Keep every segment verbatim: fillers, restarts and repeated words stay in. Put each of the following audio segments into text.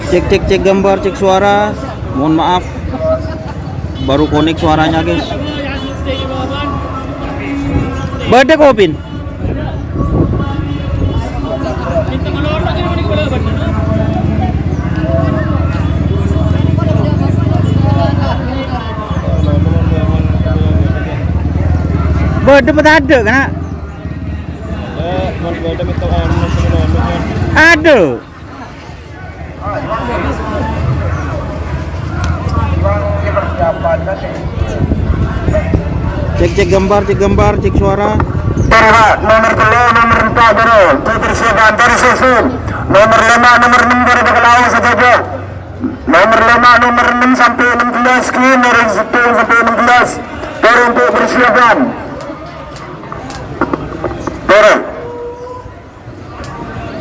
Cek, cek, cek gambar, cek suara. Mohon maaf, baru connect suaranya, guys. Bâdâ, Kopin? Bâdâ apa tadâ', kana'? Adhu. Cek, cek gambar, cek gambar, cek suara. Nomor tello', nomor empa', bârâ. Terus siapan, terus susun. Nomor lèma', nomor ennem, bârâ, bâkal aos saja. Nomor lèma', nomor ennem sampè' ennem belas, ki, nomor sepuluh sampè' ennem belas. Terus untuk persiapan. Terus.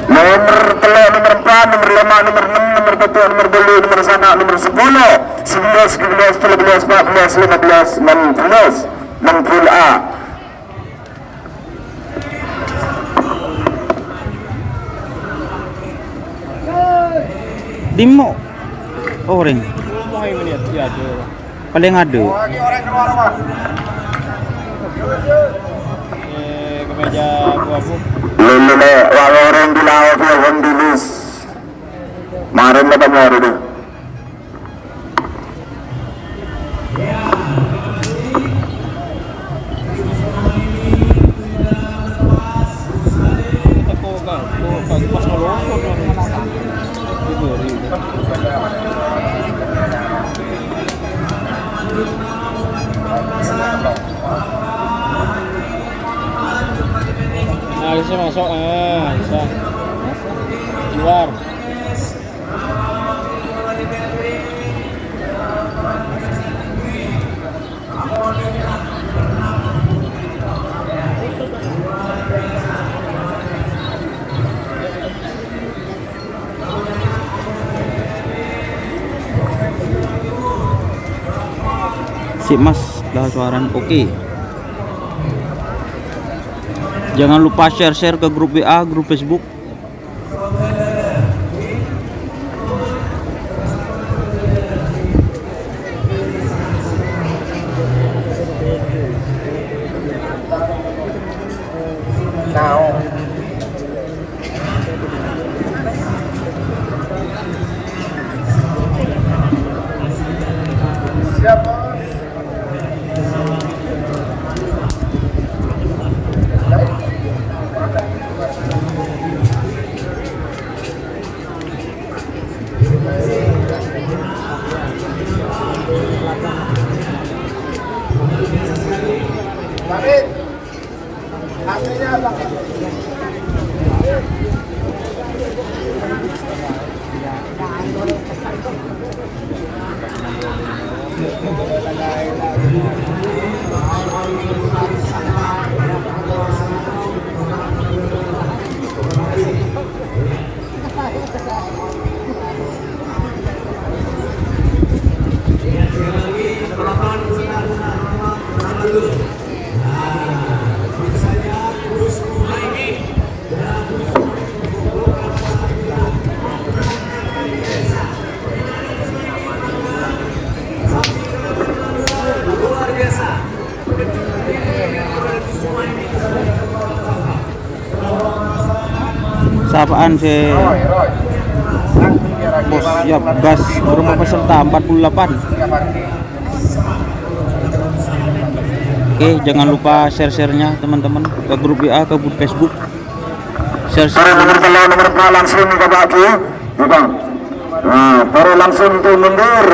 Nomor tello', nomor empa', nomor lèma', nomor ennem, nomor pètto', nomor bâllu', nomor sanga', nomor sapolo, sabellâs, dubellâs, tello bellâs, pa'bellâs, lèma bellâs, ennem bellâs, ennem bellâs A. Dimma orèng? Palèng adâ'. Eh, kemeja abu-abu. Lulu le, wa orèng bilâ, wa orèng bilis. Marèn la tamo adâ'. Nah, bisa masuk, ah, bisa. Keluar. Si Mas, lah suarana oke. Jangan lupa share-share ke grup W A, grup Facebook. Sapa'an sè bos siap gas, berapa peserta? Empat puluh delapan. Oke, jangan lupa share-share-nya, teman-teman, ke grup W A, ke grup Facebook. Share-share. Para nomor tello', nomor empa' langsung ka Pak Ki. Bukan. Nah, para langsung tu mundur.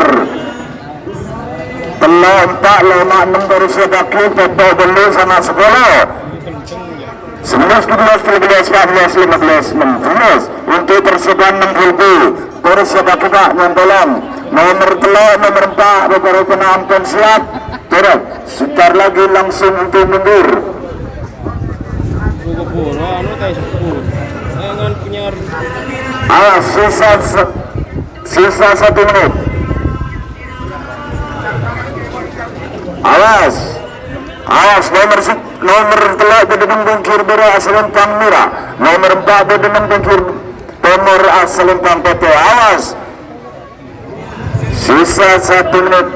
Tello', empa', lèma', ennem, terus ya Pak Ki, pètto', bâllu', sanga', sapolo. Sabellâs, dubellâs, tello bellâs, pa'bellâs, lèma bellâs, ennem bellâs. Untuk persiapan ennem puluh B, terus ya Pak Ki, Pak, nyontolong. Nomor tello', nomor empa', rupa-rupana ampon siap. Terus, sebentar lagi langsung untuk mundur. Buru-buru, anu, teh, sepuluh. Jangan punya. Awas, sisa se-, sisa satu menit. Awas. Awas, nomor se-, nomor tello' bâdâ neng pèngghir bârâ' asalèmpang mèra. Nomor empa' bâdâ neng pèngghir tèmor asalèmpang pètè'. Awas. Sisa satu menit.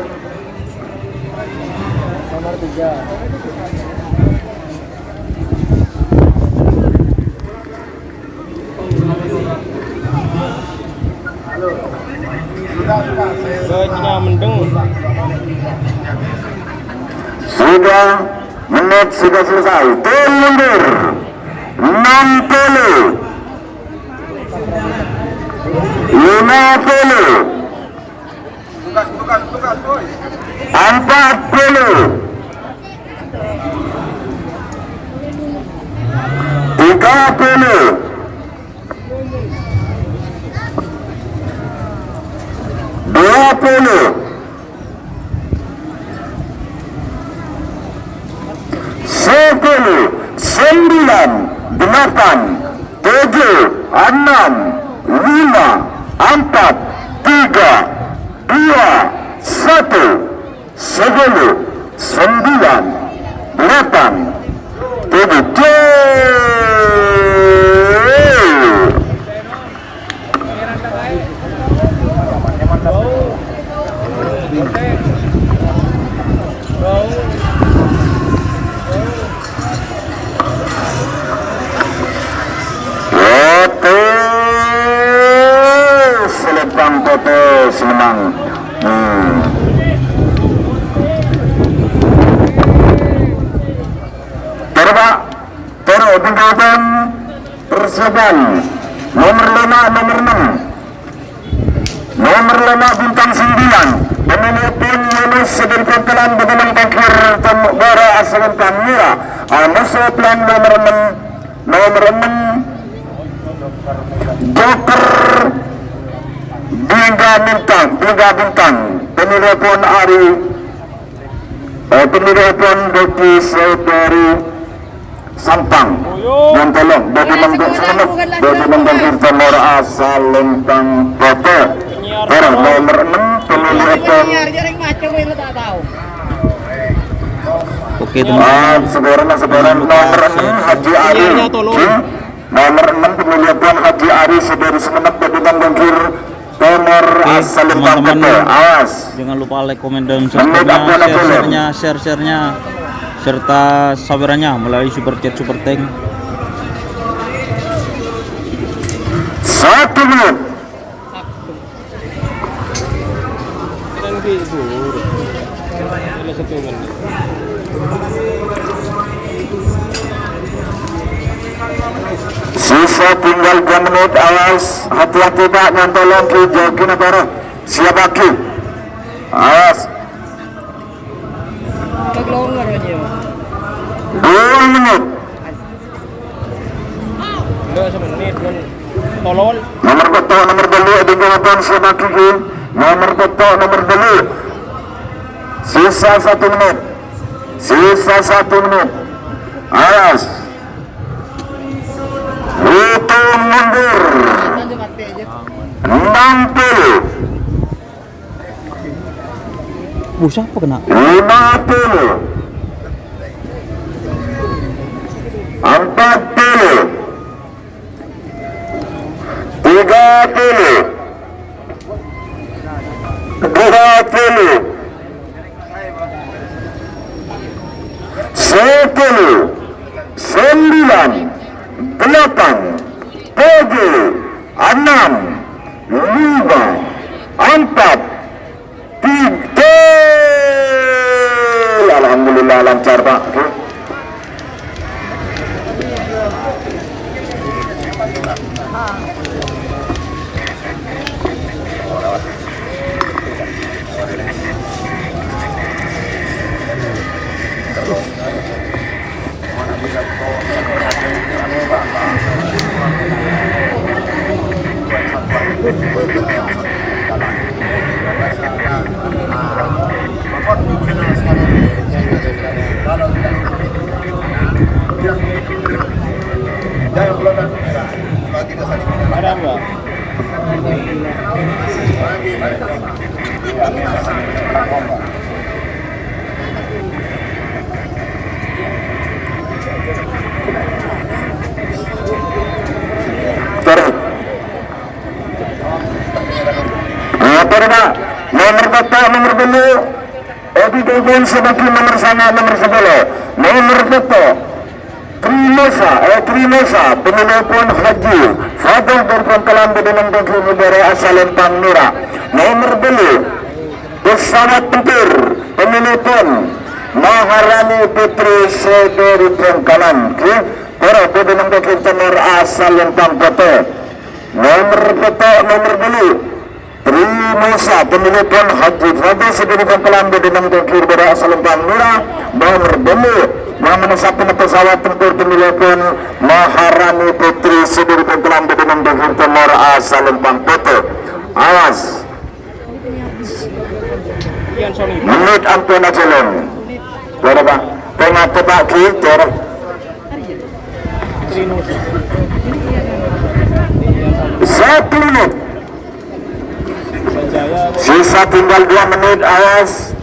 Sudah menit sudah selesai. Tim mundur. Enam puluh. Lima puluh. Empat puluh. Tiga puluh. Dua puluh. Sepuluh, sembilan, delapan, tujuh, enam, lima, empat, tiga, dua, satu, sepuluh, sembilan, delapan, tujuh. Putih, Selempang Putih, Semenang. Hmm. Terus, Pak. Terus, tinggalkan persiapan nomor lima, nomor enam. Nomor lima, bintang sembilan. Pemainnya pun Yunus Sedin Pangkalan dengan tangkir tem-, Bora Asagan Tamira. Anu soplan nomor enam, nomor enam, Joker Bingga Bintang, Bingga Bintang. Pemilih pun Ari, eh, pemilih pun Doki Saudari Sampang. Yang tolong, bagi mangkok semenep, bagi mangkok kita mora asal lempang foto. Terus nomor enam, pemilih pun. Oke, teman-teman. Ah, saudara, saudara, nomor enam, Haji Ari. Penyiarnya tolong. Hmm? Nomor enam, pemilih pun Haji Ari, saudari semenep, bagi mangkok Nomor Oke, asal teman-teman, awas. Jangan lupa like, komen, dan subscribe-nya, share-nya, share-nya, serta sawerannya melalui super chat, super thank. Satu menit. Sisa tinggal dua menit, awas, hati-hati, Pak, nyantol lagi, jogging apa, Pak? Siap lagi. Awas. Dua menit. Enggak, semenit, men. Tolol. Nomor betok, nomor belu, di depan siapa gigi? Nomor betok, nomor belu. Sisa satu menit. Sisa satu menit. Awas. Hitung mundur. Enam puluh. Wuh, siapa kena? Lima puluh. Empat puluh. Tiga puluh. Dua puluh. Sepuluh. Sembilan. Delapan. Tujuh. Enam. Lima. Empat. Tiga. Alhamdulillah, lancar, Pak. Oke. Ada apa? Sorry. Apa, Pak? Nomor Abidopon sè bâgi nomer sanga', nomer sapolo, nomer pètto', Trimosa, eh, Trimosa, pèmilihèpon Haji Fadl dâri Bhângkalan bâdâ neng Bhângkalan Bhârâ' asal Empang Nura. Nomer tello', Pesawat Tempur, pèmilihèpon Maharani Putri sè dâri Bhângkalan, ghi, para bâdâ neng Bhângkalan Timur asal Empang Pètto'. Nomer pètto', nomer tello', Trimosa, pèmilihèpon Haji Fadl sè dâri Bhângkalan bâdâ neng Bhângkalan Bhârâ' asal Empang Nura. Nomer tello', namana sapèna pesawat tempur pèmilihèpon Maharani Putri sè dâri Bhângkalan bâdâ neng Bhângkalan Timur asal Empang Pètto'. Awas. Mennit ampon ajhâlân. Bârâmpa? Tènga tepa'aghi, Cor. Satu menit. Sisa tinggal dua menit, awas.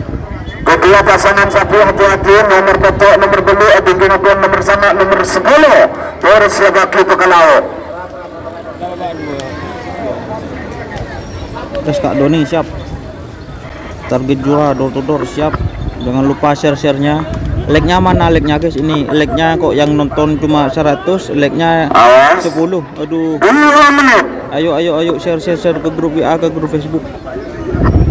Kedua pasangan sapu hati-hati, nomer pètto', nomer tello', adhingghâna pon nomer sanga', nomer sapolo. Terros siap lagi pèkalao. Terus Kak Doni siap. Target juara door to door siap. Jangan lupa share-share-nya. Like-nya mana like-nya, guys? Ini like-nya kok yang nonton cuma seratus, like-nya Awas. Sepuluh. Aduh. Dua menit. Ayo, ayo, ayo, share, share, share ke grup W A, ke grup Facebook.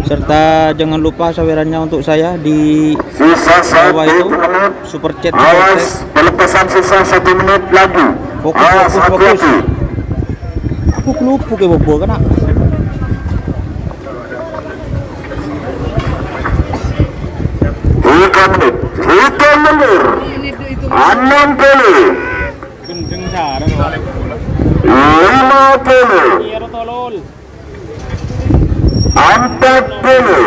Serta jangan lupa sawerannya untuk saya di Sisa bawah satu itu, menit. Super chat, super Awas, chat. Pelepasan sisa satu menit lagi. Fokus, Awas, fokus, fokus. Hati-hati. Aku kelupuk ya, Bobo, kena. Tiga menit. Hitung mundur. Enam puluh. Gendeng sareng, Pak. Lima puluh. Iya, tolol. Empat puluh.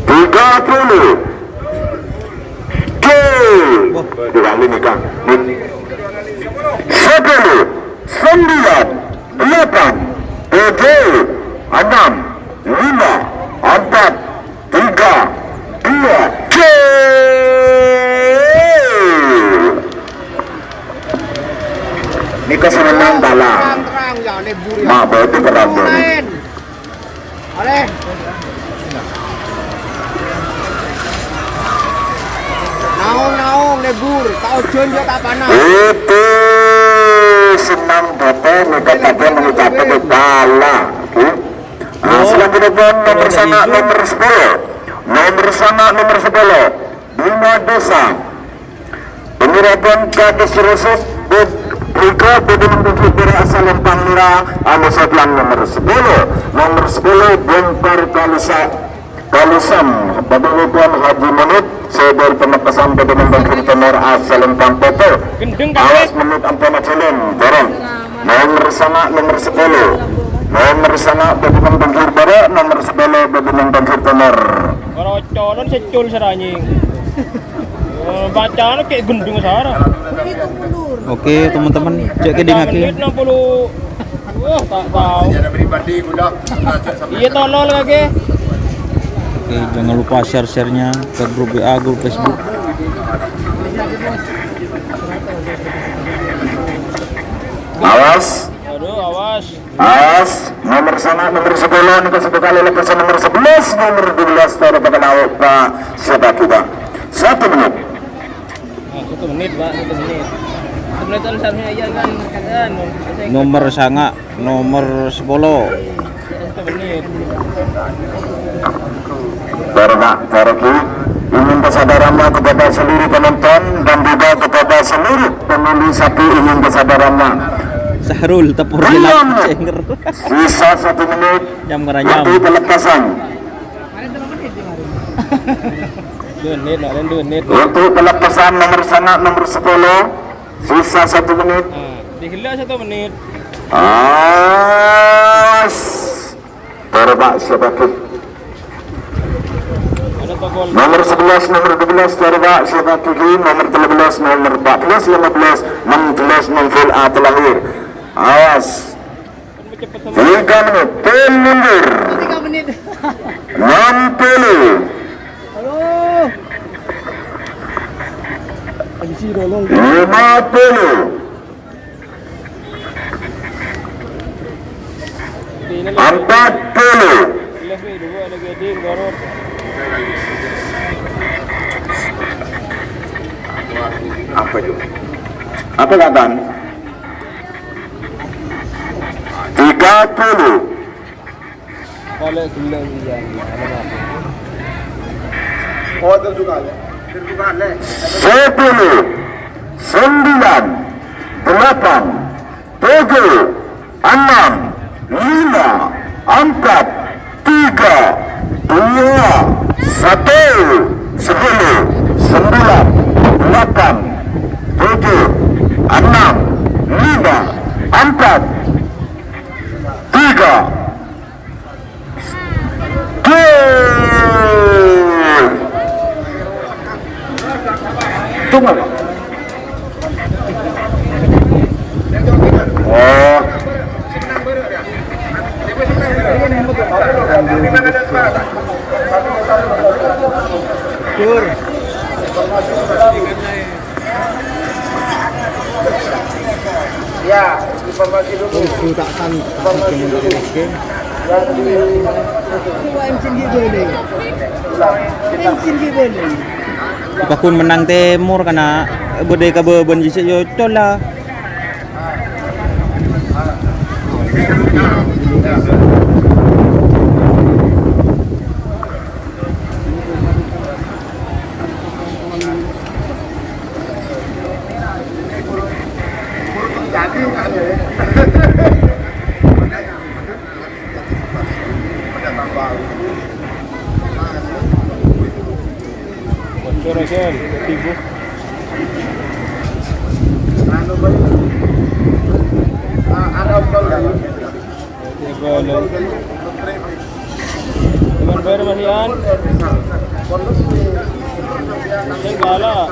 Tiga puluh. Oke. Wah. Dua kali nih, Kang. Sepuluh, sembilan, delapan, tujuh, enam, lima, empat, tiga, dua, gol. Nèka sè mennang bâlâ. Terang-terang, ya, lebur, ya. Mak, berarti berapa nih? Keren. Arè. Naong-naong, lebur. Ta' ojhân, ya, ta' panas. Itu senang, Bapak, nèka tadi mengucapkan bâlâ. Oke. Nah, selanjutnya, nomor sanga', nomor sepuluh. Nomor sanga', nomor sepuluh. Bima Dosa. Penyerahan Gadis Rusuk, Bud-, Rika, Budi Mendukung Bira Salim Panglura, anu sebelah nomor sepuluh. Nomor sepuluh, Bongkar Kalisa-, Kalisam, Bapak Ridwan Haji Munib, Saudara Pamekasan, Budi Mendukung Timur, Salim Pampeto. Gendeng, Awas, Kak. Menit ampun ajalan, bareng. Nomor sanga', nomor sepuluh. Nomor sanga', Budi Mendukung Bira, nomor sepuluh, Budi Mendukung Timur. Ora colon secul seranying. Eh, bacaan kayak gending sara. Oke, teman-teman, cek ke dingake. Menit enam puluh. Wah, tak tahu. Iya, tolol kake. Oke, jangan lupa share-share-nya ke grup W A, grup Facebook. Awas. Aduh, awas. As, nomor sanga', nomor sepuluh, nèka satu kali lepasan nomor sebelas, nomor dua belas, taruh pakai naik, Pak. Siapa kita? Satu menit. Nah, satu menit, Pak, satu menit. Satu menit kan seharusnya iya kan, kan. Nomor sanga', nomor sepuluh. Satu menit. Baroka, Baroki, ingin kesadarannya kepada seluruh penonton dan juga kepada seluruh pemilik sapi ingin kesadarannya. Sahrul tepur Belum. Cenger. Sisa satu menit Nyam ngeranyam. Untuk pelepasan. Dua menit, Nak, dua menit. Untuk pelepasan nomor sanga', nomor sepuluh, sisa satu menit. Nah, digelak satu menit. As. Taruh, Pak, siapa tuh? Nomor sebelas, nomor dua belas, taruh, Pak, siapa tuh? Nomor tiga belas, nomor empat belas, lima belas, enam belas, enam full A terakhir. Awas. Tiga menit, pun mundur. Tiga menit. Enam puluh. Halo. Lima puluh. Empat puluh. Apa itu? Apa, Kaban? Tiga puluh. Sepuluh, sembilan, delapan, tujuh, enam, lima, empat, tiga, dua, satu, sepuluh, sembilan, delapan, tujuh, enam, lima, empat, tiga, Gol! Tunggu. Oh. Ya, informasi dulu. Informasi dulu. Paggun mennang Tèmor, kana' bâdâ è kabâbâna jiyâ, yâ, cola. Cuman bayar masihan. Sing galak.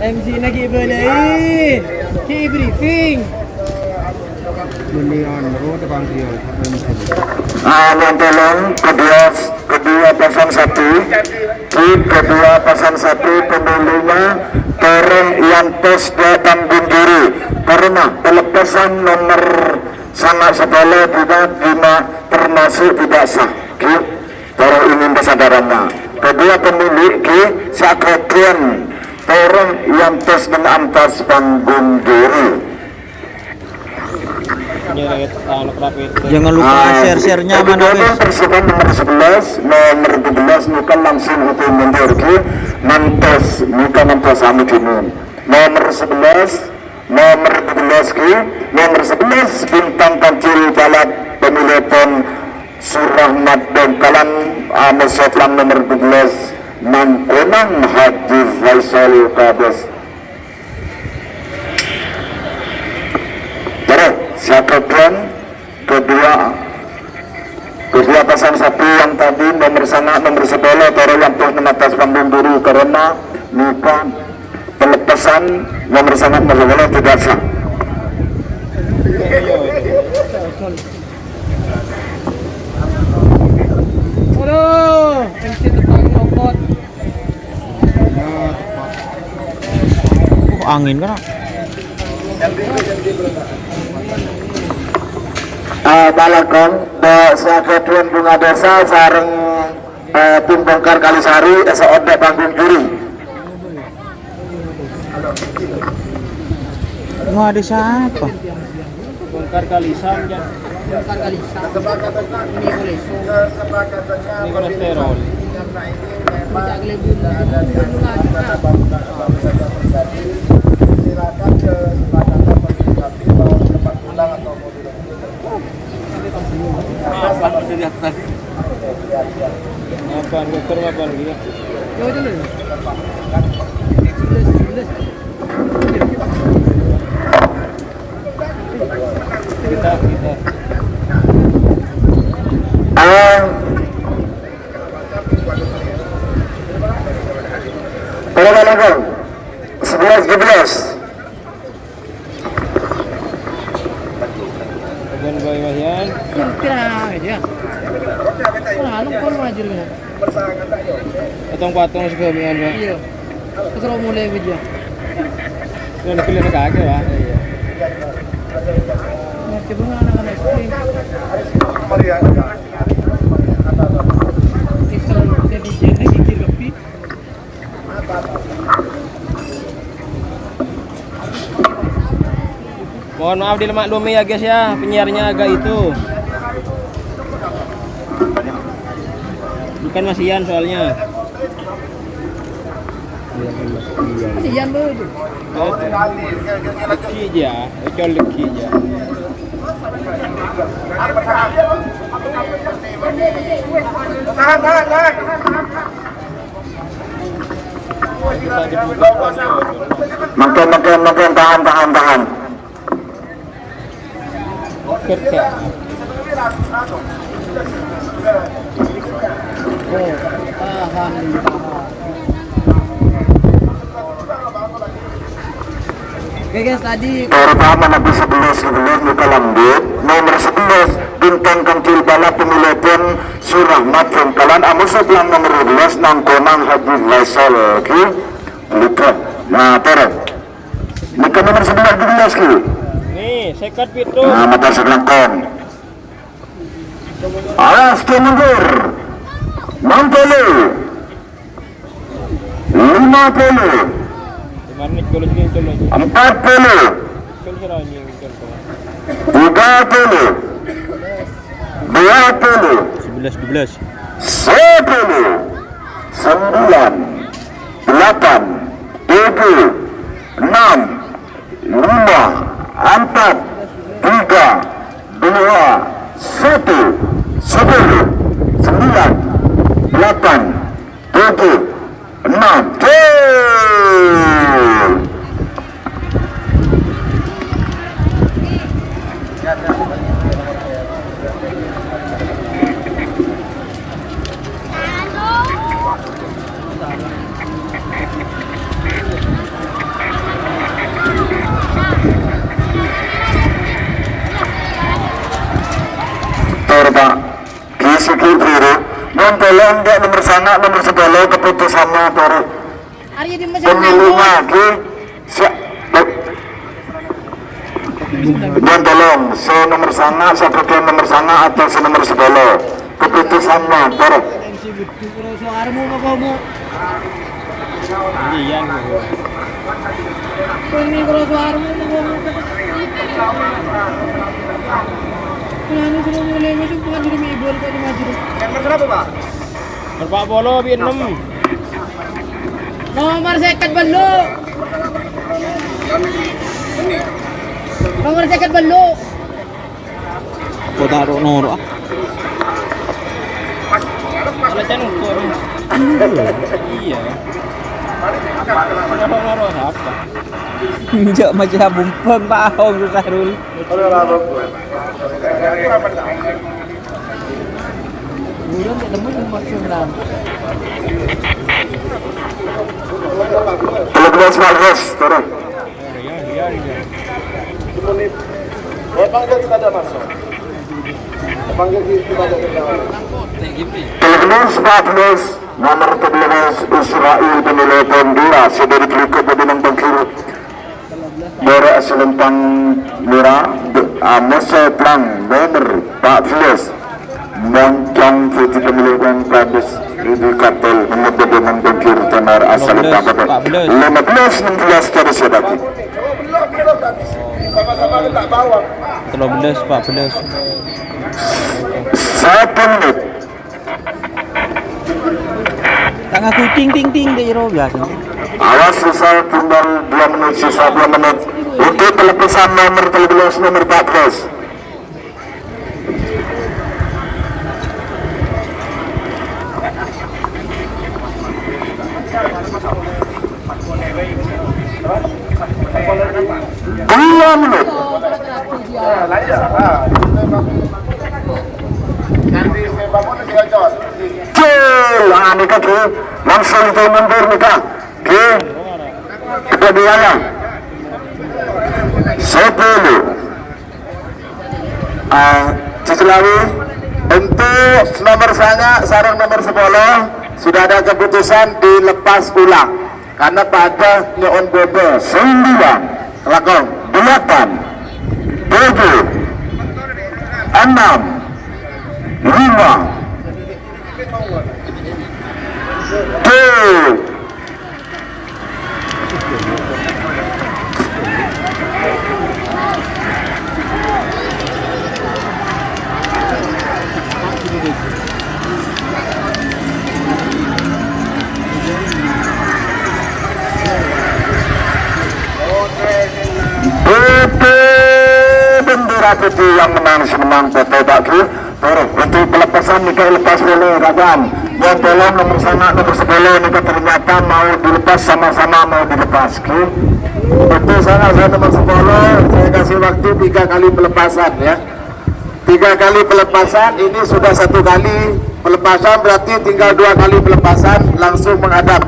M C lagi boleh. Ki briefing. Belian roda bangkio. Ah, nonton kedua, kedua pasang satu. Kedua pasang satu pembelina Toreng Yantos datang Gunjuri. Karena pelepasan nomor sangat sepuluh tidak, tidak termasuk tidak sah. Ki, Toreng ingin kesadarannya. Kedua pemilik Ki Sakrokian Toreng Yantos dan Antas Panggung Juri. Jangan lupa share-share-nya, Mas. Tersebut nomor sebelas, nomor dua belas bukan langsung itu mundur, Ki. Mantas, bukan Mantas Samudinun. Nomor sebelas, nomor dua belas, Ki. Nomor sebelas, Bintang Kancil Balap, pemilih pon Surahmat Bangkalan, anu, Soflan nomor dua belas, Mangkunang Haji Faisal Kades. Terus, siapa pun kedua, kedua pasang sapi yang tadi nomor sana, nomor sepuluh, Toro yang pun atas panggung dulu karena lupa pelepasan nomor sana, nomor sepuluh tidak sah. Aduh, M C tepang copot. Oh, angin kan? Ah, balakon, Pak Sakadwan Bunga Desa sareng, eh, tim bongkar Kalisari, S O D panggung juri. Wah, ada siapa? Bongkar Kalisang, ya. Bongkar Kalisang. Ini kolesterol. Ini kolesterol. Puncak Gelebu. Silakan ke, silakan ke, mau cepat pulang atau mau Sebelas dua belas. Bagian Boy Wahyan. Kira-kira aja. Ora, lu kon wajar, ya. Patung-patung segala macam, Pak. Iya. Terus ora mulai aja. Yang dipilih kakek, Pak. Iya. Nah, coba anak-anak S D. Bisa jadi, jadi gigir lebih. Mohon maaf dimaklumi ya guys ya, penyiarnya agak itu. Bukan Mas Ian soalnya. Mas Ian tuh. Oh, legi aja, Ocol legi aja. Makan, makan, makan, tahan, tahan, tahan. Oke, guys, tadi pertama, nomor sebelas, sebelas, luka lambut. Nomor sebelas, bintang kancil balap pemiletan Surahmat Bangkalan, amoso pelang nomor dua belas, Nangkonang Haji Faisal, oke. Luka. Nah, terus. Nika nomor sebelas, dua belas, ki. Nih, seket pitu. Nah, mata selangkong. Alas ke mundur. Enam puluh. Lima puluh. Empat puluh. Tiga puluh. Dua puluh. Sebelas, dua belas. Sepuluh. Sembilan. Delapan. Tujuh. Enam. Lima. Empat. Tiga. Dua. Satu. Sepuluh. Sembilan. Delapan. Tujuh. Enam. Gol. Tur, Pak. Ki, siki, biru. Mon tolong, Dek, nomor sanga', nomor sepuluh, keputusannya, Pak. Arya di Mesir. Pemilunya, Ki. Sa-, Mon tolong, se nomor sanga', se bagian nomor sanga' atau se nomor sepuluh. Keputusannya, Pak. Iya, gitu. Ini kalau suara mau ngomong. Anu suruh mulai masuk, bukan jadi mibur, kok, di maju. Nomor berapa, Pak? Empat puluh, bi enam. Nomor seket belu. Nomor seket belu. Kok taruh noro', ah? Kalau can ukur. Iya. Noro'-noro' apa? Njak macam bumpeng, Pak, Om, susah dulu. Bulan ketemu sama Sunan. Kalau dua sembilan belas, turun. Panggil kita ada masuk. Panggil kita ada. Telepon empat belas, nomor sebelas, Israel Pemilih Bendera, sudah ditelikuk di bintang kiri. Bora Selentang Mira, Amesa Plang, nomor empat belas. Mangkang Fuji Pemilihan Kadus Ridi Kapel, nomor dua belas, Bengkir Tenar, asal Lima belas, Tabakan. Empat belas. Lima belas, enam belas, Kadus Yadati. Tiga belas, empat belas. Satu menit. Tak ngaku ting, ting, ting, dek ro biasa. Awas, sisa tinggal dua menit, sisa dua menit. Untuk pelepasan nomor tiga belas, nomor empat belas. Dua menit. Gol, ah, nika, Ki. Langsung itu mundur nika, Ki. Kedua-duanya. Sepuluh. Ah, seselawi untuk nomor sanga sareng nomor sepuluh sudah ada keputusan dilepas ulang karena pada nyo'on bobo. Sembilan. Kelakon. Delapan. Tujuh, enam, lima, tujuh. P P Bendera Putih yang menang, sè menang P P Bakri. Terus untuk pelepasan nèka lepas polè, Rajan. Yang tolong nomor sanga, nomor sepuluh nèka ternyata mau dilepas, sama-sama mau dilepas, oke. Untuk sanga, saya nomor sepuluh, saya kasih waktu tiga kali pelepasan, ya. Tiga kali pelepasan, ini sudah satu kali pelepasan, berarti tinggal dua kali pelepasan, langsung menghadap.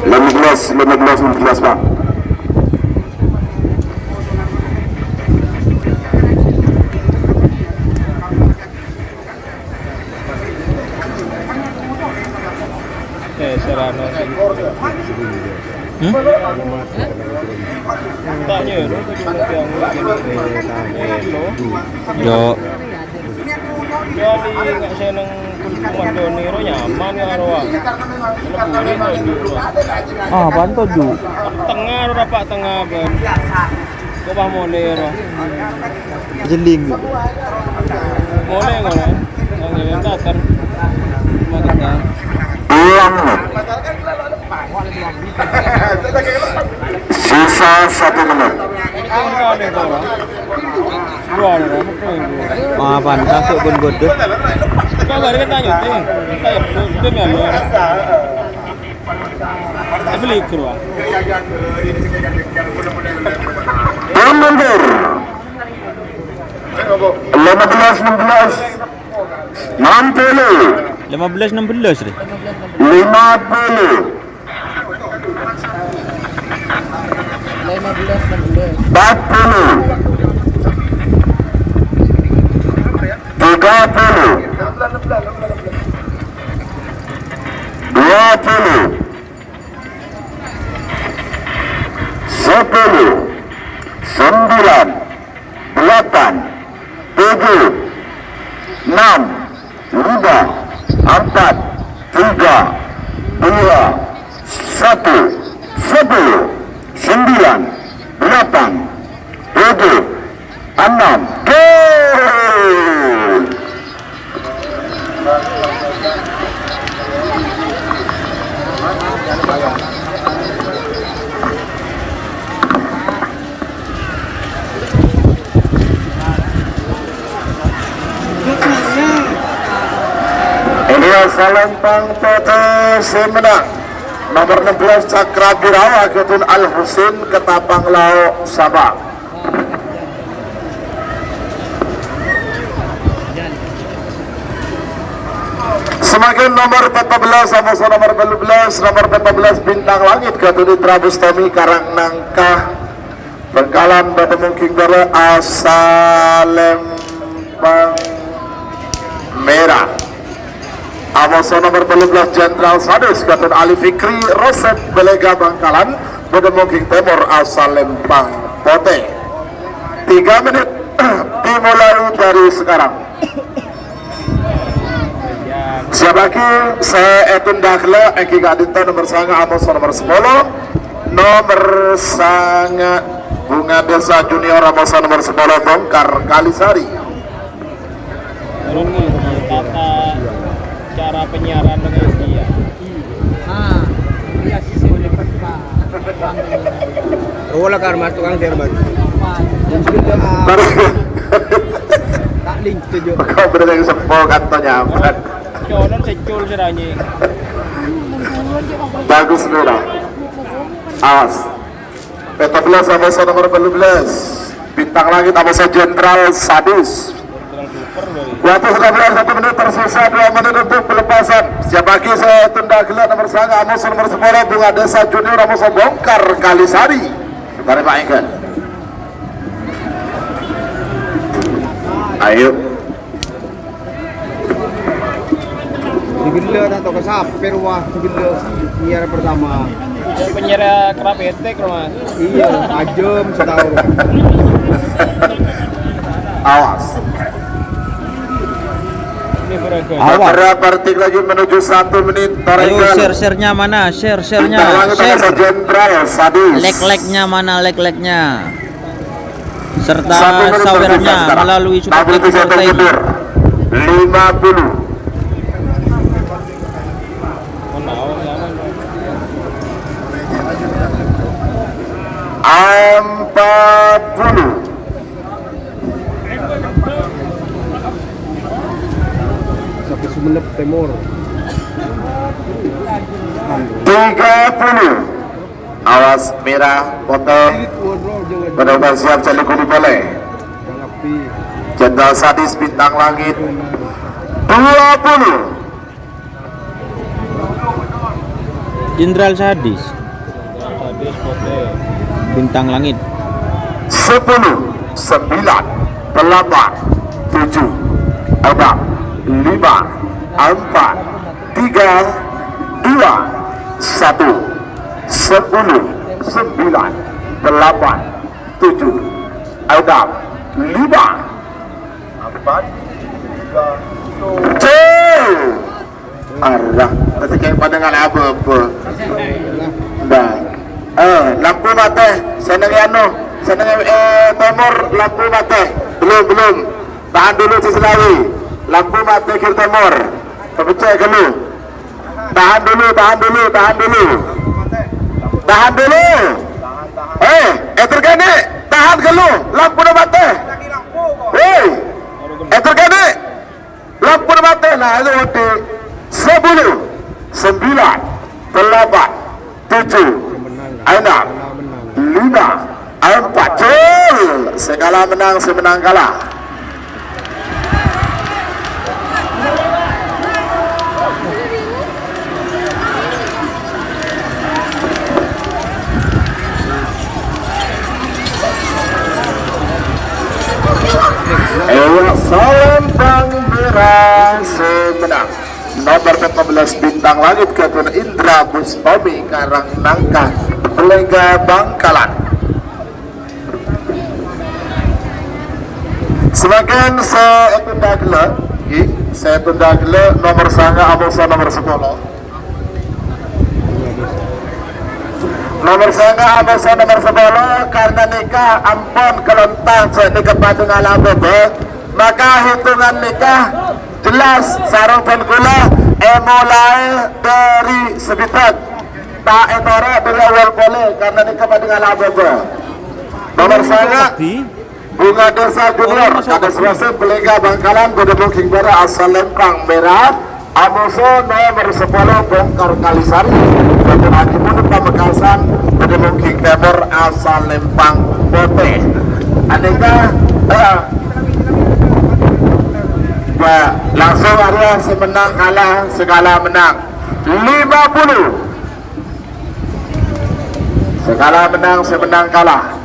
Lima belas, lima belas, lima belas, Pak. Eh, Serrano. Hmm? Tanya, lo. Yo. Jadi, nggak seneng kulkuma Doni ro nyaman ya, ro. Leburi toju, ro. Ah, apaan toju? Tengah, ro, rapak tengah, Ben. Kok pas molè, ro? Jeling. Molè, ngono. Nang ngiling kater. Cuma kita. Pulang. Sisa satu menit. Wah, pantas kok pun bodoh. Mundur. Lima belas enam belas. Enam puluh. Lima belas enam belas, Re. Lima puluh. Empat puluh. Tiga puluh. Dua puluh. Sepuluh. Sembilan. Delapan, tujuh, enam, lima, empat, tiga, dua, satu, sepuluh, sembilan, delapan, tujuh, enam, gol! Ini Salempang Potè sè mennang. Nomor enam belas Cakra Birawa, Ghedun Al Husin, Ketapang Lao', Sabah. Samakin nomor empat belas, sama nomor empat belas, nomor empat belas Bintang Langit, Ghedun Indra Bustami, Karang Nangka. Bhângkalan bâdâ mongghu bârâ' Asalempang Mèra. Amoso nomor tello belas Jenderal Sadis, Ghedun Ali Fikri, Rosep Belega Bhângkalan, bâdâ mongghu tèmor Asalempang Potè. Tiga menit dimulai dari sekarang. Siap lagi, saya Edwin Dahla, Egi Kadinta nomor sanga, Amos nomor sepuluh, nomor sanga, Bunga Desa Junior Amoso nomor sepuluh, Bongkar Kalisari. Tata cara penyiaran dengan dia. Ah, iya sih, boleh, Pak. Rola kar mas tukang serban. Terus kita, ah, tak link tujuh. Kok berarti sepo katanya, Bang? Colon secul sih, anjing. Bagus, Lura. Awas. Peta belas Amoso nomor dua belas. Bintang Langit Amoso Jenderal Sadis. Waktu sudah berakhir satu menit, tersisa dua menit untuk pelepasan. Siap lagi saya tunda gelar nomor sanga Amoso nomor sepuluh, Bunga Desa Junior Amoso Bongkar Kalisari. Tarik Pak Engkel. Ayo. Digella ta' tao ka sapè rowa digella penyiar pertama. Penyiar kerap etek, Mas. Iya, tajam setahun. Awas. Ini beragam. Awas. Beberapa detik lagi menuju satu menit. Ayo, share-share-nya mana? Share-share-nya. Bintang Langit Amoso Share. Jenderal Sadis. Like-like-nya mana? Like-like-nya. Serta sawernya melalui Super Tablet Entertainment. Lima puluh. Empat puluh. Sampai Sumenep Timur. Tiga puluh. Awas merah, putih. Pada siap calik kuli boleh. Jenderal Sadis Bintang Langit. Dua puluh. Jenderal Sadis. Bintang Langit. Sepuluh, sembilan, delapan, tujuh, enam, lima, empat, tiga, dua, satu. Sepuluh, sembilan, delapan, tujuh, enam, lima, empat, tiga, satu. Arah, berarti kayak pada ngalaba apa? Nah, eh, lampu mate, seneng anu, seneng, eh, timur, lampu mate. Belum, belum. Tahan dulu, Ciselawi. Lampu mate kiri timur. Pepecah dulu. Tahan dulu, tahan dulu, tahan dulu. Tahan dulu. Eh, eh, terkene, tahan dulu. Lampu udah mati. Hei, eh, terkene. Lampu udah mati. Nah, itu udah. Sepuluh, sembilan, delapan, tujuh, enam, lima, empat. Gol. Sè kala menang, sè menang kala. Ewa Salempang Merah sè menang. Nomor empat belas Bintang Langit Gatun Indra Bustomi Karangnangka, Pelega Bangkalan. Samangkèn sè ètunda ghellâ', ngghi, sè ètunda ghellâ' nomor sanga Amoso nomor sepolo. Nomor sanga Amoso nomor sepolo, karna nèka ampon kalontar sè nèka padâ ngala' bâbâ, maka hitungan nèka jelas sareng bân kaulâ èmolaè dâri sabidhâk. Ta' ètoro' dâri awal polè, karna nèka padâ ngala' bâbâ. Nomor sanga, Bunga Desa Junior, kadâs wasit Pelega Bangkalan, bâdâ bungking bârâ asal Lempang Merah, Amoso nomor sepolo Bongkar Kalisari, Bâdâ Haji Munir Pamekasan, bâdâ bungking tèmor asal Lempang Potè. Anèka, eh, ya, langsung arèya sè menang kala, sè kala menang. Lima puluh. Sè kala menang, sè menang kala.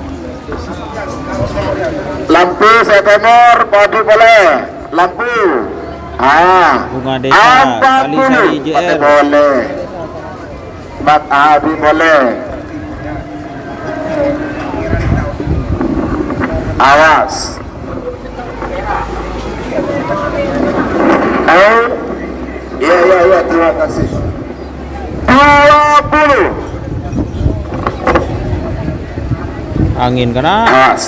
Lampu sè tèmor, podi polè. Lampu. Ah. Bunga Desa, Kalisari, J R. Podi polè. Mat Abi polè. Awas. Eh, iya, iya, iya, terima kasih. Dua puluh. Angèn kana. Pas.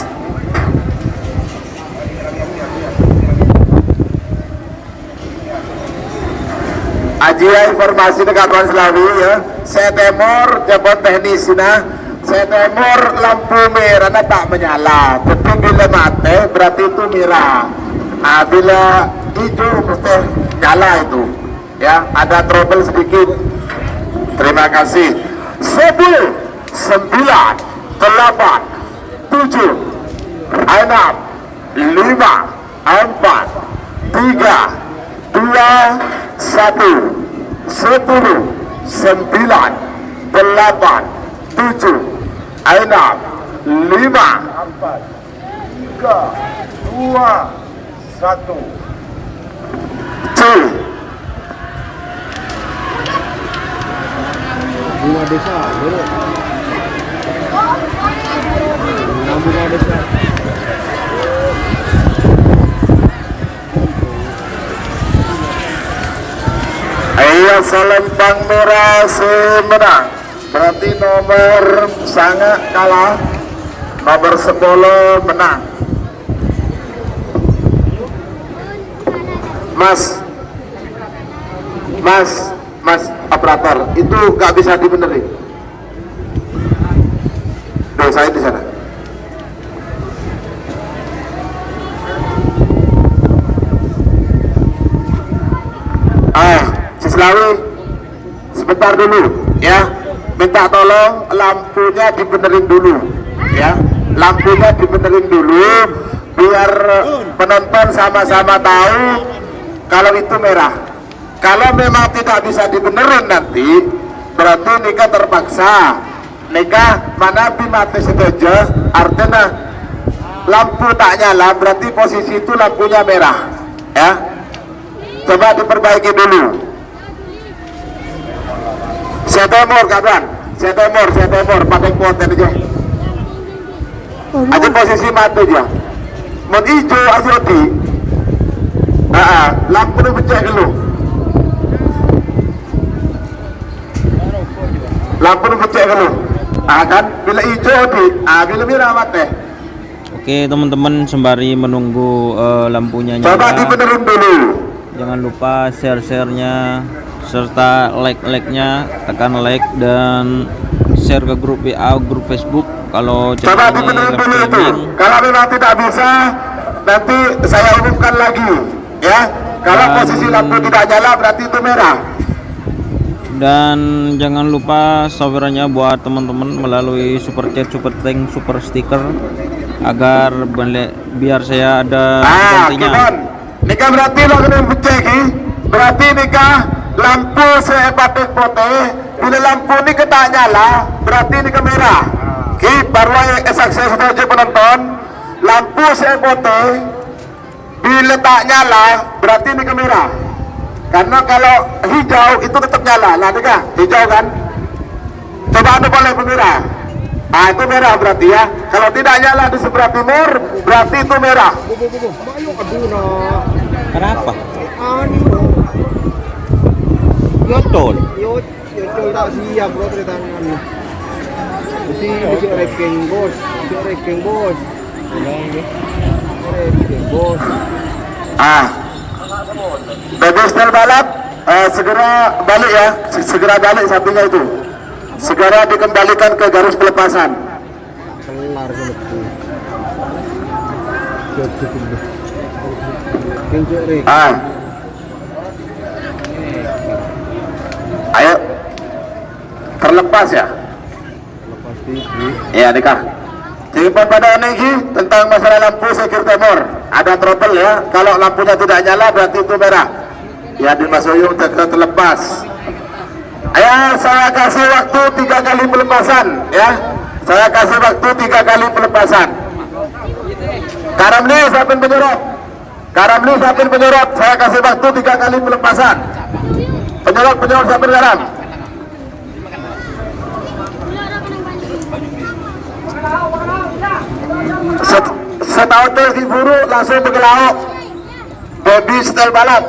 Ajiyâ informasi dâ' Kang Slawi, ya. Sè tèmor, jhâ' pon teknisna. Sè tèmor lampu merana ta' manyala. Dhâddhi bilâ matè, berarti itu merah. Ah, bilâ hijau, mesti nyala itu. Ya, ada trouble sedikit. Terima kasih. Sepuluh, sembilan, delapan, tujuh, enam, lima, empat, tiga, dua, satu, sepuluh, sembilan, delapan, tujuh, enam, lima, empat, tiga, dua, satu. Cil. Bunga desa, dulu. Bunga desa. Ayo, salempang merah sè mennang. Berarti nomor sanga' kalah, nomor sepuluh mennang. Mas, Mas, Mas operator, itu nggak bisa dibenerin. Tuh, saya di sana. Ah, sè Slawi. Sebentar dulu, ya. Minta tolong lampunya dibenerin dulu, ya. Lampunya dibenerin dulu, biar penonton sama-sama tahu kalau itu merah. Kalau memang tidak bisa dibenerin nanti, berarti nèka terpaksa. Nèka manabi matè sadhâjâ, artinya lampu tak nyala, berarti posisi itu lampunya merah, ya. Coba diperbaiki dulu. Sè tèmor, kawan. Sè tèmor, sè tèmor, Patèng Potèn jâ. Aja posisi matè jâ. Mon ijo aja di. Ah, ah, lampu nu beccè' ghâllu. Lampu nu beccè' ghâllu. Ah, kan, bilâ ijo di, ah, bilâ merah matè. Oke, teman-teman, sembari menunggu, eh, lampunya nyala, coba dibenerin dulu. Jangan lupa share-share-nya serta like-like-nya, tekan like dan share ke grup W A, grup Facebook. Kalau coba channel-nya dibenerin live dulu itu. Streaming. Kalau memang tidak bisa, nanti saya umumkan lagi, ya. Kalau dan posisi lampu tidak nyala, berarti itu merah. Dan jangan lupa sawerannya buat teman-teman melalui super chat, super thanks, super sticker agar bele-, biar saya ada, ah, gantinya. Gimana? Nèka berarti lo kena becek, ki. Berarti nèka lampu sè Patèng Potèn, bilâ lampu nèka ta' nyala, berarti nèka merah. Ki, parlo èsaksè sadhâjâ penonton, lampu sè potè, bilâ ta' nyala, berarti nèka merah. Karena kalau hijau itu tetap nyala. Nah, nèka hijau kan? Coba anu boleh pemirsa. Ah, itu merah berarti ya. Kalau tidak nyala di sebelah timur, berarti itu merah. Bu, bu, bu, bu. Ayo, aduh, nah. Kenapa? Anu. Yotol. Yo, Yotol tak siap, bro, dari tangan. Jadi, cek ranking, Bos. Cek ranking, Bos. Ranking, Bos. Ah. Bagus, setel balap. Eh, segera balik ya. Se-, segera balik sapinya itu. Segera dikembalikan ke garis pelepasan. Kelar selebu. Kencok, Rik. Ah. Ayo. Terlepas ya. Terlepas tinggi. Ya, nèka. Jadi, padhâna nèka tentang masalah lampu, saya kira temor. Ada trouble ya. Kalau lampunya tidak nyala, berarti itu merah. Ya, di Mas Oyung ter-, terlepas. Ya, saya kasih waktu tiga kali pelepasan, ya. Saya kasih waktu tiga kali pelepasan. Karamli, siapin penyorot. Karamli, siapin penyorot. Saya kasih waktu tiga kali pelepasan. Penyorot, penyorot, siapin karam. Set-, sè tao tè ghi' buru langsung bâkal lao'. Babi setel balap.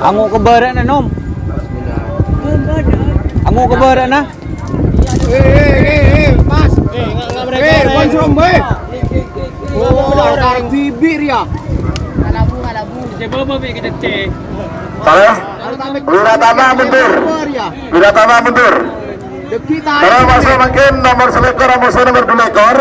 Ango' ka bârâ'na, Nom. Ango' ka bârâ'na. Eh, eh, eh, eh, Mas. Eh, nga-, nga-, mereka Eh, naik. Bang Serombo, eh. Oh, tarik bibir ya. Coba mau bikin cek. Salah. Wiratama mundur. Wiratama mundur. Terus masuk mangkèn nomor selekor, nomor nomor dua lekor.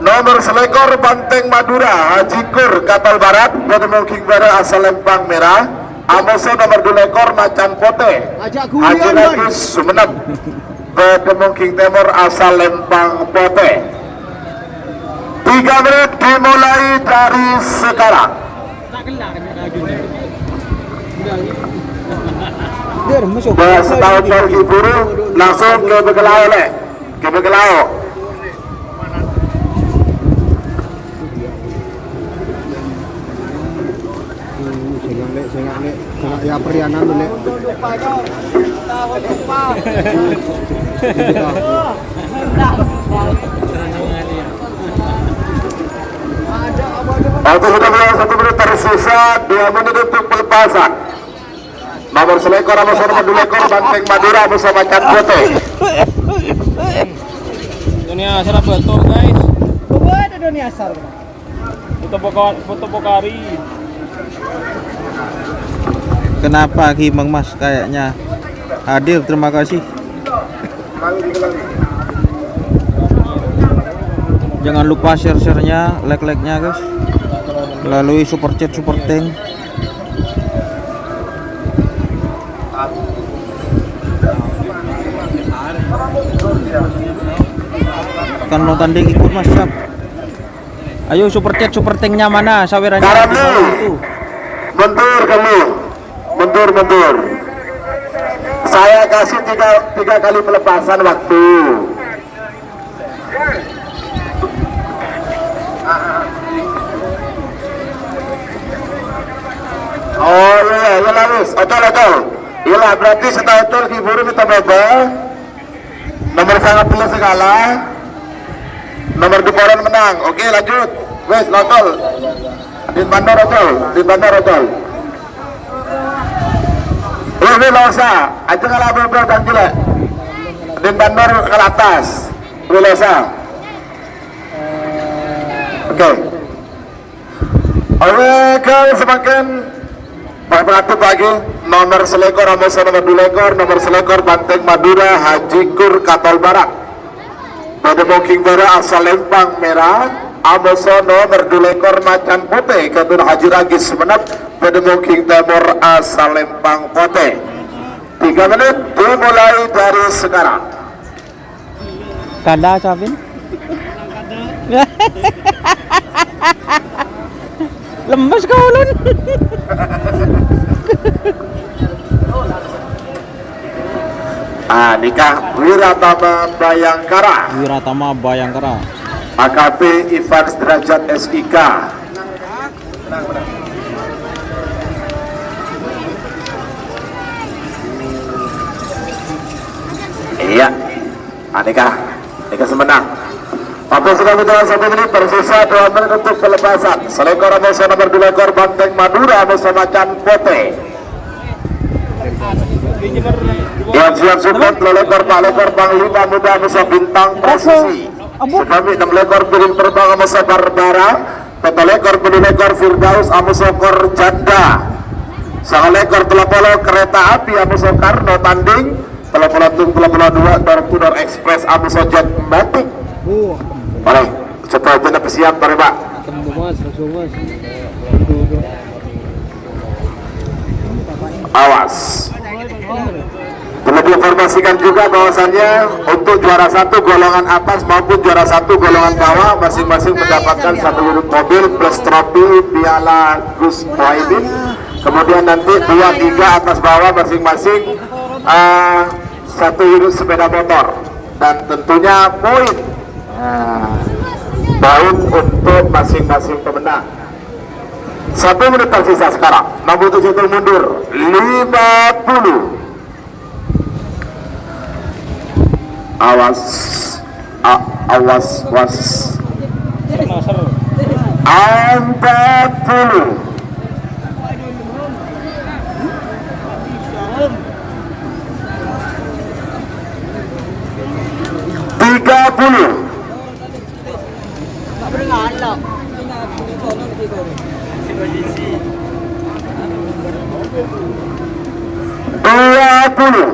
Nomor selekor Banteng Madura, Haji Kur, Katol Barat, bâdâ mongking bârâ asal Lempang Merah. Amoso nomor dua lekor Macan Potè, Haji Ragis, Sumenep, bâdâ mongking tèmor asal Lempang Potè. Tiga menit dimulai dari sekarang. Bâ, sè tao col ghi' buru, langsung ka bâkal aolè. Ka bâkal ao. Sènga', Lè', sènga', Lè'. Sènga', ya, perianan, Lè'. Waktu sudah mulai satu menit, tersisa dua menit untuk pelepasan. Nomor selekor, nomor nomor dua lekor, Banteng Madura, amoso Macan Potè. Dunia asar betul, guys. Bukan ada dunia asar. Foto poka-, foto pokari. Kenapa Gimeng Mas kayaknya hadir? Terima kasih. Jangan lupa share-share-nya, like-like-nya, guys. Melalui super chat, super thank. Kan mau tanding ikut, Mas, siap. Ayo, super chat, super thank-nya mana? Sawerannya. Kamu. Itu. Mundur kamu. Mundur, mundur. Saya kasih tiga, tiga kali pelepasan waktu. Oh, iya, iya, iya, lah, wis. Ocol, ocol. Iya, lah, berarti sè tao col ghi' buru mènta bâbâ. Nomor sangat belas segala. Nomor dua orang menang. Oke, lanjut. Wes, locol. Din Bandar, locol. Din Bandar, locol. Wes, wes, lo sa. Aja kalah berapa, Bang, gila. Din Bandar ke atas. Wes, lo sa. Oke. Oke, kal semakin. Pak Pratu pagi, nomor selekor, amoso nomor dua lekor, nomor selekor Banteng Madura, Haji Kur, Katol Barat. Bâdâ mongking bârâ asal Lempang Merah, amoso nomor dua lekor Macan Potè, Ketua Haji Ragis Sumenep, bâdâ mongking tèmor asal Lempang Potè. Tiga menit dimulai dari sekarang. Kala, Sabin. Lemes kaulon. Ah, nikah Wiratama Bayangkara. Wiratama Bayangkara. A K P Ivan Derajat S I K. Iya. Aneka, aneka semenang. Waktu sudah berjalan satu menit, tersisa dua menit untuk pelepasan. Selekor amoso nomor dua lekor Banteng Madura, amoso Macan Potè. Yang siap support, dua lekor, Pak lekor, Panglima Muda, amoso Bintang Presisi. Abu. Sukami enam lekor, Burung Terbang, amoso Barbara. Pètto lekor, tello lekor, Firdaus, amoso Kor Janda. Sanga lekor, tello polo, Kereta Api, amoso Karno Tanding. Tello polo tung, tello polo dua, Door to Door Express, amoso Jetmatic. Wah. Boleh, coba aja bersiap, mari, Pak. Ketemu, Mas, langsung, Mas. Awas. Perlu diinformasikan juga bahwasannya untuk juara satu golongan atas maupun juara satu golongan bawah masing-masing mendapatkan satu unit mobil plus trofi Piala Gus Muhaimin. Kemudian nanti dua, tiga, atas, bawah masing-masing, eh, satu unit sepeda motor dan tentunya poin, eh, poin untuk masing-masing pemenang. Satu menit tersisa sekarang. Enam puluh tujuh itu mundur. Lima puluh. Awas. A-, awas, was. Empat puluh. Dua puluh. Dua puluh.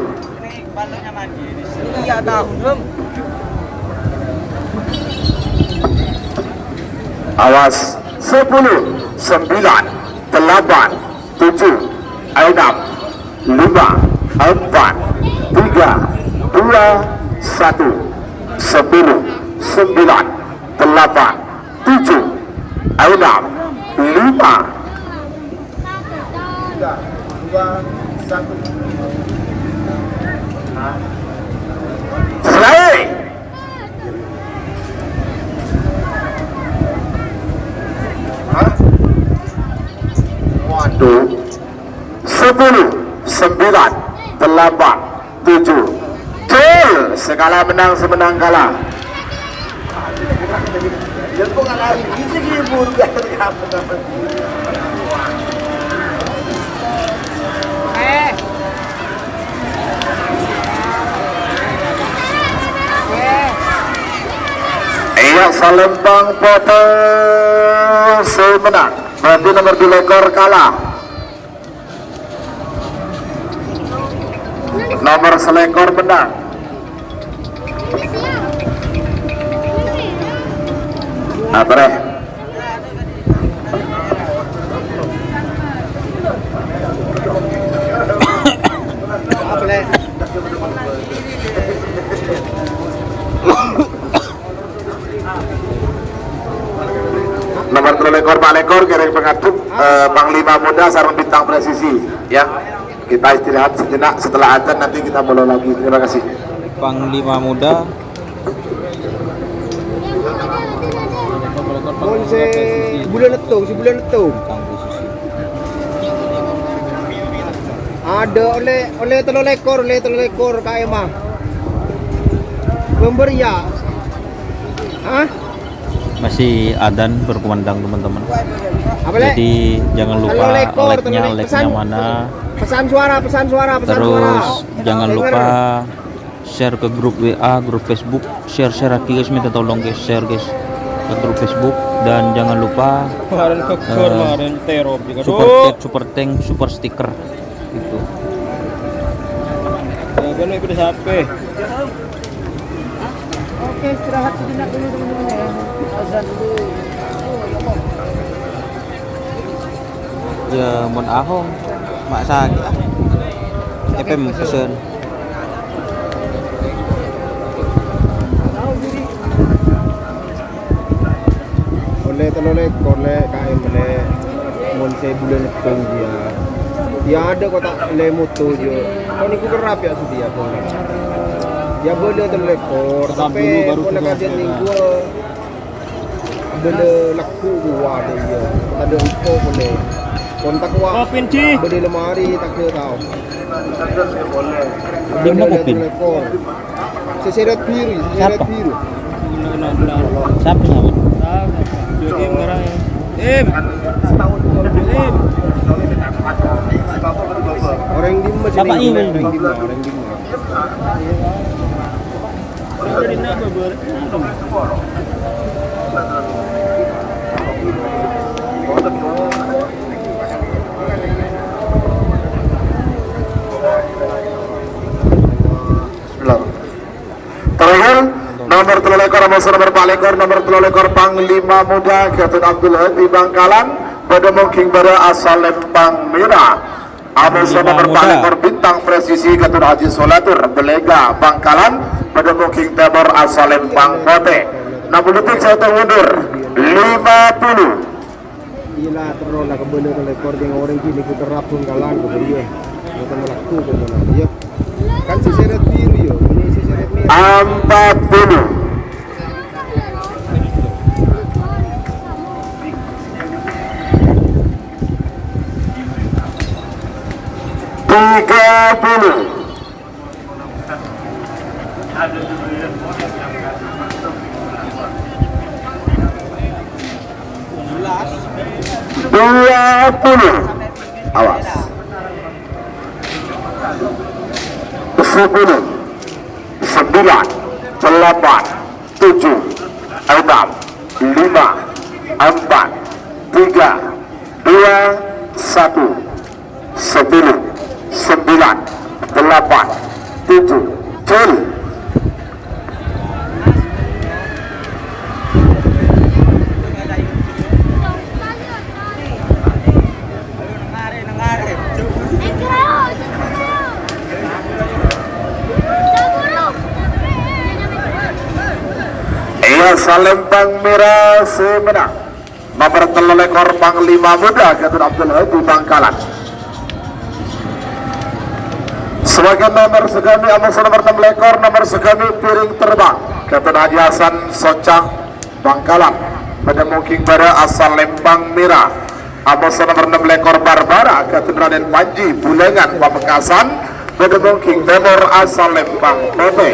Awas. Sepuluh, sembilan, delapan, tujuh, enam, lima, empat, tiga, dua, satu, sepuluh, sembilan, delapan, tujuh, enam, lima. Selesai. Waduh. Sepuluh, sembilan, delapan, tujuh. Gol! Sè kala menang, sè menang kala. Iyâ, Salempang Potè sè menang. Berarti nomor dua lekor kalah. Nomor selekor menang. Abrè. Nomor tello lekor, Pak Lekor, kèrèng pangadhep, eh, Panglima Muda sareng Bintang Presisi, ya. Kita istirahat sejenak, setelah azan nanti kita mulai lagi. Terima kasih. Panglima Muda. Mon sè bulân èttong, sè bulân èttong. Bintang Presisi. Ada oleh, oleh tello lekor, oleh tello lekor K M A. Bâmbâr ya. Hah? Masih adzan berkumandang, teman-teman. Apa, Lek? Jadi, jangan lupa tello lekor, like-nya, tello lek-, like-nya pesan, mana. Pesan suara, pesan suara, pesan suara. Terus, jangan lupa share ke grup W A, grup Facebook. Share, share lagi, guys, minta tolong, guys, share, guys, ke grup Facebook. Dan jangan lupa, kemarin gegor, eh, kemarin terop juga. Super chat, super thanks, super sticker. Gitu. Ya, kan itu udah sampai. Oke, istirahat sejenak dulu, teman-teman, ya. Azan dulu. Ya, mon ahong, mak sakit, ah. Epem pesen. Olle tello lekor, Lè', K M, Lè'. Mon sè bulân èttong, iyâ. Iyâ, ada kok ta' lè moto, iyâ. Kok niku kerap, ya, Sudi, ya, Bang? Iyâ, bâdâ tello lekor, tapè mon akademi gua, bâdâ lagghu' gua, ada, iyâ. Tadâ' engko' polè. Kontak, wa. Bâdâ lemari, tagâ' tao. Bâdâ tello lekor. Sè sèrèt biru, sè sèrèt biru. Sapa namanya? Im, ngarang, Im. Im. Orèng dimma, Sapa Im? Orèng dimma, orèng dimma. Bismillah. Terakhir, nomor tello lekor, nomor, nomor pa' lekor, nomor tello lekor Panglima Muda Gatut Abdul Hadi Bangkalan, bâdâ mongghu bârâ' Asalèmpang Mèra. Nomor pa' lekor Bintang Presisi Gatut Haji Solatur Belega Bangkalan, bâdâ mongghu tèmor Asalèmpang Potè. Enam puluh detik sèttong mundur. Lima puluh. Iyâ la, terro la, kabâlâ tello lekor, jhâ' orèng ghi' niku kerrap Bangkalan, kabâlâ. Mboten lagghu', kabâlâ. Iyâ. Kan sè sèrèt biru, iyâ. Ini sè sèrèt biru. Empat puluh. Tiga puluh. Dua puluh. Awas. Sepuluh. Sembilan. Delapan. Tujuh, enam, lima, empat, tiga, dua, satu, sepuluh, sembilan, delapan, tujuh, cul. Iyâ, Salempang Mèra sè mennang. Nomer tello lèkor, Panglima Muda, Ghâtun Abdul Hadi Bangkalan. Sabagian nomer saghâmè, amoso nomer ennem lèkor, nomer saghâmè Piring Terbang, Ghâtun Haji Hasan Socang Bangkalan. Bâdâ mongging bârâ' asal Lèmpang Mèra. Amoso nomer ennem lèkor Barbara, Ghâtun Raden Panji Bulângan Pamekasan. Bâdâ mongging tèmor asal Lèmpang Pèpè.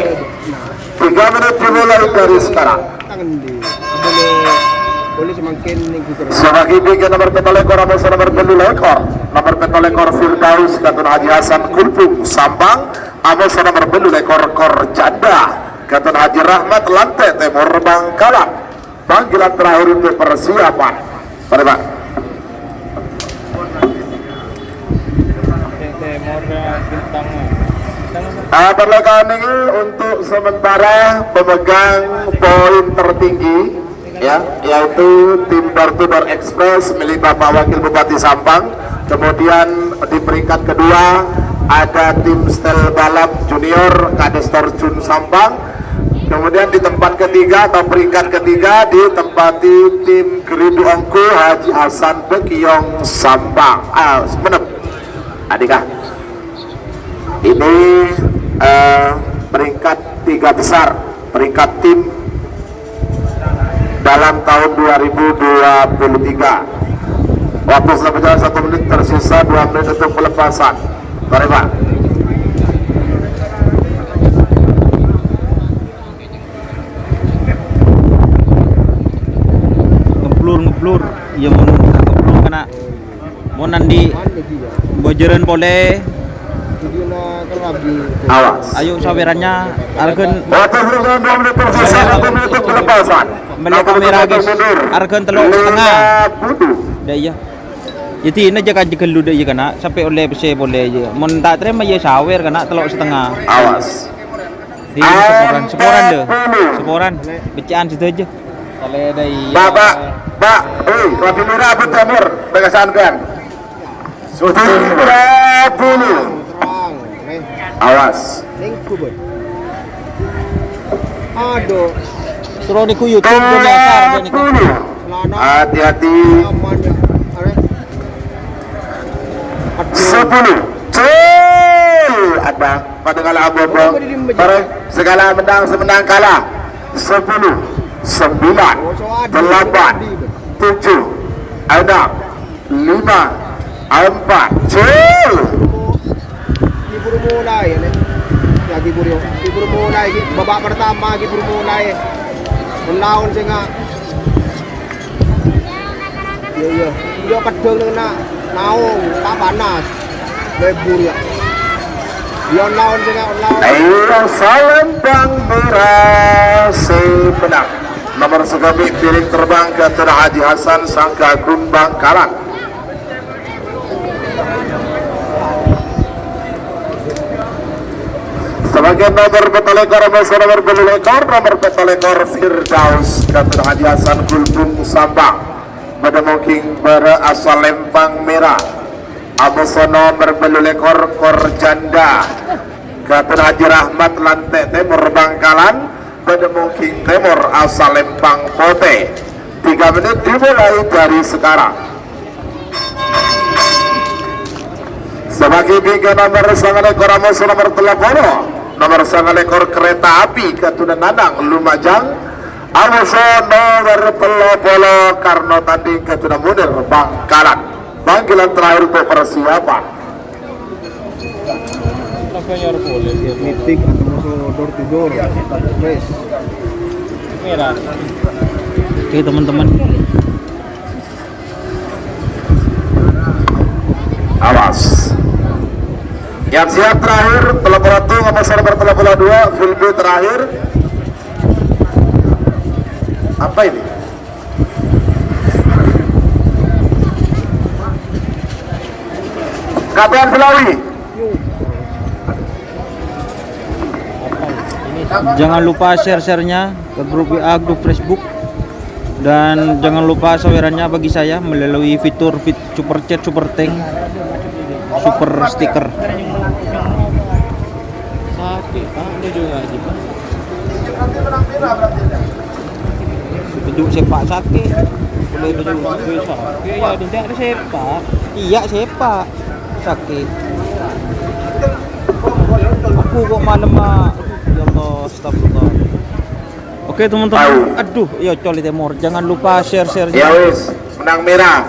Tiga menit dimulai dari sekarang. Tangan di boleh, boleh semakin mengikuti. Sabagi bingkèn nomer pètto lèkor, amoso nomer bâllu lèkor. Nomer pètto lèkor Firdaus, Ghâtun Haji Hasan Gulbung Sampang. Amoso nomer bâllu lèkor Kor Janda, Ghâtun Haji Rahmat Lantè Tèmor Bangkalan. Panggilan terakhir untuk persiapan. Mari, Pak. Ah, perlengkapan ini untuk sementara pemegang poin tertinggi, ya, yaitu tim Door to Door Express milik Bapak Wakil Bupati Sampang. Kemudian di peringkat kedua ada tim setel balap junior Kades Torjun Sampang. Kemudian di tempat ketiga atau peringkat ketiga ditempati tim Geridu Ongku Haji Hasan Bekiyong Sampang. Ah, Sumenep. Adikah? Ini, eh, peringkat tiga besar, peringkat tim dalam tahun dua ribu dua puluh tiga. Waktu sudah berjalan satu menit, tersisa dua menit untuk pelepasan. Mari, Pak. Ngeblur, ngeblur. Iyâ, mon ngeblur kèna. Mon andi' bâjârân polè. Awas. Ayo sawerana arghâ. Waktu sudah dua menit tersisa, satu menit untuk pelepasan. Mellè kamera, guys. Arghâ tello' setengah. Dâ' iyâ. Jadi, ini aja kaji gelu dâ' iyâ kèna, sampè' ollè pèssè polè iyâ. Mon ta' tarèma iyâ sawer kèna tello' setengah. Awas. Di seporan, seporan dâ. Seporan. Becca'an sadhâjâ. Pak, Pak, Pak, eh, Rabi Mira Abu Jamur, pegasan kan. Sudah dulu. Awas. Aduh. Suruh niku YouTube, dulu. Hati-hati. Aduh. Sepuluh. Cil. Ada. Pada kalah apa-apa. Mari, segala menang, semenang kalah. Sepuluh, sembilan, delapan, tujuh, enam, lima, empat. Cil. Ghibur mulai, ya, Nek. Ya, ghibur, yo. Ghibur mulai, ghi-, babak pertama, ghibur mulai. Melawan sing a-, Iya, iya. Iya, kadhâng neng na-, naong, ta' panas. Lebur, ya. Iya, naon sing naon. Ayo, Salempang Mira sè mennang. Nomor saghâmè Piring Terbang Ghâtun Haji Hasan Sanggagung Bangkalan. Sabâgiyân nomor pètto lèkor, amoso nomor bâllu lèkor, nomor pètto lèkor Firdaus Ghâtun Haji Hasan Gulbung Sampang. Bâdâ mongging bârâ' asal Lèmpang Mèra. Amoso nomor bâllu lèkor Kor Janda. Ghâtun Haji Rahmat Lantè Tèmor Bangkalan. Bâdâ mongging tèmor asal Lèmpang Potè. Tiga menit dimulai dari sekarang. Sabâgiyân bingkèn nomor sanga lèkor, amoso nomor tello polo. Nomor sanga lèkor kereta api Ghâtun Nanang Lumajang. Amoso nomor tello polo Karno Tanding Ghâtun Munir Bangkalan. Panggilan terakhir untuk persiapan. Meeting atau masuk door to door. Wes. Oke, teman-teman. Awas. Yang siap terakhir, tello polo satu, nomor nomor tello polo dua, full B terakhir. Apa ini? Kapan Selawi? Jangan lupa share-share-nya ke grup W A, grup Facebook. Dan jangan lupa sawerannya bagi saya melalui fitur fit-, super chat, super thank, super sticker. Sakè', Pak. Ini juga aja, Pak. Tunjuk sepak sakè'. Boleh tunjuk sakè', sakè'. Ya, tidak ada sepak. Iya, sepak. Sakè'. Aku kok malem, Mak. Ya Allah, astagfirullah. Oke, teman-teman. Aduh, iya, Coli Timur. Jangan lupa share-share-nya. Ya wis, menang merah.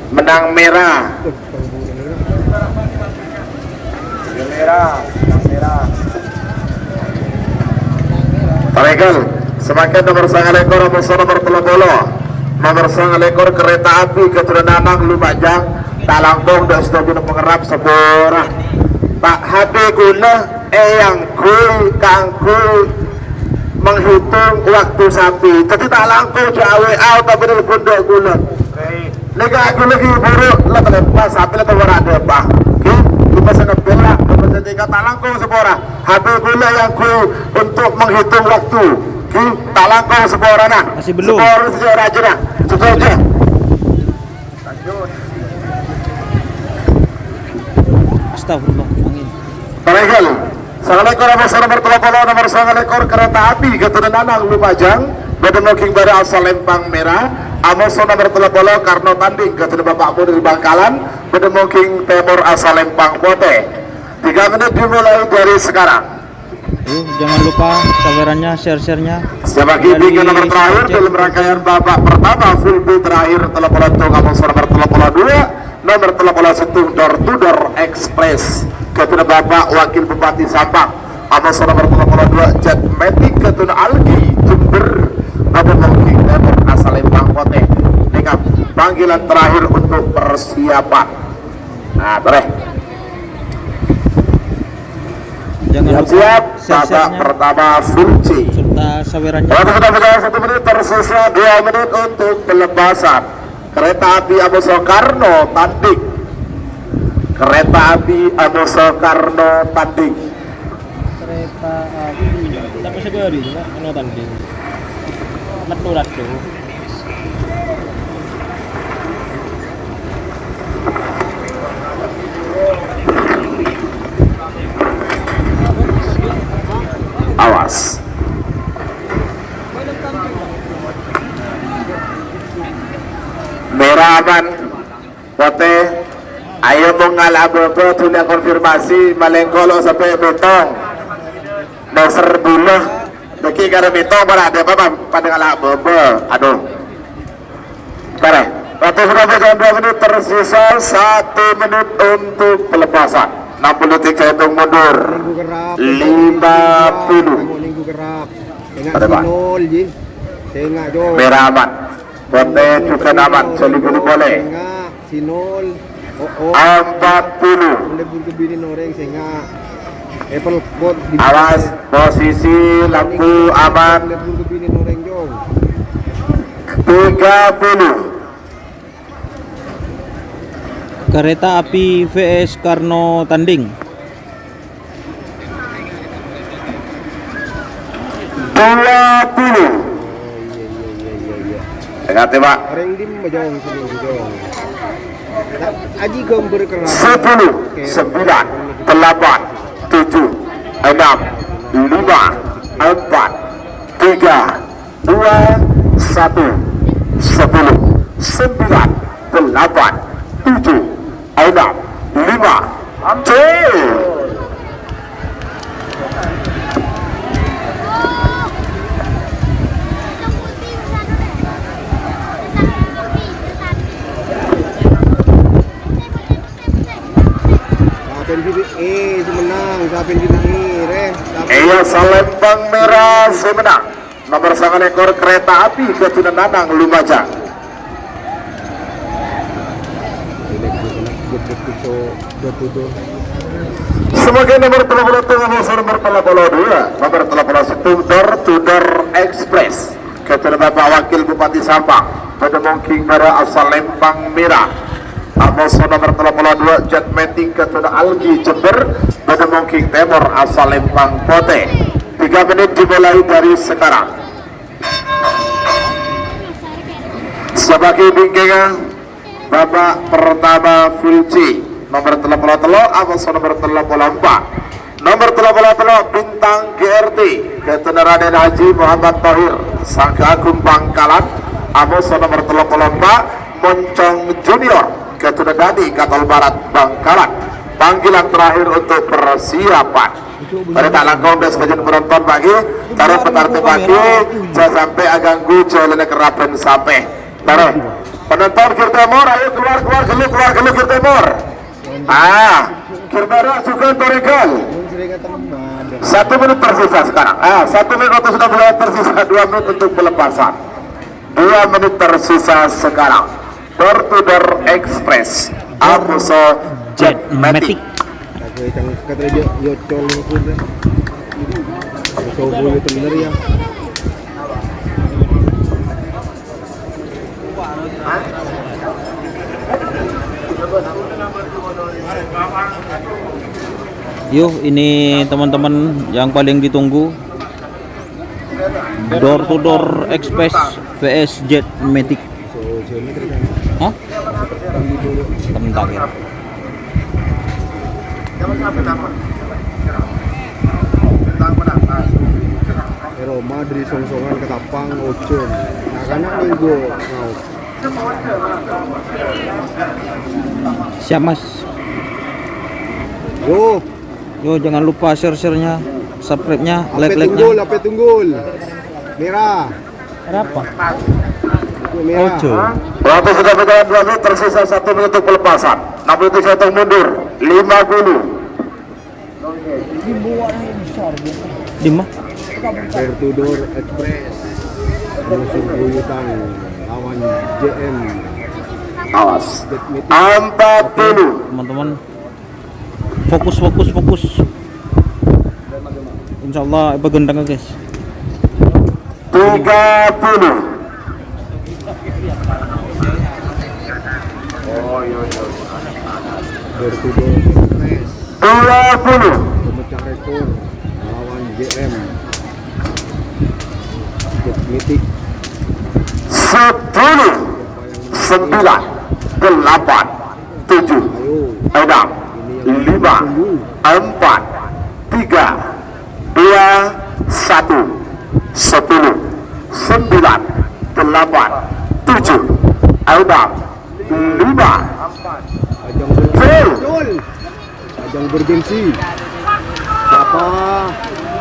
Menang merah. Merah, menang merah. Taregal, semakin nomor sanga lèkor, nomor sanga lèkor, nomor sanga lèkor kereta api keturunan Nanang Lumajang, ta' langkong dâ' sadhâjâna pangerrap sabârâ. Pak, H P kaulâ èangghuy kaangghuy menghitung waktu sapi. Dhâddhi ta' langkong jhâ' W A otabâ nelpon dâ' kaulâ. Nèka aku lagi buru la telepon, sampai la tawara ada apa. Oke, cuma sana bela, apa saya tinggal ta' langkong sabârâ. H P kaulâ èangghuy untuk menghitung waktu. Oke, ta' langkong sabârâna. Masih belum. Sabârâ sejak raja. Setuju. Astagfirullah, angin. Taregal. Sanga lèkor, amoso nomor tello polo, nomor sanga lèkor kereta api keturunan Nanang Lumajang, bâdâ mongking bârâ asal Lempang Merah, amoso nomor tello polo Karno Tanding keturunan Bapak Munir Bangkalan, bâdâ mongking Timur asal Lempang Potè. Tiga menit dimulai dari sekarang. Yuk, jangan lupa sawerannya, share-share-nya. Siapa kini ke nomor terakhir dalam rangkaian babak pertama, full B terakhir, tello polo sèttong, amoso nomor tello polo dua, nomor tello polo sèttong, door to door express. Kepada Bapak Wakil Bupati Sampang, amoso nomor tello polo dua, Jet Matic keturunan Alki, Jember, Bapak Mongking Timur, asal Lempang Potè. Dengan panggilan terakhir untuk persiapan. Nah, boleh. Jangan lupa siap-siap, babak pertama full C. Serta sawerannya. Waktu sudah berjalan satu menit, tersisa dua menit untuk pelepasan. Kereta api Amo Soekarno Tanding. Kereta api Amo Soekarno Tanding. Kereta api. Tak bisa beri, cuma Amo Tanding. Metu ratu. Awas. Merah aman. Potè. Ayo, mon ngala' bâbâ, dhuli konfirmasi, malèng kolo' sampè' bètong. Dasar bulâ. Nèkè karè mètong para' dâpa' pa-, padâ ngala' bâbâ. Aduh. Karè. Waktu sudah berjalan dua menit, tersisa satu menit untuk pelepasan. Enam puluh tiga hitung mundur. Lima puluh. Ada, Pak. Nol, ji. Merah aman. Potè juga aman. Sèngak, si Nol. Oh, oh. Empat puluh. Lebur ke bini noreng sèngak. Apple pot di. Awas, posisi lampu aman. Lebur ke bini noreng, Jong. Tiga puluh. Kereta api V S Karno Tanding. Dua puluh. Ingat ya, Pak. Reng dim bajong sini, bajong. Nah, aji gambar kerana. Sepuluh, sembilan, delapan, tujuh, enam, lima, empat, tiga, dua, satu, sepuluh, sembilan, delapan, tujuh, enam, lima, C. Sapen sini, eh, semenang, sapen sini, eh, reh, sapen. Iya, Salembang Merah semenang. Nomor sanga lèkor kereta api Keturunan Nanang Lumajang. Sebagai nomor tello puluh sèttong, nomor tello puluh dua, nomor tello puluh sèttong, door to door express. Ghâdhuwâna Bapak Wakil Bupati Sampang, bâdâ mongging bârâ' asal Lempang Mèra. Amoso nomer tello polo dua, Jet Matic, ghâdhuwâna Algi Jember, bâdâ mongging tèmor asal Lempang Potè. Tiga menit dimulai dari sekarang. Sabâgiyân bingkèngnga, Babak pertama full C, nomer tello polo tello, amoso nomer tello polo empa'. Nomer tello polo tello, Bintang G R T, ghâdhuwâna Raden Haji Muhammad Thohir, Sangga Agung Bangkalan, amoso nomer tello polo empa', Moncong Junior, ghâdhuwâna Dani Katol Barat Bangkalan. Panggilan terakhir untuk persiapan. Mari ta' langkong, bes, bajin penonton bagi, cari petartib bagi, jhâ' sampè' aghânggu jhâlânna kerabân sampè'. Taruh. Penonton Gir Tèmor, ayo keluar, keluar, ghellu, keluar, ghellu, Gir Tèmor. Ah, Gir Bârâ' jhughân Toregal. Satu menit tersisa sekarang. Ah, satu menit waktu sudah mulai tersisa, dua menit untuk pelepasan. Dua menit tersisa sekarang. Door to door express. Amoso Jet Matic. Aku yang kata aja, yo, col, pun. Coba itu bener ya. Yo, ini teman-teman yang paling ditunggu. Door to door express V S Jet Matic. Hah? Tentang ya. Roma dari Songsongan Ketapang, ojhân. Nah, karena minggu mau. Siap, Mas. Yo. Yo, jangan lupa share-share-nya, subscribe-nya, like-like-nya. Ape tunggul, ape tunggul. Merah. Kenapa? Merah. Ojo. Waktu sudah berjalan dua menit, tersisa satu menit untuk pelepasan. Enam puluh tujuh hitung mundur. Lima puluh. Di mana? Door to door express. Musuh buyutan lawan J M. Awas. Empat puluh. Teman-teman. Fokus, fokus, fokus. Insyaallah, apa gendang, guys? Tiga puluh. Door to door express. Dua puluh. Pemecah rekor lawan J M. Jet Matic. Sepuluh, sembilan, delapan, tujuh, enam, lima, empat, tiga, dua, satu, sepuluh, sembilan, delapan, tujuh, enam, lima. Ajang bergengsi. Ajang bergengsi. Siapa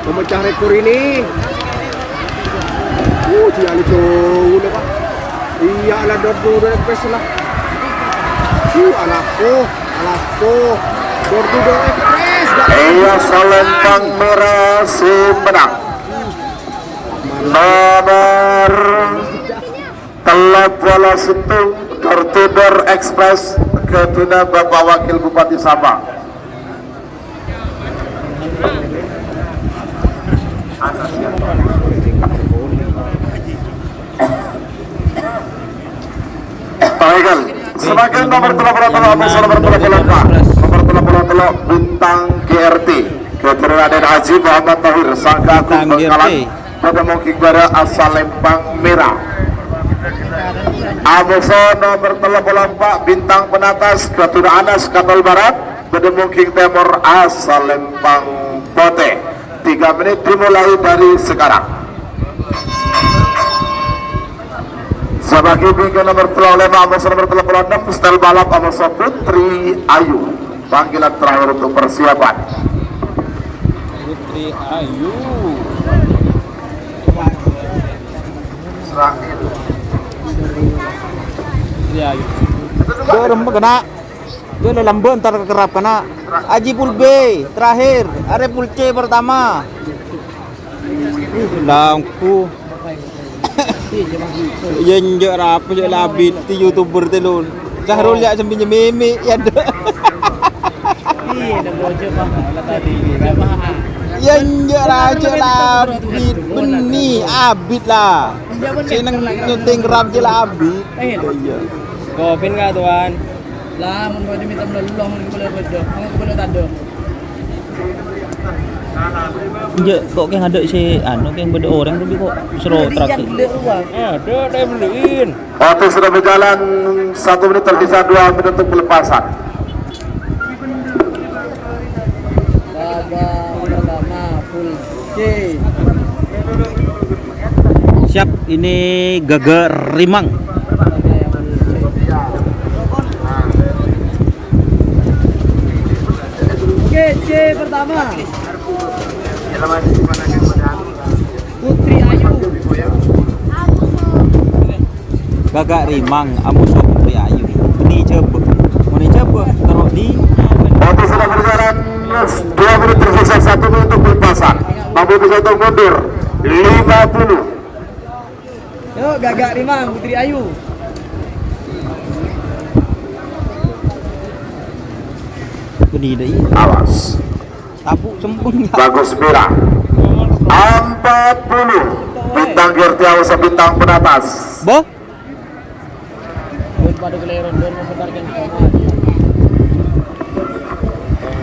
pemecah rekor ini? Uh, dia lucu, udah, Pak. Iya, lah, door to door express lah. Uh, alako, alako. Door to door express. Iya, Salempang Merah si menang. Nomor tello polo sèttong, door to door express, ghâdhuwâna Bapak Wakil Bupati Sampang. Baik, sebagai nomor tello polo tello, nomor tello polo tello, Bintang G R T, ghâdhuwâna Raden Haji Muhammad Tahir, Sangga Agung Bintang G R T. Bangkalan. Bâdâ mongging bârâ' asal Lempang Merah. Amoso nomer tello polo empa', Bintang Penatas, ghâdhuwâna Anas Katol Barat. Bâdâ mongging tèmor asal Lempang Potè. Tiga menit dimulai dari sekarang. Sabâgiyân bingkèng nomer tello polo lèma', amoso nomer tello polo ennem, style balap, amoso Putri Ayu. Panggilan terakhir untuk persiapan. Putri Ayu. Putri Ayu. Dorem kena. Dia lambâ' entar kerrap kena. Aji full B terakhir. Arè full C pertama. Langku. Iyâ, enjâ' rapa jâ' la abit YouTuber tè, Lul. Syahrul jâ' sambi nyemimi, yâ, dâ'. Iyâ, dâ' bocor, Pak. Tadi, coba, ah. Yâ, enjâ' la, jâ' la abit, bânnè abit la. Sè neng-, neng-, neng-, ram jâ' la abit. Iyâ. Kopin nggak, Tuan? Lah, mon bâdâ mènta melolong, mon bâdâ, mon bâdâ tadâ'. Enjâ', kok kèng adâ' sè, anu, kèng bâdâ orèng, tapè kok soro traksè. Adâ', adâ' beliin. Waktu sudah berjalan satu menit tersisa dua menit untuk pelepasan. Babak pertama full C. Siap, ini Gaga Rimang. Oke, C pertama. Putri Ayu. Gaga Rimang, amoso Putri Ayu. Bânnè jhâbâ. Mon jhâbâ, terro di. Waktu sudah berjalan dua menit tersisa satu menit untuk pelepasan. Mampu bisa untuk mundur. Lima puluh. Yo, Gaga Rimang, Putri Ayu. Bânnè dâ' iyâ. Awas. Tabu' sempurna. Bagus, Mira. Empat puluh. Bintang Gerti, awas, Bintang Penatas. Bo?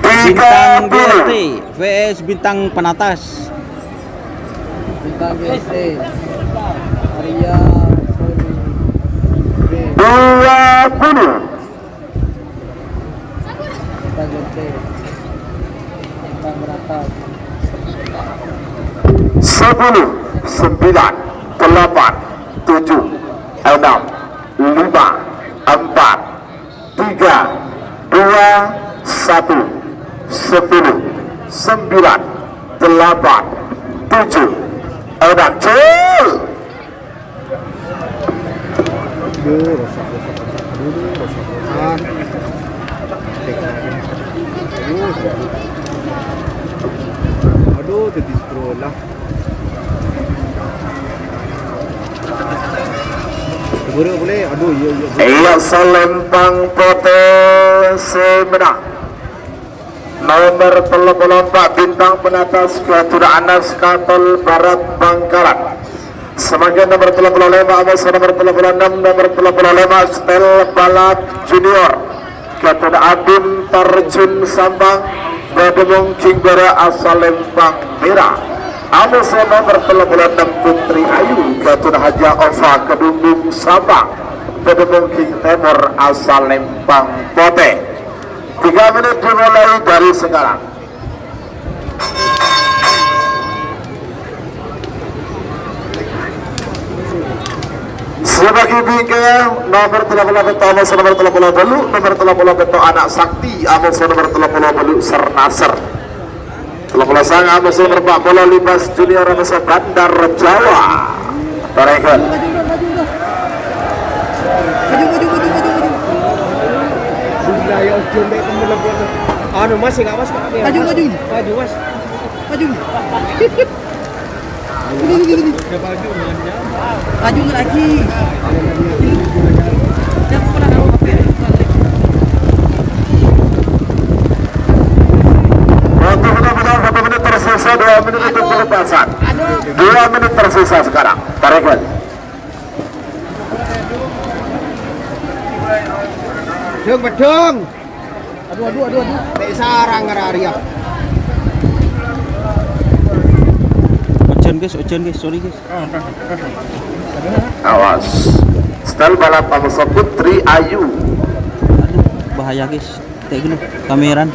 Bintang Gerti V S Bintang Penatas. Bintang Gerti. Arya Sony. Dua puluh. Kita ganti. Kita merata. Sepuluh, sembilan, delapan, tujuh, enam, lima, empat, tiga, dua, satu, sepuluh, sembilan, delapan, tujuh, enam, cul! Aduh, rosak, rosak, rosak. Aduh, rosak, rosak. Aduh, aduh. Aduh, jadi sekolah. Buru boleh. Aduh, iya, iya, iya. Iya, Salempang Potè sè mennang. Nomor tello polo empa' Bintang Penatas, Keturunan Anas Katol Barat Bangkalan. Samangkèn nomor tello polo lèma', amoso nomor tello polo ennem, nomor tello polo lèma' Stel Balap Junior. Keturunan Adun Tarjun Sampang, bâdâ mongking bârâ' asal Lempang Mèra. Amoso nomor tello polo ennem Putri Ayu, Keturunan Haja Ova Kedundung Sampang, bâdâ mongking tèmor asal Lempang Potè. Tiga menit dimulai dari sekarang. Sè bâgi bingkèng, nomor tello polo pètto', amoso nomor tello polo bâllu', nomor tello polo pètto' Anak Sakti, amoso nomor tello polo bâllu' Sernaser. Tello polo sanga', amoso nomor empa' polo Limas Junior, amoso Bandar Jawa. Tarekan. Maju, maju, maju, maju, maju. Gila, ya, ojo, Mbak, temen, temen. Anu, Mas, enggak, Mas, enggak, ya, Maju, Mas. Maju. Maju, Mas. Maju. Ini, ini, ini. Maju lagi. Jangan pernah tahu apa yang Waktu benar-benar satu menit tersisa, dua menit untuk pelepasan. Dua menit tersisa sekarang. Tarekan. Dong, bedong. Aduh, aduh, aduh, aduh. Tek sarang ngara Arya. Ojan, guys, ojan, guys. Sorry, guys. Awas. Stel Balap amoso Putri Ayu. Aduh, bahaya, guys. Tek dulu, kameran.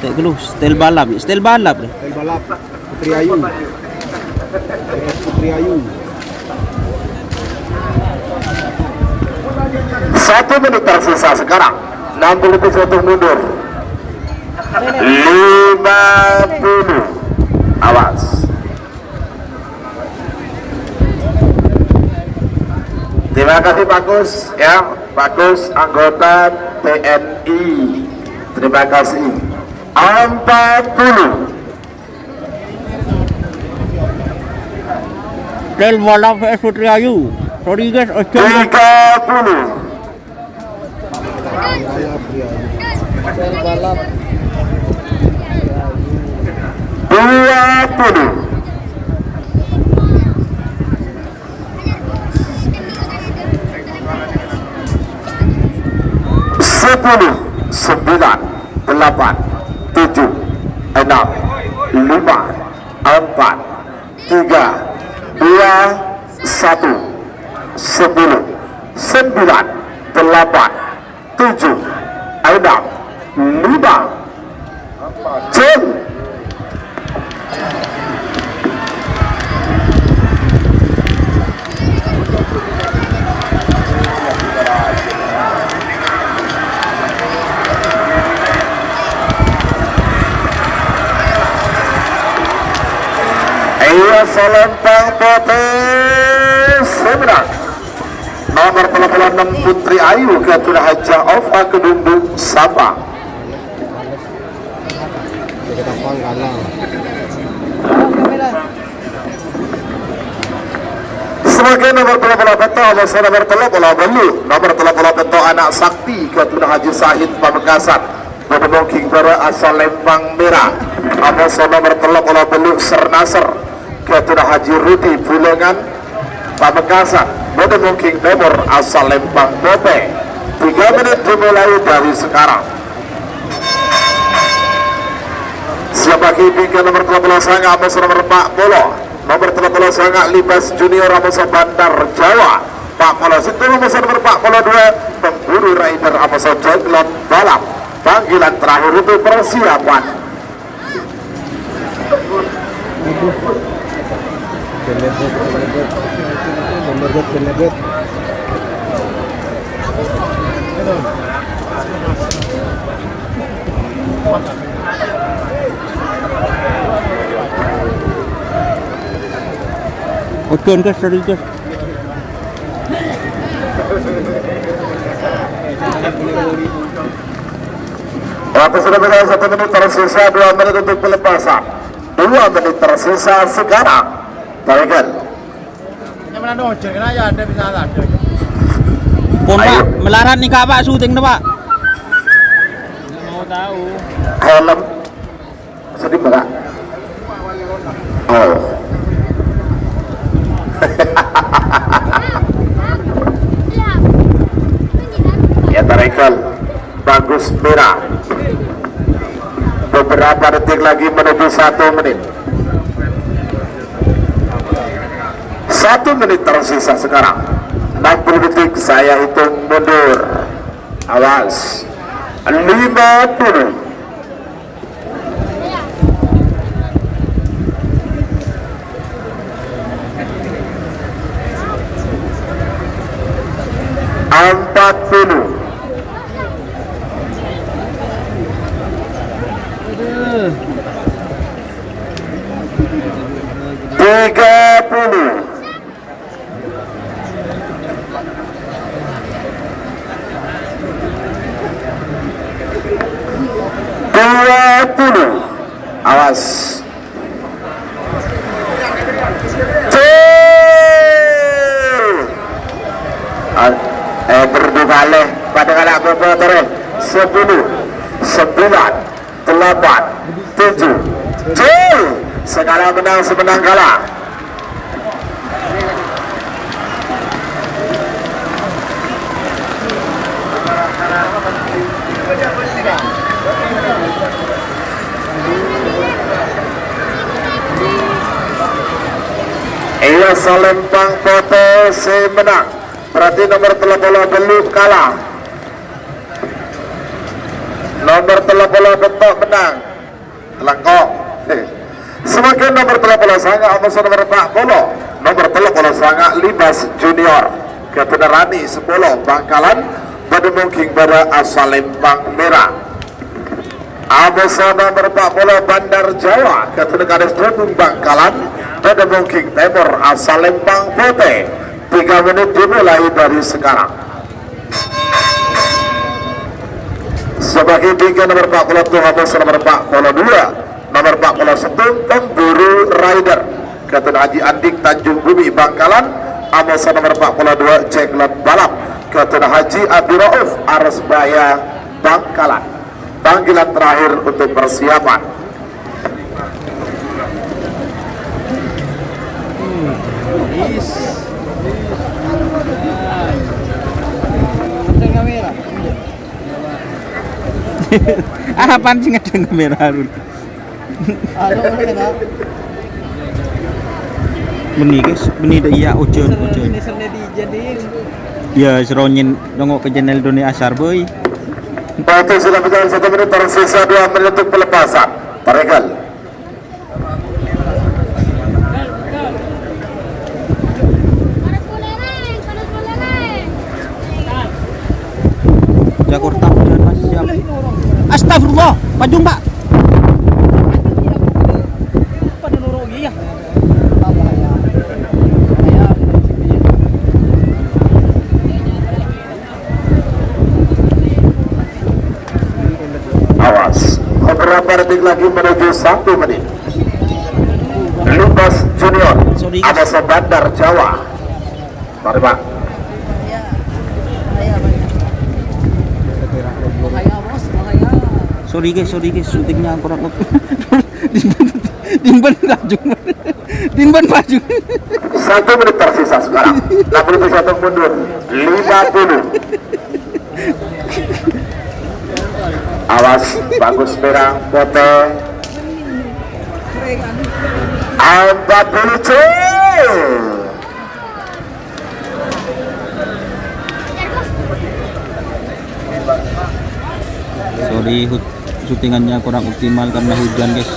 Tek dulu, Stel Balap, Stel Balap deh. Stel Balap. Putri Ayu. Putri Ayu. Satu menit tersisa sekarang. Enam puluh detik untuk mundur. Lima puluh. Awas. Terima kasih, Pak Kus, ya, Pak Kus, anggota T N I. Terima kasih. Empat puluh. Stel Balap V S Putri Ayu. Sorry, guys, ojo. Tiga puluh. Stel Balap. Dua puluh. Sepuluh, sembilan, delapan, tujuh, enam, lima, empat, tiga, dua, satu, sepuluh, sembilan, delapan, tujuh, enam, lima, ceng. Iya, Salempang Putih, sè mennang. Nomor tello puluh ennem Putri Ayu, Gaduna Hajah Ova Kedundung Sapa. Sebagai nomor tello puluh petto, amoso nomor tello puluh tellu. Nomor tello puluh petto Anak Sakti, Gaduna Haji Sahid Pamekasan. Bâdâ mongging bârâ' asal Lembang Mèra. Amoso nomor tello puluh tellu Sernaser, Gaduna Haji Rudi Bulangan. Pamekasan, bâdâ mongging tèmor asal Lembang Potè. Tiga menit dimulai dari sekarang. Siap lagi bingkai nomor tello puluh sanga', amoso nomor empat puluh. Nomor tello puluh sanga' Libas Junior, amoso Bandar Jawa. Empat puluh sèttong, amoso nomor empat puluh dua, Pemburu Rider, amoso Jenglot Balap. Panggilan terakhir untuk persiapan. Oke, gas, sorry, gas. Waktu sudah berjalan satu menit, tersisa dua menit untuk pelepasan. Dua menit tersisa sekarang. Tarik. Pon, Pak, melarat nih, Kak, Pak, syuting nih, Pak. Nggak mau tahu. Helm. Sedih, Pak. Oh. Ya, tarik. Bagus, Mira. Beberapa detik lagi menuju satu menit. Satu menit tersisa sekarang. Enam puluh detik saya hitung mundur. Awas. Lima puluh. Empat puluh. Tiga puluh. Dua puluh. Awas. Cil. Ah, eh, berdua kali. Pada kala apa, terus. Sepuluh. Sembilan. Delapan, tujuh, cil. Sè kala mennang, sè mennang kala. Iyâ, Salempang Potè sè mennang. Berarti nomor tello puluh tellu kala. Nomor tello puluh petto' mennang. Telangko. Samangkèn nomor tello puluh sanga' amoso nomor empat puluh. Nomor tello puluh sanga' Libas Junior. Gaduna Rani Sepolo Bangkalan. Bâdâ mongging bârâ' asal Lembang Mèra. Amoso nomor empat puluh Bandar Jawa. Gaduna Kades Dodung Bangkalan. Bâdâ mongging tèmor asal Lembang Potè. Tiga menit dimulai dari sekarang. Sebagai bingkai nomor empat puluh satu, amoso nomor empat puluh dua, nomor empat puluh satu, Pemburu Rider, Gaduna Haji Andik Tanjung Bumi Bangkalan, amoso nomor empat puluh dua, Jenglot Balap, Gaduna Haji Abdul Rauf Arsbaya Bangkalan. Panggilan terakhir untuk persiapan. Apaan sih ngedhing kamera, Run? Anu, anu, kena. Bânnè, guys, bânnè dâ' iyâ, ojhân, ojhân. Ini serne di jadi. Ya, seronyen nongok ke channel Doni Asar, boy. Waktu sudah berjalan satu menit, tersisa dua menit untuk pelepasan. Taregal. Jakarta udah, Mas, siap. Astagfirullah, pajung, Pak. Awas, beberapa detik lagi menuju satu menit. Lukas Junior, Sorry, guys. Ada Bandar Jawa. Mari, Pak. Sorry, guys, sorry, guys, syutingnya kurang oke. Dimbân, dimbân laju. Dimbân laju. Satu menit tersisa sekarang. Enam puluh satu mundur. Lima puluh. Awas, bagus merah, putih. Empat puluh C. Sorry, hut-, syutingannya kurang optimal karena hujan, guys.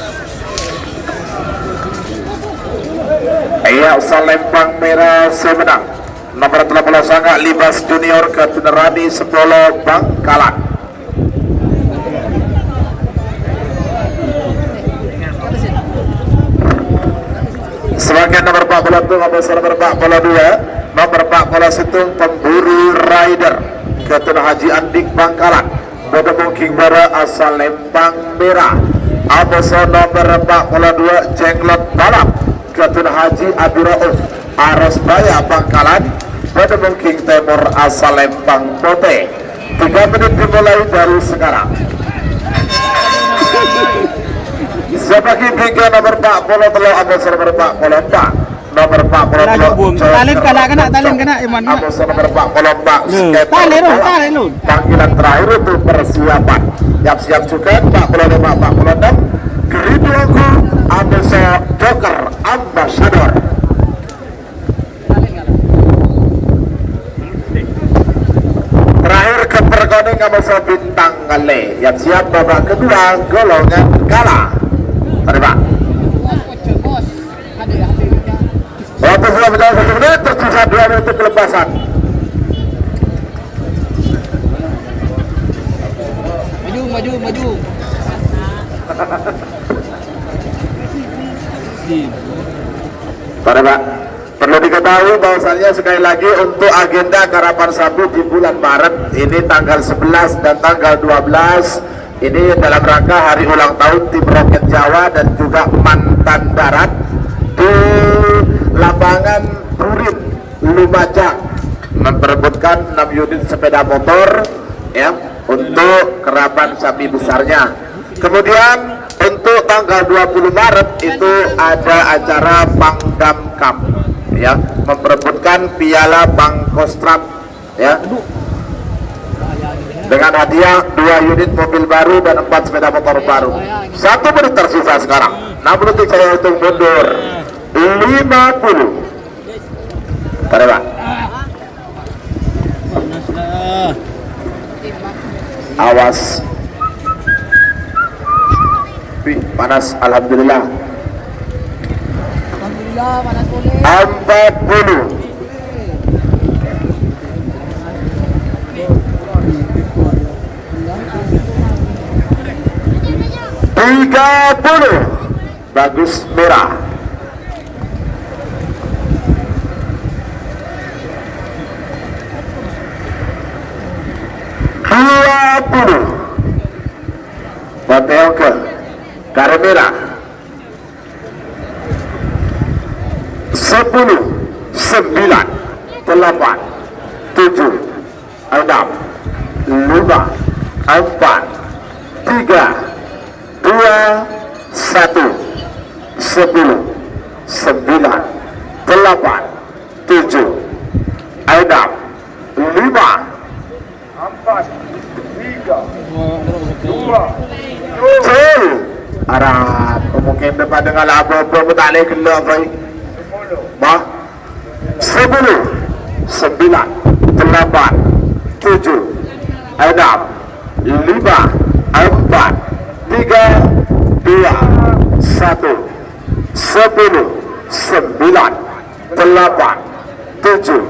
Iya, Salempang Merah sè mennang. Nomor tello puluh sanga' Libas Junior, Keturunan Rani sepuluh Bangkalan. Sebagai nomor empat puluh satu, nomor empat puluh dua, nomor empat puluh satu, Pemburu Rider, Keturunan Haji Andik Bangkalan. Bâdâ mongking bârâ asal Lempang Merah. Amoso nomor empat puluh dua, Jenglot Balap, Keturunan Haji Abdul Rauf, Arosbaya Bangkalan. Bâdâ mongking tèmor asal Lempang Potè. Tiga menit dimulai dari sekarang. Sè bâgi bingka nomor empat puluh tello', amoso nomor empat puluh empat. Nomor empat puluh tello', Laju, Bung. Talèn kena, kena, talèn kena, Iman, kena. Amoso nomor empat puluh empat, Loh, skepper talèn, Lun, bola. Talèn, Lun. Panggilan terakhir untuk persiapan. Siap-siap juga, empat puluh lima, empat puluh enam. Geri Tuanku, amoso Joker Ambassador. Terakhir, keper konèng, amoso Bintang Kale. Yang siap babak kedua, golongan kala. Mari, Pak. Waktu sudah berjalan satu menit, tersisa dua menit pelepasan. Maju, maju, maju. Mari, Pak. Perlu diketahui bahwasannya, sekali lagi, untuk agenda Karapan Sapi di bulan Maret ini, tanggal sebelas dan tanggal dua belas, ini dalam rangka hari ulang tahun tim Roket Jawa dan juga Mantan Darat di lapangan Burin, Lumajang, memperebutkan enam unit sepeda motor, ya, untuk Karapan Sapi besarnya. Kemudian, untuk tanggal dua puluh Maret itu ada acara Pangdam Cup, ya, memperebutkan Piala Pangkostrad, ya, dengan hadiah dua unit mobil baru dan empat sepeda motor baru. Satu menit tersisa sekarang. Enam detik saya hitung mundur. Lima puluh. Tarik, Pak. Panas lah. Awas. Wih, panas, alhamdulillah. Alhamdulillah, panas boleh. Empat puluh. Tiga puluh. Bagus merah. Dua puluh. Boteoke. Kare merah. Sepuluh, sembilan, delapan, tujuh, enam, lima, empat, tiga, dua, satu, sepuluh, sembilan, delapan, tujuh, enam, lima, empat, tiga, dua, satu. Cul. Arapa mungkin padâ ngala' apa-apa, ta' lè ghellâ', Boy. Bah. Sepuluh, sembilan, delapan, tujuh, enam, lima, empat, tiga, dua, satu. Sepuluh, sembilan, delapan, tujuh,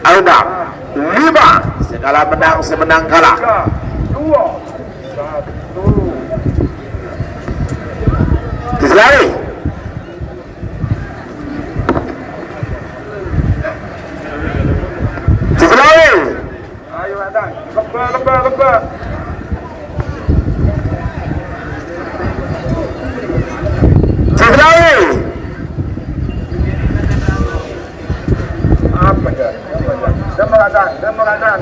enam, lima. Sè kala mennang, sè mennang kala. Diselari. Diselari. Ayo, Adang. Kebba, kebba, kebba. Diselari. Apa ya? Apa ya? Denger, Adang. Denger, Adang.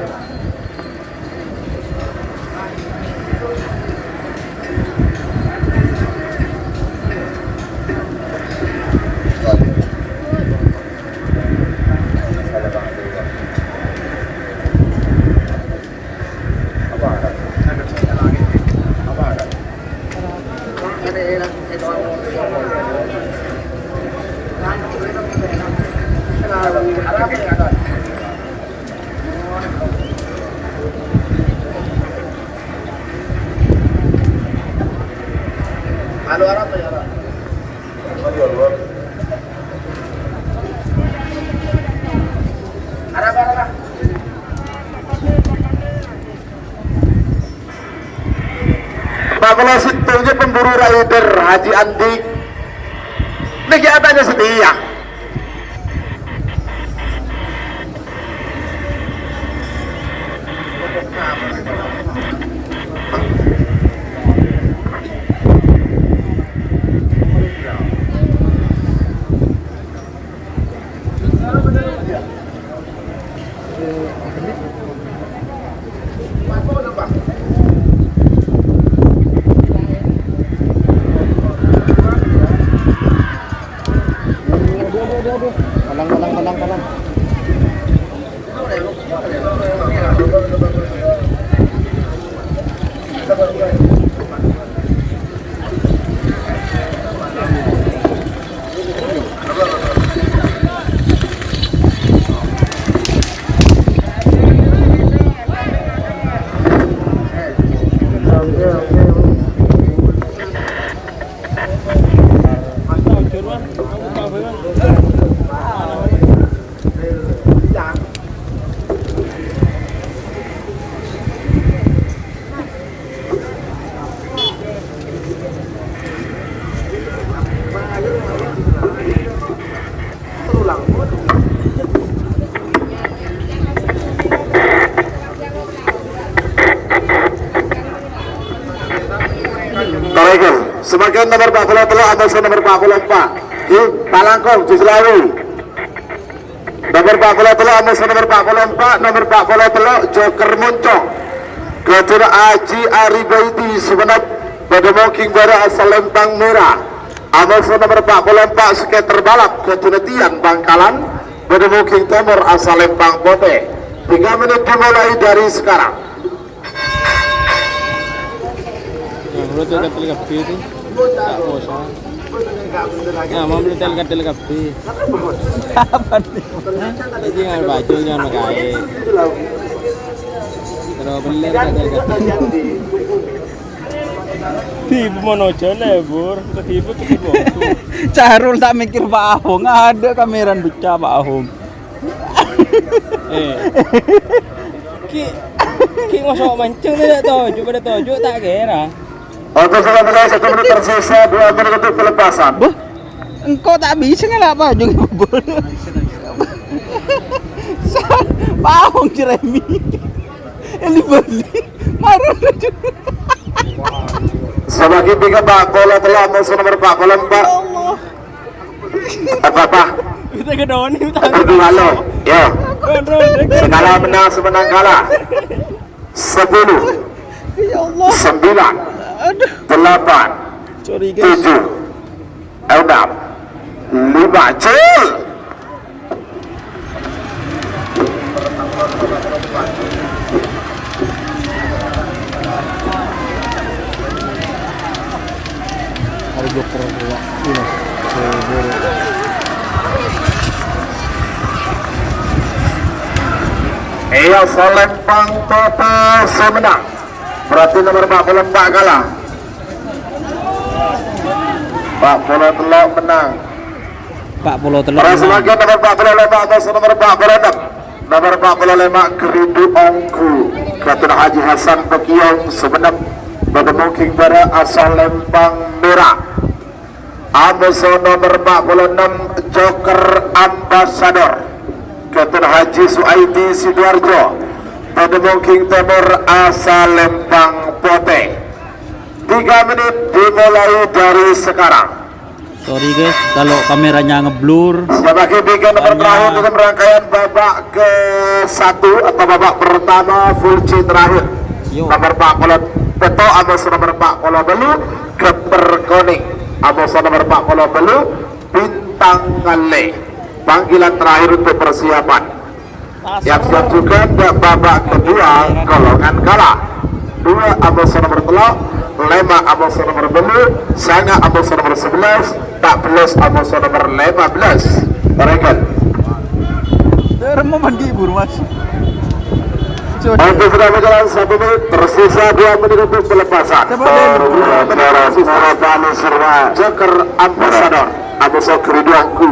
Bâkala sèttong jâ pemburu raider Haji Andi. Nèka atanya setia. Torèken. Samangkèn nomer pa' polo tello', amoso nomer pa' polo empa'. Ki, Palangkong, Jus Lawi. Nomer pa' polo tello', amoso nomer pa' polo empa', nomer pa' polo tello', Joker Moncong. Ghâjhâna Aji Aribaiti Sumenep, bâdâ Moging Bara asal Lempang Mera. Amoso nomer pa' polo empa', skater balap, ghâjhâna Tian Bangkalan, bâdâ Moging Tèmor asal Lempang Potè. Tiga menit dimulai dari sekarang. Nah, menurut saya katil kabeh itu tak puasa. Nah, mau menurut saya katil kabeh. Apa nih? Jadi nggak baju jangan pakai. Kalau bener katil kabeh. Tipu mono jane, Bur. Tipu, tipu. Carul tak mikir Pak Ahong, ada kameran becak Pak Ahong. Eh. Ki, ki mosok mancèng ta' toju', padâ toju' ta' kèra. Untuk sementara satu menit tersisa, dua menit untuk pelepasan. Bâh, engko' ta' bisa ngala' pajung bobol. Pahong jeremi. Eli bali. Marun. Sebagai tiga pa' polo tello', amoso nomer pa' polo empa'. Ya Allah. Apa-apa? Kita gedoni, kita. Berdua lo, ya. Segala menang, semenang kalah. Sepuluh, ya Allah, sembilan, aduh, delapan, sorry, guys, tujuh, enam, lima, cul. Ada joker pula. Ini, seburu. Iya, Salempang Total sè mennang. Berarti nomor empat puluh empat kalah. Empat puluh tello' mennang. Empat puluh tello' mennang. Terros lagi nomor empat puluh lèma' atas nomor empat puluh enam. Nomor empat puluh lèma' Geridu Ongghu, Ghâtèna Haji Hasan Pekiyong Sumenep, bâdâ mongking bârâ' asal Lèmpang Mèra. Amoso nomor empat puluh enam Joker Ambassador, Ghâtèna Haji Suaidi Sidoarjo, bâdâ mongking tèmor asal Lèmpang Potè. Tiga menit dimulai dari sekarang. Sorry, guys, kalau kameranya ngeblur. Sebagai bikin nomor terakhir dalam rangkaian babak ke satu atau babak pertama full C terakhir. Yo. Nomor empat puluh, Peto Amos nomor empat puluh bâllu, Geper Koning. Amos nomor empat puluh bâllu, Bintang Ngale. Panggilan terakhir untuk persiapan. Yang diajukan babak kedua golongan kalah. Dua Amos nomor tello', lèma' Amos nomor bâllu', sanga Amos nomor sebelas, empat belas Amos nomor lèma belas. Regal. Remo mandi buru, Mas. Waktu sudah berjalan satu menit, tersisa dua menit untuk pelepasan. Coba, Den. Baru berjalan, Sarapani Sirwa. Joker Ambassador, Amos Geridu Ongghu.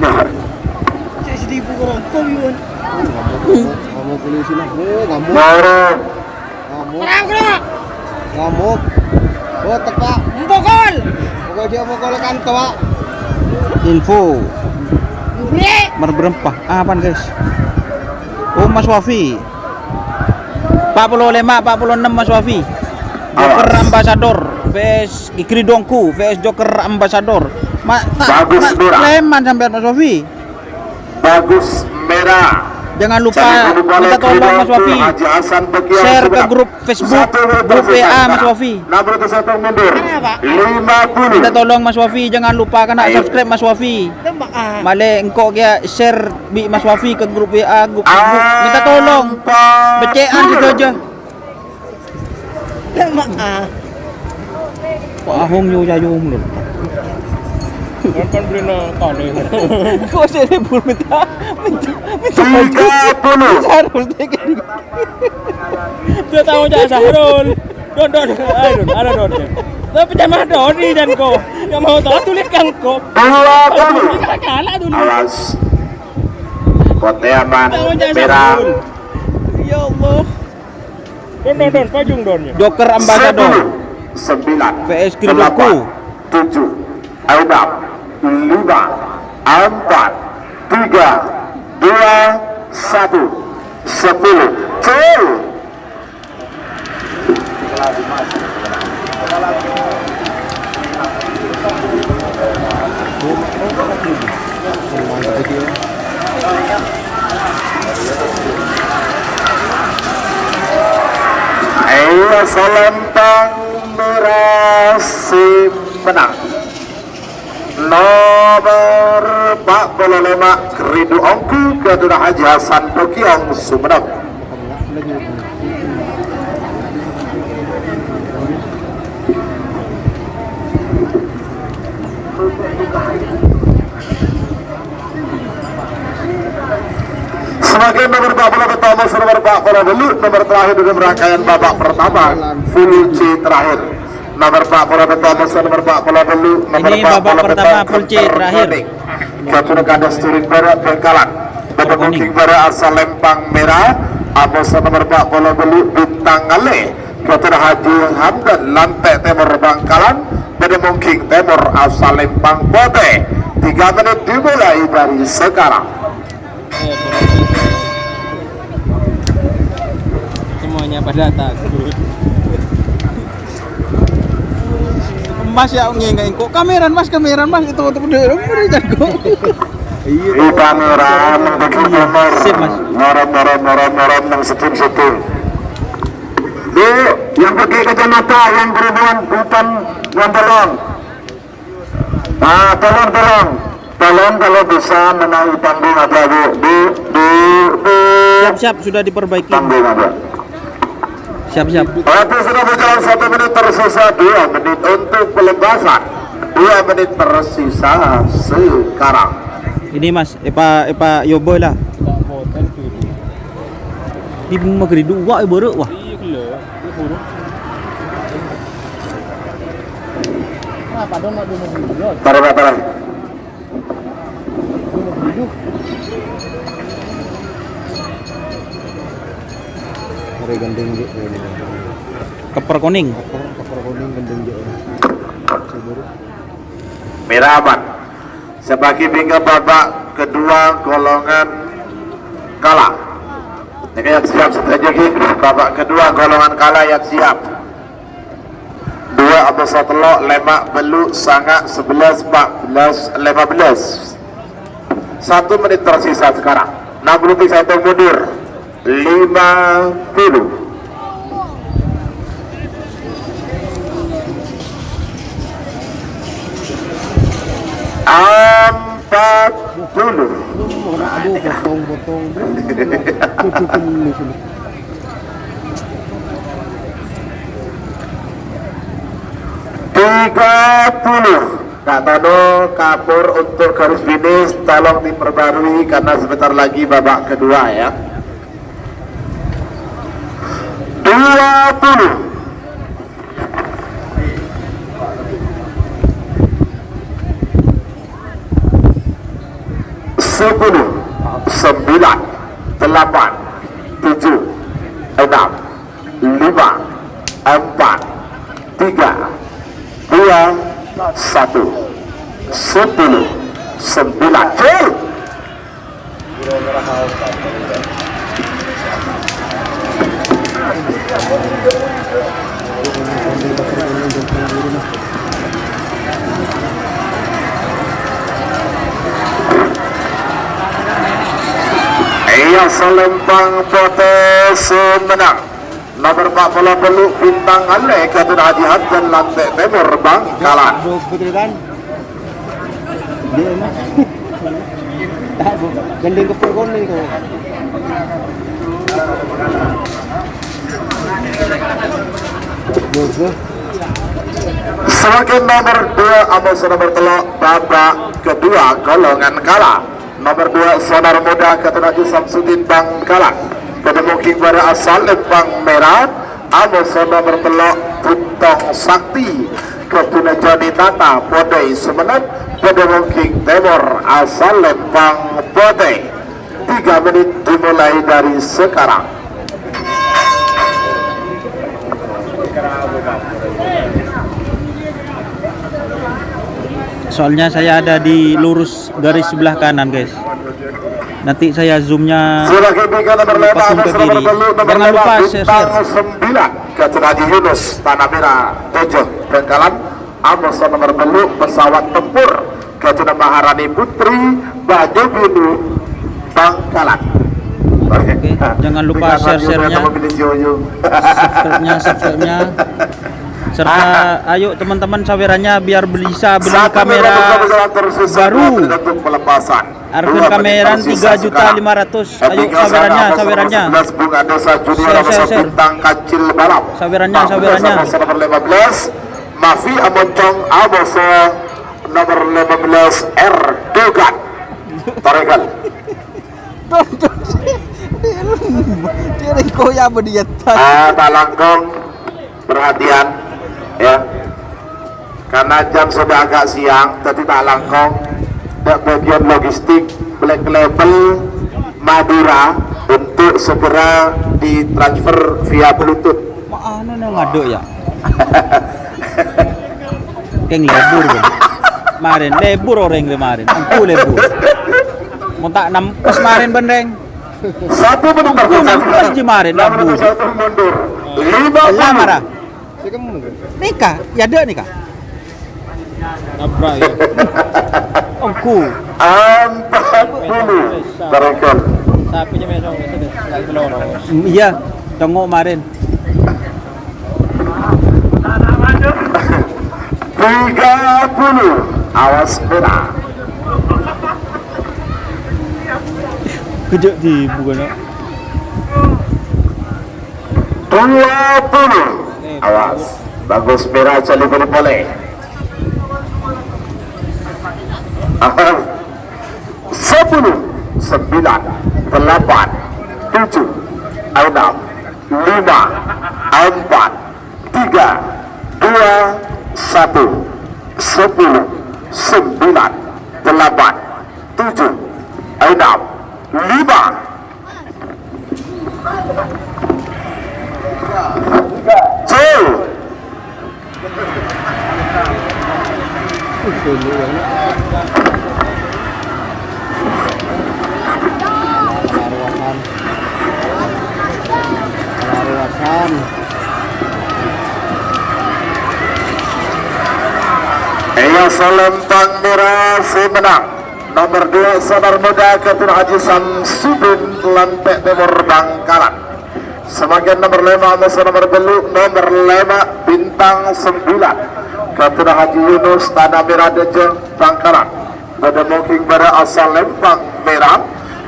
Nah. Cek sedih buku rokok, Yun. Ngamuk polisi lah. Oh, ngamuk. Marah. Ngamuk. Marah, bro. Ngamuk. Oh, teka. Mpokol. Pokoknya dia mukul kan, Tok. Info. Bre. Mer berempat. Apaan, guys? Oh, Mas Wafi. Empat puluh lèma', empat puluh enam, Mas Wafi. Joker Ambassador, V S Gigri Dongku, V S Joker Ambassador. Ma-, ta-, Bagus, ma-, Mira. Leman sampean, Mas Wafi. Bagus, Mira. Jangan lupa minta tolong, Mas Wafi. Share ke grup Facebook, grup W A, Mas Wafi. Minta tolong, Mas Wafi, jangan lupa kena subscribe, Mas Wafi. Malè engko' kèya share bi' Mas Wafi ke grup W A, grup Facebook. Minta tolong. Becce'an sè aja. Maaf. Kok ahong nyoca yom lho. Kan beli nonton ini. Kok sih ini buru minta, minta, minta baju. Tiga puluh. Sahrul tekan. Dia tahu cak Sahrul. Don, don, ayo, don, ada don. Tapi pecah mah don ini dan ko. Yang mau tahu tulis kan ko. Dua puluh. Kalah tulis. Awas. Kote aman. Tahu cak Sahrul. Ya Allah. Don, don, don, pajung don ya. Joker Ambassador. Sepuluh, sembilan, V S Giri delapan, Dongku. Tujuh, enam, lima, empat, tiga, dua, satu, sepuluh. Cul. Ayo, Salempang Mèra sè mennang. Nomer empat puluh lèma', Ridho Onggu, Ghâtèna Haji Hasan Pokiyong, Sumenep. Sebagai nomor empat puluh pertama, nomor empat puluh dulu, nomor terakhir dalam rangkaian babak pertama, full C terakhir. Nomor empat puluh pertama, nomor empat puluh dulu, nomor Ini babak pertama, full C terakhir. Ghâtèna Kadus Turin Barat Bangkalan. Bâdâ Bangkalan. Booking Barat asal Lempang Merah, Amos nomor empat puluh dulu, Bintang Ngalè. Ghâtèna Haji Hamdan, Lantè Tèmor Bangkalan, bâdâ Mongking Tèmor asal Lempang Potè. Tiga menit dimulai dari sekarang. Semuanya pada takut. Mas ya, ngèngkok. Kameran, Mas, kameran, Mas. Itu, itu, itu, itu, itu, jago. Iya. Di pameran, begitu, Mas. Sip, Mas. Moron, moron, moron, moron, nang sedheng-sedheng. Bu, yang pakai kacamata, yang kerudungan hitam, yang tolong. Ah, tolong, tolong. P Tolong kalau bisa menaiki panggung ada, Bu. Bu, Bu, Bu. Siap, siap, sudah diperbaiki. Panggung ada. Siap, siap. Waktu sudah berjalan satu menit tersisa dua menit untuk pelepasan. Dua menit tersisa sekarang. Ini, Mas, epa, epa yobo lah. Di mageri dua, eh, baru, wah. Taruh, taruh. Are gandeng, Cek. Keper kuning. Keper, keper kuning gandeng, Cek. Merah aman. Sebagai bingkai babak kedua golongan kala. Ini yang siap saja, Ki. Babak kedua golongan kala yang siap. Dua, amosana tello', lèma', bâllu', sanga', sabellâs, empa' bellâs, lèma bellâs. Satu menit tersisa sekarang. Enam puluh detik saya hitung mundur. Lima puluh. Empat puluh. Aduh, potong-potong. Tiga puluh. Kak Tono, kapur untuk garis finish, tolong diperbarui karena sebentar lagi babak kedua, ya. Dua puluh. Sepuluh, sembilan, delapan, tujuh, enam, lima, empat, tiga, dua, satu, sepuluh, sembilan. Cek. Iya, Salempang Potè sè mennang. Nomer empat puluh bâllu', Bintang Alè, Ghâtona Haji Hamdan, Lantè' Tèmor, Bangkalan. Aduh, betul kan? Dia enak. Tak, Bu. Gandeng keper kuning tuh. Aduh, Bu. Sebagai nomor dua, amosana nomor tello', babak kedua, golongan kala. Nomor dua, Sonar Muda, Ghâtona Haji Samsudin, Bangkalan. Bâdâ mongging bârâ asal Lembang Mèra, amosana nomor tello', Buntong Sakti, Ghâtona Joni Tata, Potè Sumenep, bâdâ mongging tèmor asal Lembang Potè. Tiga menit dimulai dari sekarang. Soalnya saya ada di lurus garis sebelah kanan, guys. Nanti saya zoomnya Sudah kepingkan nomor lima, pas nomor bâllu', nomor jangan lima, lupa share, Bintang share. Sembilan, Ghâtona Haji Yunus, Tanah Merah, tujuh, Bangkalan, amosana nomor bâllu', pesawat tempur, Ghâtona Maharani Putri, Banyubiru, Bangkalan. Oke, jangan lupa share-share-nya. Subscribe-nya, subscribe-nya. Serta ayo teman-teman sawerannya biar bisa beli kamera baru. Argana kamera tiga juta lima ratus. Ayo sawerannya, sawerannya. Share, share, share. Sawerannya, sawerannya. Mafi amoncong, amoso nomor lima belas, Erdogan. Toregal. Dia koya apa dia? Ah, tak langkong. Perhatian, ya. Karena jam sudah agak siang, jadi tak langkong. Ada bagian logistik Black Label Madura untuk segera ditransfer via Bluetooth. Ma' anu nang ngaduk ya? Keng lebur, kan? Kemarin lebur orang kemarin. Aku lebur. Mau tak nampes kemarin, Bendeng. Satu menit. Aku nampes kemarin, lebur. Lima puluh. Lah, marah. Nika, ya ada nika. Nabrak ya. Ongku. Empat puluh. Barangkal. Sapinya mesong itu deh. Nggak keluar. Iya, tengok kemarin. Tiga puluh. Awas kena. Kejak di bukan. Dua puluh. Awas. Bagus, mèra, cali bâli polè. Awas. Sepuluh, sembilan, delapan, tujuh, enam, lima, empat, tiga, dua, satu, sepuluh, sembilan, delapan, tujuh, enam, lima. Cul. Iyâ, salempang mèra sè mennang. Nomer dua, Sanar Muda Ketua Haji Samsudin, Lantè' Tèmor, Bangkalan. Samangkèn nomer lèma', amoso nomer tello', nomer lèma', Bintang Sembilan, Ketua Haji Yunus, Tanah Merah, Dejeng, Bangkalan. Bâdâ mongking bârâ' asal Lempang Merah,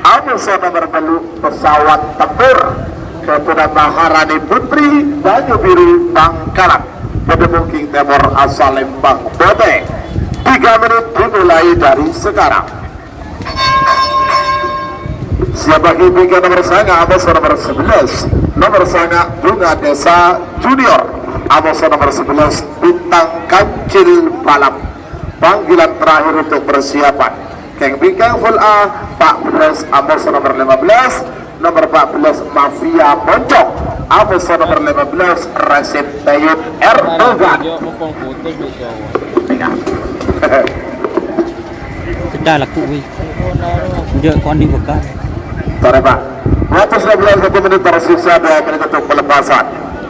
amoso nomer tello', Pesawat Tempur, Ketua Maharani Putri, Banyu Biru, Bangkalan. Bâdâ mongking tèmor asal Lempang Potè. Tiga menit dimulai dari sekarang. Siap bagi tiga, nomer sanga', amoso nomer sebelas, nomer sanga', Bunga Desa Junior, amoso nomer sebelas, Bintang Kancil Balap. Panggilan terakhir untuk persiapan. Keng bingkang full A, empat belas, amoso nomer lima belas, nomer empat belas, Mafia Moncong, amoso nomer lima belas, Recep Tayyip Erdogan. Pecah laku, weh. Enggak, kok di bekal. Sorry, Pak. Waktu sudah berlalu satu menit tersisa, dua menit untuk pelepasan.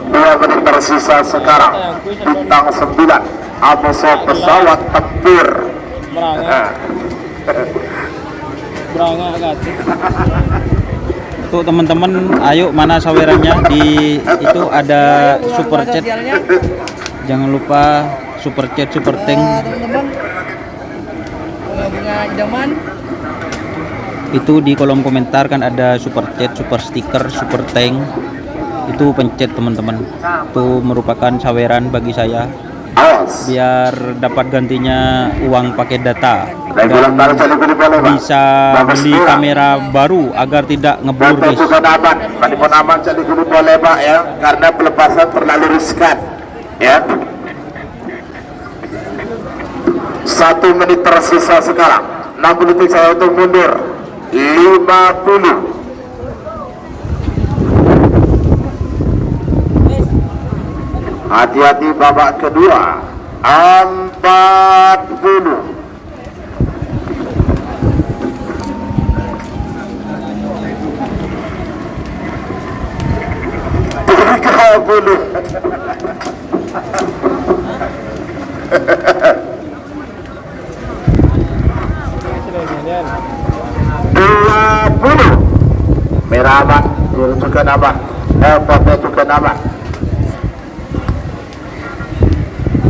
Dua menit tersisa sekarang. Bintang Sembilan, amoso Pesawat Tempur. Berangkat. Berangkat, Kak. Untuk teman-teman, ayo, mana sawerannya? Di itu ada super chat. Jangan lupa super chat, super thank. Bunga-bunga idaman. Itu di kolom komentar kan ada super chat, super sticker, super thank. Itu pencet, teman-teman. Itu merupakan saweran bagi saya. Awas. Biar dapat gantinya uang pakai data. Dan bisa beli kamera baru agar tidak ngeblur, guys. Bukan aman. Bukan aman, jadi guru boleh, Pak, ya, karena pelepasan terlalu riskan, ya. Satu menit tersisa sekarang. Enam puluh detik saya untuk mundur. Lima puluh. Hati-hati babak kedua. Empat puluh. Tiga puluh. Dua puluh. Merah aman, biru juga aman. Eh, putih juga aman.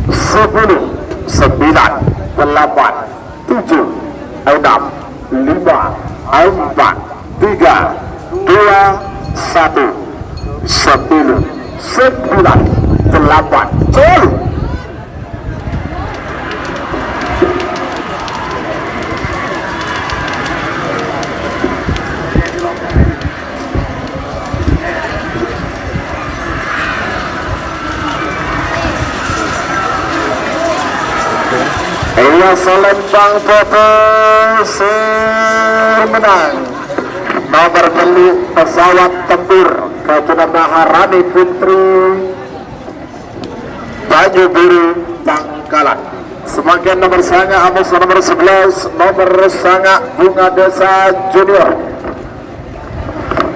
Sepuluh, sembilan, delapan, tujuh, enam, lima, empat, tiga, dua, satu, sepuluh, sembilan, delapan, cul. Iya, salempang putih sè mennang. Nomer tello', pesawat tempur, Kajuna Maharani Putri, Tanjung Biru, Bangkalan. Samangkèn nomer sanga', amoso nomer sebelas, nomer sanga', Bunga Desa Junior.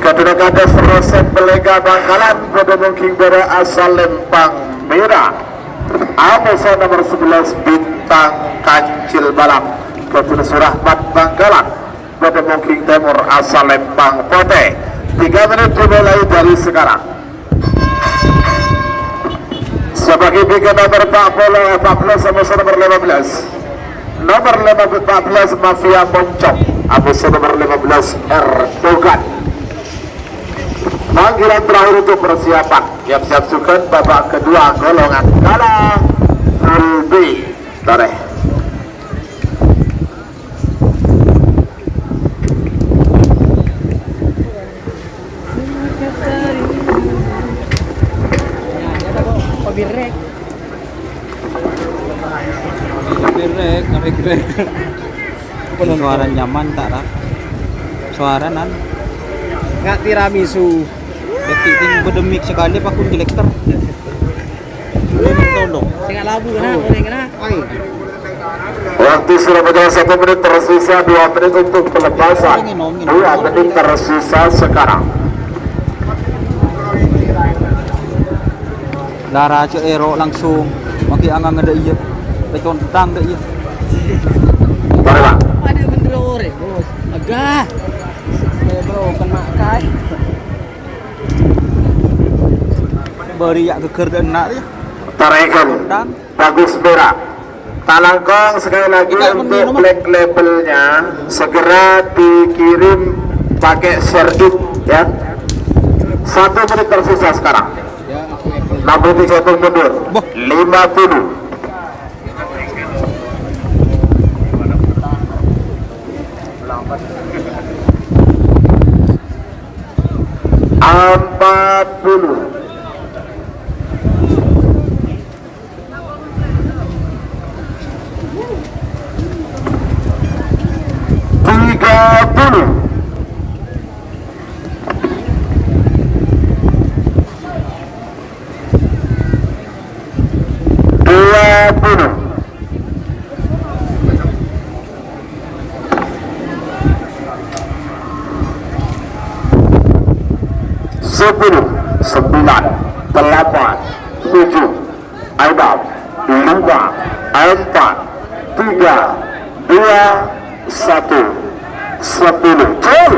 Kajuna Kades Resep Pelega Bangkalan, padâ mongking bârâ' asal Lempang Mèra. Amoso nomer sebelas, Bintang Kancil Balap, Kajuna Surahmat Bangkalan, padâ mongking tèmor asal Lempang Potè. Tiga menit dimulai dari sekarang. Sè bâgi bingkèn nomer empat puluh, empat belas, amoso nomer lima belas. Nomer lima belas, Mafia Moncong. Amoso nomor lima belas, Erdogan. Panggilan terakhir untuk persiapan. Siap-siap sukan babak kedua, golongan kalah, full B. Torè. Birek, birek. Apa suara nyaman tak, Ra? Suara nan. Nggak tiramisu. Berarti ting bedemik sekali apa kun jelek ter? Tolong. Sing labu kena, oreng kena. Waktu sudah berjalan satu menit, tersisa dua menit untuk pelepasan. Dua menit tersisa sekarang. Lara ce' ero langsung. Maki angang ada iya. Pecon tang ada iya. Mari, Pak. Ada bener ore, Bos. Agah. Bro, kena kai. Bari ya geger dan nak ya. Tarekan. Dan Bagus Bera. Talangkong sekali lagi untuk black labelnya segera dikirim pakai share it, ya. Satu menit tersisa sekarang. Enam puluh tiga itu mundur. Lima puluh. Empat puluh. Tiga puluh. Dua puluh. Sepuluh, sembilan, delapan, tujuh, enam, lima, empat, tiga, dua, satu, sepuluh. Jol!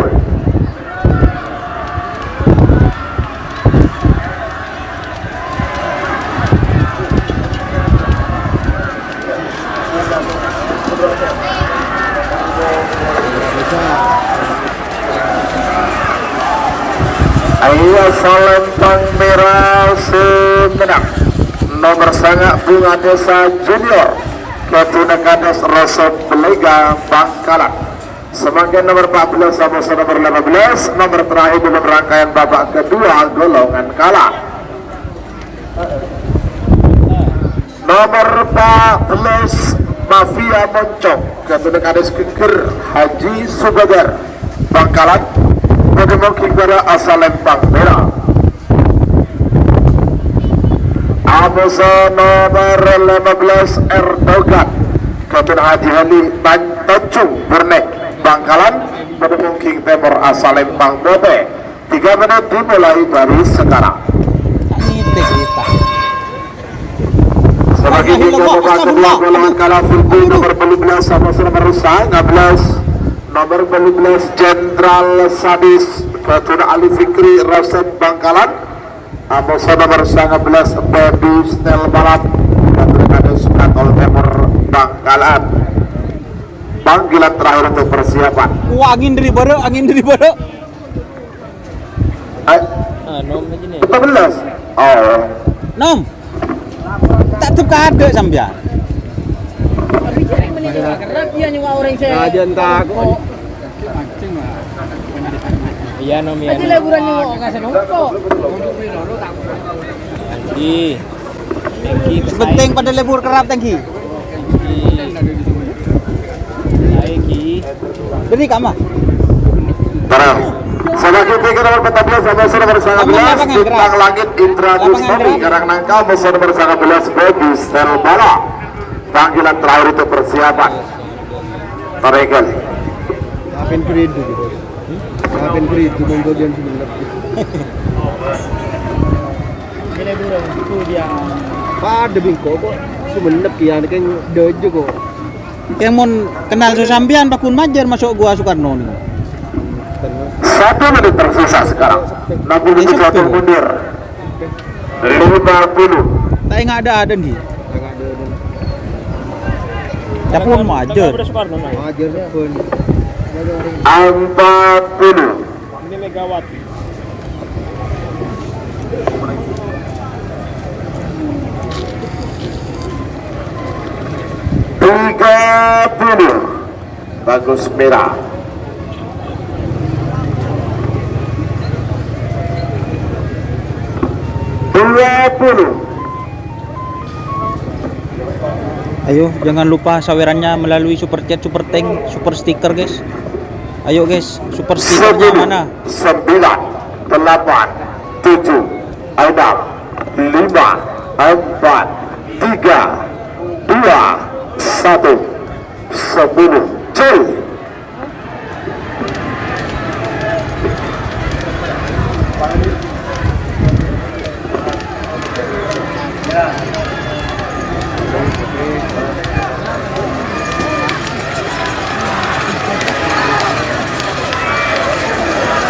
Ayo, Salempang Mera Sumedang. Nomer sanga' Bunga Desa Junior. Kadhuna Kades Resep Belega Bangkalan. Samangkèn nomer empat belas sama nomor lima belas, nomer terakhir dalam rangkaian babak kedua, golongan kalah. Nomer empat belas, Mafia Moncong, kadhuna Kades Geger Haji Subagar, Bangkalan, Budi Mungking Bara Asalempang Mera. Amoso nomer lima belas, Erdogan, kadhuna Haji Hali Tan-, Tanjung Burnek, Bangkalan, Budi Mungking Timur Asalempang Mera. Tiga menit dimulai dari sekarang. Ngitik kita. Sebagai Astagfirullah, tiga babak kedua, astagfirullah. Golongan kalah full B nomor dua belas sama nomor sanga belas. Nomor dua belas, Jenderal Sadis, Badrun Ali Fikri, Resep Bangkalan. Amoso nomor sanga belas, Baby Stel Balap, Badrun Kades Katol Timur, Bangkalan. Panggilan terakhir untuk persiapan. Wah, angin dari barat, angin dari barat. Ay. Ah, nom aja nih. Empat belas. Oh. Nom. Tak tuh kade sampean. Tapi jadi mending gerak dia nyawa orang saya. Rajan takut. Iya, nom, iya. Aja nom. Liburan nyawa orang saya nongko. Iya. Thank you. Penting pada libur kerap, thank you. Thank you. Baik, Ki. Beri kama. Terus. Selanjutnya nomor empat belas sama nomor sembilan belas, Bintang Langit Indra Gustami, Karang Nangka, nomor sembilan belas, Baby Stel Bala. Panggilan terakhir untuk persiapan. Tarekan. Maafin kredit, Bos. Maafin kredit, Bang, bagian sebelah. Ini burung, itu dia. Pada bingko kok. Sumenep ya, ini kan dojo kok. Yang mon kenal so sampean, pakun majar masuk gua Soekarno nih. Satu menit tersisa sekarang. Enam puluh tujuh mundur. Lima puluh. Tak ingat ada, ada nih. Capun majar. Majar pun. Empat puluh. Tiga puluh. Bagus, merah. Dua puluh. Ayo, jangan lupa sawerannya melalui super chat, super thanks, super sticker, guys. Ayo, guys, super stickernya mana? Sembilan, delapan, tujuh, enam, lima, empat, tiga, dua, satu, sepuluh. Cuy.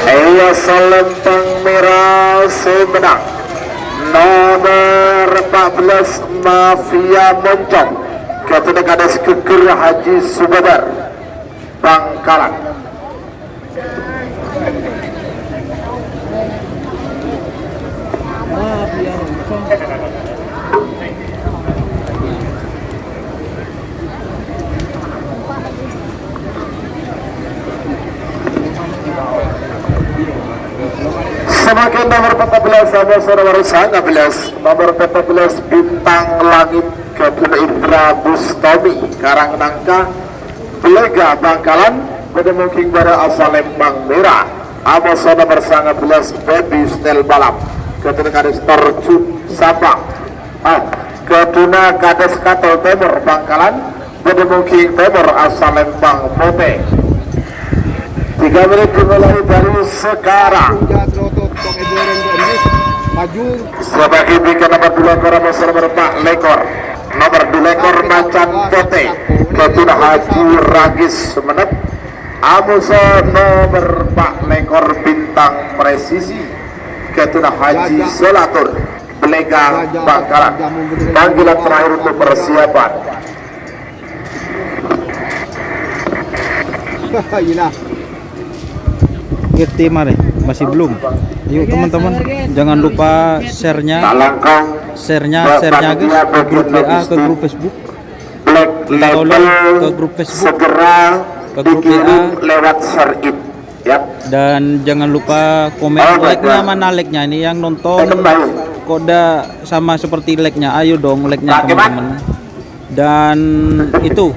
Iya, salempang merah sè mennang. Nomer empat belas, Mafia Moncong. Ghâtèna Kadès Ghegghir Haji Subadar. Bangkalan. Samaken nomer empat belas, sama nomor sembilan belas, nomer empat belas, Bintang Langit, Ghâtèna Indra Bustami, Karangnangka, Bâlâgâ Bangkalan, bâdâ mongking bârâ' Salempang Merah. Amoso nomer sanga bellâs, Baby Style Balap. Ghâtèna Kadès Terjun Sampang. Ah, ghâtèna Kadès Katol Tèmor Bangkalan, bâdâ mongking tèmor Salempang Potè. Tiga menit dimulai dari sekarang. Maju. Sabâgiyân bingkèn nomer dua lèkor, amoso nomer empat lèkor. Nomer dua lèkor Macan Potè, ghâtèna Haji Ragis Sumenep. Amoso nomer empat lèkor Bintang Presisi, ghâtèna Haji Solatur, Bâlâgâ Bangkalan. Panggilan terakhir untuk persiapan. Gila. Ngerti mare, masih belum. Yuk teman-teman, jangan lupa share-nya, share-nya, share-nya guys, ke grup W A, ke grup Facebook. Minta tolong ke grup Facebook, segera ke grup W A. Lewat share it, ya. Dan jangan lupa komen. Like-nya mana like-nya ini yang nonton? Kok ndak sama seperti like-nya? Ayo dong like-nya teman-teman. Dan itu,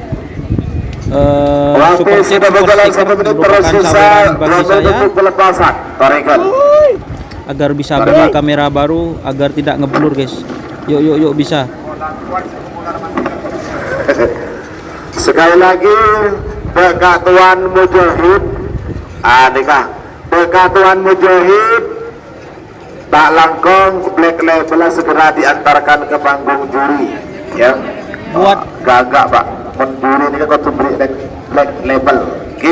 eh, super chat, super sticker merupakan saweran bagi saya agar bisa beli kamera baru, agar tidak ngeblur, guys. Yuk, yuk, yuk, bisa. Sekali lagi, bâ' Ka' Tuan Mujahid. Ah, nèka. Bâ' Ka' Tuan Mujahid. Ta' langkong, Black Label segera diantarkan ke panggung juri, ya. Buat enggak, enggak, Pak. Mon juri ini kan kudu beli Black, Black Label, oke?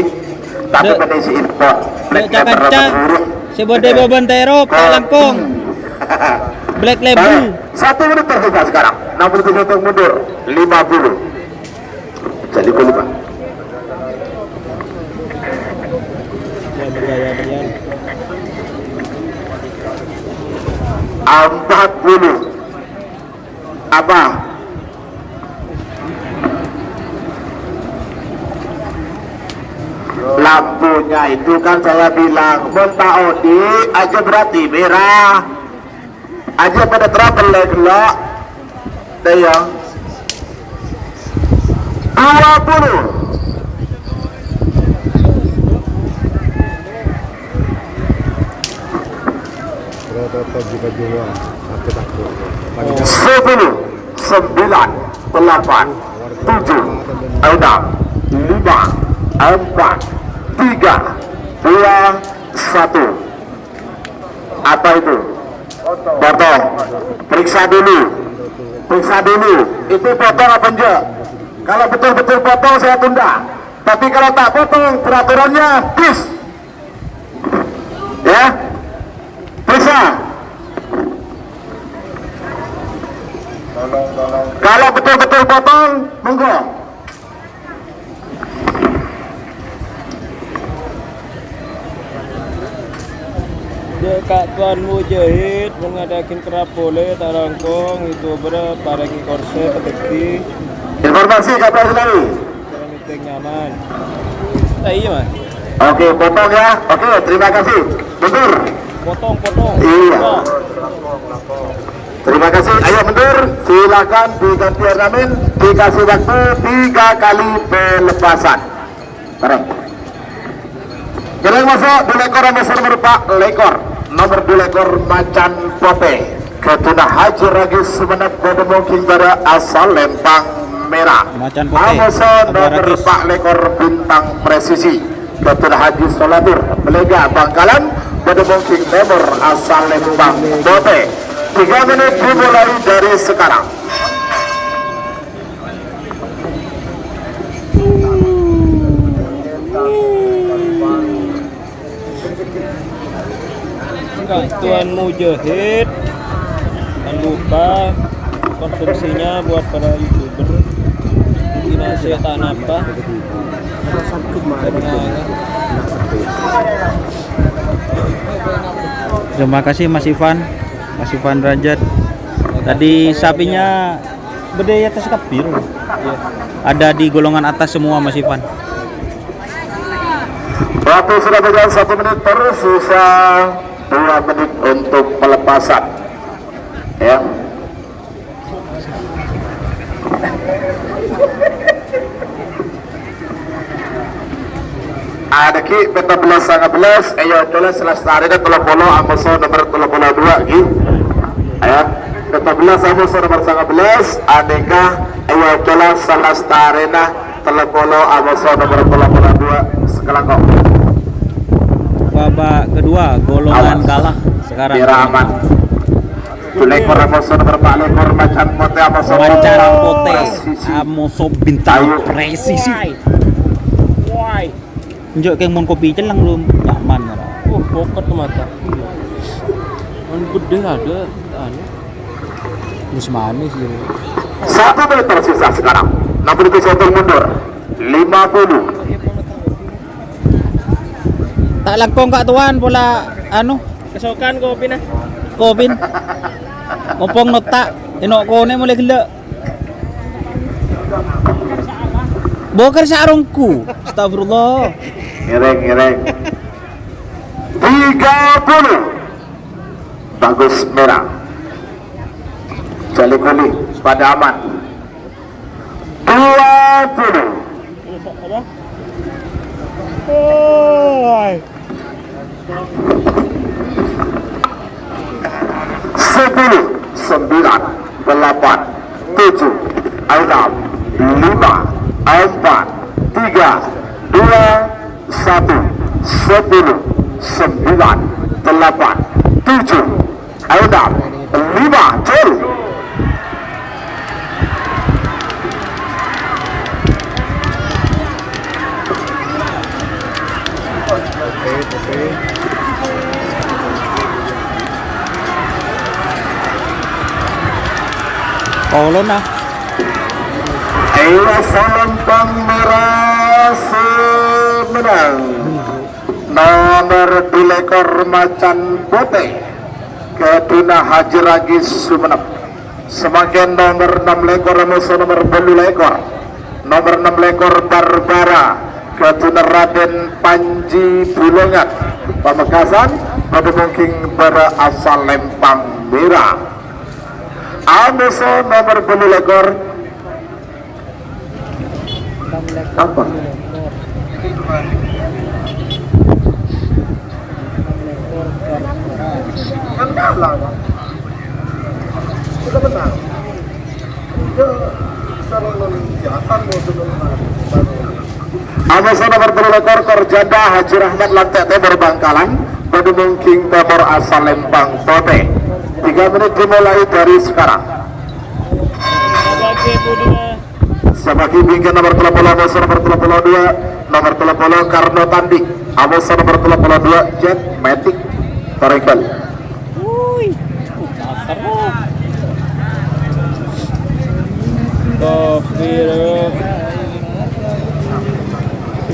Tapi pada isi info, Black Label apa juri? Sè bâdâ bâbân tèro, ta' langkong. Black Label. Baik, satu menit tersisa sekarang. Enam puluh tujuh detik mundur. Lima puluh. Jadi gue lupa. Empat puluh. Apa? Lampunya itu kan saya bilang, mon ta' odi' aja berarti merah. Aja pada trouble lè ghellâ'. Dâ' iyâ. Dua puluh. Sepuluh, sembilan, delapan, tujuh, enam, lima, empat, tiga, dua, satu. Apa itu? Potong. Periksa dulu. Periksa dulu. Itu potong apa enggak? Kalau betul-betul potong, saya tunda. Tapi kalau tak potong, peraturannya bis. Ya. Periksa. Kalau betul-betul potong, monggo. Ka' Tuan Mujahid, mon ngadhâ'âghin kerrap polè, ta' langkong, YouTuber, parèngè korsè, pètèk. Informasi, Kak Tuan Sinawi. Cara meeting nyaman. Eh, iya, Mas. Oke, potong ya. Oke, terima kasih. Mundur. Potong, potong. Iya. Terima kasih. Ayo mundur. Silakan diganti ornamen. Dikasih waktu tiga kali pelepasan. Bareng. Kèngèng maso' dhu lèkor, amoso nomer pa' lèkor. Nomer dhu lèkor Macan Potè. Ghâdhuwânna Haji Ragis Sumenep bâdâ mongghu bârâ' asal Lèmpang Mèra. Macan Potè. Amoso nomer pa' lèkor Bintang Presisi. Ghâdhuwânna Haji Solatur. Bâlâgâ Bangkalan bâdâ mongghu tèmor asal Lèmpang Potè. Tiga menit dimulai dari sekarang. Tuan Mujahid, jangan lupa konsumsinya buat para YouTuber. Mungkin saya tak napa. Terima kasih, Mas Ivan. Mas Ivan Rajat. Tadi sapinya bâdâ è attas kabbhi. Iya. Ada di golongan atas semua, Mas Ivan. Waktu sudah berjalan satu menit, tersisa dua menit untuk pelepasan. Ya. Adâghi' pètto bellâs sanga bellâs, ayo, cola salastarèna tello polo, amoso nomer tello polo dua, ghi. Ayo, pètto bellâs amoso nomer sanga bellâs, anèka, ayo, cola salastarèna tello polo, amoso nomer tello polo dua, sakalangkong. Babak kedua, golongan kalah sekarang. Biar aman. Dhu lèkor amoso nomer pa' lèkor Macan Potè amoso Macan Potè, presisi. Amoso Bintang Ayo. Presisi. Why? Enjâ' kèng mon kopi celleng lu nyaman ora? Oh, poket mata. Mon gede ada, anu. Wis manis ya. Satu menit tersisa sekarang. Enam puluh tujuh mundur. Lima puluh. Ta' langkong Ka' Tuan pola anu. Kesokan kopina. Kopin. Mompong notta', eno' konè' molaè ghellâ'. Bokar sarongku. Astagfirullah. Ngèrèng, ngèrèng. Tiga puluh. Bagus Mèra. Jali Kuli, pada aman. Dua puluh. Sepuluh, sembilan, delapan, tujuh, enam, lima, empat, tiga, dua, satu, sepuluh, sembilan, delapan, tujuh, Ayo, Dam. Lima, cul. Tolong, ah. Ayo, salam pang merah semenang. Nomer dhu lèkor Macan Potè, ghâdhuwânna Haji Ragis Sumenep. Samangkèn nomer ennem lèkor, amoso nomer bâllu lèkor. Nomer ennem lèkor Barbara, ghâdhuwânna Raden Panji Bulungan. Pamekasan, bâdâ mongghu bârâ' asal Lèmpang Mèra. Amoso nomer bâllu lèkor, Apa? Kan kalah, Pak. Sudah menang. Udah, salah lalu, ya, akan mau turun lagi. Amoso nomer telu lèkor, Kor Janda Haji Rahmat, Lantè' Tèmor Bangkalan, bâdâ mongghu tèmor asal Lèmpang Potè. Tiga menit dimulai dari sekarang. Sabâghi bingkèn nomer tello polo, amoso nomer tello polo dua, nomer tello polo Karno Tandi, amoso nomer tello polo dua, Jet Matic, Toregal. Woi, kasar. Kopi, bro.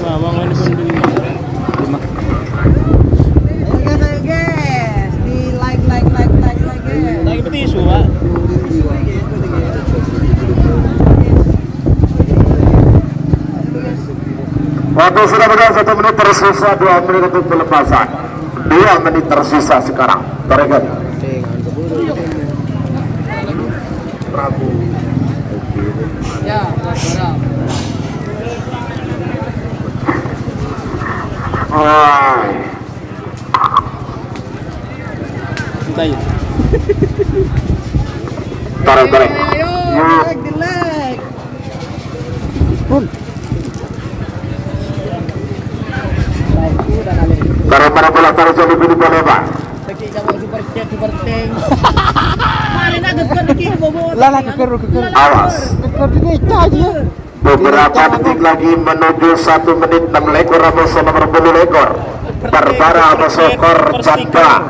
Mamang ini pun beli. Lima. Oke, oke. Waktu sudah berjalan satu menit, tersisa dua menit untuk pelepasan. Dua menit tersisa sekarang. Tarik. Prabu. Ya, suara. Ah. Tarik, tarik. Ayo, jelek, jelek. Tarik, tarik, bola, tarik, jadi bini bola, Pak. Lagi sama super chat, super tank. Mana nak geger lagi, bobo? Lah, lah, geger, geger. Awas. Geger dini, cah, ya. Beberapa detik lagi menuju satu menit enam lekor, Amoso nomor puluh lekor. Barbara Amoso Kor Janda.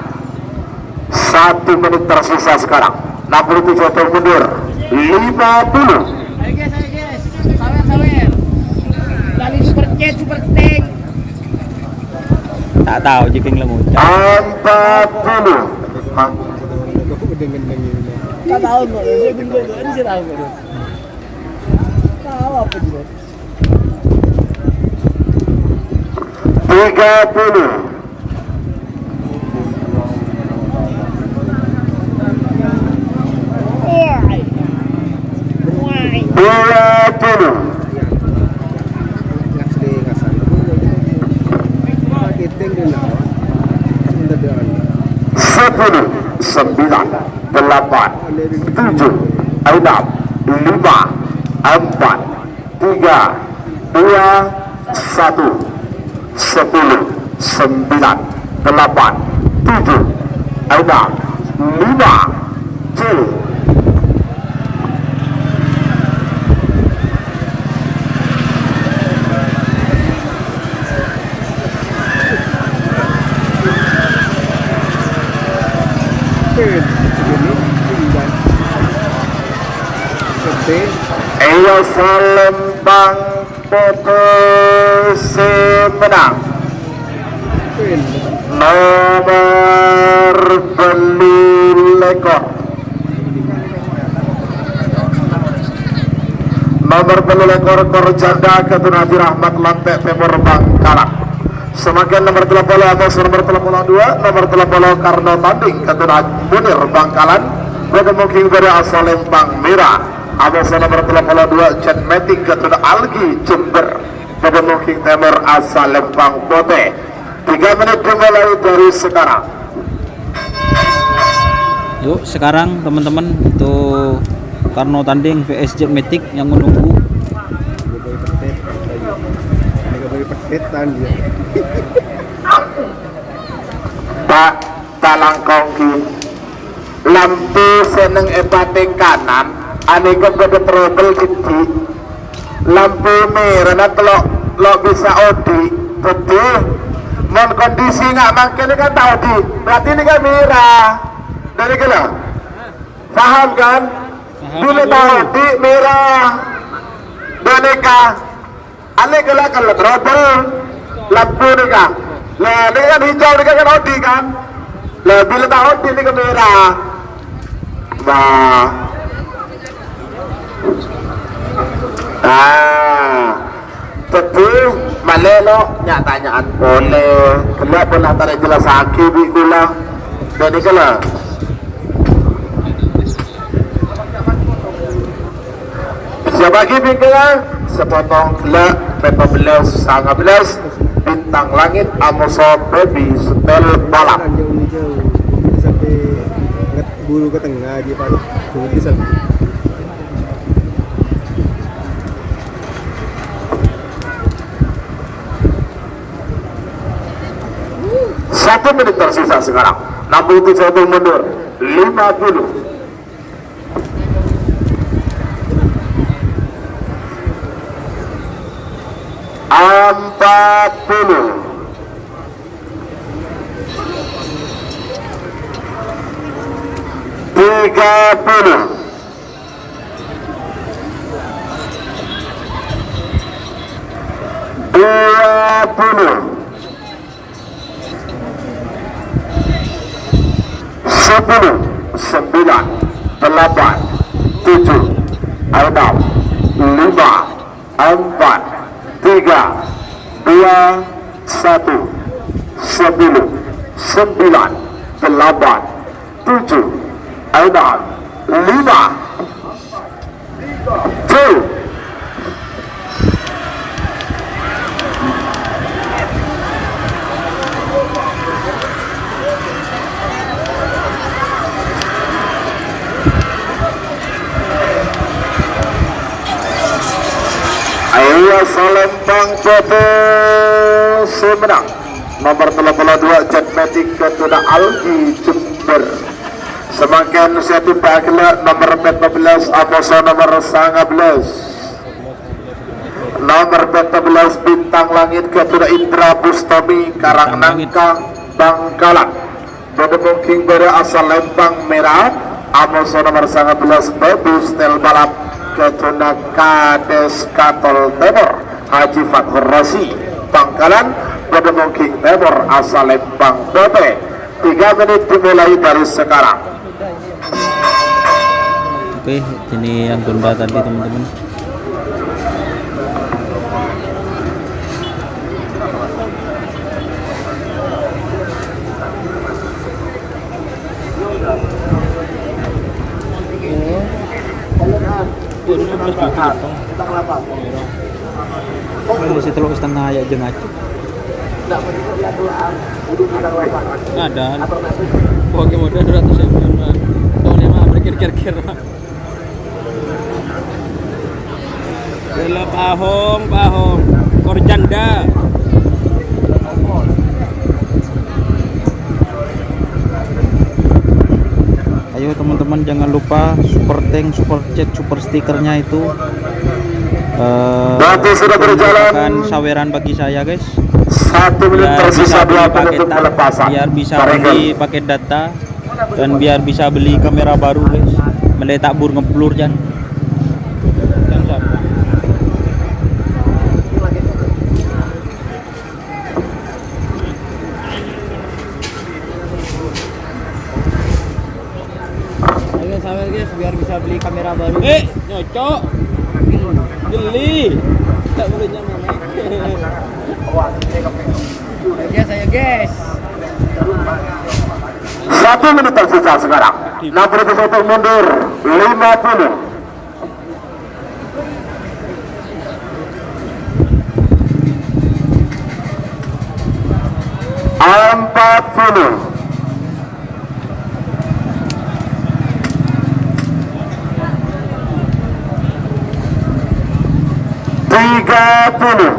Satu menit tersisa sekarang. Enam puluh tujuh atau mundur. Lima puluh. Ayo, guys, ayo, guys. Sawer, sawer. Lali super chat, super tank. Tak tahu, jika ngelemu. Empat puluh. Hah? Tak tahu, kok. Ini sih, ini sih tahu, kok. Tahu apa juga? Tiga puluh. Dua puluh. Sepuluh, sembilan, delapan, tujuh, enam, lima, empat, tiga, dua, satu, sepuluh, sembilan, delapan, tujuh, enam, lima, C. Iya, Salembang Potè sè mennang. Nomer bâllu lèkor. Nomer bâllu lèkor, Kor Janda, Ghâtun Haji Rahmat, Lantè' Tèmor, Bangkalan. Samangkèn nomer tello polo, Amos nomer tello polo dua, nomer tello polo Karno Tanding, Ghâtun Haji Munir, Bangkalan. Bâdâ mongking bâdâ Asalèmpang Mèra, Amos nomer tello polo dua, Jet Matic, Ghâtun Algi, Jember. Bâdâ mongking Tèmor Asalèmpang Potè. Tiga menit dimulai dari sekarang. Yuk, sekarang teman-teman, itu Karno Tanding V S Jet Matic yang menunggu. Pak, talangkong ki. Lampu sè neng è patè kanan, anèka bâdâ trouble ghi'. Lampu mèrana tello', lo' bisa odi'. Dhâddhi, mon kondisi nga' mangkèn kan ta' odi', berarti nèka mèra. Dhâddhi ghellâ'. Paham kan? Paham, bilâ Pak. Ta' odi', mèra. Ghâpanèka. Anèka la kella trouble. Lampu nèka. Lah, nèka kan hijau nèka kan odi' kan? Lah, bilâ ta' odi' nèka mèra. Nah. Ah. Dhâddhi, malè lo' nya'-tanya'an polè. Ghellâ' pon la tarè jellassaghi bi' kaulâ. Ghâpanèka la. Siap lagi bingkèngnga, sepotong ghellâ', pèttong bellâs, sanga bellâs, Bintang Langit, Amoso Baby Setel Balap. Sampai bulu ke tengah aja, Pak. Putih sampai. Satu menit tersisa sekarang. Enam puluh tujuh untuk mundur. Lima puluh. Empat puluh. Tiga puluh. Dua puluh. Sepuluh, sembilan, delapan, tujuh, enam, lima, empat, tiga, Dua, satu, sepuluh, sembilan, delapan, tujuh, enam, lima. Tuh. Ayo, Salembang Bobos sè mennang. Nomer tello polo dua, Jet Matic, Keturunan Aldi, Jember. Samangkèn sè timpa'aghi la nomer pètto bellâs, amoso nomer sanga bellâs. Nomer pètto bellâs, Bintang Langit, Keturunan Indra Bustami, Karang Nangka, Bangkalan. Bâdâ mongging bârâ' asal Lembang Mèra, amoso nomer sanga bellâs, Babu Stel Balap, Keturunan Kades Katol Tèmor, Haji Fathur Rosi, Bangkalan. Bâdâ mongging tèmor asal Lembang Potè. Tiga menit dimulai dari sekarang. Oke, ini yang tunda tadi, teman-teman. Ini masih telok setengah ya, jeng aja. Ada. Pokoknya modal dua ratus ribu, Pak. Pokoknya mah berkir-kir, Pak. Bela pahong, pahong. Korjanda. Ayo, teman-teman, jangan lupa super thanks, super chat, super stikernya itu, eh, Waktu sudah berjalan. Merupakan saweran bagi saya, guys. Satu menit tersisa, dua menit untuk pelepasan. Biar bisa beli paket data. Dan biar bisa beli kamera baru, guys. Mele tak bur ngeblur, Jan. Ayo, sawer, guys, biar bisa beli kamera baru. Eh, nyocok. Beli. Tak boleh nyamane. Guys, ayo, guys. Satu menit tersisa sekarang. Enam puluh satu mundur, lima puluh. Empat puluh. Tiga puluh.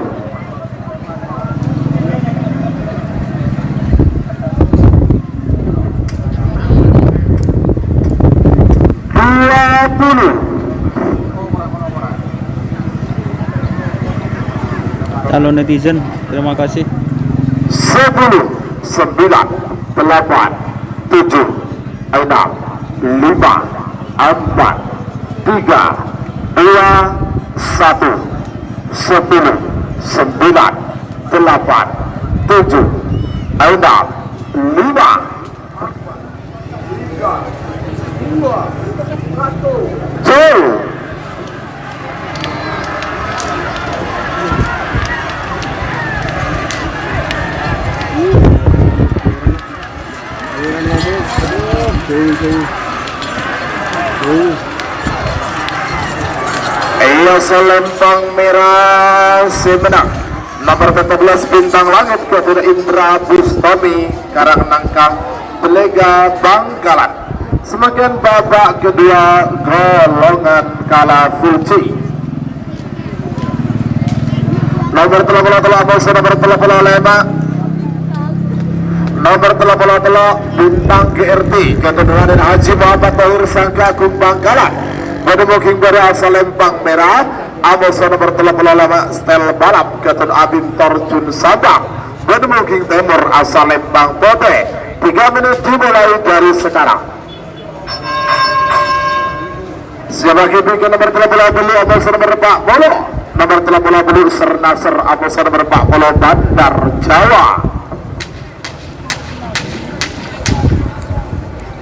Dua puluh. Calon netizen, terima kasih. Sepuluh, sembilan, delapan, tujuh, enam, lima, empat, tiga, dua, satu, sepuluh, sembilan, delapan, tujuh, enam, lima. Jauh. Iya, Salembang Mèra sè mennang. Nomer pètto bellâs, Bintang Langit, Keturunan Indra Bustami, Karang Nangka, Belega, Bangkalan. Samangkèn babak kedua, golongan kala suci. Nomer tello polo tello', amoso nomer tello polo lèma'. Nomer tello polo tello', Bintang G R T, Keturunan Haji Muhammad Thohir, Sangka Agung, Bangkalan. Bâdâ mongging bârâ' asal Lembang Mèra, amoso nomer tello polo lèma', Stel Balap, Keturunan Abim Torjun, Sampang. Bâdâ mongging tèmor asal Lembang Potè. Tiga menit dimulai dari sekarang. Siap, bâgiyân nomer tello polo tello', amoso nomer empat polo. Nomer tello polo tello', Sernasr, amoso nomer empat polo, Bandar Jawa.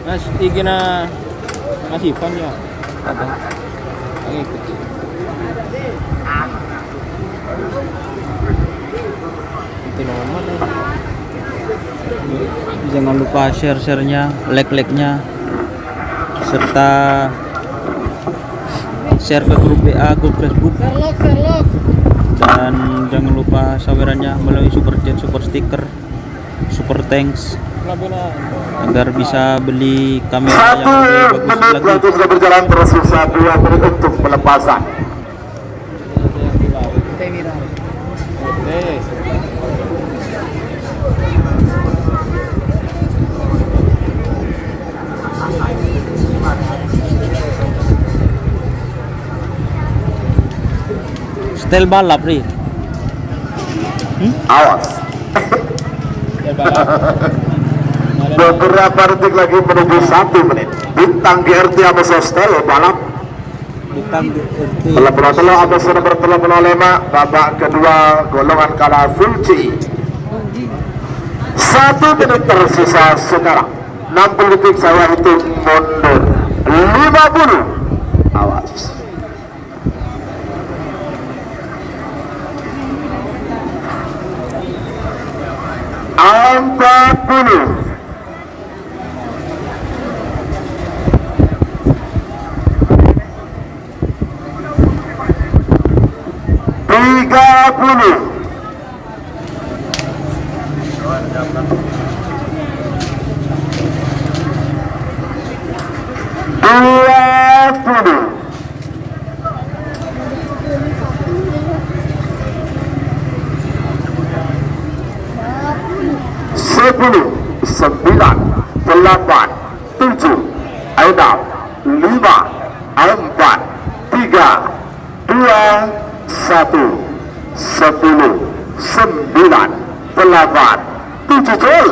Mas, iki na Mas Ivan ya? Apa? Yang ikuti. Jangan lupa share-share-nya, like-like-nya, serta share ke grup W A, grup Facebook. Dan jangan lupa sawerannya melalui super chat, super sticker, super thanks, agar bisa beli kamera yang lebih bagus lagi. Satu menit waktu sudah berjalan, tersisa dua menit untuk pelepasan. Setel balap, Ri. Hmm? Awas. Setel balap. Beberapa detik lagi menuju satu menit. Bintang G R T Amoso setel balap. Bintang G R T. Tello puluh tello, absen nomor tello puluh lima, babak kedua, golongan kala full C. Satu menit tersisa sekarang. Enam puluh detik saya hitung mundur. Lima puluh. Awas. Empat puluh. Tiga puluh. Dua puluh. Sepuluh, sembilan, delapan, tujuh, enam, lima, empat, tiga, dua, satu, sepuluh, sembilan, delapan, tujuh, gol.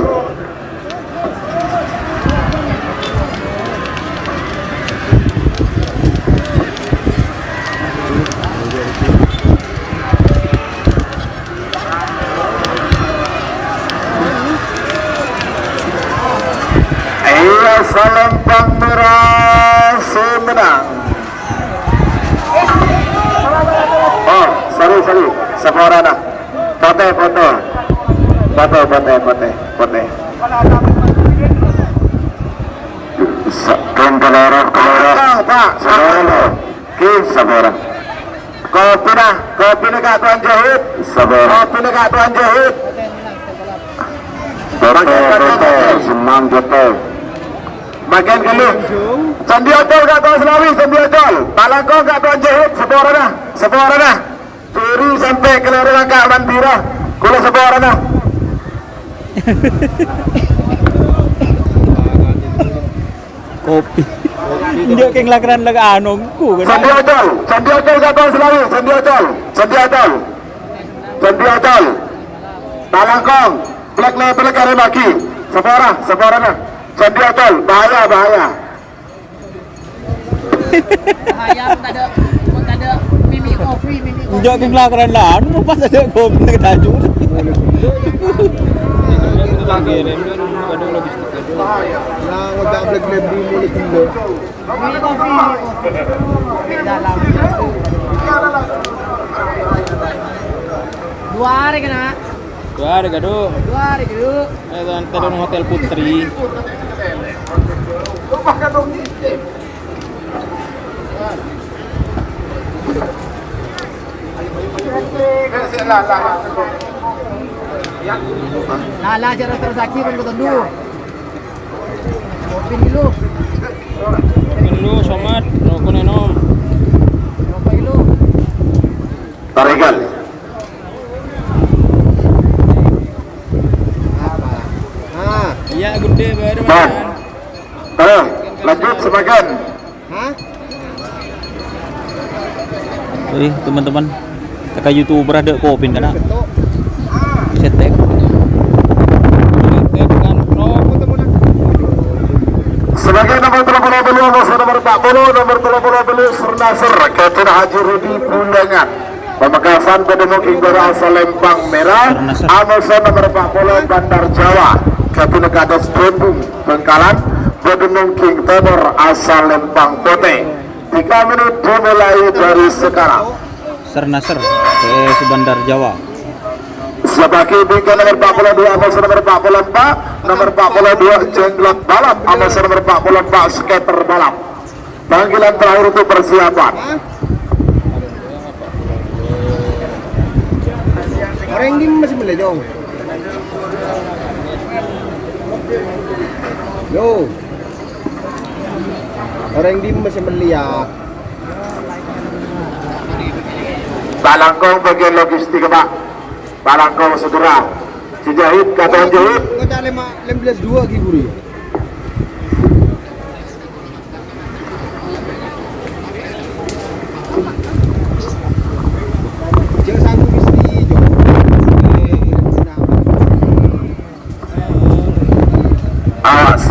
Iya, Salempang Merah sè mennang. Oh, sorry, sorry. Saporana. Potè, potè. Potè, potè, potè, potè. Sa-, kan kalèro, kalèro. Pak, Pak. Saporana. Ki, sapora? Kopina, kopina Ka' Towan Jahit. Sapora? Kopina Ka' Towan Jahit. Potè, potè, potè, sennang potè. Makin ghâllu. Sandi Ocol Ka' Towan Selawi, Sandi Ocol. Palangkong Ka' Towan Jahit, saporana, saporana. Curi sampè' kalèro Ka' Mandira. Kaulâ saporana. Kopi. Enjâ' kèng lakaran la anongku, kan? Sandi Ocol, Sandi Ocol Ka' Towan Selawi, Sandi Ocol, Sandi Ocol. Sandi Ocol. Palangkong, plek-leplek arè magi. Sapora, saporana. Sandi Ocol, bahaya, bahaya. Bahaya, tadâ', tadâ' mimi kopi, mimi kopi. Enjâ' kèng lakaran la anu, pas tadâ' kopi, tajur. Bahaya. Nah, ngocak black label mulai dulu. Ini kopi, ini kopi. Dalam. Dua hari kena. Dua hari, Kak, Du. Dua hari, Du. Eh, nonton Hotel Putri. Lala, terus, terus lagi, kan, ketemu. Kopi dulu. Kopi dulu, somat. Roko nènom. Kopi dulu. Tarekan. Apa? Ah. Iyâ, ghâddhâ, bârâ. Bang. Terus, lanjut, semakan. Hah? Ih, teman-teman. Teka YouTuber ada kopin kena. Setek. Sebagai nomor tello puluh telu, nomor empat puluh, nomor tello puluh telu, Sernasar, Kapten Haji Rudi Bulangan. Pamekasan bâdâ mungking bârâ Salempang Merah, Sernasar. Amoso nomor empat puluh, Bandar Jawa, Kapten Kades Bondung. Bangkalan, bâdâ mungking tèmor asal Lempang Potè. Tiga menit dimulai dari sekarang. Ser-naser, P S Bandar Jawa. Siapaghi bingkèng nomer empat puluh dua, amoso nomer empat puluh empat, nomer empat puluh dua, Jenglot Balap, amoso nomer empat puluh empat, Skater Balap. Panggilan terakhir untuk persiapan. Orèng dimma sè mellè, Jong? Yo. Orèng dimma sè mellè, ya? Pak Langkong bagian logistik, Pak. Pak Langkong segera. Si Jahit, kata Jahit. Ngoca' lima, lima belas dua ghi' ghuru, ya? Jeng sanggup mesti, Jok. Awas.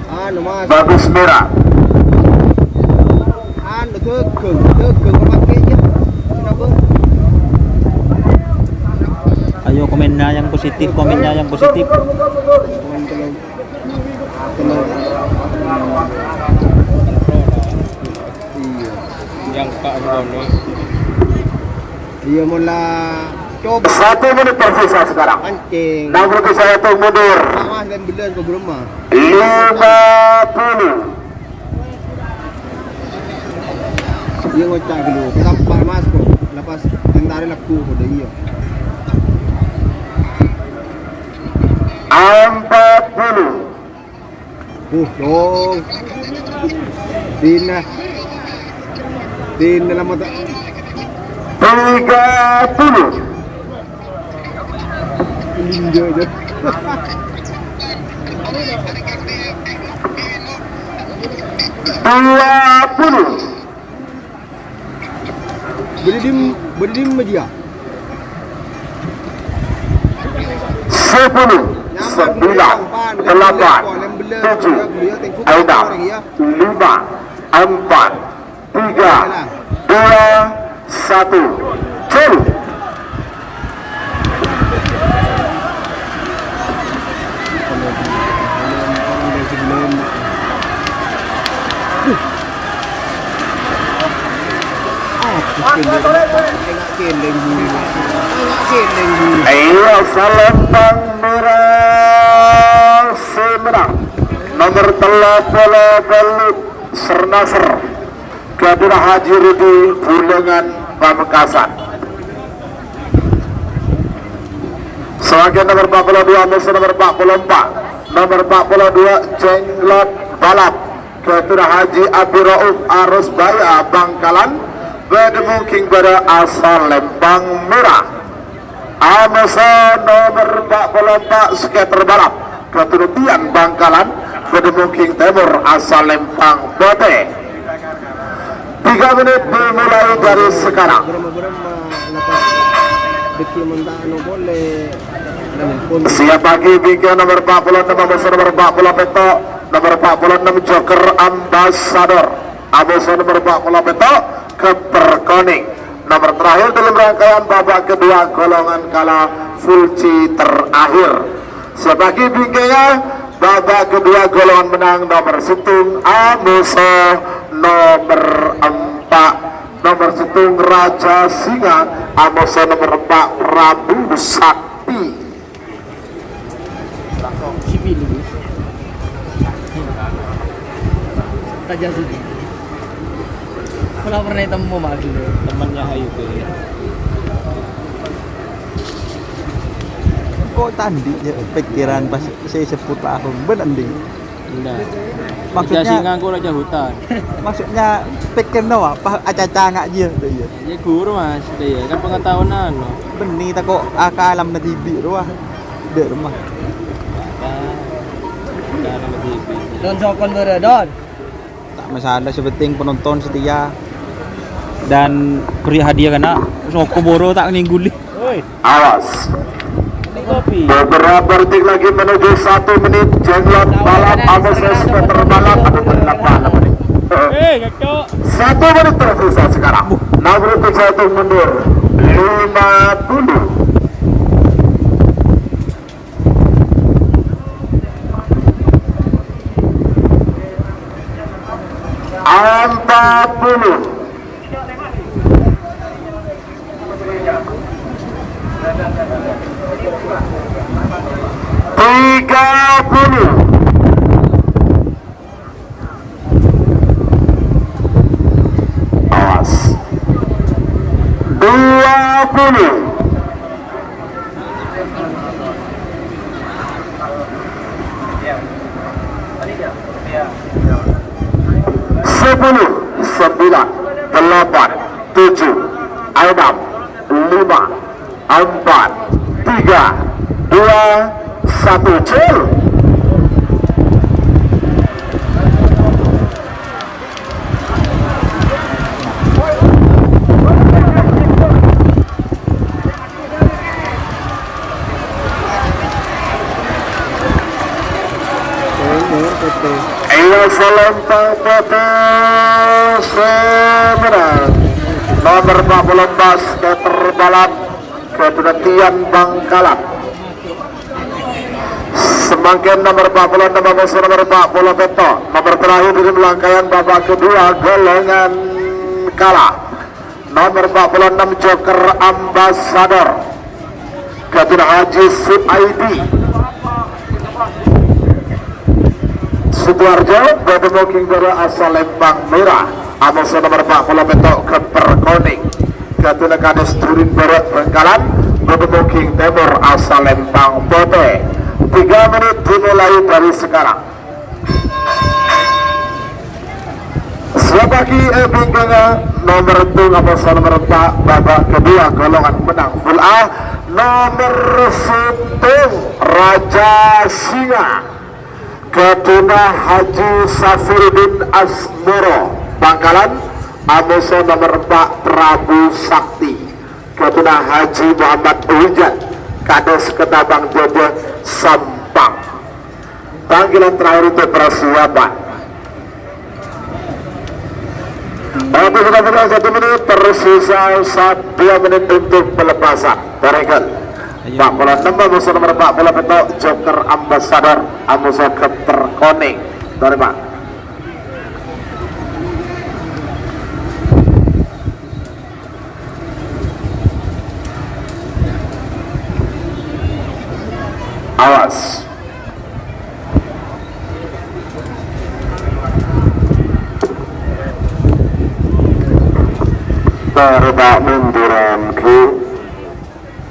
Anu, Mas. Bagus merah. Anu, daging, daging, pakai aja. Kenapa? Ayo, komennya yang positif, komennya yang positif. Iya. Yang Pak Rono. Iya, mula coba. Satu menit tersisa sekarang. Mancing. Enam puluh saya hitung mundur. Pak Mas, lima belas kok belum, Mas? Lima puluh. Iya, ngoca' dulu. Kita Pak Mas kok. Lepas tentara lagu kok, iya. Empat puluh. Uh, dong. Dina. Dina lama tak. Tiga puluh. Linda aja. Dua puluh. Beri dim, beri dim media. Sepuluh, sembilan, delapan, tujuh, enam, lima, empat, tiga, dua, satu. Jauh. Iya, Salempang Merah sè mennang. Nomer tello polo tello, Sernasr. Ghâdhuwâ Haji Rudi, Bulângan Pamekasan. Sawaghiyân nomer empat puluh dua, musuh nomer empat puluh empat. Nomer empat puluh dua, Jenglot Balap. Ghâdhuwâ Haji Abi Rauf, Arosbaya, Bangkalan. Bâdâ mongkèng bâdâ Salempang Merah. Amoso nomer empat puluh empat, Skater Balap. Keturutan Bangkalan, bâdâ mongkèng tèmor Salempang Potè. Tiga menit dimulai dari sekarang. Siapaghi bingkèng nomer empat puluh enam, amoso nomer empat puluh pètto', nomer empat puluh enam, Joker Ambassador. Amoso nomer empat puluh pètto', Getter Koning. Nomor terakhir dalam rangkaian babak kedua, golongan kala full C terakhir. Siapaghi bingkèngnga babak kedua, golongan mennang, nomor sèttong, amoso nomer empa'. Nomor sèttong, Raja Singa, amoso nomer empa', Prabu Sakti. Sipil. Raja Sudi. Pernah, pernah ketemu, Mas, dulu. Temannya Ayu tuh, ya. Kok tadi ya pikiran pas saya sebut Pak Ahung, bener, Ding? Enggak. Maksudnya, Raja Singa kok Raja Hutan. Maksudnya pikir no apa acaca ngak dia tuh, ya? Ya guru, Mas, dia kan pengetahuan anu. Bânnè tako' akalam na dhibi' rowa. Dâ' remma. Don sokon bârâ, Don. Ta' masalah, sè pentèng penonton setia. Dan beri hadiah kana' soko boro ta' ngengguli. Woi. Awas. Ini kopi. Beberapa detik lagi menuju satu menit, Jenglot Balap, Amoso Skater Balap, ada berapa menit? Eh, cocok. Satu menit tersisa sekarang. Enam detik, satu mundur. Lima puluh. Empat puluh. Dua puluh. Awas. Dua puluh. Sepuluh, sembilan, delapan, tujuh, enam, lima, empat, tiga, dua, satu, cul. Iyâ, Salempang Potè sè mennang. Nomer empat puluh empat, Scatter Balap, Ketunatian Bangkalan. Samangkèn nomer empat puluh enam, amoso nomer empat puluh pètto'. Nomer terakhir dâri langkaian babak kedua, golongan kala. Nomer empat puluh enam, Joker Ambassador. Ghâdhuwânna Haji Suaidi Sidoarjo, bâdâ moghing bârâ' asal Lembang Merah. Amoso nomer empat puluh pètto', Gempèr Konèng. Ghâdhuwânna Kades Durin Bârâ' Bangkalan, bâdâ moghing tèmor asal Lembang Potè. Tiga menit dimulai dari sekarang. Siap, Pak, è bingkèngnga nomer tunggal, amoso nomer empat, babak kedua golongan menang full A, nomer sèttong, Raja Singa. Ghâdhuwânna Haji Safiruddin Asmoro, Bangkalan, amoso nomer empat, Prabu Sakti. Ghâdhuwânna Haji Muhammad Wijat, Kades Ketapang Jâjâ, Sampang. Panggilan terakhir untuk persiapan. Waktu sudah tinggal satu menit, tersisa sa-, dua menit untuk pelepasan. Tarekan. Ayo. Pak bola nembak musuh nomor empat bola pètto', Joker Ambassador, Amusa Gempèr Konèng. Tarekan. Awas. Baru tak munduran ki.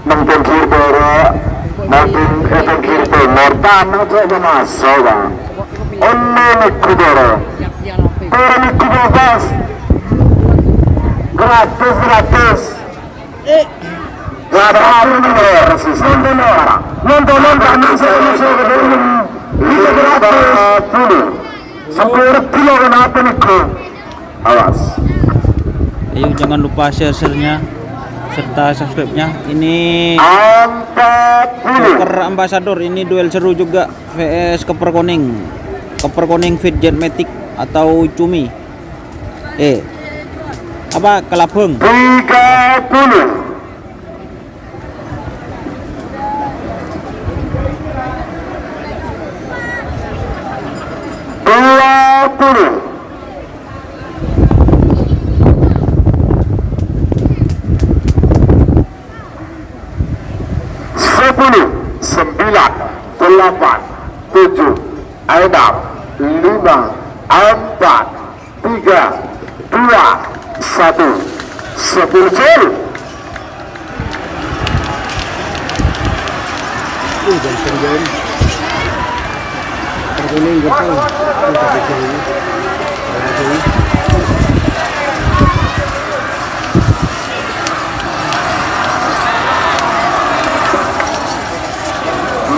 Neng pinggir boro, neng pin-, eh, pinggir timur, tanah cek memaso, Bang. Ono niku boro. Boro niku bebas. Gratis, gratis. Nonton, nonton, nonton, nonton, nonton. Sepuluh kilo kenapa niku? Awas. Ayo, jangan lupa share-share-nya serta subscribe-nya. Ini Joker Ambassador, ini duel seru juga, V S Gempèr Konèng. Gempèr Konèng Fit Jet Matic atau Cumi. Eh, apa, Kelabang? Tiga puluh. Dua puluh. Sepuluh, sembilan, delapan, tujuh, enam, lima, empat, tiga, dua, satu. Sepuluh gol. Uh, jangan, jangan. Kartu kuning, gitu. Ini kartu kuning. Kartu kuning.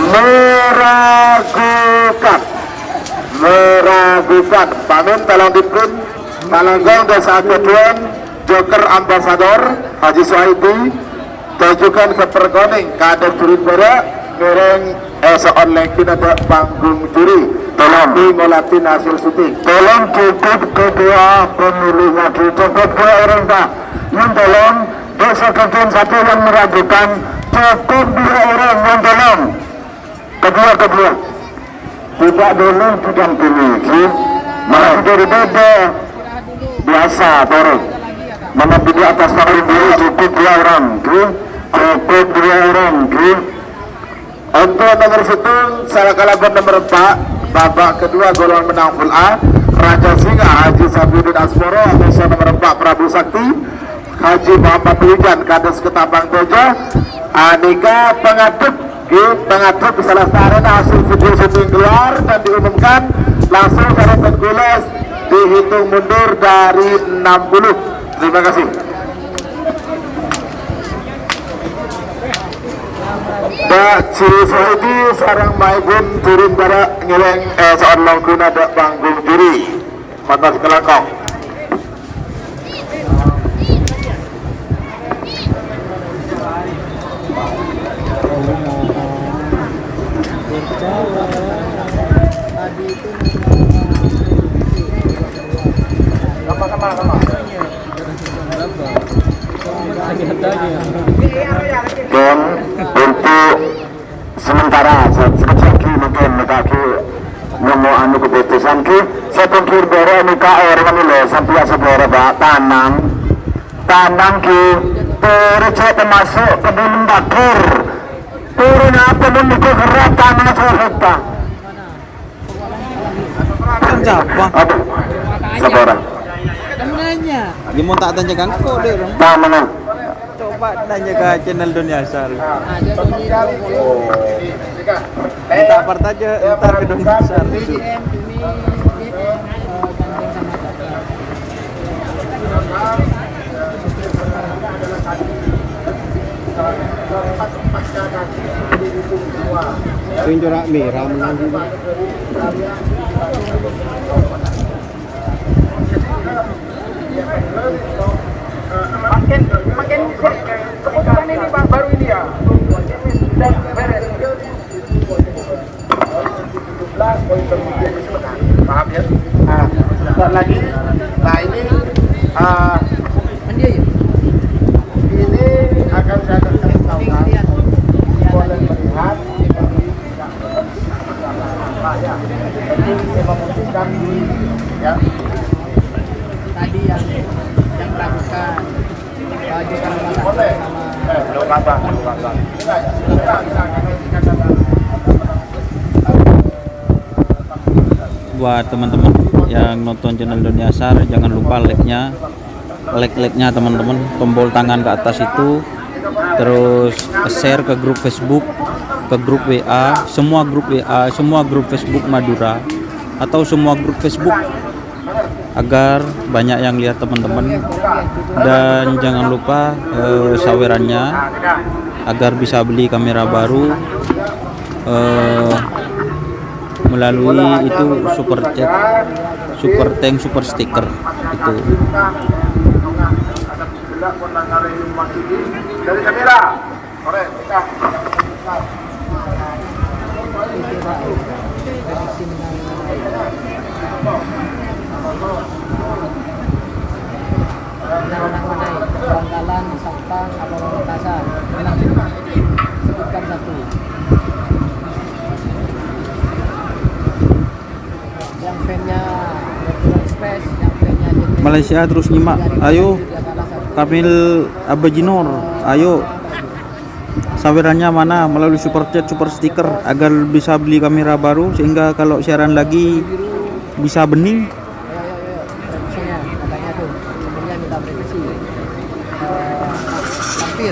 Meragukan. Meragukan. Pamèn tolong dipun malangkong dasa kedua Joker Ambassador Haji Suaidi, Tojukan Gempèr Konèng, Kades Durin Bârâ', ngèrèng, eh, soal lagi ada panggung juri. Tolong. Di ngolatin hasil syuting. Tolong cukup kedua pemiliknya, cukup dua orang, Pak. Yang tolong, besok gantian satu yang meragukan, cukup dua orang yang tolong. Kedua, kedua. Tidak boleh didampingi, gitu. Malah jadi beda. Biasa, turun. Mendampingi atas panggung dulu cukup dua orang, gitu. Cukup dua orang, gitu. Untuk nomor sèttong, sala kalabân nomor empa', babak kedua golongan menang full A, Raja Singa Haji Safiuddin Asmoro, atau nomor empa' Prabu Sakti, Haji Muhammad Wijan, Kades Ketapang Toja, anèka pangadhep, ngghi, pangadhep bisa lastarèna hasil video syuting keluar dan diumumkan langsung sareng Tengku Les dihitung mundur dari enam puluh. Terima kasih. Dâ' Ji Suhaidi sareng Maibun turun bârâ' ngèlèng, eh, soal longguna dâ' panggung juri. Matos kalangkong. Dan untuk sementara, se-, sekejap lagi mungkin mereka lagi nemu anu keputusan ki. Saya pikir bere ini K R kan lo, sampai ya saudara, Pak, tanang. Tanang ki, terus saya termasuk kebun bakir. Turun apa pun itu gerak tanah saya. Kan siapa? Aduh, sabar. Kan nanya. Dia mau tak tanya kan kok, Dek? Tanya. Coba nanya ke channel Doni Asar. Ada Doni. Minta part aja, ntar ke Doni Asar. Sing corak merah menang. Makin, makin keputusan ini, Pak, baru ini ya. Paham ya? Nah, sebentar lagi. Nah, ini, ah, ini akan saya kasih tahu, boleh melihat. Nah, ya. Jadi, saya memutuskan, ya. Tadi yang, yang melakukan, eh, juga sama. Boleh. Eh, belum apa, belum apa. Buat teman-teman yang nonton channel Doni Asar, jangan lupa like-nya, like-like-nya teman-teman, tombol tangan ke atas itu, terus share ke grup Facebook, ke grup W A, semua grup W A, semua grup Facebook Madura, atau semua grup Facebook, agar banyak yang lihat teman-teman. Dan jangan lupa, eh, sawerannya, agar bisa beli kamera baru, eh, melalui itu super chat, super thanks, super sticker itu. Bangkalan, Sampang, apa Pamekasan? Menang. Sebutkan satu. Yang fan-nya Madura Express, yang fan-nya J P Malaysia terus nyimak. Ayo, Kamil Abajinor. Ayo. Sawerannya mana melalui super chat, super sticker agar bisa beli kamera baru sehingga kalau siaran lagi bisa bening.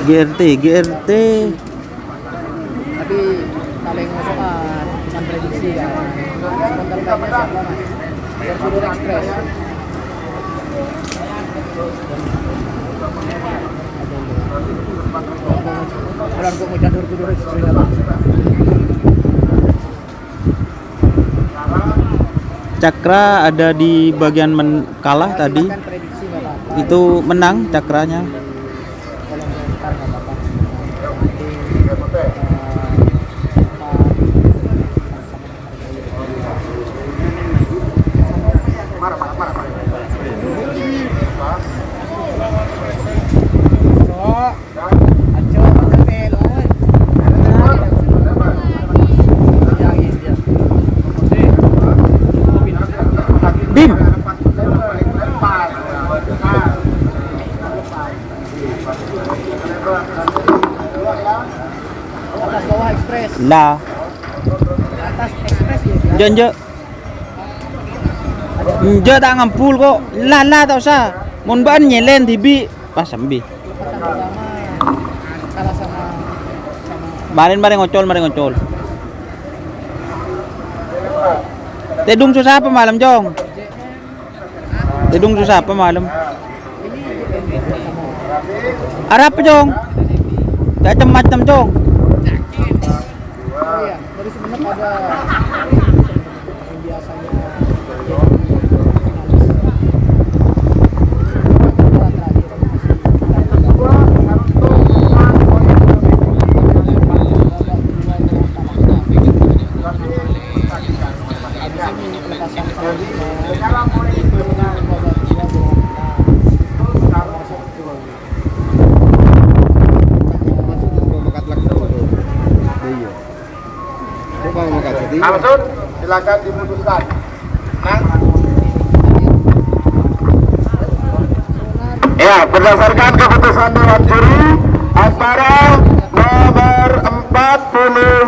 G R T, G R T. Tapi paling masuk, ah, bukan prediksi ya. Sponsor lainnya siapa, Mas? Yang Sudut Express. Orang kok mau catur kudu Express. Cakra ada di bagian men-, kalah tadi. Itu menang Cakranya. Dim. La. Enjâ', enjâ'. Enjâ' ta' ngambul, ko'. La, la, ta' osa. Mon bâ'ân nyèlèn dhibi', pas embi. Marèn, marèn ngocol, marèn ngocol. Tèdung sossa apa malem, Cong? Tèdung sossa apa malem? Arapa, Cong? Cacem-macem, Cong. Langsung, silakan diputuskan. Ya, berdasarkan keputusan Dewan Juri, antara nomor empat puluh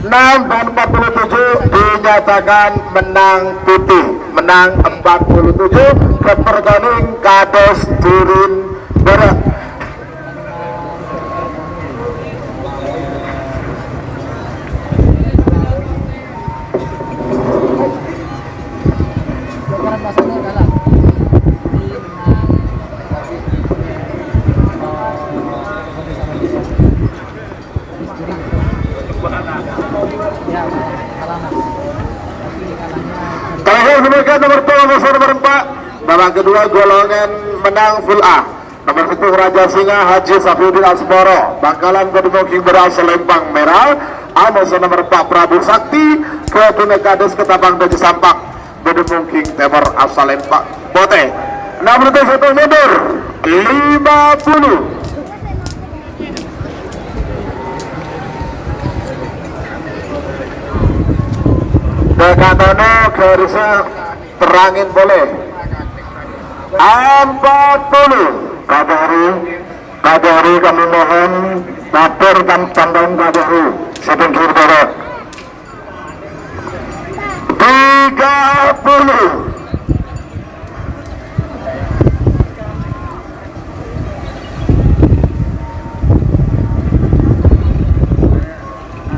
enam dan empat puluh tujuh dinyatakan menang putih, menang empat puluh tujuh, kepertandingan kados durin bârâ'. Terakhir, demikian nomor dua, nomor empat. Babak kedua, golongan menang full A. Nomor sèttong Raja Singa Haji Safiuddin Asmoro, Bangkalan, bâdâ mongking bârâ' salempang mèra, amoso nomor empat Prabu Sakti, Keturunan Kades Ketapang Daji Sampak, bâdâ mongking tèmor asalempang potè. Enam ratus satu mundur, lima puluh. Dekatono garisnya terangin polè. Empat puluh. Kadhâri, kadhâri kami mohon, matur tan-, tandhâng kadhâri. Sèttong kiri dorong. Tiga puluh.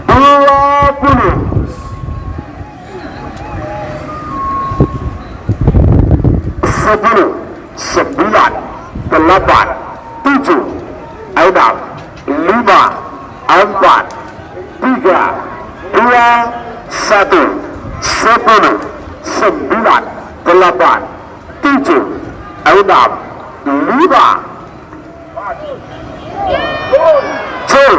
Dua puluh. Sepuluh, sembilan, delapan, tujuh, enam, lima, empat, tiga, dua, satu, sepuluh, sembilan, delapan, tujuh, enam, lima. Cul.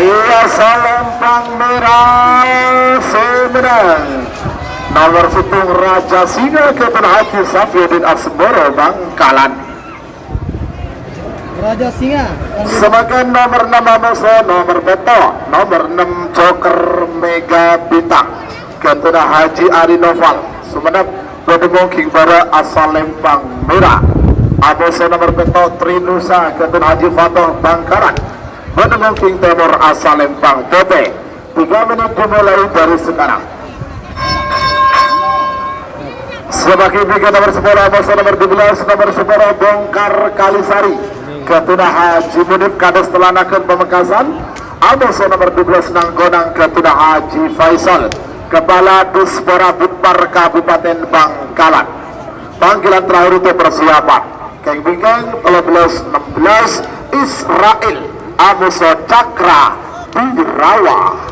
Iyâ, salempang mèra sè mennang. Nomor sèttong Raja Singa Keturunan Haji Safiuddin Asmoro Bangkalan. Raja Singa. Samakan nomor ennem Amoso, nomor pètto', nomor ennem Joker Mega Bintang. Ghântona Haji Ari Noval, Sumenep, bâdâ mongking bârâ' asalempang mèra. Amoso nomor pètto' Trinusa, ghântona Haji Fatoh Bangkalan, bâdâ mongking tèmor asalempang potè. Tiga menit dimulai dari sekarang. Sè bâghi bingkèn nomor sepuluh, amoso nomor dua belas, nomor sepuluh Bongkar Kalisari, ghântona Haji Munib Kades Telanagan Pamekasan, amoso nomor dua belas Nangkonang, ghântona Haji Faisal, Kepala Dispora Budpar Kabupaten Bangkalan. Panggilan terakhir untuk persiapan. Kèng bingkèng tello belas ennem belas Israel amoso Cakra Birawa.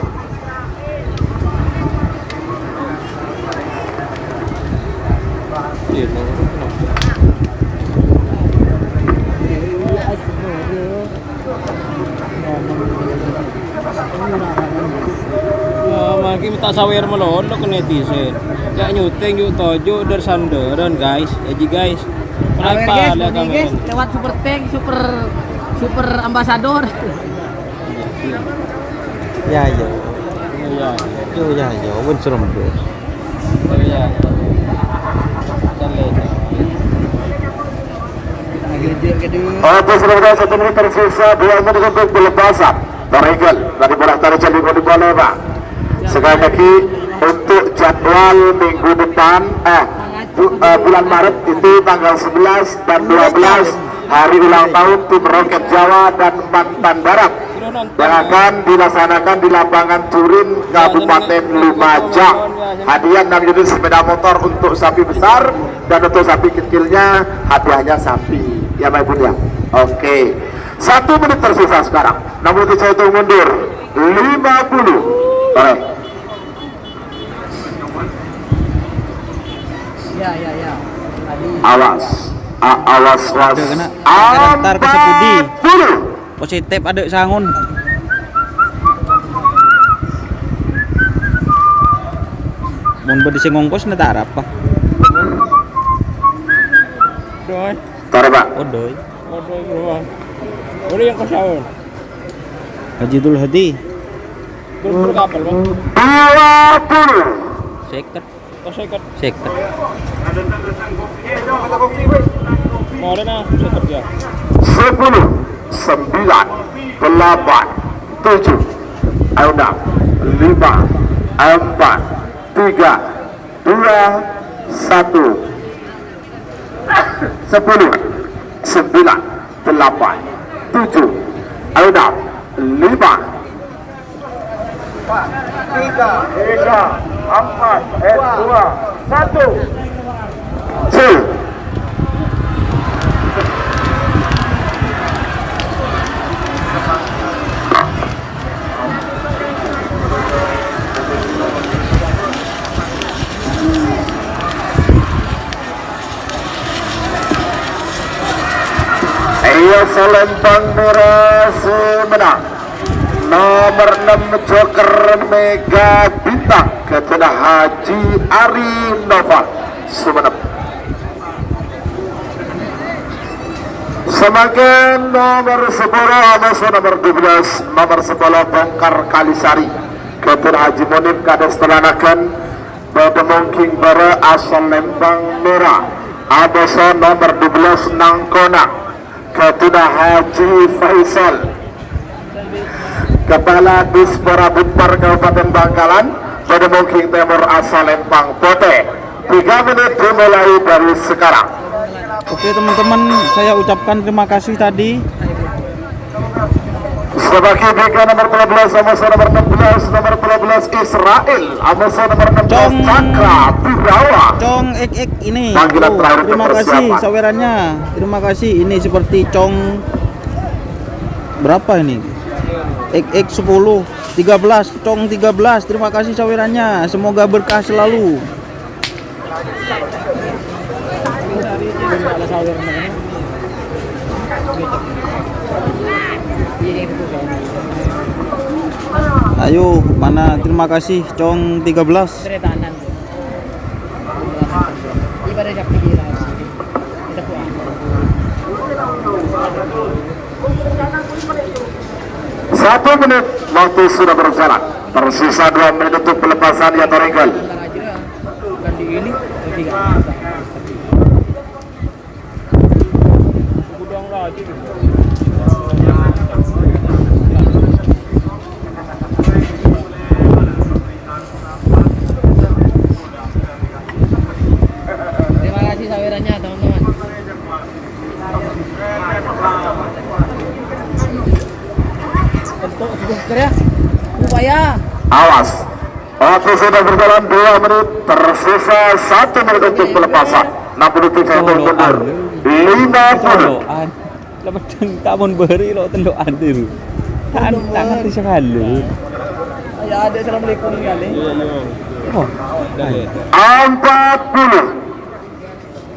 Ah, mangkèn ta' sawer malolo ka netizen. Ya' nyuting ju' toju' dhâr-sandhârân, guys. Jadi, guys, sawer, guys, pala-pala ini, guys, kamen. Lewat Super Tank, Super, Super Ambassador. Ya, ya. Iya. Yo, ya, ya. Pun serem, Bro. Iya. Oke, sudah, satu menit tersisa, dua menit untuk pelepasan. Taregal dari bola tarik jali di bola, Pak. Sekali lagi, untuk jadwal minggu depan, eh, bu-, eh, bulan Maret itu tanggal sebelas dan dua belas, hari ulang tahun tim Roket Jawa dan Mantan Barat yang akan dilaksanakan di lapangan Turin, Kabupaten Lumajang. Hadiah enam unit sepeda motor untuk sapi besar dan untuk sapi kecilnya hadiahnya sapi. Ya, Pak Ibu ya. Oke. Satu menit tersisa sekarang. Namun saya hitung mundur. Lima puluh. Tarik. Iya, iya, iya. Tadi. Awas. A-, awas, was. Ada kena, kena tar ke Sepudi. Empat puluh. Positif ada sangun. Mun badi sing ngongkos na ta' arapa. Doi. Tar, Pak. Oh, doi. Oh, doi, bro. Boleh yang kosaon. Haji Dul Hadi. Terus kapal, Bang. Dua puluh. Seket. Oh, seket. Seket. Mau ada, nah, seket ya. Sepuluh, sembilan, delapan, tujuh, enam, lima, empat, tiga, dua, satu. Sepuluh, sembilan, delapan, tujuh, enam, lima, tiga, tiga, empat, eh, dua, satu. Full. Iya, Salempang Mera sè mennang. Nomer ennem, Joker Mega Bintang, ghâdhuwânna Haji Ari Noval, Sumenep. Samangkèn nomer sepuluh, amoso nomer dua belas, nomer sepuluh, Bongkar Kalisari, ghâdhuwânna Haji Munib, Kades Telanagan, Bâdâ mongking bârâ asal Lembang Mera, amoso nomer dua belas Nangkona, ghâdhuwânna Haji Faisal, Kepala Dispora Bumpar Kabupaten Bangkalan, bâdâ mongking tèmor asal Lembang Potè. Tiga menit dimulai dari sekarang. Oke, teman-teman, saya ucapkan terima kasih tadi. Sabâgiyân bhâghiyân nomer tello belas, amoso nomer ennem belas, nomer tello belas Israel, amoso nomer ennem belas Cong, Cakra Birawa. Cong Ek Ek ini. Panggilan terakhir untuk persiapan. Terima kasih sawerannya. Terima kasih. Ini seperti Cong berapa ini? Ek Ek sepuluh, tiga belas, Cong tiga belas. Terima kasih sawerannya. Semoga berkah selalu. Ayo, mana? Terima kasih, Cong tiga belas. Satu menit waktu sudah berjalan. Tersisa dua menit untuk pelepasan yang terenggal. Bukan di ini, di tiga. Terima kasih sawerannya, teman-teman. Untuk juga ya. Upaya. Awas. Waktu sudah berjalan dua menit, tersisa satu menit untuk pelepasan. Enam puluh tujuh untuk mundur. Lima puluh. Lah, pedheng ta' mon bâri' lo tello'an tiru. Tan-, tangan di sekali. Ya, ada assalamualaikum kali. Oh. Empat puluh.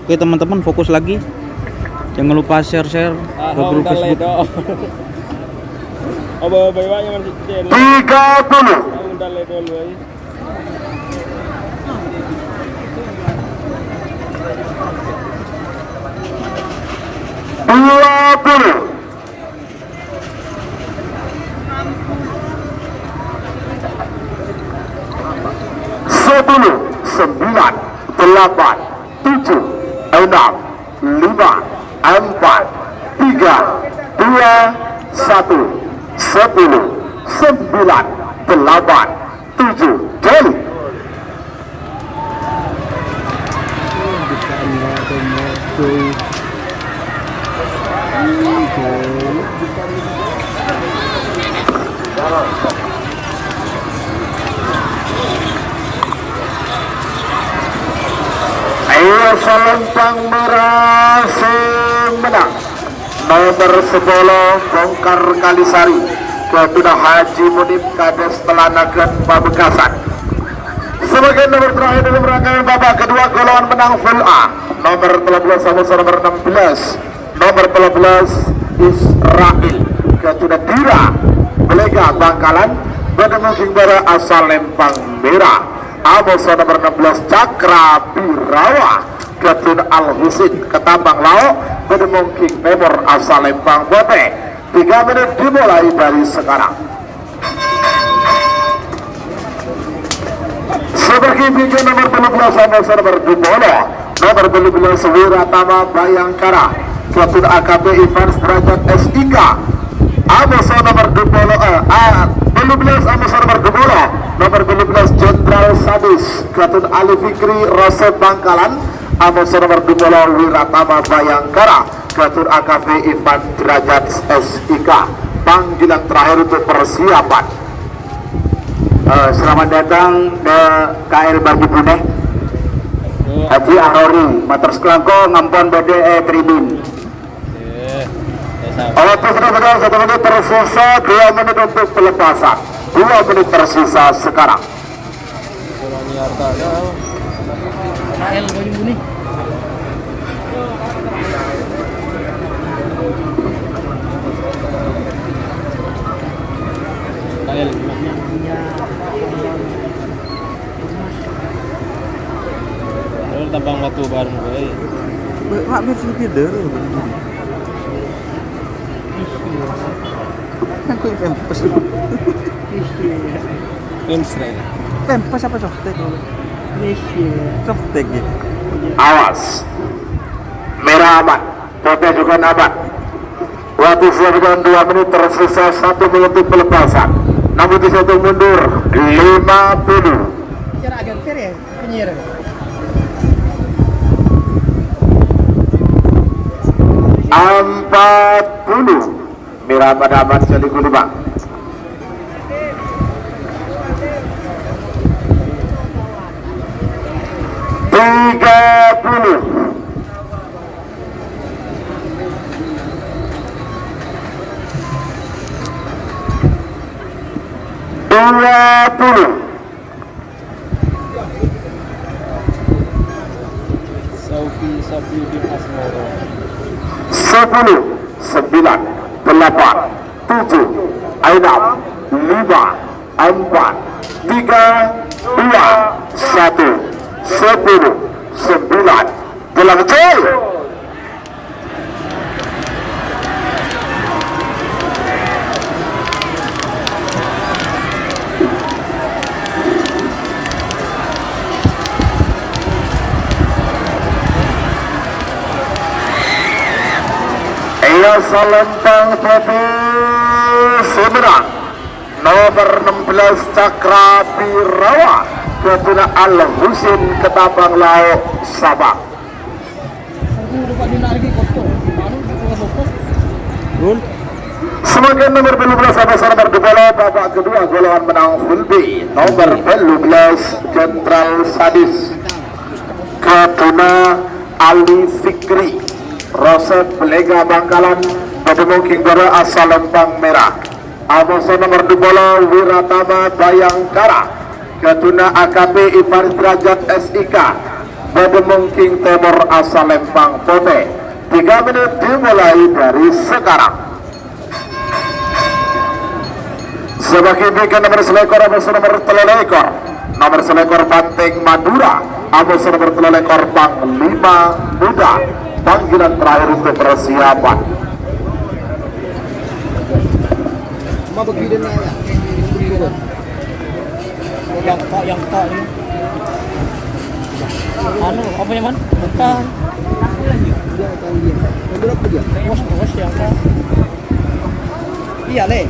Oke, teman-teman, fokus lagi. Jangan lupa share-share ke grup Facebook. Tiga puluh. Dua puluh. Sepuluh, sembilan, delapan, tujuh, enam, lima, empat, tiga, dua, satu, sepuluh, sembilan, delapan, tujuh, jai. Ayo, Salempang Mera sè mennang. Nomer sepolo, Bongkar Kalisari, Ghâtuna Haji Munib, Kades Telanagan, Pamekasan. Sebagai nomer terakhir dalam rangkaian babak kedua, golongan menang full A, nomer tello belas, Samosa nomer enam belas, nomer tello belas, Israel, Ghâtuna Dira, Belega Bangkalan, bâdâ mongking bârâ asal Lempang Mera, Amosa nomer enam belas, Cakra Birawa, Ghâtuna Al Husin, Ketapang Lao, bâdâ mongking tèmor asal Lempang Potè. Tiga menit dimulai dari sekarang. Sebagai pilihan nomer tello belas, Amosa nomer dua puluh, nomer dua puluh, Wiratama Bayangkara, Ghâtuna A K P Ivan Derajat S I K, Amosa nomer dua puluh, eh, ah, dua puluh, Amosa nomer dua puluh, nomer dua puluh, Jenderal Sadis, Ghâtuna Ali Fikri, Rosep Bangkalan, Amosa nomer dua puluh, Wiratama Bayangkara, Ghâtuna A K P Ivan Derajat S I K. Panggilan terakhir untuk persiapan. Eh, selamat datang ka K L Banyubuneh. Haji Ahrori, mator sakalangkong ampon bâdâ è tribun. Oke, ya, sama. Waktu sudah berjalan satu menit, tersisa dua menit untuk pelepasan. Dua menit tersisa sekarang. K L Banyubuneh. K L. Lu tampang waktu bareng gue. Wah, wah, betul, betul. Aku yang pempes. Pempes, Ray. Pempes apa softtek? Softtek, ya. Awas. Merah aman. Potè juga aman. Waktu sudah berjalan dua menit, tersisa satu menit untuk pelepasan. Namun di satu mundur, lima puluh. Cara agak fair ya, penyiar. Empat puluh. Mera padâ aman, jhâ' lèko lèma. Tiga puluh. Dua puluh. Saufi Safiuddin Asmoro. Sepuluh, sembilan, delapan, tujuh, enam, lima, empat, tiga, dua, satu, sepuluh, sembilan, telang col. Iyâ, Salempang Potè sè mennang. Nomer enam belas Cakra Birawa, Ghâtuna Al Husin, Ketapang Lao', Sabang. Sebagai nomor dua belas sama nomor dua belas, babak kedua, golongan menang full B. Nomor dua belas, Jenderal Sadis. Ghâtuna Ali Fikri. Rosep Belega Bangkalan, bâdâ mongking bârâ asal Lempang Mera. Amosa nomor dua puluh, Wiratama Bayangkara. Ghâtuna A K P Ivan Derajat S I K. Bâdâ mongking tèmor asal Lempang Potè. Tiga menit dimulai dari sekarang. Sebagai bikin nomor selekor, amosa nomor tello lèkor. Nomor selekor Banteng Madura, amosa nomor tello lèkor Panglima Muda. Panggilan terakhir untuk persiapan. Cuma begini, ya. Yang tak, yang tak ini. Anu, apa ya, Man? Bukan. Bos, bos ya, apa? Iya, Le.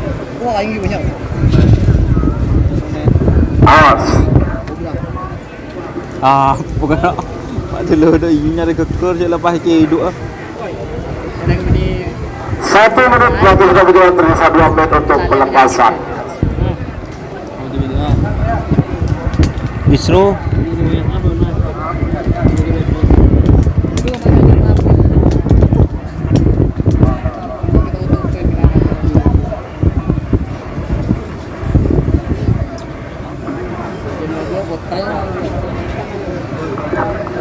Wah, ini banyak. Awas. Ah, bukan. Pak Delo ada ini nyari geger, saya lepas ke hidup, ah. Satu menit, waktu sudah berjalan, tersisa dua menit untuk pelepasan. Wisnu.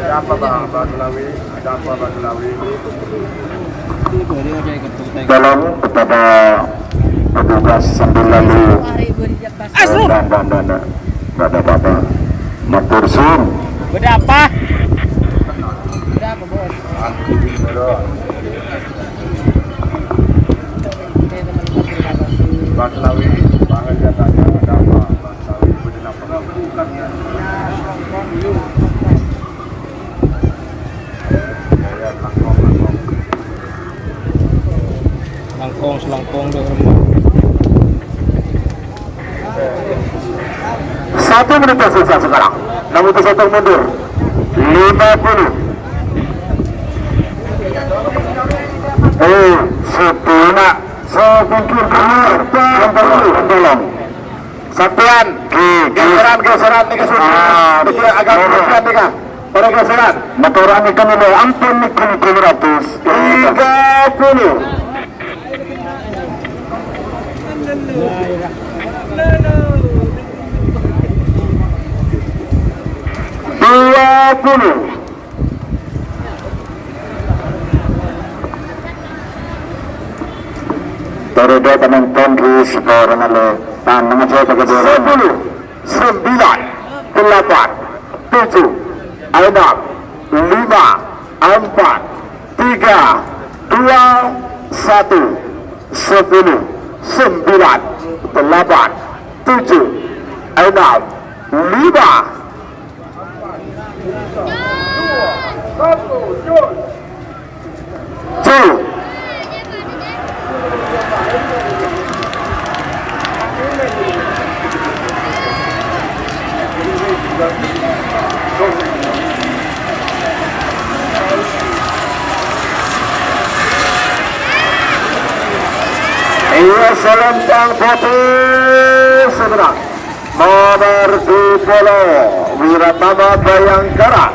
Ada apa, Bang, Bang Sulawi? Ada apa, Bang Sulawi? Tolong kepada petugas sambil lalu. Ndak, ndak, ndak, ndak. Ndak ada apa-apa. Matur suwun. Beda apa? Beda apa, Bos? Bang Sulawi, Bang Haji tanya ada apa? Bang Sulawi, beda apa? Langkong, selangkong, deh, remuk. Satu menit tersisa sekarang. Enam puluh satu mundur. Lima puluh. Eh, sepuluh nak. Sepuluh. Tolong. Sampeyan, geseran-geseran nèka sudah. Ah, agak geseran nèka. Para geseran. Motoran nèka nilai ampun nèka lima ratus. Tiga puluh. Dua puluh. Toro' dâ' panonton di sekolah nalè tanang aja pakai bola. Sepuluh, sembilan, delapan, tujuh, enam, lima, empat, tiga, dua, satu, sepuluh, sembilan, delapan, tujuh, enam, lima, Iya, selempang putih seberang. Nomor dua puluh, Wiratama Bayangkara,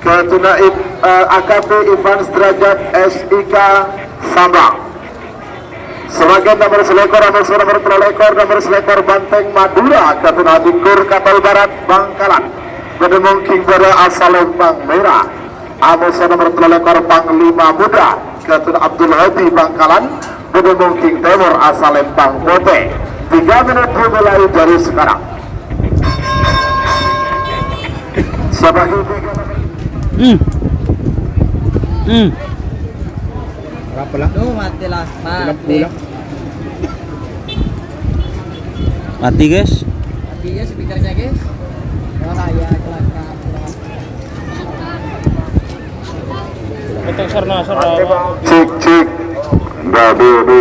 Ketua Ib-, eh, A K P Ivan Sederajat S I K Sampang. Sebagian nomor selekor, nomor, nomor tello lekor, nomor selekor Banteng Madura, Ketua Tingkur Kapal Barat Bangkalan. Bâdâ mongking bâdâ asal Empang Merah. Amoso nomor tello lekor Panglima Muda, Ketua Abdul Hadi Bangkalan. Bâdâ mongking Timur asal Empang Putih. Tiga menit dimulai dari sekarang. Sebagai tiga menit. Hmm. Hmm. Berapa lah? Tuh, mati lah. Mati. Mati, guys. Mati, guys, speakernya, guys. Wah, ya, celaka. Cek, cek. Enggak, Bu, Bu.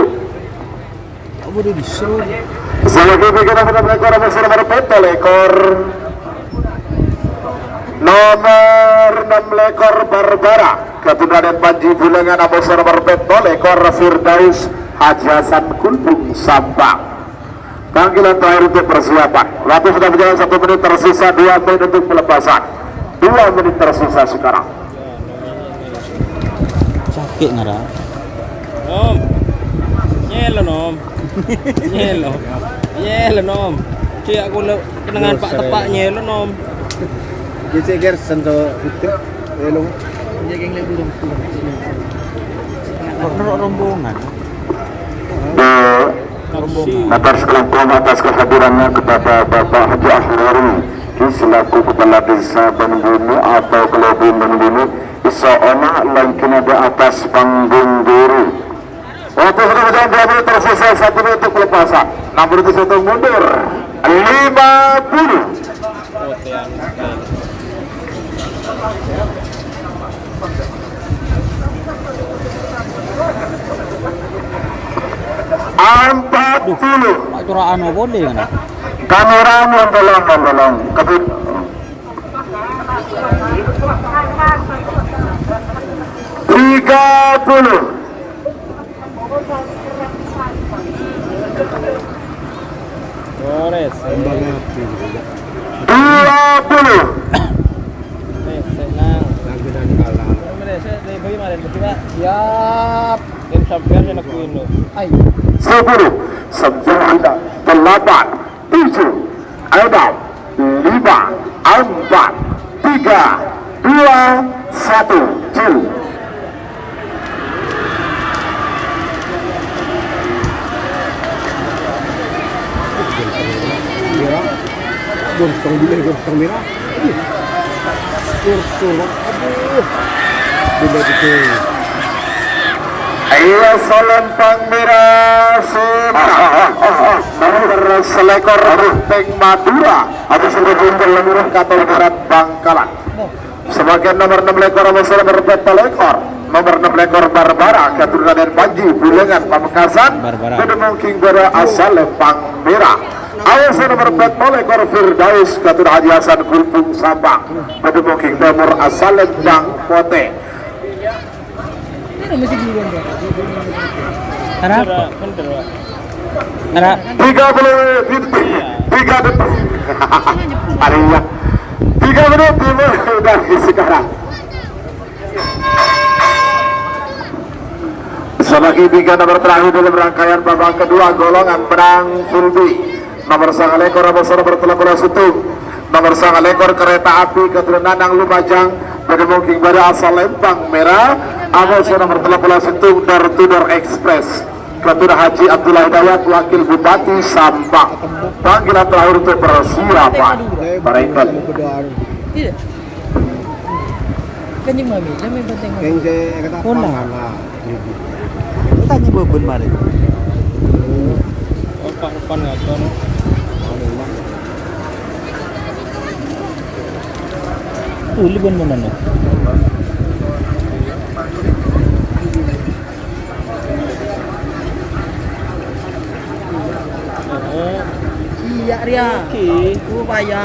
Apa dia disuruh? Saya kira kita pernah berlekor sama sama berfoto lekor. Nomor enam lekor Barbara. Ketua Raden Panji Bulangan, amoso nomor pètto lekor Firdaus Haji Hasan Kulbung Sampang. Panggilan terakhir untuk persiapan. Waktu sudah berjalan satu menit, tersisa dua menit untuk pelepasan. Dua menit tersisa sekarang. Sakè' ngara. Nom. Nyèlo, Nom. Nyèlo. Nyèlo, Nom. Cè' aku lo kenangan Pak Tepak nyèlo, Nom. Cè' ger sento itu. Elo. Kok rombongan? Matur sakalangkong atas kehadirannya kepada Bapak Haji Ahrari di selaku Kepala Desa Bangbunu atau Kelebun Bangbunu, iso ona langkina di atas panggung dulu. Waktu sudah berjalan dua menit, tersisa satu menit untuk pelepasan. Enam menit satu mundur. Lima puluh. Empat puluh. Pak, curaan apa nih, kan? Kameramen, tolong, tolong. Kebut. Tiga puluh. Dua puluh. Siap. Sepuluh, sembilan, delapan, tujuh, enam, lima, empat, tiga, dua, satu, jul. Gontong dulu, gontong merah. Gontong, aduh. Bunda gitu. Ayo, salempang merah, sip. Nomor selekor Ruteng Madura. Habis itu, Bunda Lurah, Katon Barat, Bangkalan. Samangkèn nomor ennem lèkor, Musa nomor pètto lèkor. Nomor ennem lèkor Barbara, keturunan Panji, Buleleng, Pamekasan. Barbara. Bâdâ mongkèng bâdâ asal Lempang Merah. Awas nomor pètto lèkor Firdaus, keturunan Haji Hasan, Gulpung, Sampang. Bâdâ mongkèng Timur asal Lempang Potè. Kenapa? Tiga puluh, tiga detik. Hari ya. Tiga menit dimulai dari sekarang. Sebagai tiga nomor terakhir dalam rangkaian babak kedua, golongan menang full B. Nomor sanga lèkor, Amoso nomor tello polo sèttong. Nomor sanga lèkor, Kereta Api Keturunan Nanang Lumajang, bâdâ mongkèng bâdâ asal Lempang Merah, Amoso nomor tello polo sèttong, Door to Door Express. Keturunan Haji Abdullah Hidayat, Wakil Bupati Sampang. Panggilan terakhir untuk persiapan. Baik. Iya. Kanjeng Mami, sampeyan penting. Sing se kata Pona. Pangala. Lu tanya bebon mari. Opak depan ngaton. Uli ben mana no? Iya, Ria. Oke. Upaya.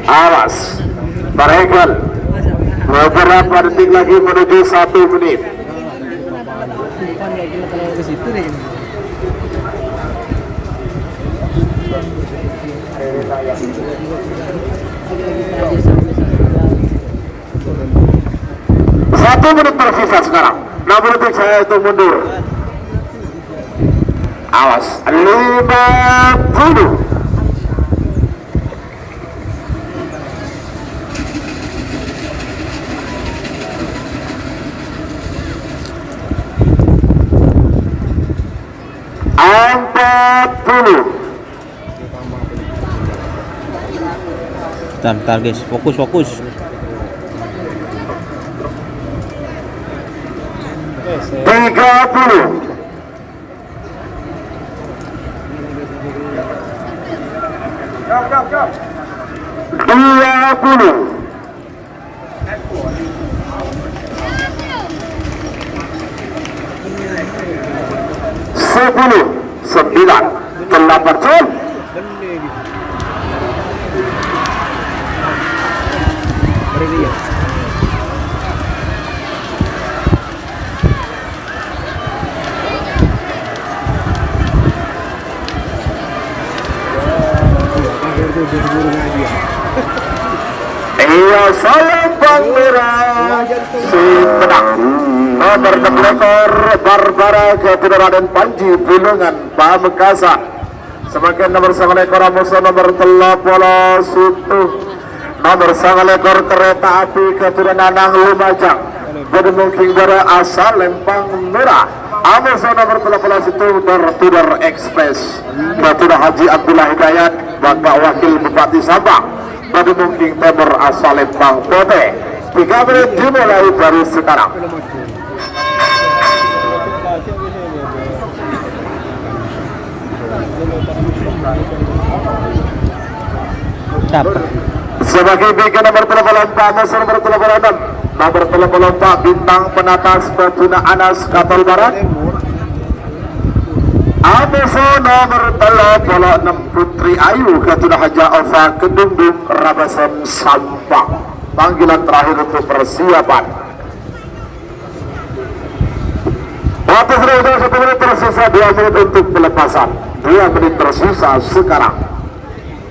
Awas. Paregal. Beberapa detik lagi menuju satu menit. Satu menit tersisa sekarang. Enam menit saya itu mundur. Awas, lima puluh. Empat puluh. Tar, tar, guys, fokus, fokus. Tiga puluh. Dua puluh. Sepuluh, sembilan, delapan, jul. Iya, salam Bang Mira. Si menang. Nomor enam lèkor, Barbara, keturunan Raden Panji, Buleleng, Pamekasan. Samangkèn nomor sanga lèkor, Amoso nomor tello polo sèttong. Nomor sanga lèkor, Kereta Api Keturunan Nanang Lumajang. Bâdâ mongkèng bâdâ asal Lempang Merah. Amoso nomor tello polo sèttong, Door to Door Express. Keturunan Haji Abdullah Hidayat, Bapak Wakil Bupati Sampang. Bâdâ mongkèng Timur asal Lempang Potè. Tiga menit dimulai dari sekarang. Tiga puluh. Sè bâgi bingka nomer tello polo empa', amoso nomer tello polo ennem. Nomer tello polo empa', Bintang Penatas, Bapuna Anas, Katol Barat. Amoso nomer tello polo ennem, Putri Ayu, Katuna Haja Ofa, Kedungdung, Rabasan, Sampang. Panggilan terakhir untuk persiapan. Waktu sudah satu menit tersisa, dua menit untuk pelepasan. Dua menit tersisa sekarang.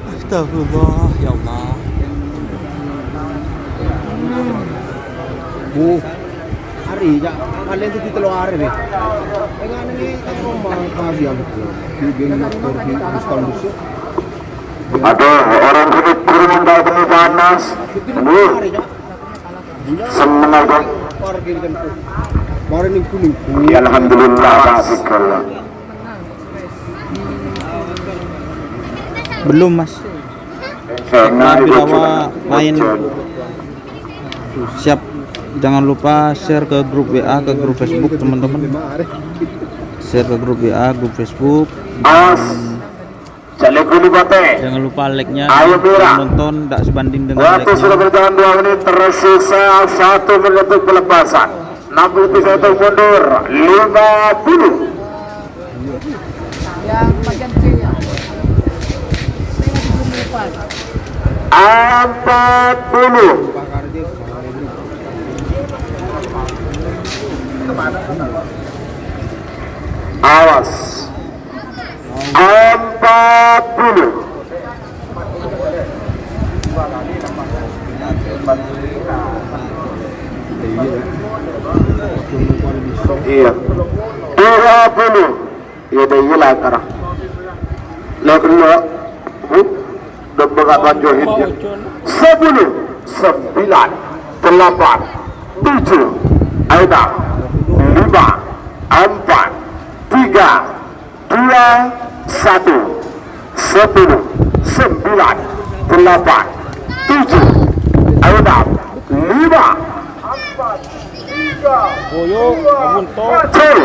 Astagfirullah, ya Allah. Bu, hari, ya, kalian tuh di telur hari nih. Dengan ini kan rumah kasih yang betul. Di geng motor di Ustaz Yusuf. Aduh, orang sini turun dari panas. Aduh. Hari, ya. Seneng aja. Ya, alhamdulillah, Pak, segala. Belum, Mas. Seneng. Nah, itu Birawa cuma main. Siap. Jangan lupa share ke grup W A, ke grup Facebook, teman-teman. Share ke grup W A, grup Facebook. Awas. Jangan lupa like-nya. Ayo, Mira. Yang nonton tidak sebanding dengan like-nya. Waktu sudah berjalan dua menit, tersisa satu menit untuk pelepasan. Enam puluh satu mundur, lima puluh. Yang bagian C ya. Empat puluh. Awas. Empat puluh. Iya. Dua puluh. Iya, deh, iya lah, kara. Lah, kedua. Bu, dan bengak panjang hidupnya. Sepuluh, sembilan, delapan, tujuh, enam, lima, empat, tiga, dua, satu, sepuluh, sembilan, delapan, tujuh, enam, lima, empat, tiga, dua, satu.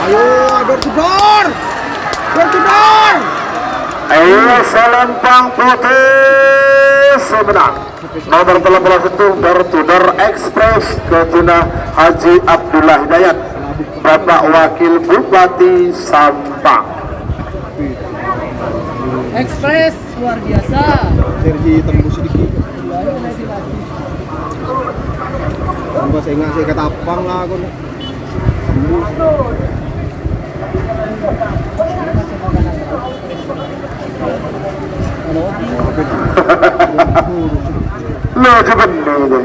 Ayo, door to door. Door to door. Ayo, Salempang Putih semenang. Nomor tello polo sèttong, door to door express, Katuna Haji Abdullah Hidayat, Bapak Wakil Bupati Sampang. Express. Luar biasa. Sergi tembus sedikit. Tambah saya nggak saya ketapang lah aku. Lo coba nih.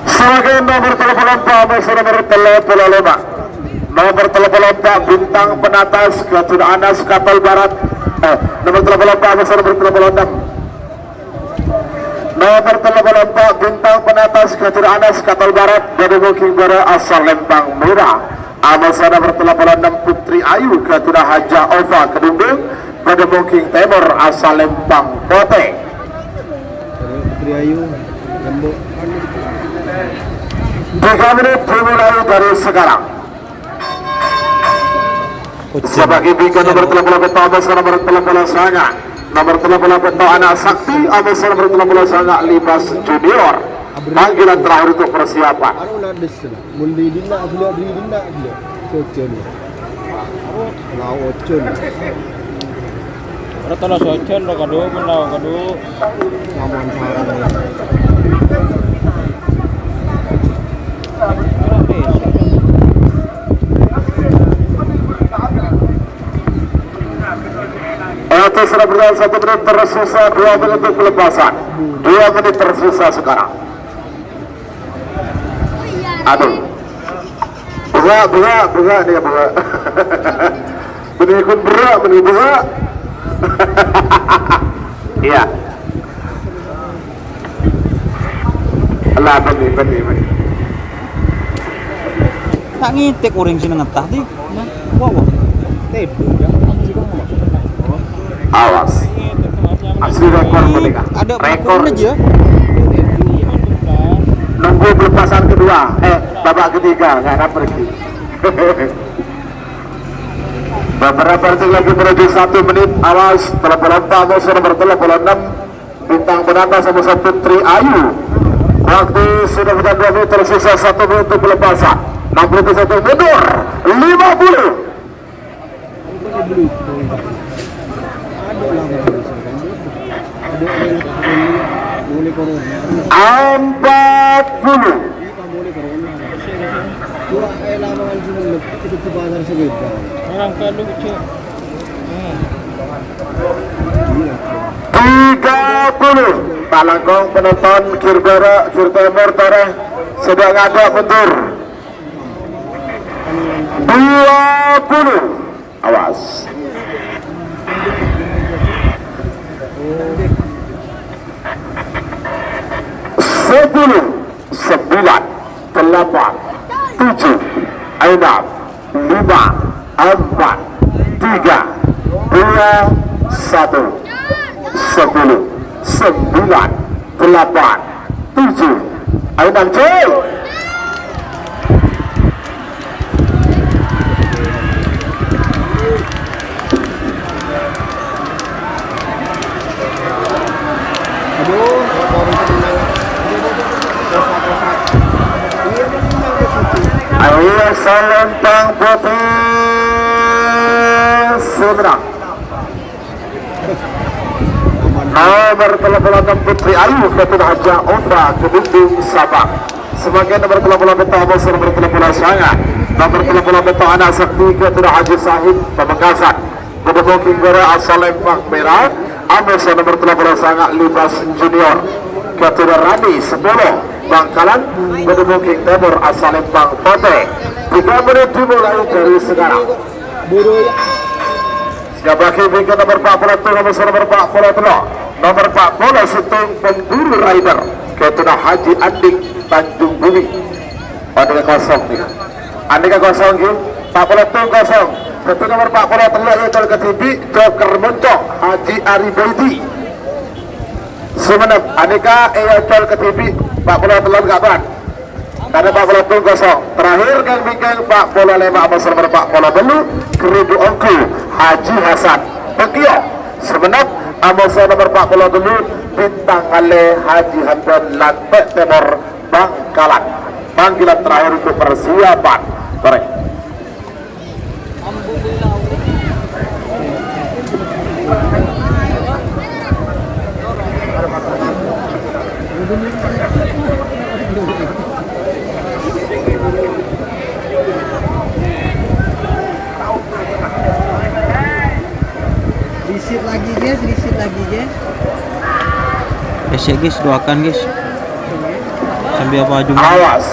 Salagâ nomer tello polo empa', amoso nomer tello polo lèma'. Nomer tello polo empa', Bintang Penatas, Katuna Anas, Katol Barat. Eh, nomer tello polo empa', amoso nomer tello polo ennem. Nomer tello polo empa', Bintang Penatas, Katuna Anas, Katol Barat, bâdâ mongghi bârâ' asal Lempang Mèra. Amoso nomer tello polo ennem, Putri Ayu, Katuna Haja Ova, Kedungdung, bâdâ mongghi tèmor asal Lempang Potè. Putri Ayu, Lombok. Tiga menit dimulai dari sekarang. Sabâgiyân bingka nomer tello polo pètto', amoso nomer tello polo sanga'. Nomer tello polo pètto' Anak Sakti, amoso nomer tello polo sanga' Limas Junior. Panggilan terakhir untuk persiapan. Mon dhi' dinna' ghellâ', dhi' dinna' ghellâ'. Sojân. Lao ojân. Ora tana sojân ro kadhu, men lao kadhu. Saman sarang. Waktu sudah berjalan satu menit, tersisa dua menit untuk pelepasan. Dua menit tersisa sekarang. Aduh. Bengak, bengak, bengak dia, bengak. Bânnè ghun berrâ', bânnè bengak. Iyâ. Lah, bânnè, bânnè, bânnè. Ta' ngètèk orèng sè neng enta', Ti. Wah, wah. Tèdung, ya. Apa sih, Bang? Oh. Awas. Asli rekor mereka. Ada rekor aja. Nunggu pelepasan kedua, eh, babak ketiga, nggak akan pergi. Beberapa detik lagi menuju satu menit. Awas, telepon tamu nomor telepon enam. Bintang Penata sama Putri Ayu. Waktu sudah bertambah dua menit, tersisa satu menit untuk pelepasan. Enam puluh satu mundur. Lima puluh. Empat puluh. Tiga puluh. Talangkong penonton, gir bârâ', gir tèmor, torè, sèdhâ ngadâ' mundur. Dua puluh. Awas. Sepuluh, sembilan, delapan, tujuh, enam, lima, empat, tiga, dua, satu. Sepuluh, sembilan, delapan, tujuh. Ayo, Nang, cuy. Ayo, Salempang Putih Sumedang. Nomor telepon enam Putri Ayu, Ketua Haja Ova, Kedundung, Sabang. Sebagai nomor telepon beto, nomor telepon sanga. Nomor telepon beto, anak sakti, Ketua Haji Sahid, Pamekasan. Bâdâ Bokeng Gora, asal Lembang Merah. Amosa nomor telepon sanga, Libas Junior. Ketua Rani, sepuluh, Bangkalan. Bâdâ Bokeng Timur, asal Lembang Putih. Tiga menit dimulai dari sekarang. Buru ya. Siap bagi bingkai nomor empat puluh satu, nomor empat puluh dua, nomor empat puluh satu, pemburu rider, Ketua Haji Andik Tanjung Bumi. Andika kosong nih. Andika kosong nih. Empat puluh satu kosong. Ketua nomor empat puluh dua, Yaitu Ketibi, Joker Moncong, Haji Ari Baidi. Sumenep, andika Eyacol Ketibi, empat puluh dua kapan? Karena empat puluh kosong. Terakhir kan bingkai empat puluh lima, amosa nomor empat puluh telu, Keribu Ongku, Haji Hasan. Tokyo, Sumenep, amosa nomor empat puluh telu, Bintang Ale, Haji Hamdan, Lantai Timur, Bangkalan. Panggilan terakhir untuk persiapan. Sore. Reset lagi, guys, reset lagi, guys. Guys, ya, guys, doakan, guys. Sambil apa aja. Awas.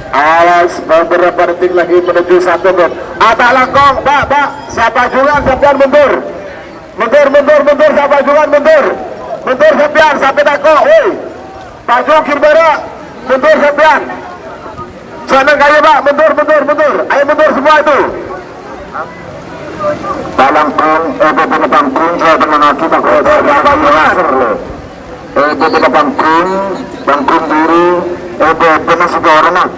Awas, beberapa detik lagi menuju satu menit. Atak langkong, Pak, Pak. Siapa juga, sampean mundur. Mundur, mundur, mundur, siapa juga mundur. Mundur sampean, sampai tako, woi. Pajung gir bârâ', mundur sampean. Jangan kayu, Pak, mundur, mundur, mundur. Ayo mundur semua itu. Talangkong, eh, beberapa panggung, saya tenang lagi, Pak. Mundur, Pak, mundur. Eh, beberapa panggung, panggung diri, eh, beberapa sekarang, Pak.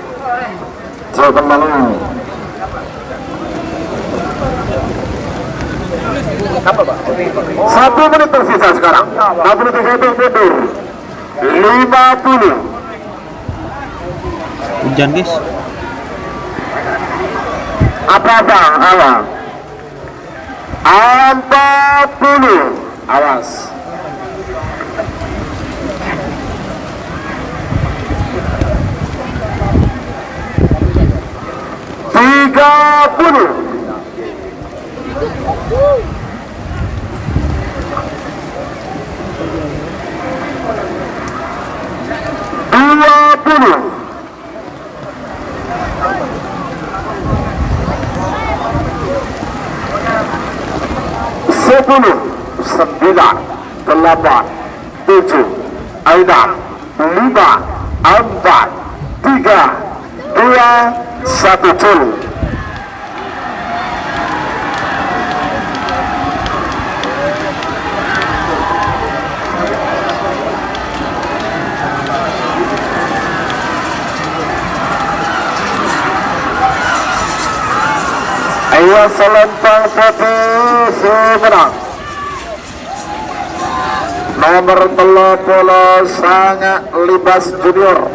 Saya kembali. Satu menit tersisa sekarang. Enam puluh tiga itu mundur. Lima puluh. Hujan, guys. Apa, Bang? Apa? Empat puluh. Awas. Tiga puluh. Dua puluh. Sepuluh, sembilan, delapan, tujuh, enam, lima, empat, tiga, dua, satu, cul. Ayo, Salempang Potè sè mennang. Nomer tello polo sanga' Libas Junior,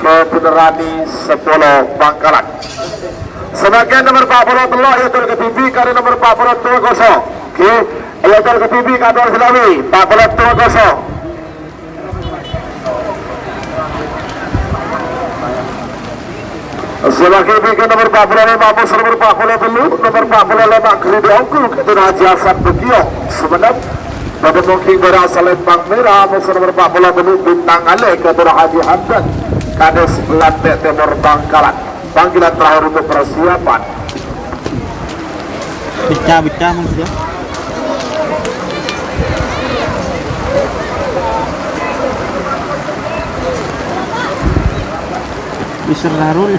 Kebenerani sapolo Bangkalan. Samangkèn nomer pa' polo tello' èyodol ka dhibi' karè nomer pa' polo tello kosong. Oke, èyodol ka dhibi' ka Anwar Silawi, pa' polo tello kosong. Sè lakè' bhâi ka nomer pa' polo lèma', amoso nomer pa' polo tello', nomer pa' polo lèma' Geridu Onggu, Ketua Haji Hasan Bekio, Sumenep. Bâdâ mongking bârâ' Salempang Mèra, amoso nomer pa' polo tello' Bintang Alè, Ketua Haji Hamdan, Kades Lantè' Tèmor Bangkalan. Panggilan terakhir untuk persiapan. Pecah-pecah maksudnya. Bisa larul.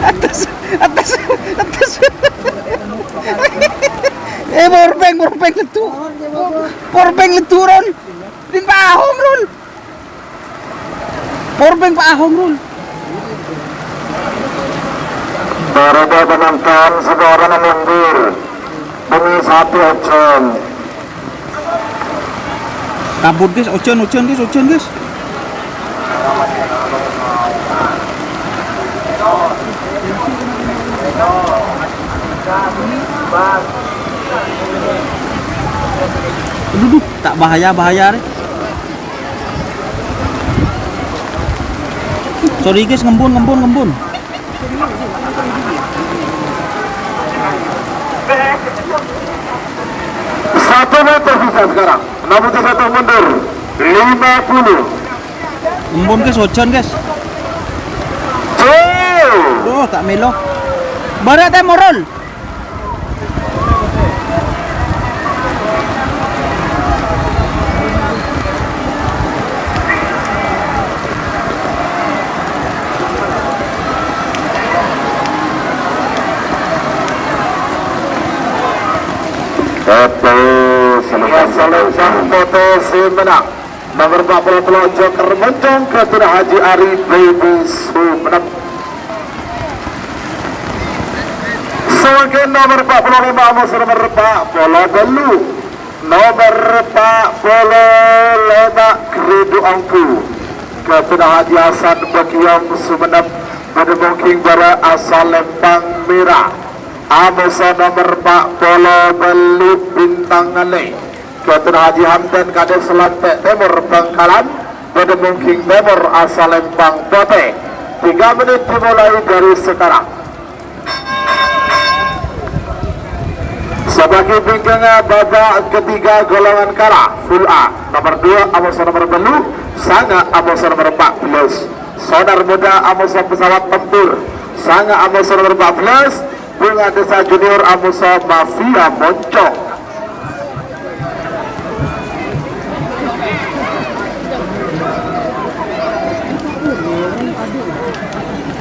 Atas, atas, atas. Eh, power bank, power bank ledu. Power bank ledu, Ron. Din pahong, Ron. Power bank pahong, Ron. Para penonton, saudara mundur. Demi satu jam. Kabut, guys, ojhân, ojhân, guys, ojhân, guys. Aduh, duh, ta' bahaya, bahaya, rè. Sorry, guys, ngembun, ngembun, ngembun. Satu meter sisa sekarang. Enam puluh satu mundur. Lima puluh. Embun, guys, ojhân, guys. Tuh. Duh, ta' mèlo. Bârâ' tèmor, Rul. Betul, selesai. Yang salah satu si menang. Nomor empat puluh tello' Joker Moncong, Ketua Haji Ari Baby Sumenep. Samangkèn nomor empat puluh lèma', amoso nomor empat puluh tello'. Nomor empat puluh lèma', Geridu Onggu. Ketua Haji Hasan Bagiong Sumenep, bâdâ mongking bârâ' Salempang Mèra. Amoso nomor empat puluh tello', Bintang Alè. Ketua Haji Hamdan Kades Lantè' Tèmor Bangkalan, bâdâ mongking tèmor Salempang Potè. Tiga menit dimulai dari sekarang. Sabâgiyân bingkèngnga babak ketiga golongan kala, full A, nomor dua amoso nomor tello', sanga' amoso nomor empat belas. Sonar Muda amoso pesawat tempur, sanga' amoso nomor empat belas. Bunga Desa Junior amoso Mafia Moncong.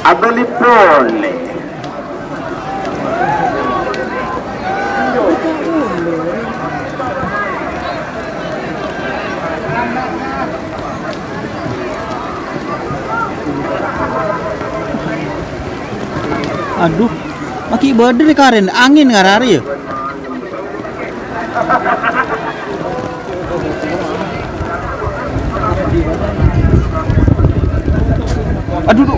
Abâli polè. Adhu, magi' bâdâ rè karèn, angèn ngararè, yâ. Adhu, dhu.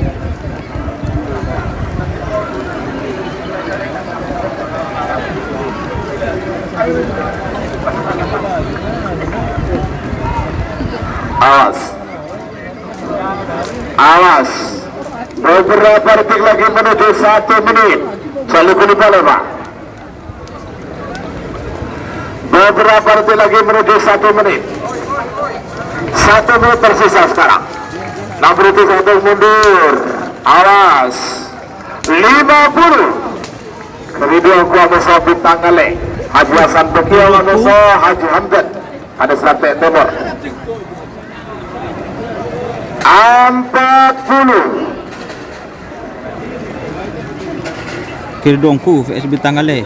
Awas. Awas. Beberapa detik lagi menuju satu menit. Jangan lupa, lupa, Pak. Beberapa detik lagi menuju satu menit. Satu menit tersisa sekarang. Enam puluh satu mundur. Awas. Lima puluh. Ridho Agung amoso Bintang Alè. Haji Hasan Bekio amoso Haji Hamdan. Ada Seratek Timur. Empat puluh. Geridu Onggu V S Bintang Alè.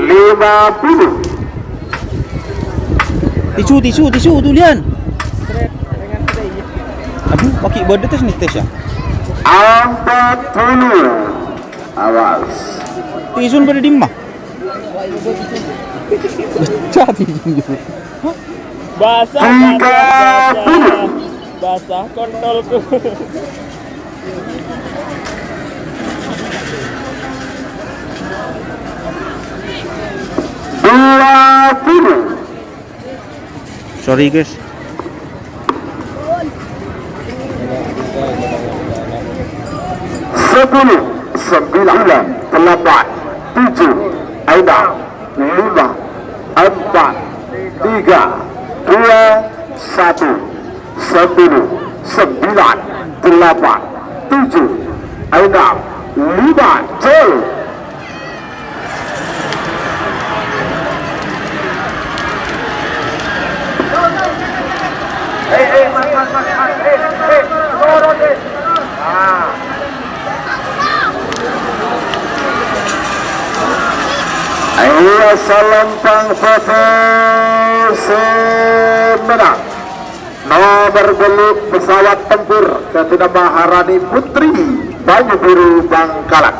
lima puluh. Tisu, tisu, tisu, tulian. Aduh, pakai body test nih, tes ya. Empat puluh. Awas. Tisun pada di mana? Pecah tisun. Basah, basah, basah. Basah kontolku. Dua puluh. Sorry, guys. Sepuluh, sembilan, delapan, tujuh, enam, lima, empat, tiga, dua, satu, sepuluh, sembilan, delapan, tujuh, enam, lima, gol. Hei, hei, Mas, Mas, Mas, Mas, hei, hei, turun, hei. Ah. Ayo, Salempang Putih, Semenang. Nomor bâllu' pesawat tempur, Khatuna Maharani Putri, Banyubiru, Bangkalan.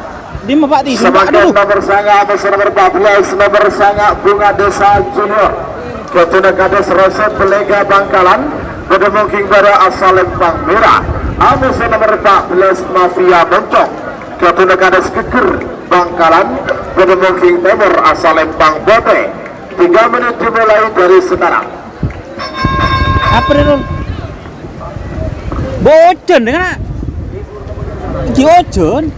Di mana, Pak? Di sini, Pak. Aduh. Nomor sanga', nomor empat belas, nomor sanga', Bunga Desa Junior. Khatuna Kades Roset Pelega, Bangkalan. Bâdâ mongging bârâ' Salempang Mèra. Amoso nomer empat belas Mafia Moncong, Keturunan Kades Geger Bangkalan, Gunung Mungking Timur asal Empang Bote. Tiga menit dimulai dari sekarang. Apa itu? Bojan dengan di ojon.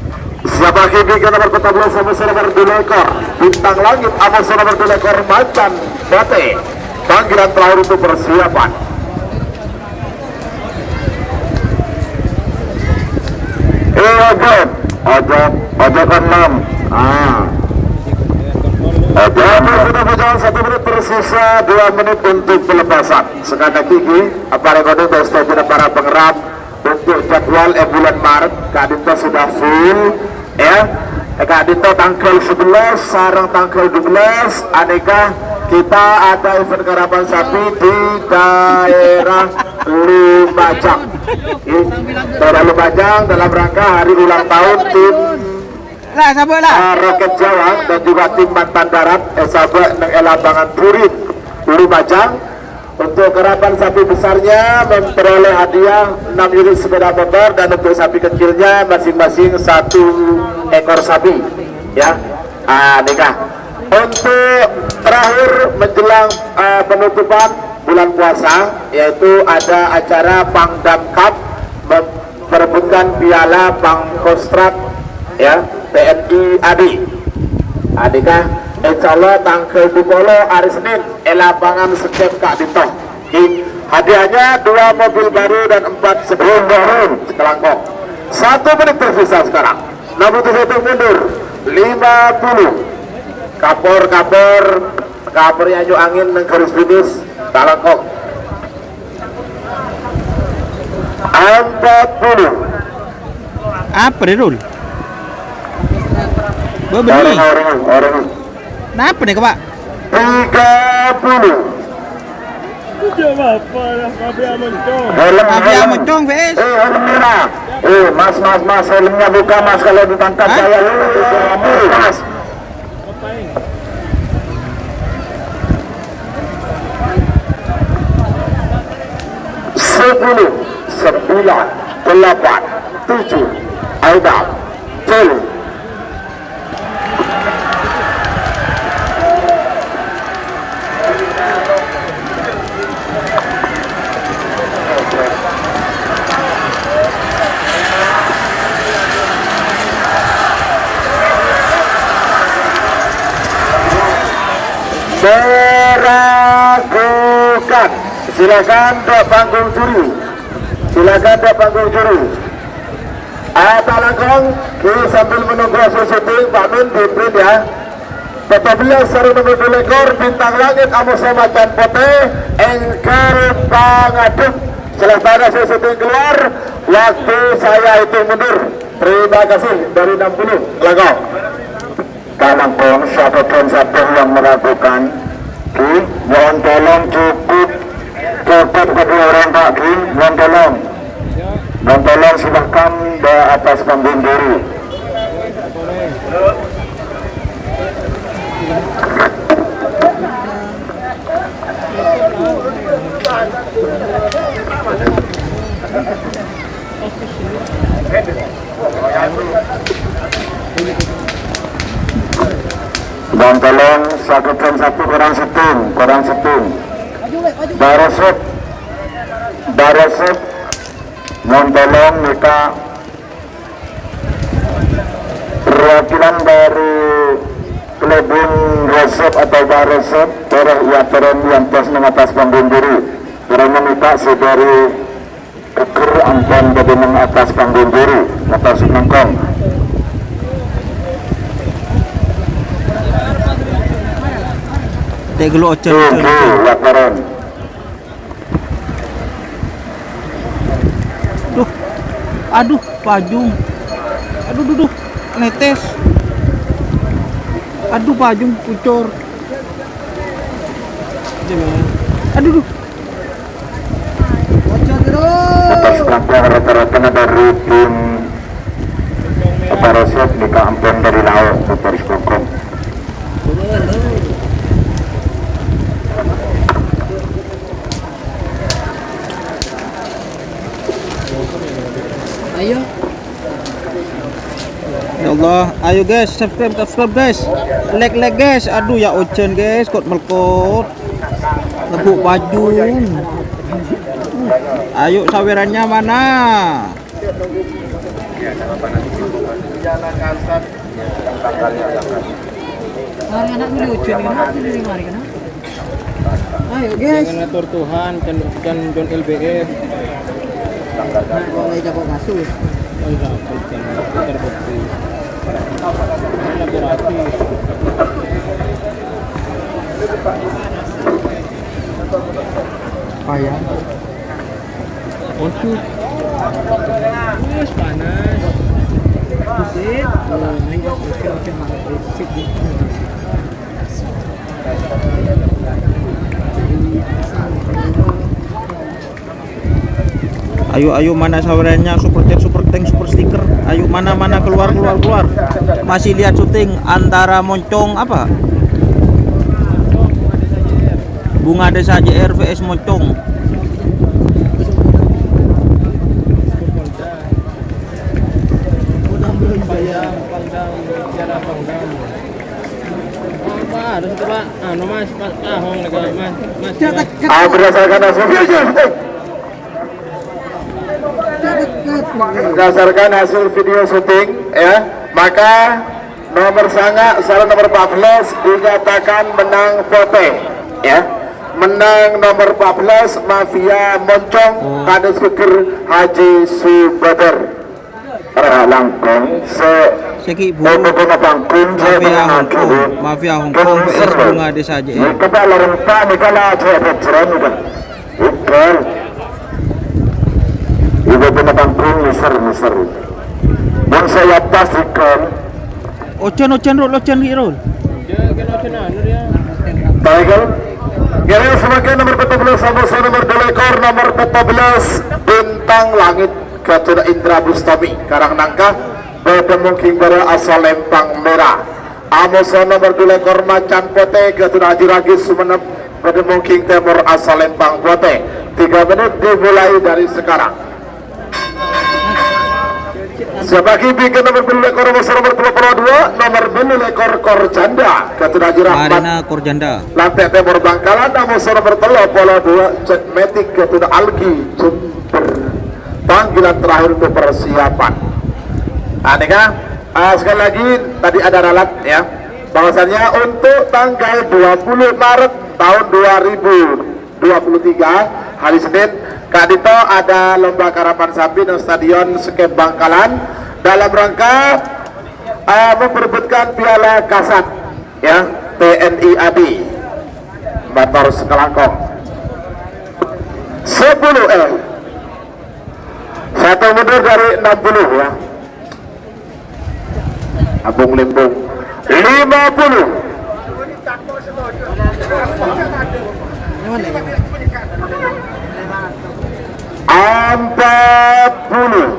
Siapa lagi ke nomor empat belas, Amoso nomer dua lekor. Bintang Langit, Amoso nomer dua lekor, Macan Bote. Panggilan terakhir untuk persiapan. Eh, ojo, ojo, ojo kan enam. Ah. Ojo. Waktu sudah berjalan satu menit, tersisa dua menit untuk pelepasan. Sekali lagi, Ki, apa rekomen untuk para pengerap untuk jadwal, eh, bulan Maret, ka'dinto sudah full. Ya, ka'dinto tanggal sebelas sareng tanggal dua belas, aneka kita ada event karapan sapi di daerah Lumajang. Di daerah Lumajang dalam rangka hari ulang tahun tim, lah, sabuk, lah, eh, Roket Jawa dan juga tim Mantan Darat, eh, sabuk neng lapangan Purit, Lumajang. Untuk karapan sapi besarnya memperoleh hadiah enam unit sepeda motor, dan untuk sapi kecilnya masing-masing satu ekor sapi. Ya, ah, nikah. Untuk terakhir menjelang, eh, penutupan bulan puasa, yaitu ada acara Pangdam Cup mem- perebutkan piala Pangkostrat, ya, T N I A D. Adika, insyaallah tanggal dua puluh hari Senin, e lapangan Sekep ka'dinto. Ki, hadiahnya dua mobil baru dan empat sepeda motor sekelangkong. Satu menit tersisa sekarang. Namun itu mundur. Lima puluh. Kapor, kapor, kapor yang angin neng garis finish. Talangkong. Empat puluh. Apa deh, Dul? Gua beli. Orang, orang, orang. Kenapa nih, Pak? Tiga puluh. Udah apa lah, mafia moncong. Helm, mafia moncong, Fes. Eh, helm merah. Eh, mas, mas, mas, helmnya buka, mas, kalau ditangkap saya, mas. Sepuluh, sembilan, delapan, tujuh, enam, tujuh. Meragukan. Silakan ke panggung juri. Silakan ke panggung juri. Apa langkong? Ki, sambil menunggu hasil syuting, Pak Min, di print ya. Empat belas sareng nomor dua lekor, Bintang Langit, Amoso Macan Putih, enggal pangadep. Selesai hasil syuting keluar, waktu saya hitung mundur. Terima kasih dari enam puluh. Langkong. Kalangkong, siapapun, siapa yang meragukan, Ki, mohon tolong cukup, cukup kedua orang, Pak, Ki, mohon tolong. Mohon tolong, silahkan ke atas panggung dulu. Bang, tolong, satu jam satu kurang setting, kurang setting. Barosep, Barosep, mohon tolong minta perwakilan dari Klebung Resep atau Barosep, tolong ya turun yang pas nang atas panggung dulu. Karena minta saudari Geger ampon bâdâ neng attas panggung juri, motor sè nèngkong. Tè' ghâllu ojhân, ojhân, ojhân. Laporan. Duh. Aduh, pajung. Aduh, duh, duh. Netes. Aduh, pajung, kucor. Aduh, duh. Motor sekampung rata-rata dari tim Barosep, minta ampun dari lauk, motor sekampung. Ya Allah, ayo guys, subscribe, subscribe guys. Like, like guys. Aduh ya, ojhân guys, kot melkot. Ngebuk pajung. Ayo, sawerannya mana? Mari anak dulu, ojhân, kenapa dulu mari, kenapa? Ayo, guys. Jangan ngatur Tuhan, can, can John L B F. Nah, mulai jago kasus. Oh, iya, bukan. Terbukti. Ini laborasi. Payah. Waduh. Wes, panas. Sip. Oh, ini oke, oke, oke. Sip, sip. Ayo, ayo, mana sawerannya, super chat, super thanks, super sticker? Ayo, mana, mana, keluar, keluar, keluar. Masih lihat syuting antara Moncong apa? Bunga Desa J R V S Moncong. Pak, ada satu, Pak. Anu, Mas, Mas, ah, hong, Mas, Mas, Mas. Ah, berdasarkan hasil video syuting. Berdasarkan hasil video syuting, ya, maka nomor sanga sareng nomor empat belas dinyatakan menang pote, ya. Menang nomor empat belas, Mafia Moncong, oh. Kades Fikir Haji Subadar. Langkong se Seki buru. Pokoknya panggung saya Mafia menang Hongkong, lagi. Mafia Hongkong V S Bunga Desa J R. Ini kepala rempah nih kalau aja ada cerita nih, Bang. Bukan. Ibu punya panggung, miser, miser. Bang saya pas ikan. Ojhân, ojhân, Rul, ojhân, Rul. Tiger. Kira sebagai nomor empat belas sama saya nomor dua ekor, nomor empat belas Bintang Langit. Ghâtona Indra Bustami, Karangnangka, bâdâ Mongging Bârâ asal Lempang Mèra. Amoso nomer dhu lèkor Macan Potè, Ghâtona Haji Ragis Sumenep, bâdâ Mongging Tèmor asal Lempang Potè. Tiga menit dimulai dari sekarang. Sabâghi bingkèn nomer bâllu lèkor, amoso nomer tello polo dua, nomer bâllu lèkor Kor Janda, Ghâtona Haji Rahmat. Marina Kor Janda. Lantè' Tèmor Bangkalan, amoso nomer tello polo dua, Jet Matic, Ghâtona Algi, Jember. Panggilan terakhir untuk persiapan. Nah, nèka, eh, sekali lagi, tadi ada ralat, ya, bahwasannya untuk tanggal dua puluh Maret tahun dua ribu dua puluh tiga, hari Senin, ka'dinto ada lomba karapan sapi neng Stadion Skep Bangkalan dalam rangka, eh, memperebutkan Piala Kasat, ya, T N I A D. Motor sakalangkong. Sepuluh, eh, Satu mundur dari enam puluh, ya. Abung limbung. Lima puluh. Empat puluh.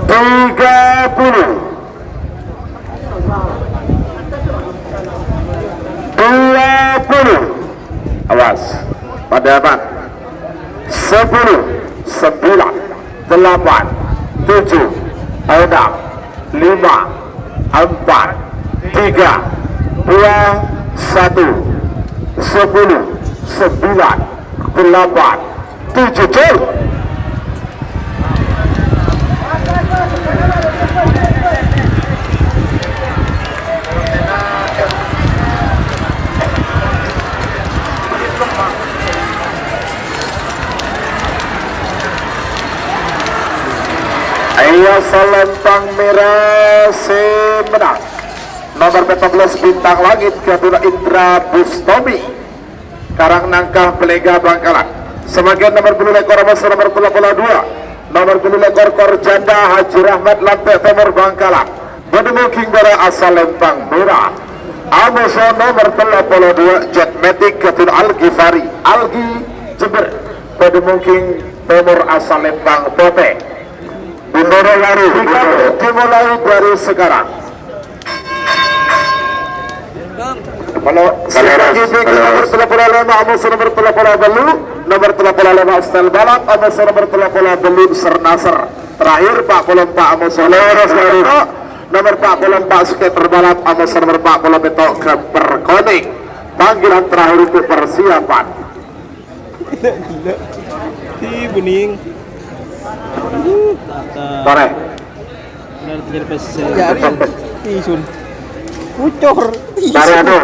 Tiga puluh. Dua puluh. Awas. Pada aman. Sepuluh, sembilan, delapan, tujuh, enam, lima, empat, tiga, dua, satu. Sepuluh, sembilan, delapan, tujuh, gol. Ayo, salempang mèra sè mennang. Nomer pètto bellâs Bintang Langit, Ghâtona Indra Bustomi. Karangnangka Pelega Bangkalan. Samangkèn nomer bâllu lèkor, amoso nomer tello polo dua. Nomer bâllu lèkor Kor Janda Haji Rahmat Lantè' Tèmor Bangkalan. Bâdâ Mongging Bârâ asal Lempang Mèra. Amoso nomer tello polo dua Jet Matic Ghâtona Al Ghifari. Algi Jember. Bâdâ Mongging Tèmor asal Lempang Potè. Bendera lari dimulai dari sekarang. Kalau sekali lagi, nomor tello puluh lèma, amoso nomor tello puluh tellu, nomor tello puluh lèma Style Balap, amoso nomor tello puluh tellu Sir Nasr. Terakhir, empat puluh empat, amoso nomor empat puluh empat Skater Balap, amoso nomor empat puluh pitu Gabber Koning. Panggilan terakhir untuk persiapan. Gila, gila. Ih, bening. Uh, tata. Sore. Benar, benar, pesen. Jari. Tisun. Ucor. Tisun. Sore, aduh.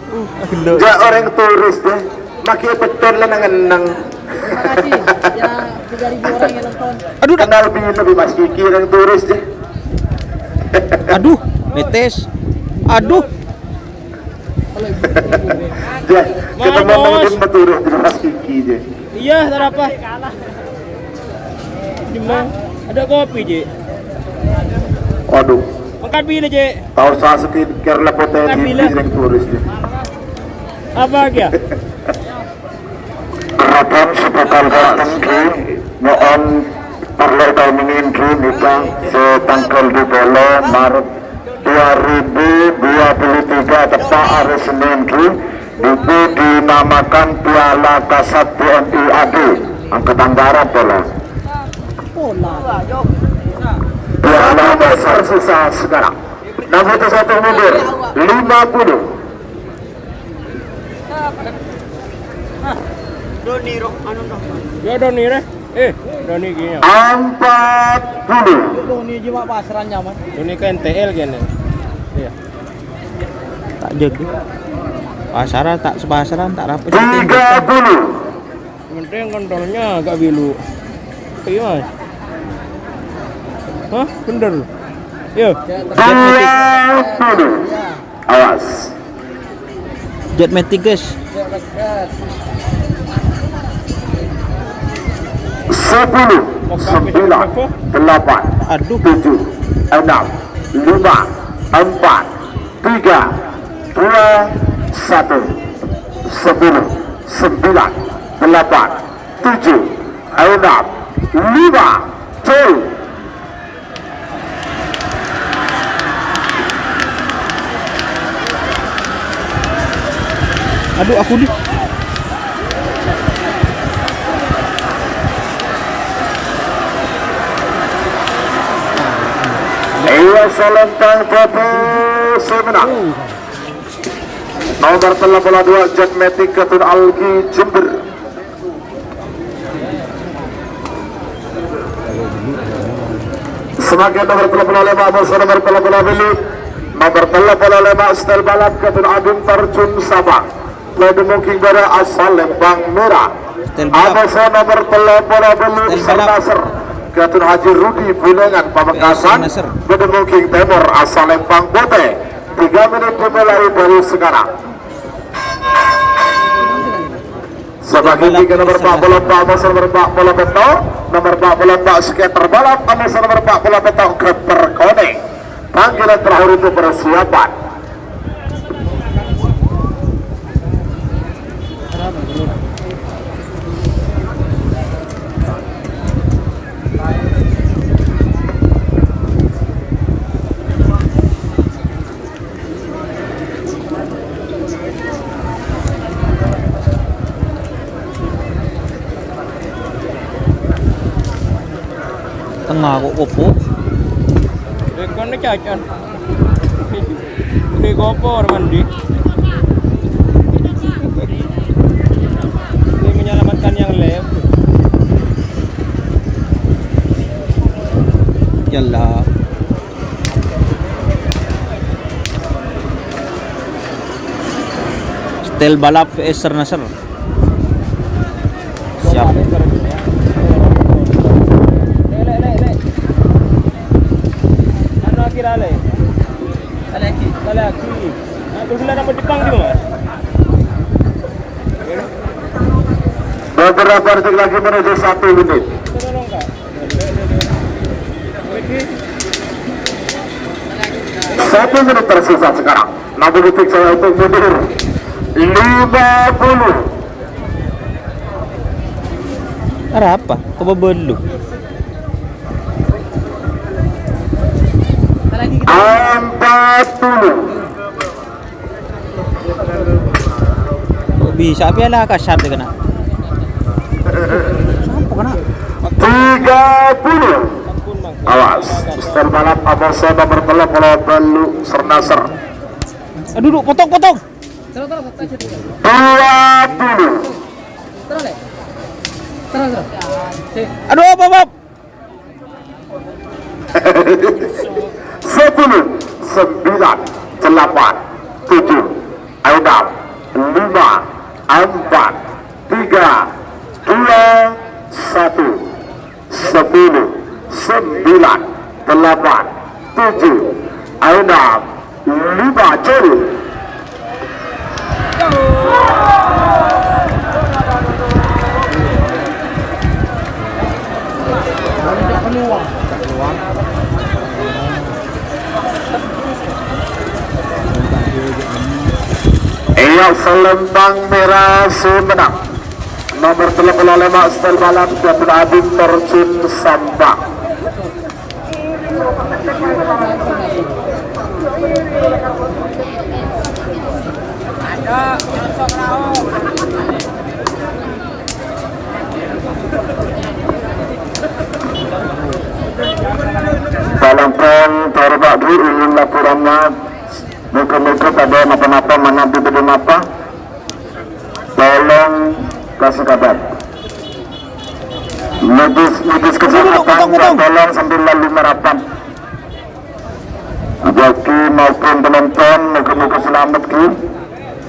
Uh, gila. Jâ' orèng turis deh. Makè beton la neng-enneng. Terima kasih. Ya, tiga ribu orang yang nonton. Aduh, dah. Kenal bi lebih Mas Kiki orèng turis deh. Aduh, netes. Aduh. Jâ', ketemu Mang Udin, betul, terima kasih, Ki, jâ'. Iya, sarapan. Dimma? Ada kopi, Ji. Waduh. Mangkat bilâ, Ji? Tao sa skincare la potè. Mangkat bilâ? Di, di turis, Ji. Apa, Ki, ya? Rakan sepakat dateng, Ki, nyo'on parlo ètaomonè, Ki, nèka sè tangghâl dua puluh Maret dua ribu dua puluh tiga, teppa' arè Sennèn, Ki, buku dinamakan Piala Kasat B N I A D. Angkatan darat, pola. Piala besar sisa sekarang. Enam puluh satu mundur, lima puluh. Ya, Doni, Rek. Eh, Doni, gini. Empat puluh. Doni cuma pasaran nyaman. Doni ke N T L gini. Iya. Tak jaga. Pasaran, tak sepasaran, tak rapi. Tiga puluh. Penting kontolnya agak bilu. Iya, Mas. Hah? Bener. Iya. Dua puluh. Awas. Jet Matic, guys. Sepuluh, sembilan, delapan, aduh, tujuh, enam, lima, empat, tiga, dua, satu. Sepuluh, sembilan, delapan, tujuh, enam, lima, jauh. Aduh, aku di. Iya, salentang, Bapak Semena. Nomor tello puluh dua, Jet Matic, Ketun Algi, Jember. Samangkèn nomor tello puluh lèma, amoso nomor tello puluh lèma. Nomor tello puluh lèma, Style Balap, Ketun Agung, Tarjun Sabang. Padâ mongking bâdâ asal Lembang Merah. Style Balap. Amoso nomor tello puluh lèma, Style Balap. Sir Nasr. Ketun Haji Rudi, Buleleng, Pamekasan. Style Nasr. Padâ mongking tèmor asal Lembang Potè. Tiga menit dimulai dari sekarang. Sebagai tiga nomor empat puluh empat, amoso nomor empat puluh pitu, nomor empat puluh empat Skater Balap, amoso nomor empat puluh pitu Gabber Koning. Panggilan terakhir untuk persiapan. Tengnga kok kopo? Rekonne cacan. Ini kopo mandi. Ini menyelamatkan yang lewat. Yallah. Style Balap V S Sir Nasr. Siap. Lek, lek, lek, lek. Anu akhir ale. Lagi. Lagi. Nah, terus lah rambut Jepang di mana? Beberapa detik lagi menuju satu menit. Satu menit tersisa sekarang. Enam puluh detik saya untuk mundur. Lima puluh. Arapa? Coba belu. Empat puluh. Bisa pèla kasar deh kena. Sampo kena. Tiga puluh. Awas, Mister Balap, awas, saya nomor tello puluh telu, Sernaser. Aduh, duh, potong, potong. Dua puluh. Aduh, apa, Bab? Sepuluh, sembilan, delapan, tujuh, enam, lima, empat, tiga, dua, satu. Sepuluh, sembilan, delapan, tujuh, enam, lima, cul. Iyâ, selempang mèra sè mennang. Nomor tello puluh lèma', Stel Balap, Abdul Adil Terjun Sampang. Palangkong, Torba, Bu, ingin laporannya. Moga-moga padâ napa-napa, manabi bâdâ napa. Tolong kasih kabar. Medis, medis kesehatan, tolong sambil lalu merapat. Joki maupun penonton, moga-moga selamat, Ki.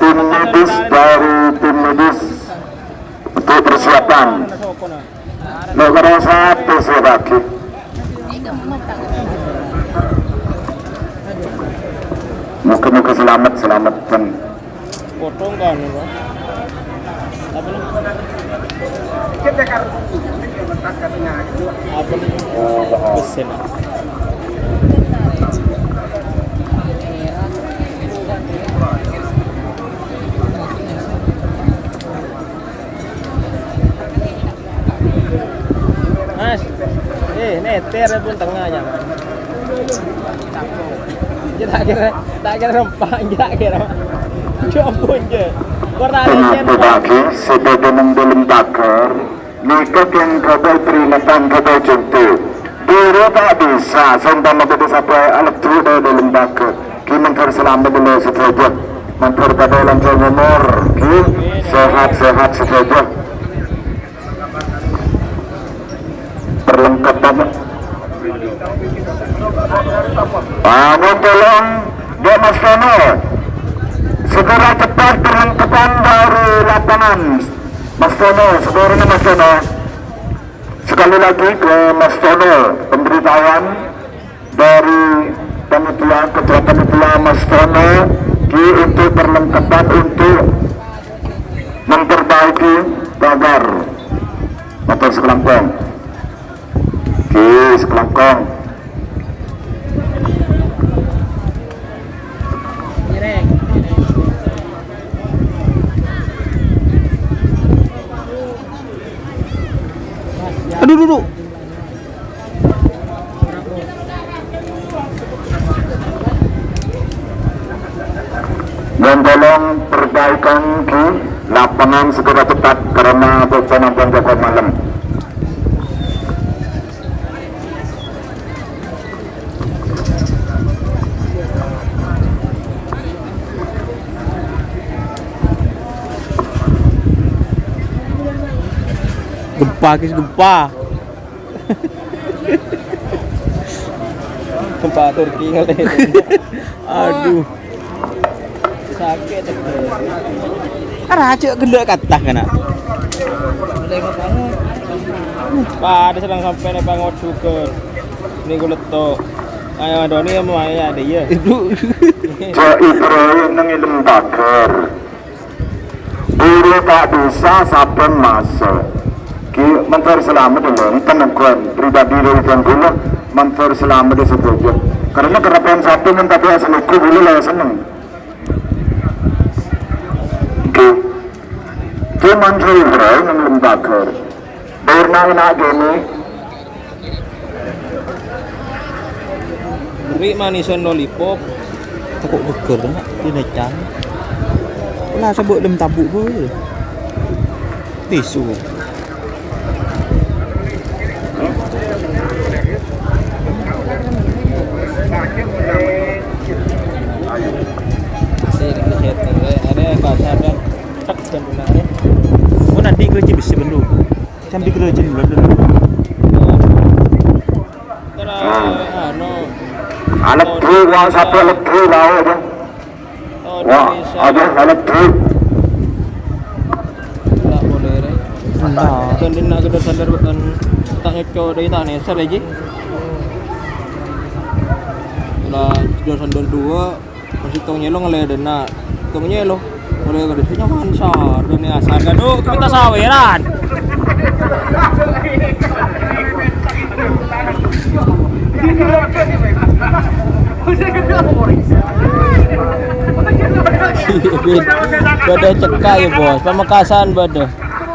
Tim medis dari tim medis untuk persiapan. Lo' ngerasa apa sih, Ki? Moga-moga selamat, selamat, kan. Potong kan, Pak? Apa nih? Apa nih? Besen. Mas, eh, nètèr pon tengnga, yâ, Mas. Jâ' ta' kèra, ta' kèra rempa', jâ' ta' kèra. Jâ' ampon, jâ'. Korang. Tenang, Pak, sè bâdâ neng dâlem pagar. Nèka kèng ghâbây peringetan, ghâbây conto. Dulu ta' bisa, sèntana bâdâ sapè alèbât dâ' dâlem pagar. Ki, mandhâr salamet dulu sadhâjâ. Mandhâr padâ lanjhâng omor, ki, sehat-sehat sadhâjâ. Perlengkapan. Bangun tolong, Dek Mas Tono. Segera cepat perlengkapan dari lapangan. Mas Tono, seluruhnya Mas Tono. Sekali lagi ke Mas Tono, pemberitahuan dari panitia, ketua panitia Mas Tono, ki, untuk perlengkapan untuk memperbaiki pagar. Matur sakalangkong. Ki, sakalangkong. Aduh, duh, duh. Dan tolong perbaikan di lapangan segera cepat karena bencana banjir malam. Gempa, guys, gempa. Gempa Turki kali. Aduh. Sakit. Ara aja gendek kata kana. Padâ sedang sampai nih pangodukan. Ini kulit to. Ayo, Doni, mau ayo, ada, iya. Ibu. Cak Ibrahim nang ilem pagar. Guru tak bisa saben masuk. Ki, mandhâr salamet lho, enten nggon pribadi dari Tuan Guru, mandhâr salamet sadhâjâ. Karena kerapan satu men tapi asal iku dulu lah seneng. Ki, cuman saya Ibrahim yang lembaga. Purna enak gini. Beri manisan lollipop. Teko geger, Mak. Ini can. Lah, sabâ' lem tabu', boy. Tisu. Sing setting, eh, ada bahasa dan tek dan benar, eh. Oh, nanti kerja besi bendu. Sambil kerja dulu. Terus, anu. Alat dua, satu alat dua, lah, ya. Oh, wah, Indonesia. Ada alat dua. Enggak boleh, Rek. Enggak. Kan dia nak gedor sandar, bukan tak ngeco dari tak neser aja. Lah, gedor sandar dua, masih tong nyelo ngelede nak. Tong nyelo. Boleh gedor nyaman sar, dunia sar. Aduh, kita saweran. Bâdâ cekka' ya, Bos. Pamekasan bâdâ.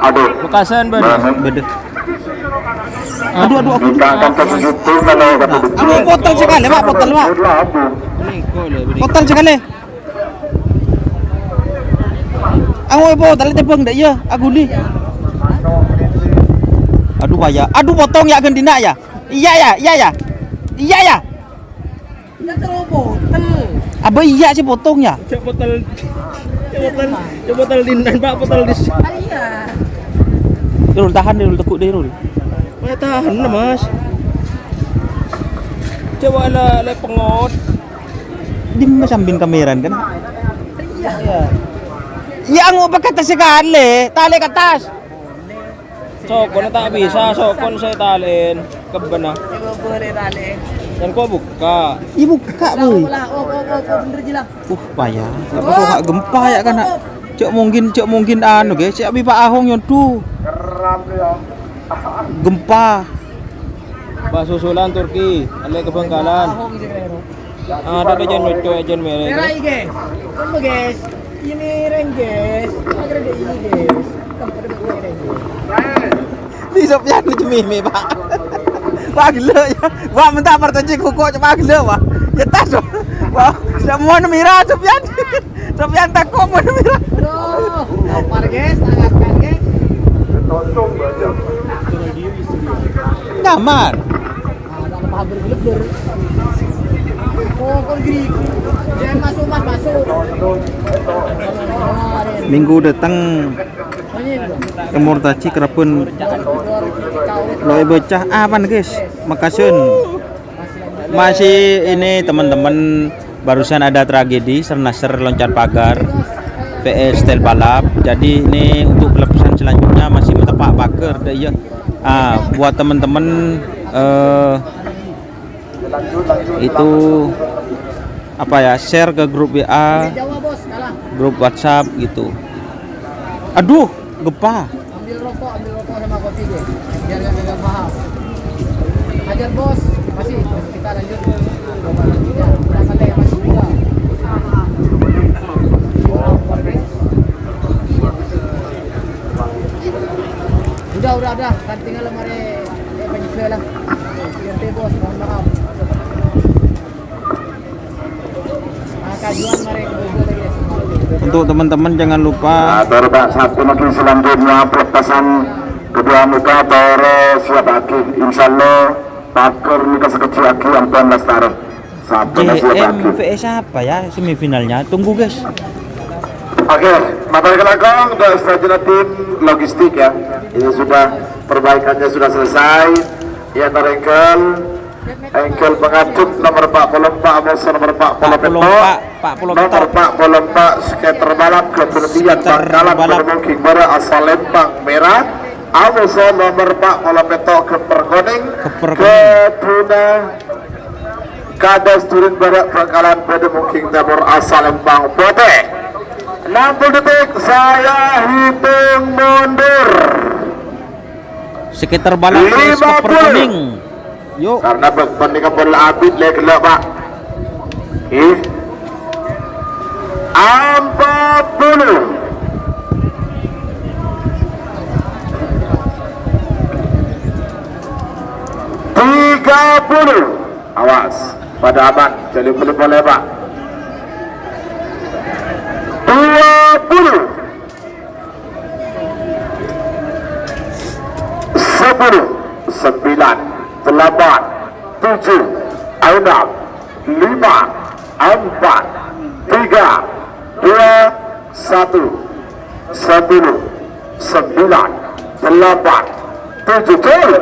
Aduh. Pamekasan bâdâ. Bâdâ. Aduh, aduh, aduh. Minta akan kasus itu kalau kata betul. Aduh, potol sakalè, Pak, potol, Pak. Potol sakalè. Ango, Ibu, tali tebang dah, iya, aku ni. Aduh, bahaya. Aduh, potong ya, ghândhina' ya. Iya, ya, iya, ya. Iya, ya. Kita terlalu potong. Abah iya sih potong ya. Cek potong. Cek potong. Cek potong dindan, Pak, potong dis. Ah, iya. Rul, tahan deh, Rul, teguk deh, Rul. Wah, tahan, Mas. Coba lah, le pengot. Di mana sambil kameran kan? Iya. Iya, ango pakai tas sekali, tali ke atas. Sokon ta' bisa, sokon sè talèn kebbhâna. Coba boleh talè. Kan kok buka? Iya buka, Boy. Lah, oh, oh, oh, oh, bener ji lah. Uh, payah. Apa kok gak gempa ya kan? Cek mungkin, cek mungkin anu, guys. Cek abi Pak Ahong nyondu. Gempa. Pas susulan Turki, alè ke Bangkalan. Ahong sih keren. Ah, ada, ada, jangan lucu, jangan mereng. Merah, guys. Apa, guys? Ini reng, guys. Agar ada ini, guys. Tempat ada ini, guys. Ini Sofyan ni cemimi, Pak. Wah, gila ya. Wah, minta pertanyaan kok cuma gila, Pak. Ya tas, Pak. Wah, semua mira Sofyan. Sofyan takut mau mira. Aduh, lapar, guys. Tangan, guys. Nyaman. Ah, tak apa, hampir gelebur. Oh, kok gini? Jangan masuk, Mas, masuk. Minggu dateng ke Mortaji kerapen lo bocah apa nih, guys? Mekasen. Masih ini, teman-teman, barusan ada tragedi, Sernasser loncat pagar, P S Tel Balap. Jadi ini untuk pelepasan selanjutnya masih metepak pagar, deh, ya. Ah, buat teman-teman, eh, itu apa ya, share ke grup W A, grup WhatsApp gitu. Aduh, gempa. Ambil rokok, ambil rokok sama kopi deh. Biar nggak gagal paham. Hajar bos, masih kita lanjut. Kita masih juga. Udah, udah, udah. Kan tinggal lemari, eh, penyesuai lah. Ganti bos, mohon maaf. Untuk teman-teman jangan lupa. Nah, terus, Pak, satu lagi selanjutnya pelepasan kedua muka toro siap lagi. Insya Allah pagar nikah sekecil lagi ampun lestari. Sampun siap lagi. P S apa ya semifinalnya? Tunggu, guys. Oke, matur kelakong untuk selanjutnya tim logistik ya. Ini sudah perbaikannya sudah selesai. Ya, terengkel. Engkel pangadhep nomer empat puluh empat, amoso nomer empat puluh empat. Nomer empat puluh empat, skater balap kebersihan Bangkalan, Bangkalan. Pada mungkin bara asal Lempang Merah. Amoso nomer empat puluh empat, keper kuning. Keper kuning. Keduna kados turun bara Bangkalan pada mungkin timur asal Lempang Putih. Enam puluh detik saya hitung mundur. Skater balap lima puluh. Keper kuning. Yuk. Karena bâbân nèka pon la abit lè ghellâ', Pak. Ngghi. Empat puluh. Tiga puluh. Awas, padâ aman. Jhâ' li-polè, Pak. Dua Sepuluh, sepuluh, sembilan, delapan, tujuh, enam, lima, empat, tiga, dua, satu, sepuluh, sembilan, delapan, tujuh, gol.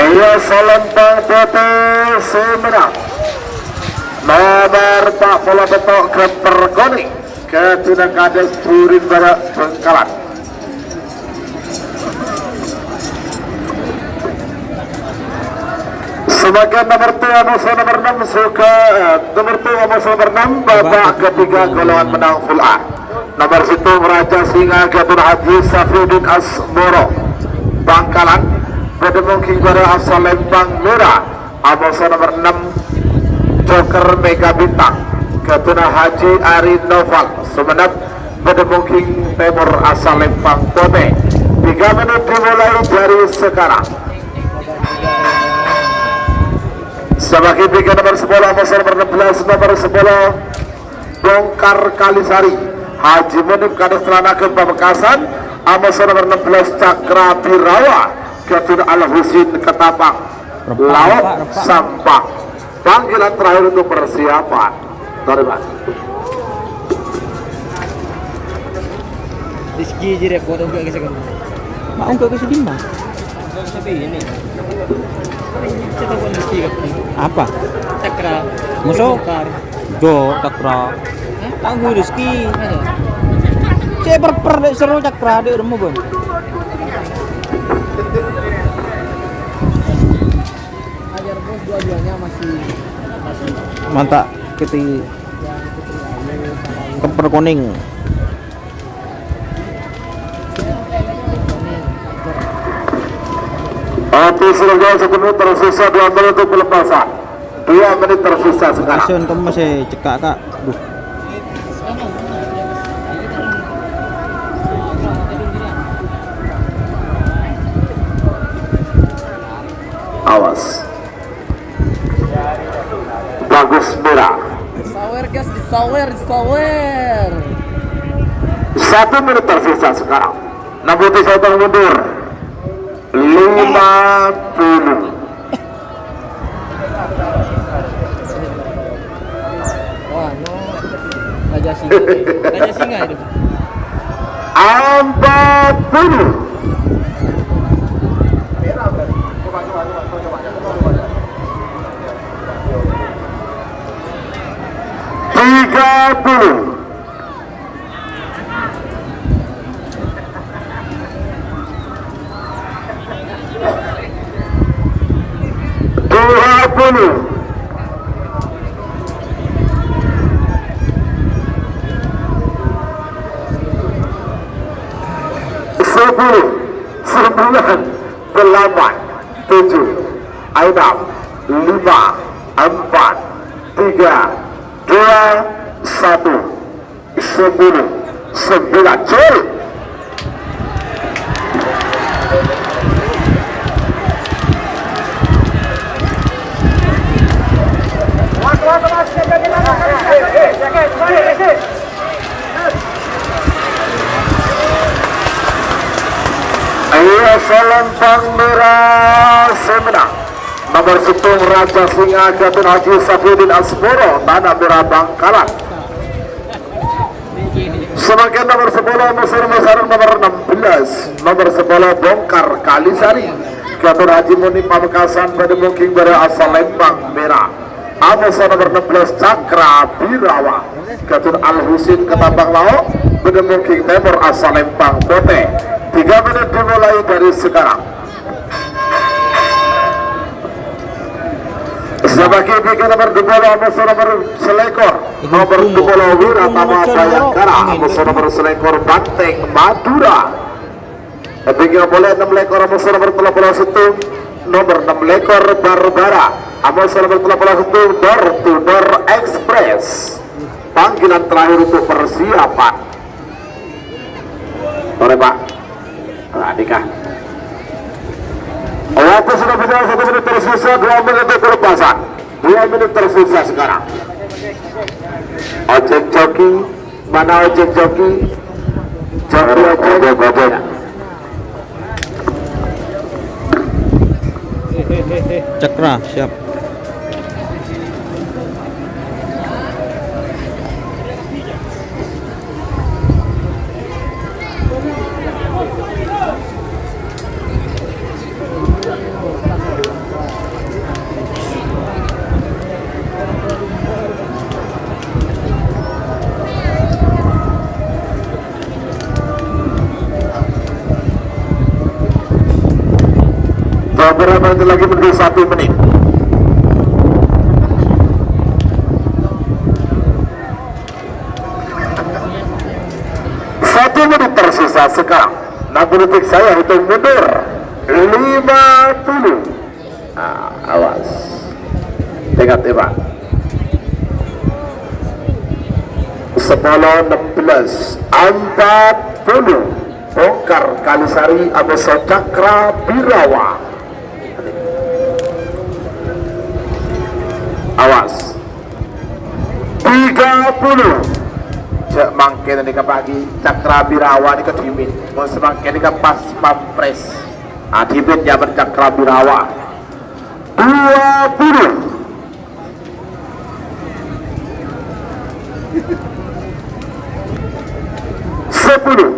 Iyâ, salempang potè sè mennang. Nomer empat puluh pètto' ghâmpèr konèng, ghâdhuwânna Kades Burin Bara Bhângkalan. Samangkèn nomer dua, mosona nomer enam, Suka, eh, nomer dua, mosona nomer enam, Bapak Ketiga Golongan Menang Full A. Nomer sèttong, Raja Singa, ghâdhuwânna Haji Safiuddin Asmoro, Bangkalan, bâdâ mongghing bârâ' asal Lempang Mèra, amoso nomer ennem, Joker Mega Bintang, ghâdhuwânna Haji Ari Noval, Sumenep, bâdâ mongghing tèmor asal Lempang Potè. Tiga menit dimulai dari sekarang. Samangkèn pèkè nomer sepolo, amoso nomer ennem belas, nomer sepolo, Bongkar Kalisari, Haji Munib Kades Telanaga Pamekasan, amoso nomer ennem belas Cakra Birawa, ghâdhuwânna Al Husin Ketapang, Laok Sampang. Panggilan terakhir untuk persiapan. Terima kasih. Rizky aja repot, enggak ke sekolah. Mak, enggak ke Sudimma. Enggak ke Sudimma. Kita bukan Rizky, kan? Apa? Cakra. Musuh? Bongkar. Jo, Cakra. Hah? Tangguh Rizky. Ada. Cek per-per dek seru Cakra, dek remu, Bang. Ajar bos, dua-duanya masih, masih. Mantap, keti-, yang keti-, ayo, sama ayo. Kemper kuning. Api Sriwijaya satu menit tersisa dua menit untuk pelepasan. Dua menit tersisa sekarang. Asun kamu masih cekak, Kak. Duh. Awas. Bagus, Mira. Disawer, guys, disawer, disawer. Satu menit tersisa sekarang. Namun saya mundur. Lima puluh. Wah, no. Raja Singa. Raja Singa itu. Empat puluh. Tiga puluh. Dua puluh. Sepuluh, sembilan, delapan, tujuh, enam, lima, empat, tiga, dua, satu. Sepuluh, sembilan, gol. Ayo, Selempang Merah sè mennang. Nomer sèttong, Raja Singa, Gatun Haji Safiuddin Asmoro, Tanah Merah, Bangkalan. Samangkèn nomer sepolo, Musir Musareng, nomer enam belas. Nomer sepolo, Bongkar Kalisari, Gatun Haji Muni, Pamekasan, bâdâ mongghing bârâ' asal Lembang Merah. Amoso nomer enam belas, Cakra Birawa, Gatun Al Husin, Ketapang Lao, bâdâ mongghing tèmor asal Lembang Potè. Tiga menit dimulai dari sekarang. Sabâgiyân pèkè nomer dua puluh, amoso nomer salèkor. Nomer dua puluh, Wiratama Bayangkara, amoso nomer salèkor, Banteng Madura. Pèkè polè ennem lèkor, amoso nomer tello puluh sèttong, nomer ennem lèkor, Barbara, amoso nomer tello puluh sèttong, Door to Door Express. Panggilan terakhir untuk persiapan. Sore, Pak. Nah, nikah. Waktu sudah berjalan satu menit tersisa, dua menit untuk pelepasan. Dua menit tersisa sekarang. Ojek joki, mana ojek joki? Joki ojek. Ojek, ojek. Ya. Cakra, siap. Beberapa menit lagi menuju satu menit. Satu menit tersisa sekarang. Enam puluh detik saya hitung mundur. Lima puluh. Nah, awas. Ingat ya, Pak. Sepuluh, enam belas, empat puluh. Bongkar Kalisari, Amoso Cakra Birawa. Awas. Tiga puluh. Cek mangkèn nèka pagi, Cakra Birawa nèka dhimèn. Mon samangkèn nèka pas pampres. Adhibit ya, Cakra Birawa. Dua puluh. Sepuluh,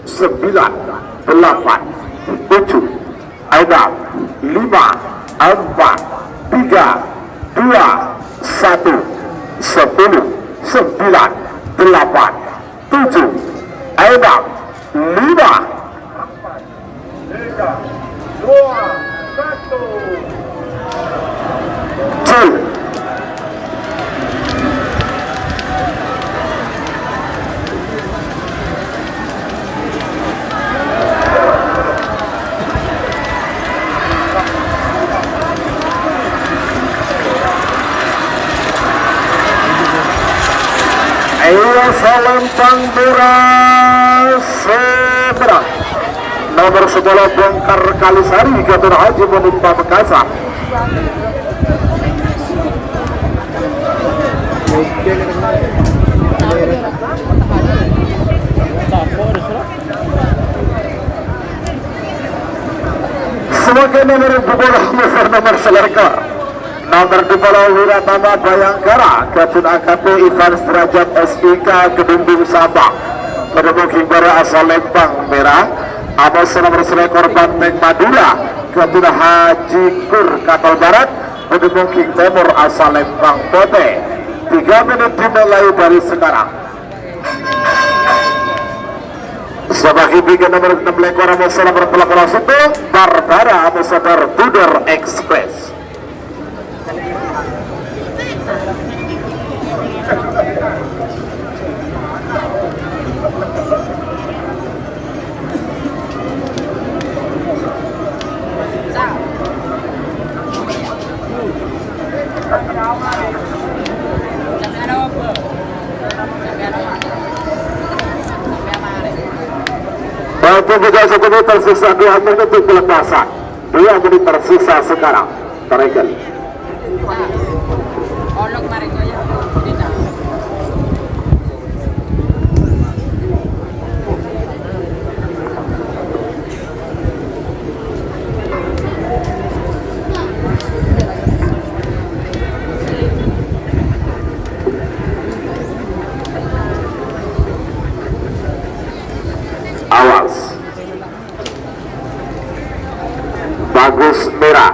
sembilan, delapan, tujuh, enam, lima, empat, tiga, dua, satu, sepuluh, sembilan, delapan, tujuh, enam, lima. Tiga, dua, satu. Cul. Ayo, Salempang Mèra, Sèmèra. Nomor sepuluh, Bongkar Kalisari, Gatun Haji Munib Pamekasan. Sebagai nomor dua puluh, nomor selektor. Nomor dua puluh, Wiratama Bayangkara, Gatun A K P Ivan Sudrajat S I K Kedundung Sabang. Pada mungkin para asal Lempang Merah, Amos nomor selektor Banteng Madura, Gatun Haji Kur Katol Barat, pada mungkin Timur asal Lempang Putih. Tiga menit dimulai dari sekarang. Sebagai tiga nomor enam lekor Amos nomor pelakor satu, Barbara Amos Sabar Tudor Express. Waktu kita satu menit tersisa dua menit untuk pelepasan. Dua menit tersisa sekarang. Tarekan. Awas. Bagus Merah.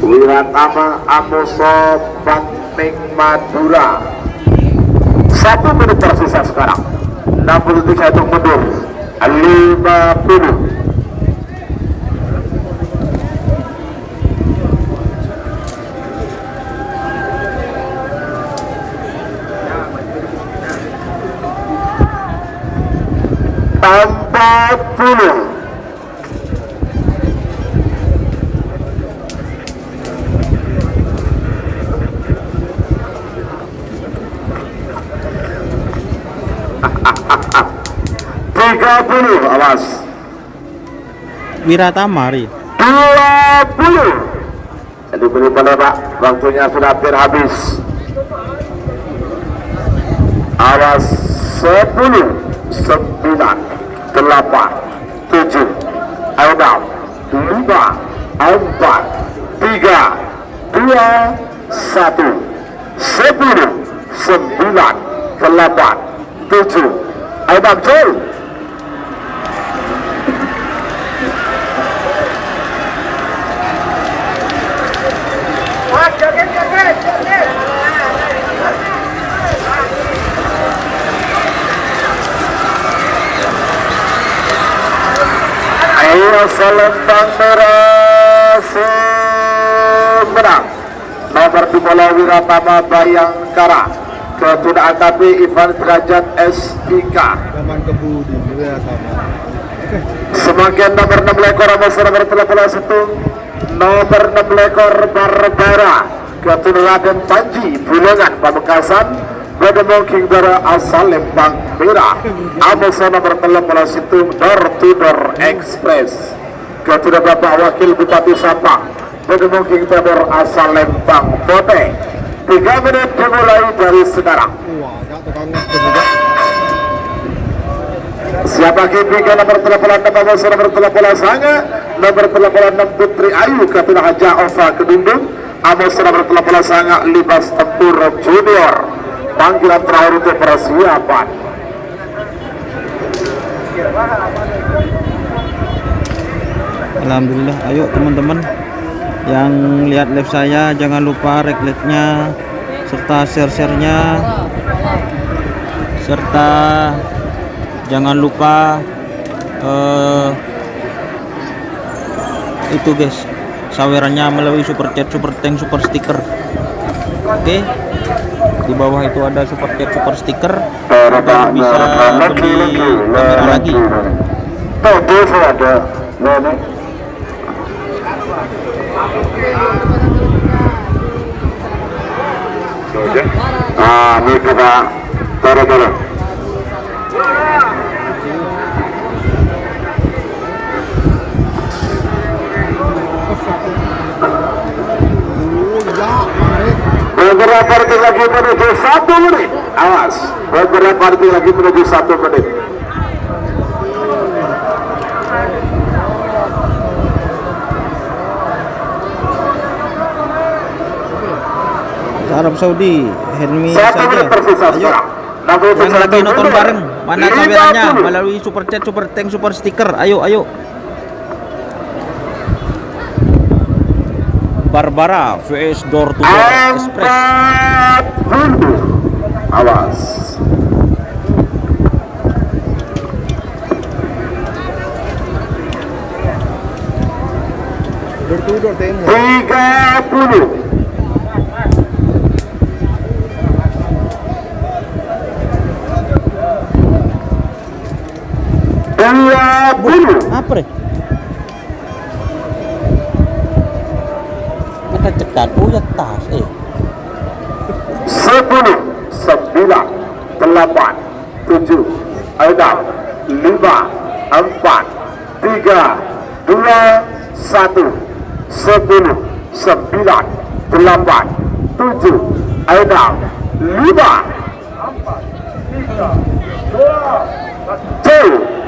Wiratama Amoso Banteng Madura. Satu menit tersisa sekarang. Enam puluh detik saya hitung mundur. Lima puluh. Empat puluh. Tiga puluh, awas. Wiratama, Ri. Dua puluh. Jadi beri pada, Pak, waktunya sudah hampir habis. Awas, sepuluh, sembilan, delapan, tujuh, enam, lima, empat, tiga, dua, satu, sepuluh, sembilan, delapan, tujuh, enam, jol. Ayo, selempang merah, semenang. Nomor dua puluh Wiratama Bayangkara. Ketujuh A K P Ivan Derajat S I K. Zaman kebudi juga sama. Semakin nomor enam lekor, nomor nomor delapan belas itu. Nomor enam lekor Barbara. Ketujuh Raden Panji Bulungan Pamekasan. Badha mongking bara asal Lempang Merah. Amos nomor delapan belas itu door to door express. Ketujuh Bapak Wakil Bupati Sampang. Badha mongking tabor asal Lempang Putih. Tiga menit dimulai dari sekarang. Wah, agak tukang ngatur juga. Siapa G P ke nomor delapan puluh enam, nomor delapan puluh sembilan, nomor delapan puluh enam Putri Ayu, Katina Haja Ova Kedundung, Amos nomor delapan puluh sembilan Libas Tempur Junior. Panggilan terakhir untuk persiapan. Alhamdulillah, ayo teman-teman yang lihat live saya, jangan lupa like-like-nya serta share-share-nya, serta jangan lupa, eh, itu, guys, sawerannya melalui super chat, super thanks, super sticker. Oke, di bawah itu ada super chat, super sticker. Kita bisa beli kamera lagi. Tuh, tuh, saya ada. Nah, ini. Oke. Ah, ini kita taruh dulu. Beberapa detik lagi menuju satu menit. Awas, beberapa detik lagi menuju satu menit. Arab Saudi, Helmi Satu saja. Menit tersisa. Ayo. Sekarang. Yang lagi nonton bareng, mana sawerannya melalui super chat, super thanks, super sticker? Ayo, ayo. Barbara V S Door to Door Express. Empat puluh. Awas. Door to door, tembok. Tiga puluh. Dua puluh. Apa, Re? Ada cekat, oh, ya, tas, eh. Sepuluh, sembilan, delapan, tujuh, enam, lima, empat, tiga, dua, satu, sepuluh, sembilan, delapan, tujuh, enam, lima. Tuh.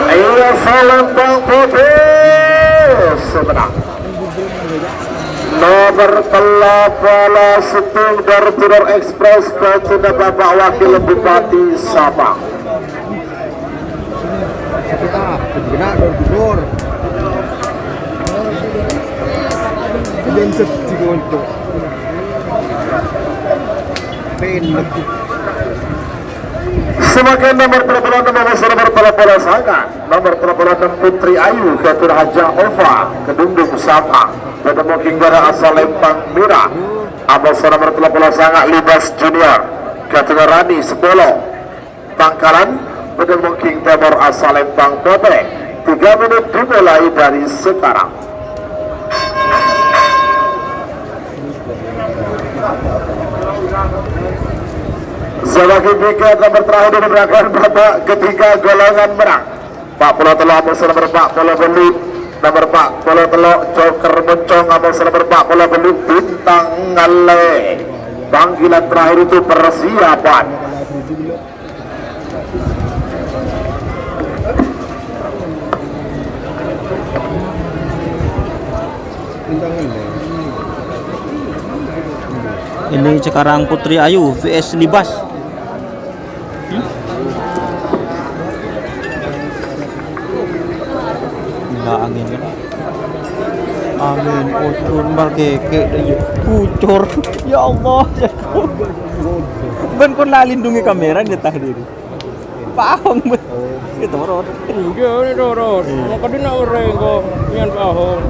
Ayo, salam Bang Bobi. Sebentar. Nomor tello polo sèttong Door to Door Express, kacèna Bapak Wakil Bupati Sampang. Sekitar, kena door to door. Yang sedih untuk. Pen lagi. Samaken nomor tello polo ennem, nomor tello polo sanga', nomor tello polo ennem Putri Ayu, Ketur Haja Ova, Kedungdung Sampang, Kedungdung Kinggara asal Lempang Mira, Amos nomor tello polo sanga' Libas Junior, Ketur Rani sepolo, Pangkalan, Bâdâ Mongking Tèmor asal Lembang Potè. Tiga menit dimulai dari sekarang. Sè bâgi pèkkèr nomer terakhir dâri rangkaian babak ketiga golongan menang. Empat puluh tello' Amos nomer empat puluh tello', nomer empat puluh tello' Joker Moncong, Amos nomer empat puluh tello' Bintang Ngallè. Panggilan terakhir itu persiapan. Ini sekarang Putri Ayu V S Libas. Gila angin kan. Angin, ucur, mar kèkè', iya, ucur. Ya Allah. Bân pon la lindungi kamera nyetak diri. Pahong, bân. Itu, Rod. Iya, ini, Rod. Mau kadina orèng kok, nian pahong.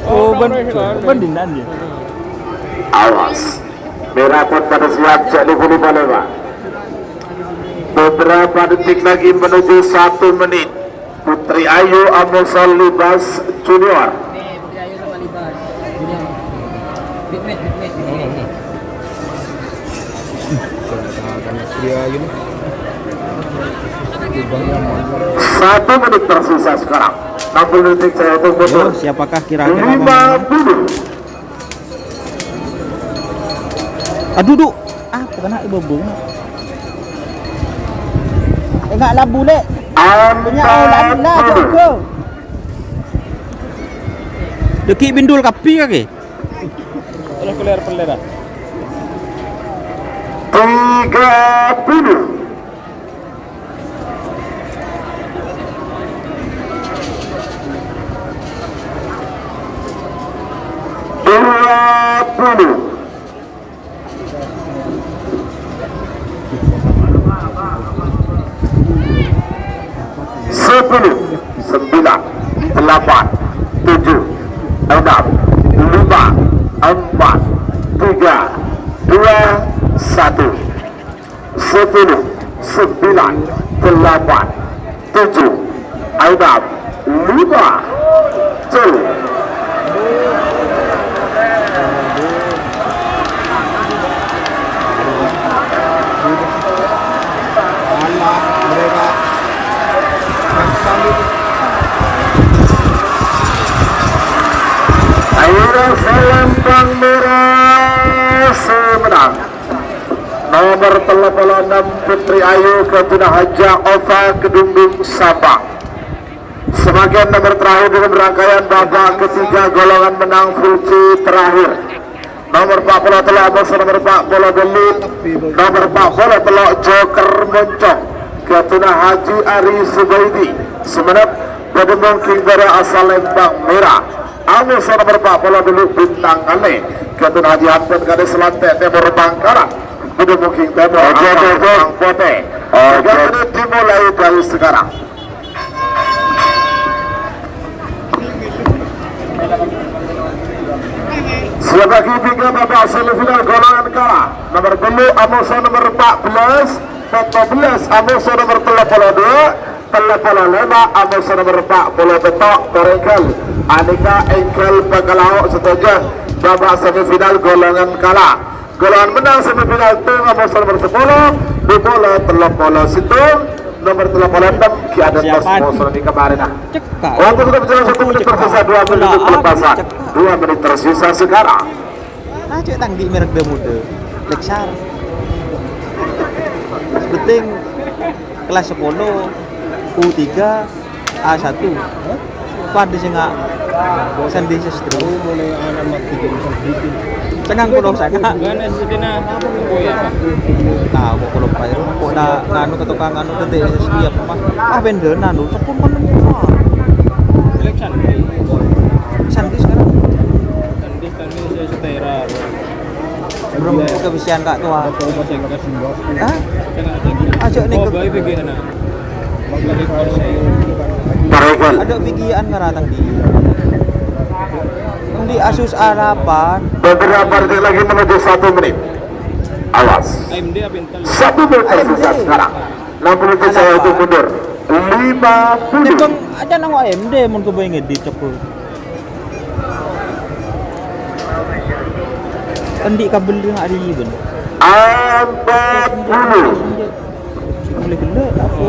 Oh, bân, bân dinan ya? Awas. Mèra pon padâ siap, jhâ' lèbu-lèbu, Pak. Beberapa detik lagi menuju satu menit. Putri Ayu Amos Libas Junior. Satu menit tersisa sekarang. Enam puluh detik saya tunggu. Yo, siapakah kira-kira pemenangnya? Lima puluh. Aduh, duh. Apa kena ibu bunga? Enggak labu, Lek. Punya, oh, labu lah, jago. Deki bindul kapi kaki. Terus keluar peleran. Tiga puluh. Dua puluh. Sepuluh, sembilan, delapan, tujuh, enam, lima, empat, tiga, dua, satu. Sepuluh, sembilan, delapan, tujuh, enam, lima, tujuh. Ayo, Selempang Merah, semenang. Nomer tello polo ennem, Putri Ayu, Khatuna Haja, Ova, Kedungdung, Sampang. Sebagian nomer terakhir dalam rangkaian babak ketiga golongan menang full C terakhir. Nomer empat puluh tello', Amos nomer empat puluh tello', nomer empat puluh tello', Joker Moncong, Khatuna Haji Ari Subaidi, Sumenep, Bade Mongking Bara asal Lembang Merah. Amos nomer empat puluh tello' Bintang Ane, Khatun Haji Hampun Kade Selante Timur Bangkalan, Bade Mongking Timur, oke, asal oke, oke. Bintang Pote. Oke. Tiga menit dimulai dari sekarang. Siap bagi tiga babak semifinal golongan kala. Nomer tello' Amos nomer empat belas, empat belas Amos nomer tello polo dua, tello polo lèma' Amos nomer empat polo pètto', parèngghâl. Anèka èngghâl pakalao sadhâjâ babak semifinal golongan kala. Golongan menang semifinal tèng Amos nomer sapolo, dhu polo, tello polo sèttong, nomer tello polo ennem, ghi' adâ' tos poso nèka marèna. Cekak. Waktu sudah berjalan satu menit tersisa, dua menit untuk pelepasan. Cekak. Dua menit tersisa sekarang. Nah, cek tang di merek dia muda. Lexar. Sebuting kelas sepuluh, U tiga, A satu. Padâ sè nga-, Sandi Sastro. Sangang polo sanga. Nah, kok polo paèro. Kok na-, nganu ka tokang anu tadi S S I apa, Mas? Ah, bendel anu, tepung kan. Sandi sekarang. Belum buka bisian, Kak, tua. Hah? Aja nih. Parèngghâl. Ada pikiran ngarang di. Di Asus Arapan. Beberapa detik lagi menuju satu menit. Awas. Satu menit tersisa sekarang. Enam puluh detik saya untuk mundur. Lima puluh. Tèmbhâng aja nang O M D mon kèbâ ngèdit, cèbbhâ. Andi' kabel rèng ari, bân. Empat puluh. Sè mulai gellâ', apa?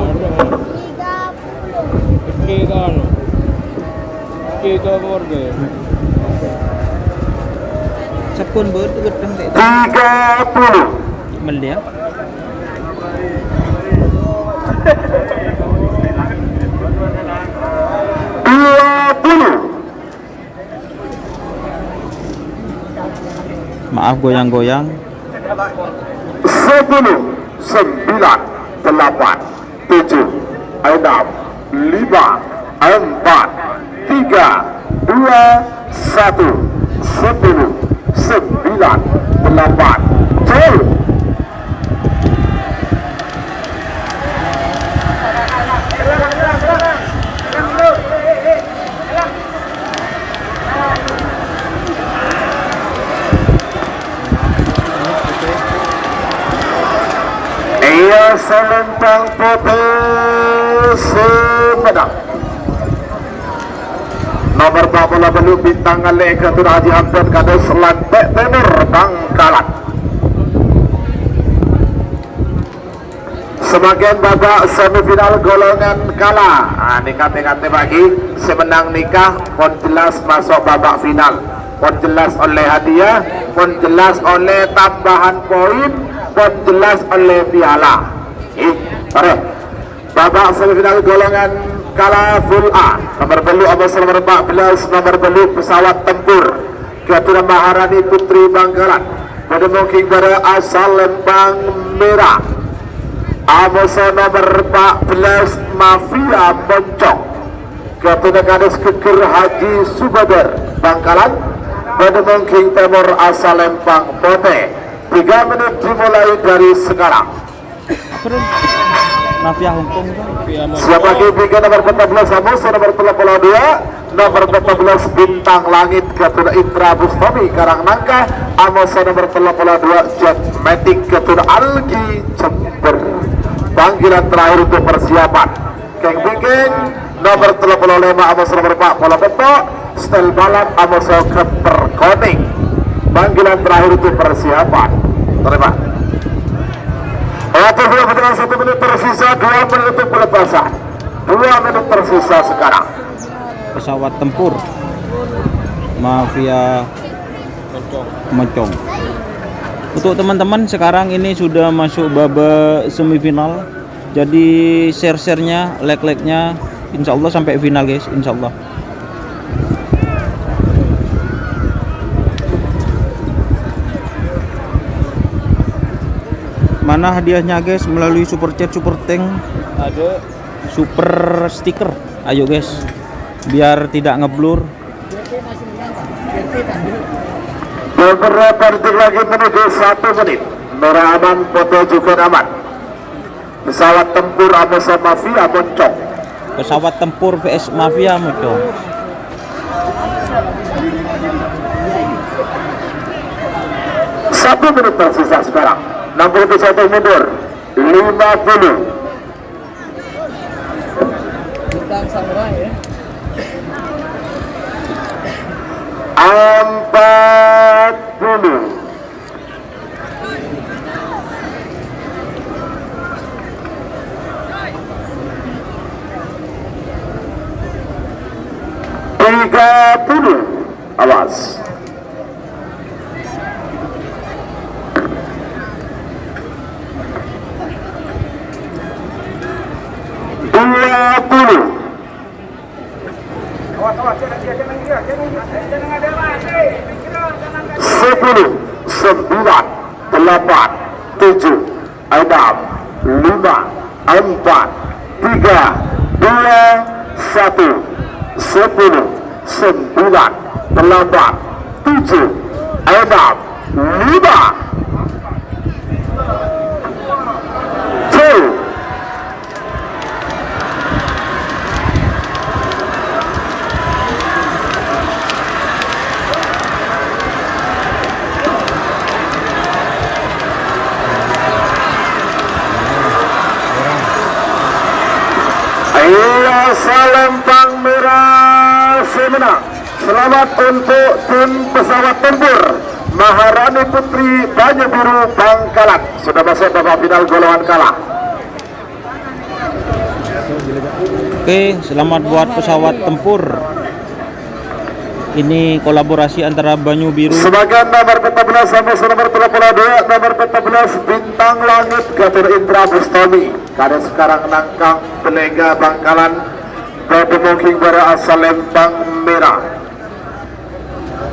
Gedhe kan. Gedhe keluarga. Sabbhân bâdâ ghâddhâng tè'. Tiga puluh. Mèlè, ya. Dua puluh. Maaf, goyang-goyang. Sepuluh, sembilan, delapan, tujuh, enam, lima, empat, tiga, dua, satu, sepuluh, sembilan, delapan, jauh. Iyâ, salèmpang potè sè mennang. Nomer empat puluh bâllu' Bintang Ngalè, Ghâtona Haji Hamdan, kados Lantè' Tèmor, Bangkalan. Samakèn babak semifinal golongan kala. Ah, nèka tè-ngatè bâgi, sè mennang nèka pon jelas maso' babak final. Pon jelas ollè hadiah, pon jelas ollè tambahan poin, pon jelas ollè piala. Ih, torè. Babak semifinal golongan kala full A. Nomer bâllu' amoso nomer empat belas, nomer bâllu' pesawat tempur. Ghâtona Maharani Putri Bangkalan. Bâdâ mongking bârâ' asal Lembang Mera. Amoso nomer empat belas Mafia Moncong. Ghâtona kados Geger Haji Subadar Bangkalan. Bâdâ mongking tèmor asal Lembang Potè. Tiga menit dimulai dari sekarang. Apa, Ren? Mafia Hongkong itu. Siap lagi, bingkèn nomer empat belas, amoso nomer tello puluh dua, nomer empat belas Bintang Langit, Ghâtona Indra Bustami Karangnangka, amoso nomer tello puluh dua Jet Matic, Ghâtona Algi Jember. Panggilan terakhir untuk persiapan. Kèng-bingkèng, nomer tello puluh lèma' amoso nomer empat puluh pètto', setel balap amoso kèper konèng. Panggilan terakhir untuk persiapan. Terima. Waktu sudah berjalan satu menit tersisa, dua menit untuk pelepasan. Dua menit tersisa sekarang. Pesawat tempur Mafia Moncong. Untuk teman-teman, sekarang ini sudah masuk babak semifinal. Jadi share-share-nya, like-like-nya, insya Allah sampai final, guys, insya Allah. Mana hadiahnya, guys? Melalui super chat, super thank, ada super sticker. Ayo, guys, biar tidak ngeblur. Beberapa detik lagi menuju satu menit. Merah aman, potè juga aman. Pesawat tempur amoso Mafia Moncong. Pesawat tempur V S Mafia Moncong. Satu menit tersisa sekarang. Enam puluh satu mundur. Lima puluh. Bintang Samurai, ya. Empat puluh. Tiga puluh. Awas. Dua puluh. Sepuluh, sembilan, delapan, tujuh, enam, lima, empat, tiga, dua, satu, sepuluh, sembilan, delapan, tujuh, enam, lima. Jauh. Menang. Selamat untuk tim pesawat tempur Maharani Putri Banyu Biru Bangkalan. Sudah masuk babak final golongan kala. Oke, selamat buat pesawat tempur. Ini kolaborasi antara Banyu Biru. Sebagai nomor empat belas sama nomor tiga puluh dua, nomor empat belas Bintang Langit Gatot Indra Bustami. Karya sekarang nangkang Belega Bangkalan, Bade Mungking Bara asal Lembang Merah.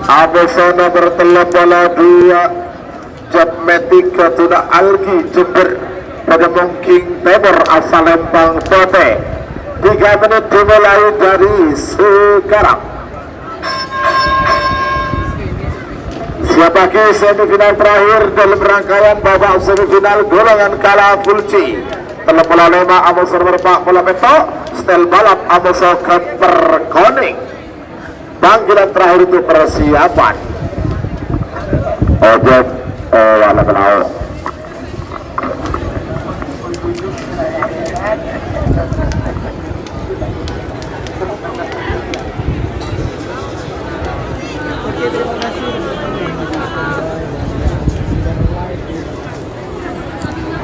Abesana bertellep bola dua, Jet Matic Gatuna Algi Jember, Bade Mungking Timur asal Lembang Pote. Tiga menit dimulai dari sekarang. Siap lagi semifinal terakhir dalam rangkaian babak semifinal golongan kala full C. Tellep bola lema Amos Server Pak bola petok, setel balap Amos Keper Koning. Panggilan terakhir itu persiapan. Ojek, eh, wala kenal.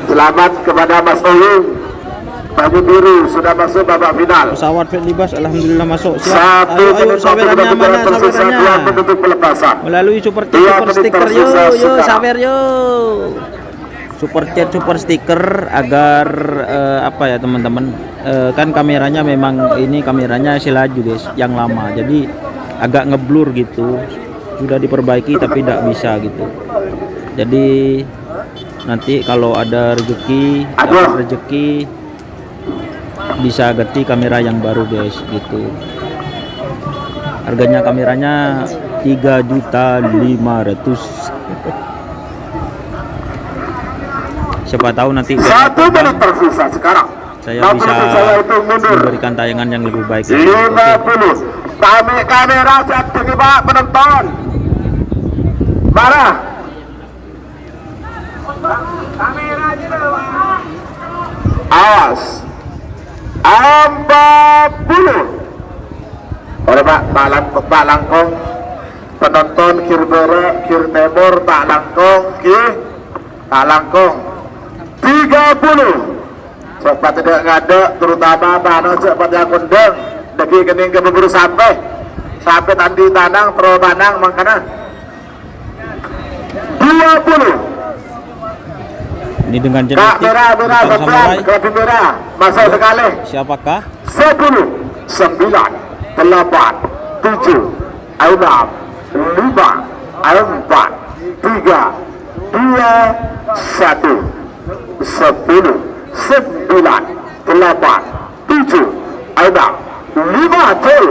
Selamat kepada Mas Oyung. Banyu Biru sudah masuk babak final. Pesawat Fredly Bus alhamdulillah masuk. Siap. Satu ayo, ayo, menit sawerannya waktu mana, tersisa, sawerannya? Dua menit untuk pelepasan. Melalui super chat, dua super menit sticker, yo, tersisa yo, sekarang. Sawer, yo. Super chat, super sticker agar, eh, apa ya, teman-teman? Eh, kan kameranya memang, ini kameranya si laju, guys, yang lama. Jadi agak ngeblur gitu. Sudah diperbaiki tapi tidak bisa gitu. Jadi nanti kalau ada rezeki, dapat rezeki, bisa ganti kamera yang baru, guys, gitu. Harganya kameranya tiga juta lima ratus. Siapa tahu nanti satu menit tersisa sekarang. Saya bisa memberikan tayangan yang lebih baik lagi. Oke. Lima puluh. Kami kamera siap tinggi, Pak, penonton. Marah. Awas. Empat puluh. Ora, Pak, Pak Lang-, Pak Langkong. Penonton kir bârâ', kir tèmor, Pak Langkong, kir, Pak Langkong. Tiga puluh. Sè patè dâ'-ngadâ', terutama Pak Ano, sè patè akondhâng. Dâgghi' kennèng ka bubur sampè. Sampè tandi tanang, terro tanang mangkana. Dua puluh. Ini dengan Kak, jenetik merah, merah, hitam sebelah, samurai. Kelebihan merah. Masuk sekali. Siapakah? Sepuluh, sembilan, delapan, tujuh, enam, lima, empat, tiga, dua, satu. Sepuluh, sembilan, delapan, tujuh, enam, lima, gol.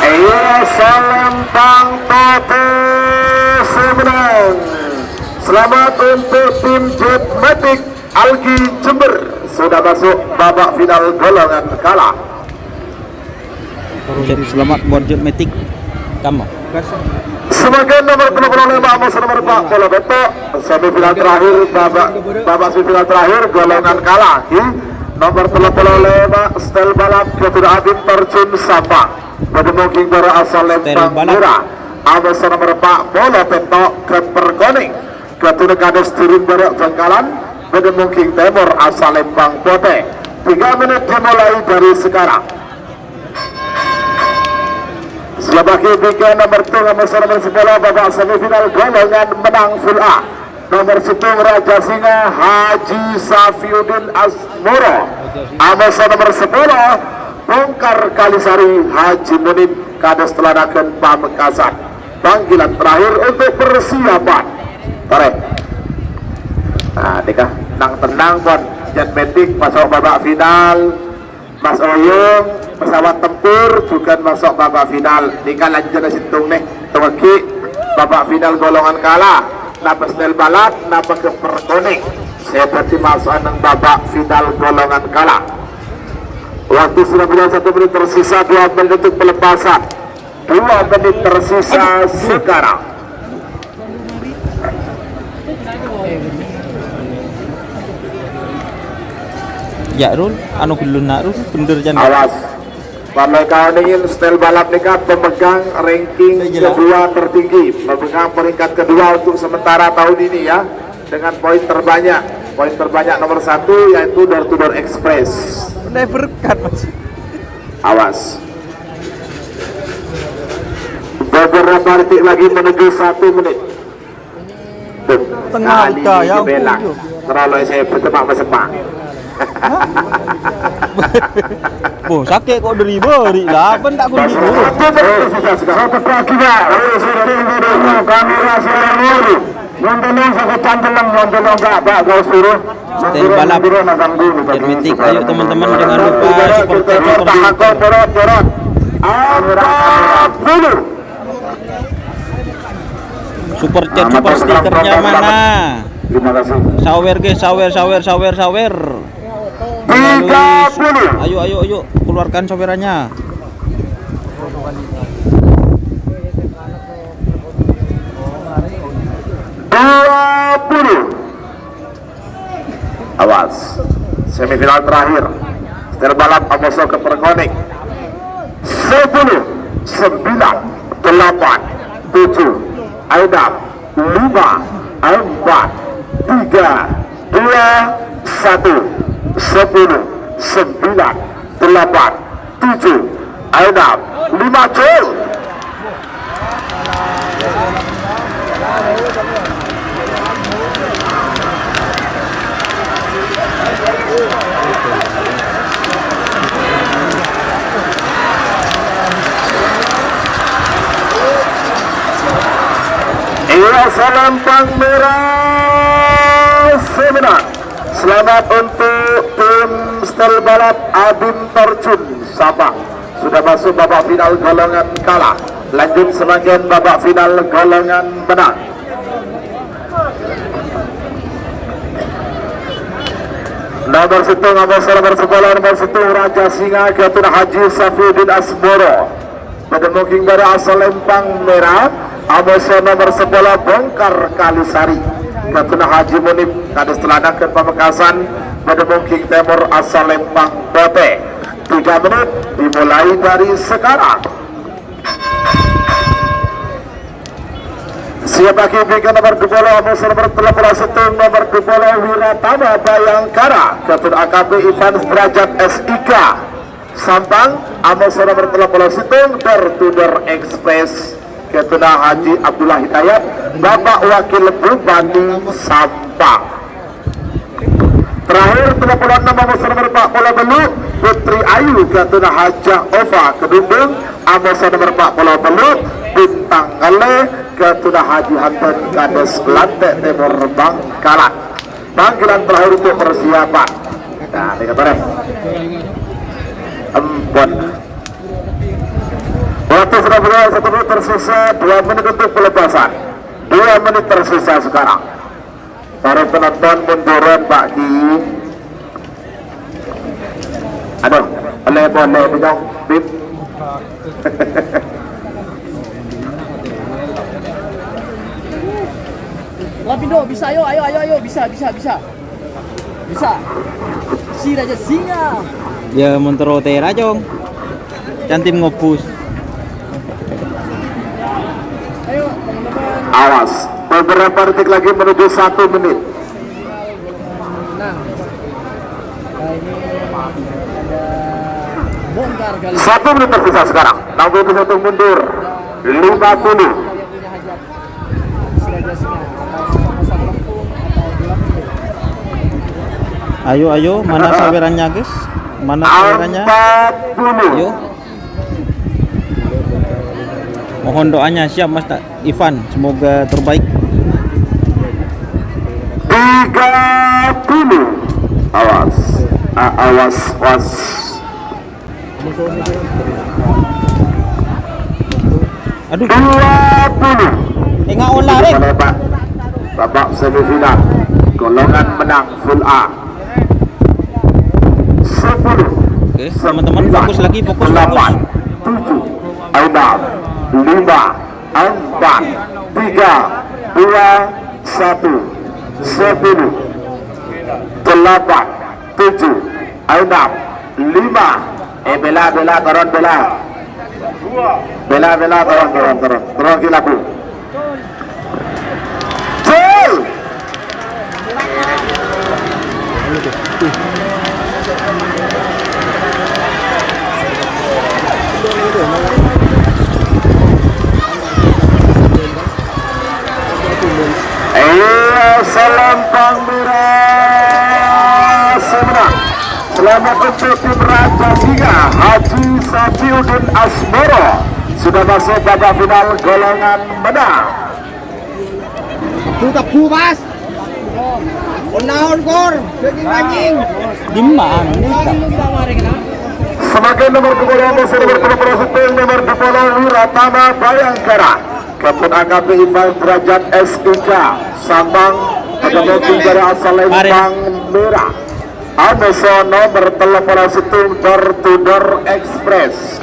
Iya, salam Bang Toto Semenang. Selamat untuk tim Jet Matic Algi Jember sudah masuk babak final golongan kala. Selamat buat Jet Matic. Kamu. Sebagai nomor tello puluh lèma, Mas, nomor empat puluh beto, semifinal terakhir, babak, babak semifinal terakhir, golongan kala. Ki, nomor tello puluh lèma, Stel Balap, Ketua Abin terjun Sabang. Pada mungkin baru asal Lembang Balap. Murah. Amos nomor empat puluh beto, Kemper Koning. Ketua Kades turun baru Bangkalan. Pada mungkin Timur asal Lembang Pote. Tiga menit dimulai dari sekarang. Siap lagi, bikin nomor tujuh, nomor sepuluh, babak semifinal golongan menang full A. Nomor sepuluh, Raja Singa, Haji Safiuddin Asmoro. Amosa nomor sepuluh, Bongkar Kalisari, Haji Munin, Kades Telanakan Pamekasan. Panggilan terakhir untuk persiapan. Tarik. Nah, nikah nang tenang, pon. Jet Matic masuk babak final. Mas Oyong, pesawat tempur jhughân maso' babak final. Nèka lanjhârâ sèttong nè, tongèghi babak final golongan kala. Napa Stel Balap, napa Kemper Koning. Sè dhâddhi maso'an neng babak final golongan kala. Waktu sudah tinggal satu menit, tersisa dua menit untuk pelepasan. Dua menit tersisa sekarang. Ya, Rul, anu, gelun, nak, Rul, bener, Jan. Awas. Parlo kaonèngè, style balap nèka pemegang ranking kedua tertinggi, pemegang peringkat kedua untuk sementara tahun ini, ya, dengan poin terbanyak. Poin terbanyak nomor satu yaitu Door to Door Express. Never cut, Mas. Awas. Beberapa detik lagi menuju satu menit. Tengah udah, ya, terlalu saya bertemak bersemak. Boh, sakè' kok dâri bâri' lah, apa tak kundi dulu. Kamera sudah dulu, kamera sudah dulu. Yang tolong sakit cantelan, yang tolong gak, gak, gak suruh. Style balap. Hermetik, ayo teman-teman, jangan lupa super chat, super sticker. Jorot, jorot. Empat puluh. Super chat, super stikernya mana? Terima kasih. Sawer, guys, sawer, sawer, sawer, sawer. Melalui, tiga puluh. Ayo, ayo, ayo, keluarkan sawerannya. Dua puluh. Awas. Semifinal terakhir. Style balap amoso kèpèr ngonèng. Sepuluh, sembilan, delapan, tujuh, enam, lima, empat, tiga, dua, satu. Sepuluh, sembilan, delapan, tujuh, enam, lima, jol. Iya, Selempang Merah, semenang. Selamat untuk tim style balap Adim Terjun Sabang. Sudah masuk babak final golongan kalah. Lanjut samangkèn babak final golongan menang. Nomor sèttong, nomor sèttong, nomor sèttong, Raja Singa, Gatun Haji Safiuddin Asmoro. Bâdâ mongking bâdâ asal Lempang Merah, amoso nomor sepuluh, Bongkar Kalisari. Gatun Haji Munib, kadhâs tellanan kèn Pamekasan, bâdâ mongking tèmor asal Lempang Potè. Tiga menit dimulai dari sekarang. Siap lagi bingkai nomor dua puluh, amoso nomor tello puluh sèttong, nomor dua puluh, Wiratama Bayangkara, Gatun A K B Ivan Derajat S I K. Sampang, amoso nomor tello puluh sèttong, Door to Door Express, Gatun Haji Abdullah Hidayat, Bapak Wakil Bupati Sampang. Terakhir, tello puluh ennem, amoso nomor empat puluh tello, Putri Ayu, Gatun Hajah Ova, Kedundung, amoso nomor empat puluh tello, Bintang Ngale, Gatun Haji Hanten, Kades Lante Timur Bangkalan. Panggilan terakhir untuk persiapan. Nah, ini kabarnya. Empon. Waktu sudah berjalan satu menit, tersisa dua menit untuk pelepasan. Dua menit tersisa sekarang. Para penonton munduran, Pak Ki. Aduh, boleh, boleh, Bidong, Bib. Lapindo, bisa, ayo, ayo, ayo, ayo, bisa, bisa, bisa. Bisa. Si Raja Singa. Ya, montoro tera, Cong. Cantim ngobus. Ayo, teman-teman. Awas, beberapa detik lagi menuju satu menit. Nah, nah, ini ada Bongkar Kalisari. Satu menit tersisa sekarang. Enam puluh satu mundur. Lima puluh. Ayo, ayo, mana sawerannya, guys? Mana sawerannya? Empat puluh. Ayo. Mohon doanya, siap, Mas, tak? Ivan, semoga terbaik. Tiga puluh. Awas. A-, awas, was. Aduh. Dua puluh. Enggak olah, Rek. Boleh, Pak. Babak semifinal. Golongan menang full A. Sepuluh. Oke, teman-teman, fokus lagi, fokus, fokus. Delapan, tujuh, enam, lima, empat, tiga, dua, satu, sepuluh, delapan, tujuh, enam, lima. Eh, bela, bela, turun, bela. Bela, bela, turun, turun, turun. Turun lagi lagu. Jai! Iya, Salempang Merah. Selamat untuk tim Raja Singa, Haji Safiuddin Asmoro. Sudah masuk babak final golongan menang. Tebu, tebu, Mas. Onaon, Kor? Daging anjing. Di mana? Semakin nomor dua puluh, nomor dua puluh, nomor dua puluh, Wiratama Bayangkara. Kapten A K P Ivan Derajat S I K, Sampang, pada mungkin dari asal Lembang Merah. Amoso nomor tello polo sèttong Door to Door Express.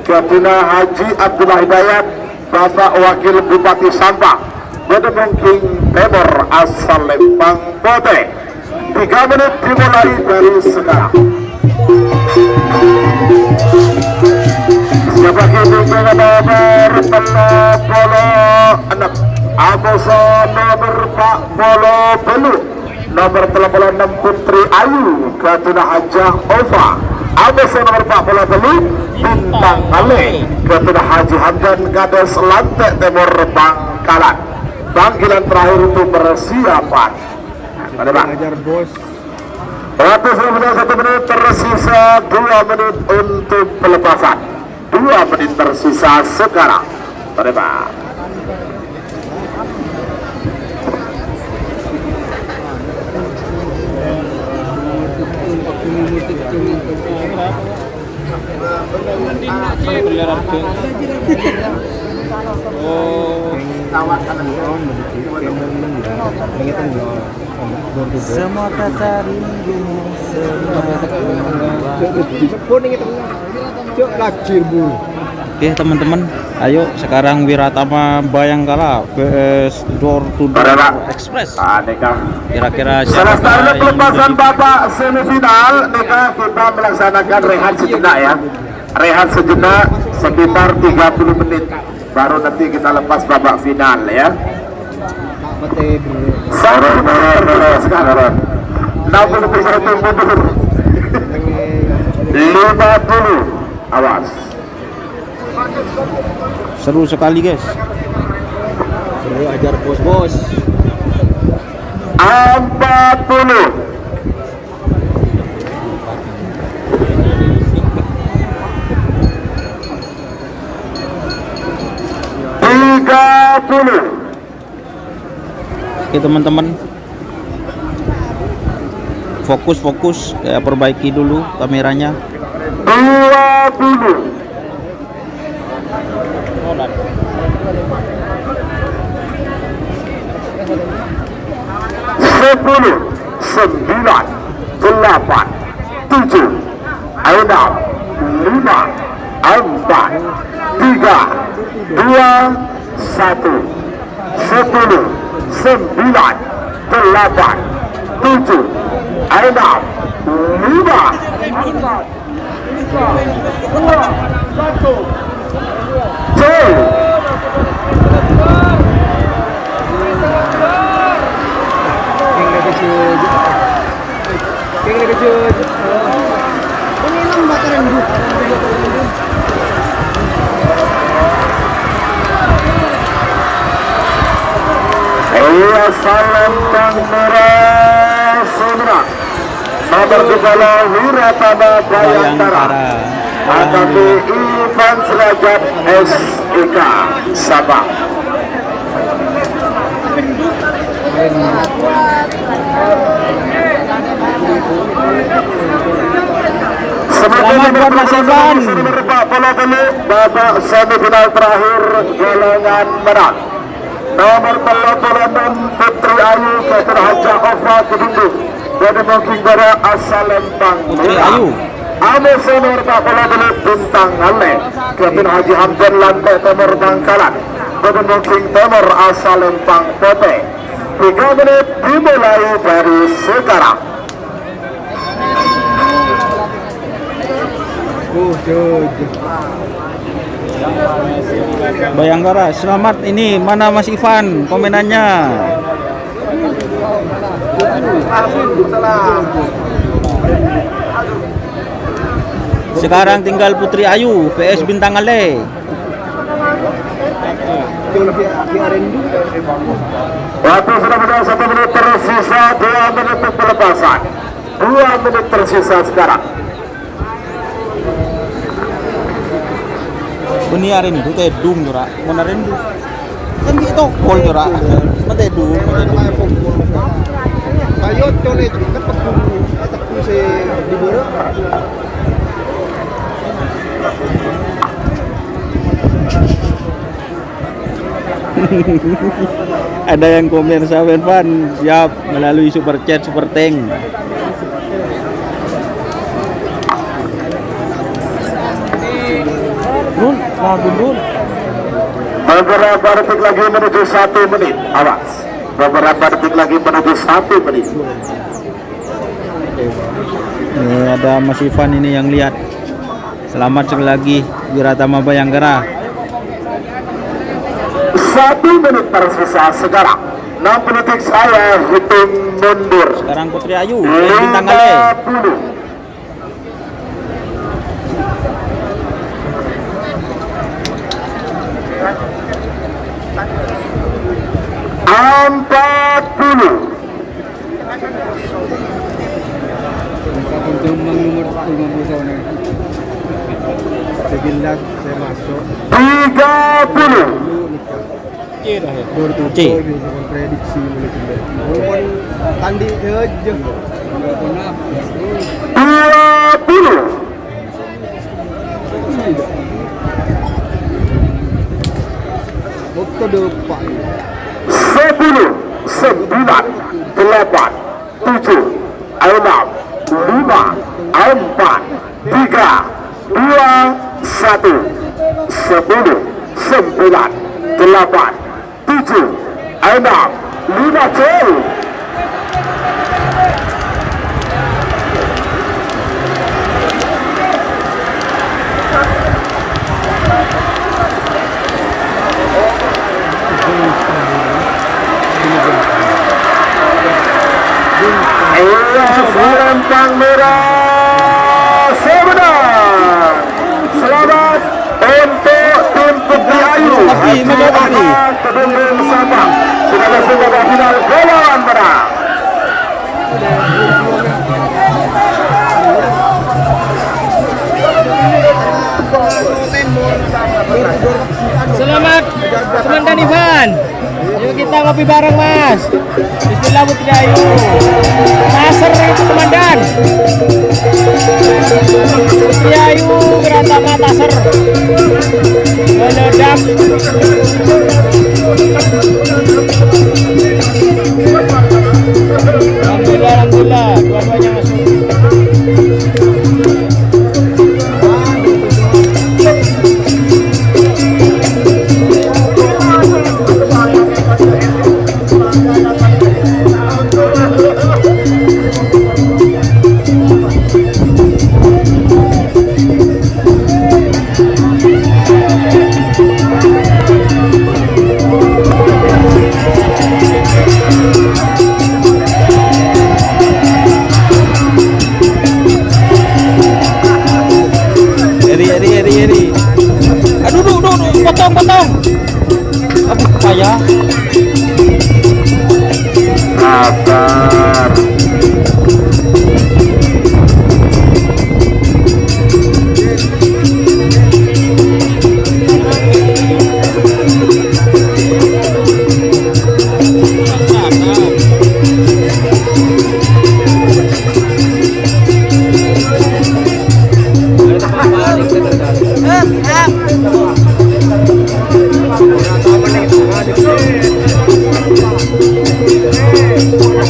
Ghâbuna Haji Abdullah Hidayat, Bapak Wakil Bupati Sampang. Bâdâ Mongking Tèmor asal Lèmpang Potè. Tiga menit dimulai dari sekarang. Siap lagi dengan nomor tello polo ennem. Amoso nomor empat polo telu. Nomor tello polo ennem Putri Ayu, ghâbuna Hajah Ova. Amoso nomor empat polo telu, Bintang Malè, ghâbuna Haji Hamdan Kades Lantè Tèmor Bangkalan. Panggilan terakhir untuk persiapan. Pada, Pak. Hajar, Bos. Waktu sudah satu menit, tersisa dua menit untuk pelepasan. Dua menit tersisa sekarang. Terima. Oh. Semua kata rindu, semua. Cok, lajir, Bu. Oke, teman-teman, ayo sekarang Wiratama Bayangkara V S Door to Door Express. Kira-kira siapa yang pelepasan babak semifinal, nèka kita melaksanakan rehat sejenak, ya. Rehat sejenak sekitar tiga puluh menit. Baru nanti kita lepas babak final, ya. Sabar, sabar, sabar, sabar. Enam puluh satu mundur. Lima puluh. Awas. Seru sekali, guys. Seru, Hajar, Bos, Bos. Empat puluh. Tiga puluh. Oke, teman-teman. Fokus, fokus. Ya, perbaiki dulu kameranya. Dua puluh. Sepuluh, sembilan, delapan, tujuh, enam, lima, empat, tiga, dua, satu, sepuluh, sembilan, delapan, tujuh, enam, lima, empat, tiga, dua, satu. Jai. Iya, Salempang Merah, Sumedang. Nomor dua puluh, Wiratama Bayangkara. Bayangkara. A K P Ivan Derajat S I K, Sabang. Selamat buat Mas Ivan. Nomor empat puluh telu, babak semifinal terakhir golongan menang. Nomor tello polo ennem, Putri Ayu, ghâbuna Hajah Ova, Kedundung. Bâdâ Mongking Bara asal Lèmpang. Putri Ayu. Ame senior ta' pola bele Bintang Alle, Kevin Haji Hamdan Lante Temor Bangkalan, Gubernur King Temor asal Lempang Pote. Tiga menit dimulai dari sekarang. Bayangkara, selamat ini, mana Mas Ivan komenannya? Sekarang tinggal Putri Ayu V S Bintang Ale. Waktu sudah berjalan satu menit, tersisa dua menit untuk pelepasan. Dua menit tersisa sekarang. Bânnè arèndhu tèdung, Jora. Mon arèndhu. Kan ghi' tokol, Jora. Matèdung, matèdung. Ayo, colè, cepet, tepung. Tepung sè dibârâ'. Ada yang komen, "Sampèyan, Van, siap melalui super chat, super thank." Nun, lagu, Nun. Beberapa detik lagi menuju satu menit. Awas. Beberapa detik lagi menuju satu menit. Ini ada Mas Ivan ini yang lihat. Selamat sekali lagi, Wiratama Bayangkara. Satu menit tersisa sekarang. Enam puluh detik saya hitung mundur. Sekarang Putri Ayu, Bintang Ale. Lima puluh. Empat puluh. Untuk nomor lima puluh tahun ya. Sebelas saya masuk. Tiga puluh. Dulu nikah. C dah ya. Baru tuh C. Prediksi mulai pindah. Walaupun tanding aja. Dua puluh. Waktu depan. Sepuluh, sembilan, delapan, tujuh, enam, lima, empat, tiga, dua, satu, sepuluh, sembilan, delapan, tujuh, enam, lima, jauh. Iya, Rempang Merah. Sebenarnya. Selamat untuk tim Putri Ayu. Tapi, Haji Mega, tapi. Ahmad Kedundung Sabang. Sudah masuk babak final, gol lawan menang. Selamat, Komandan Ivan. Ayo kita ngopi bareng, Mas. Bismillah, Putri Ayu. Taser itu, Komandan. Putri Ayu, Wiratama, Taser. Meledam. Alhamdulillah, alhamdulillah. Dua-duanya masuk. Eri, eri, eri, eri. Aduh, duh, duh, duh, potong, potong. Aduh, payah. Sabar.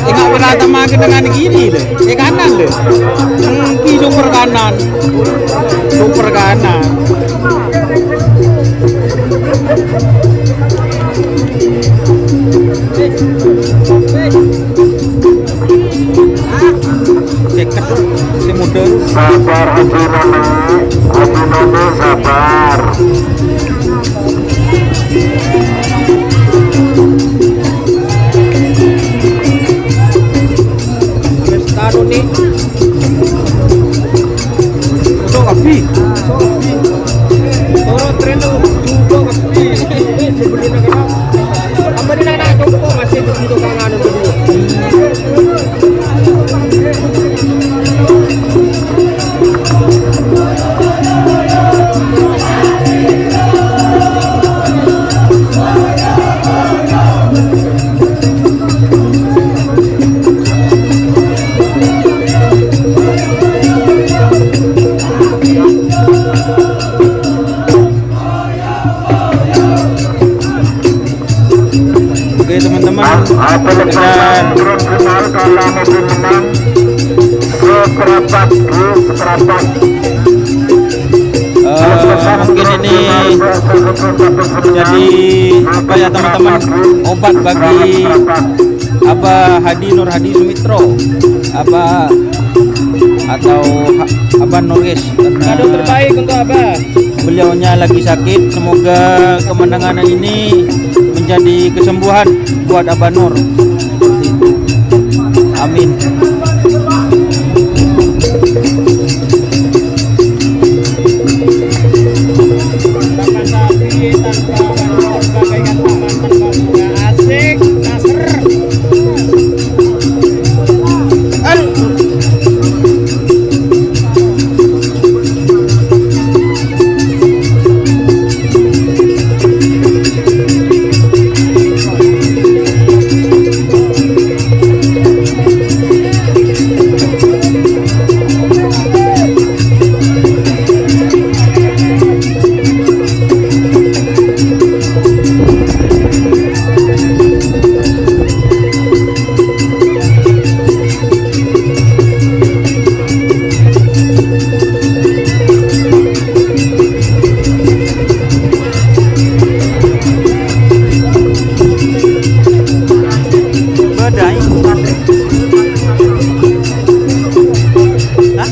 Enggak pernah Sama dengan kiri, lè. Eh, kanan, lè. Hmm, ki super kanan. Super kanan. Ceket, si muda. Sabar, Haji Nono. Haji Nono, sabar. Wis tanu ni. Sok kabbhi. Sok kabbhi. Toro treno juga kabbhi. Sebenarnya kan apa dia nak jumpa masih begitu kangen kedua. Oke, teman-teman. Dan, eh, mungkin ini jadi, apa ya, teman-teman, obat bagi Abah Hadi Nur Hadi Sumitro, Abah atau Ha-, Abah Nurgis, karena kado terbaik untuk Abah. Beliaunya lagi sakit. Semoga kemenangan ini menjadi kesembuhan buat Abah Nur. Amin. Asik, Nasr. Badai. Hah?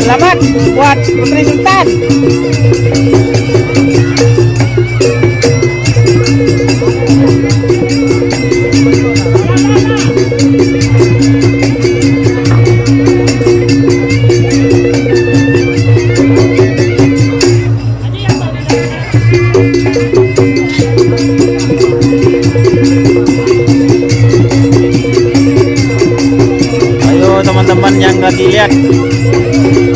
Selamat buat Putri Sultan. Ayo, teman-teman yang lagi lihat,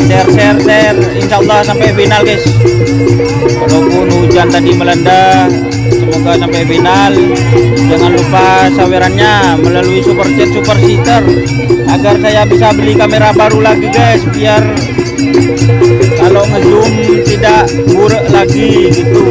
share, share, share. Insya Allah sampai final, guys. Walaupun hujan tadi melanda, semoga sampai final. Jangan lupa sawerannya melalui super chat, super sticker, agar saya bisa beli kamera baru lagi, guys, biar kalau ngezoom tidak burek lagi gitu.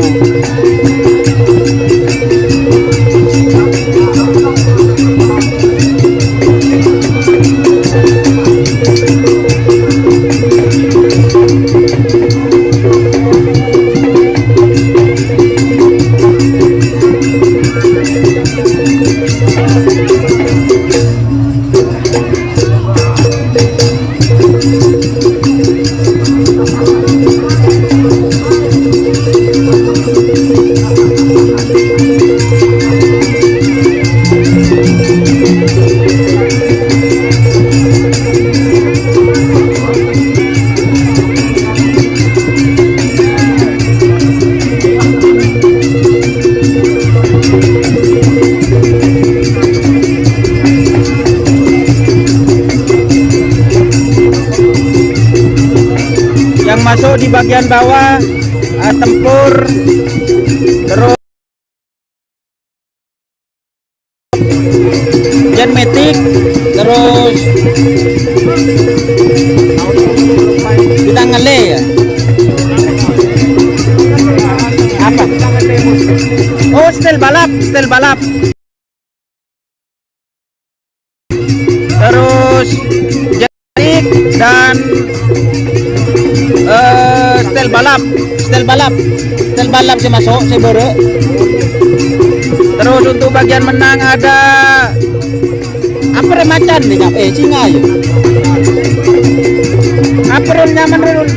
Masuk di bagian bawah, eh, tempur, terus jen metik, terus bintang ngele ya. Apa? Oh, setel balap, setel balap. Terus jahit dan, eh, setel balap, setel balap, setel balap sih masuk, sih bere. Terus untuk bagian menang ada apa remacan nih, Nyap? Eh, singa ya. Apa rul nyaman rul?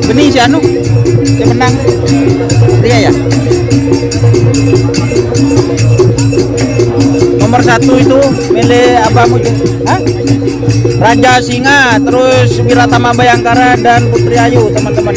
Beni si anu, si menang. Iya ya. Nomor satu itu milik apa mu? Hah? Raja Singa, terus Wiratama Bayangkara dan Putri Ayu, teman-teman.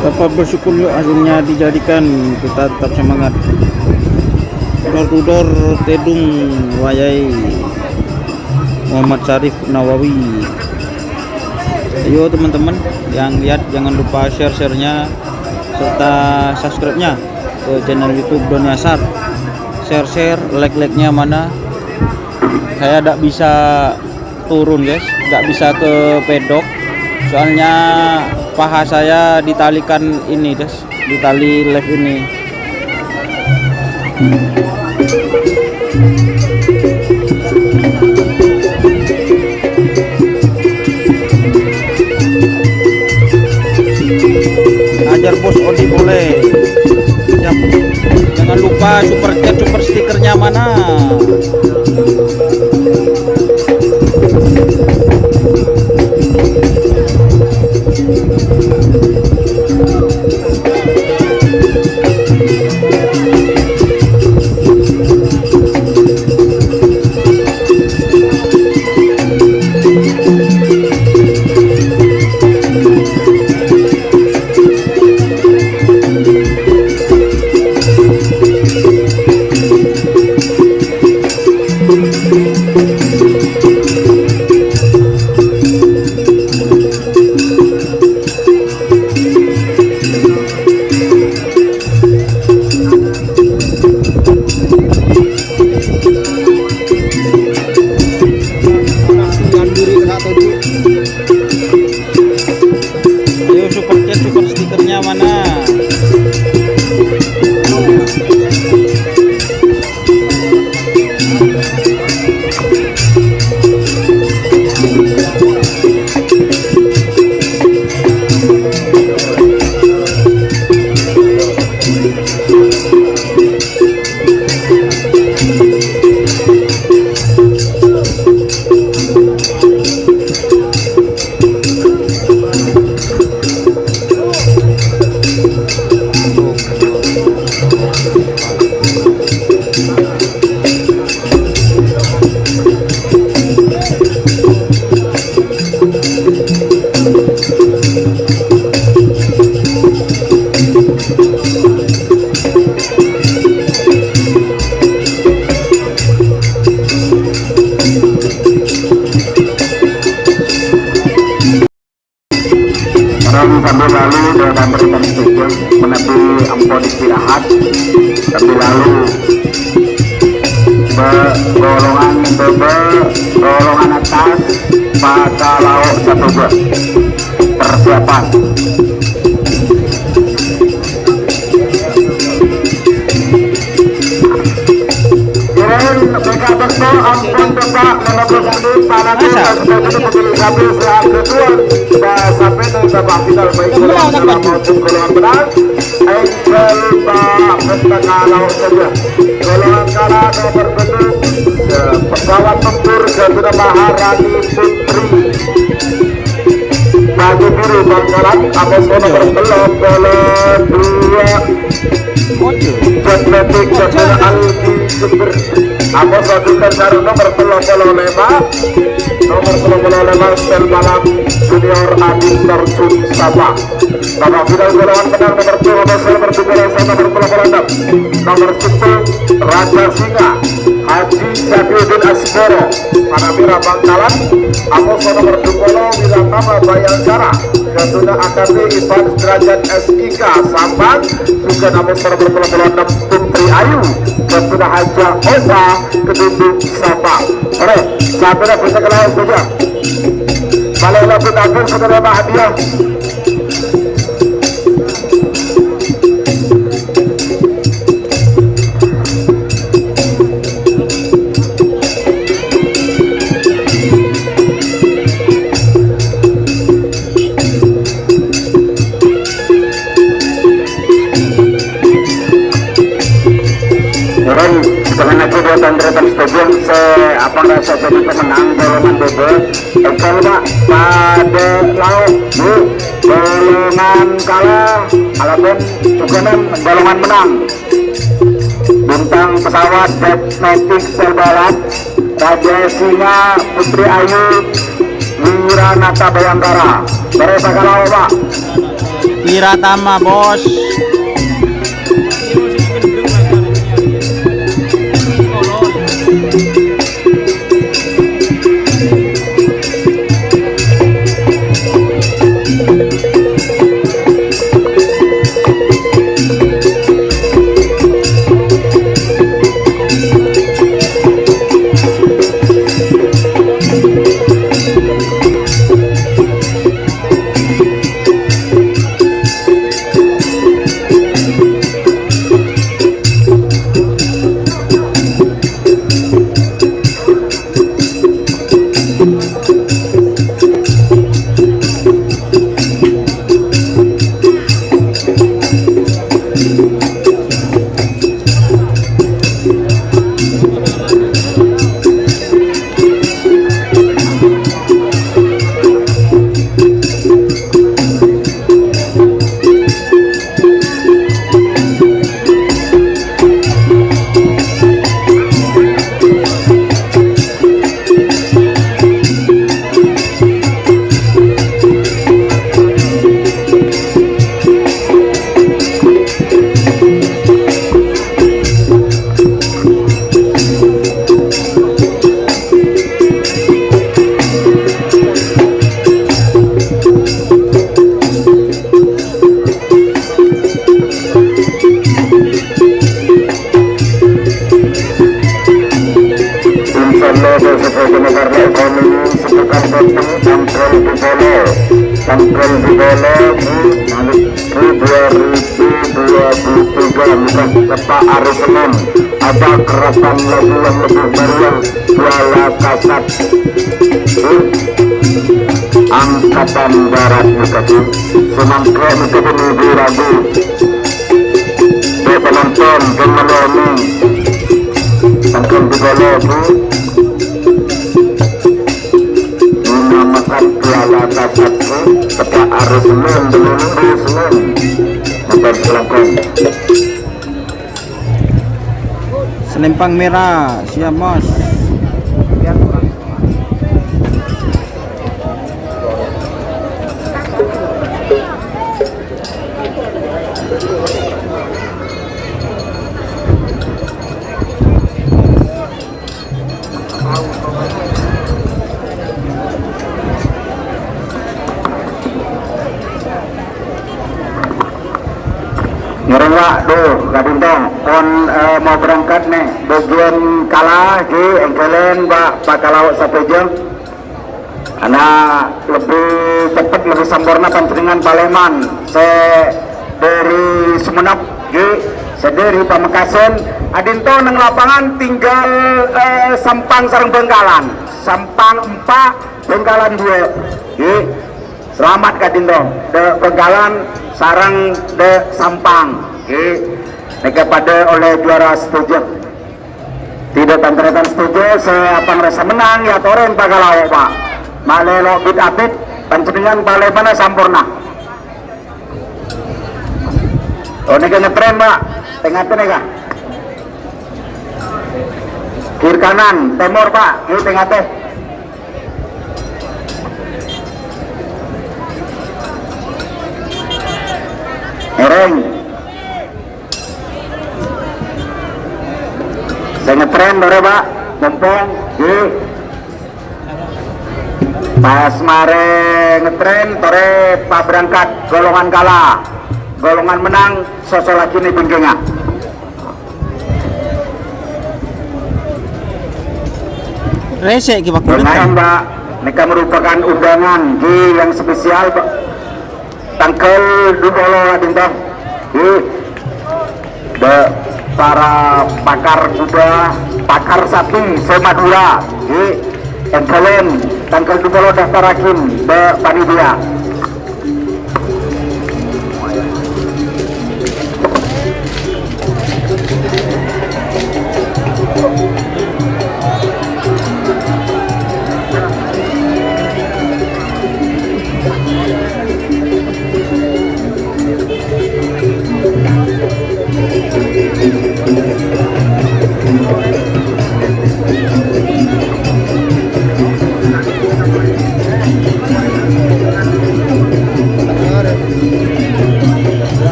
Tetap bersyukur yuk, hasilnya dijadikan, kita tetap semangat. Door to door tèdung wayai Muhammad Syarif Nawawi. Ayo teman-teman yang lihat, jangan lupa share-sharenya serta subscribe-nya ke channel YouTube Doni Asar. Share-share, like-like-nya mana? Saya tidak bisa turun, guys, nggak bisa ke pedok, soalnya paha saya ditalikan ini, guys, di tali live ini. Ajar Bos Odi boleh. Siap. Jangan lupa super chat, super stikernya mana? Super chat, super stikernya mana? Orang sambil lalu ke kantor polisi, menepi ampon istirahat, sambil lalu ke golongan bawah, golongan atas, pakalao' satu buah. Persiapan. Kèng bhâkal bâkto ampon bâkto mènangka sandhing pananggul Masa? Bagi pemilik sapi selaku tuan. Bahasa pendek Bapak Fidal baik Kamu golongan anak kalah batu. Maupun golongan menang. Engkel Pak Benteng Kalau saja. Golongan kalah nomor bentuk, ya, pesawat tempur Garuda Maharani Putri. Baju biru Bangkalan, Aposo nomor tello puluh dua. Ojo. John Matic, John Aldi Jember. Aposo Sultan Sarung nomor tello puluh lèma'. Nomor tello puluh lèma', Sel Balap Junior Adi Tarjun Sabah. Babak final golongan menang nomor dua belas, nomor tiga belas, nomor tiga puluh enam. Nomor sepuluh, Raja Singa, Haji Sabiuddin Asmoro, Panamira Bangkalan, Aposo nomor dua puluh, Wiratama Bayangkara, Gatuna A K B Ivan Derajat S I K Sampang, juga Aposo nomor tiga puluh enam, Putri Ayu, Gatuna Haja Osa, Kedundung Sampang. Ore, sampai dah kita kelas saja. Balik lagi, takut saudara Bahagia. Orang sebenarnya itu buatan Tretan Stadion, se-, apa, rasa jadi pemenang, kalau nanti Engkel, Pak, padâ lao', Bu. Golongan kalah, alabân jhughân golongan menang. Bintang pesawat Jet Matic Sel Balap, Raja Singa, Putri Ayu, Wiranata Bayangkara. Bârâmpa kalao, Pak. Wiratama, Bos. Tepa' arè Sennèn, ada keratan lagu yang lebih meriah, Piala Kasat Angkatan Darat nèka, Bu. Samangkèn nèka, Bu, ragu. Dâ' penonton, kennèng, tangghâl dibâlâ, Bu. Dinamakan Piala Kasat, Bu. Tepa' arè Sennèn, Bu, arè Sennèn. Nonton selangkong. Selempang merah, siap, Bos. Ngèrèng, Pak, duh, ka'dinto, pon, eh, mau berangkat, nè, bâgiyân kala, ghi, èngghâlân, Pak, pakalawa sadhâjâ. Ana lebbi ceppet, lebbi samporna panjhennengngan palèman sè dhâri Sumenep, ghi, sè dhâri Pamekasan, ka'dinto neng lapangan tinggal, eh, Sampang sareng Bhângkalan. Sampang empa', Bhângkalan dua, ghi. Salamet ka'dinto, dâ' Bhângkalan sareng dâ' Sampang, ghi. Nèka padâ ollè juara sadhâjâ. Tidak tan-tarètan sadhâjâ, sè apangrasa mennang, ya torè pakalawa, Pak. Malè lo' bit-abit, panjhennengngan palèmanna samporna. Oh, nèka ngetrèn, Pak. Tè-ngatè nèka. Kiri kanan, tèmor, Pak. Kiri tè-ngatè. Ngèrèng. Sè ngetrèn torè, Pak, mompong, ghi. Pas marè ngetrèn, torè paberangkat golongan kala. Golongan mennang, sosolaghi nè bingkèngnga. Rèsè' ghi, Pak. Bermain, Pak. Nèka merupakan undangan, ghi, yang spesial, Pak. Tangghâl dupolo ka'dinto, ghi, dâ' para pakar kuda, pakar sapi sè Madhurâ, ghi, èngghâlân tangghâl dupolo daftarraghi dâ' panitia.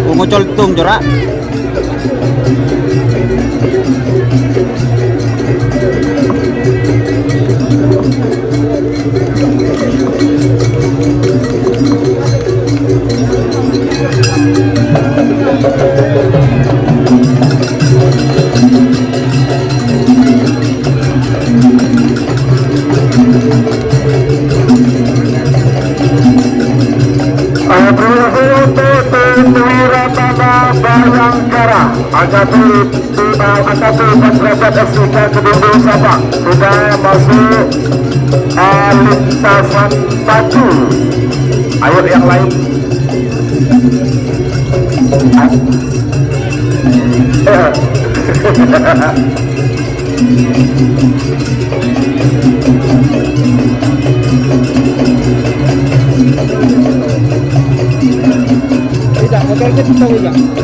Bungo coltung, Jora. Abdul Huda Putra Tana Bayangkara, angkatan, eh, angkatan empat derajat S tiga kedua Sabah sudah masuk, eh, lintasan batu. Ayo yang lain. Eh.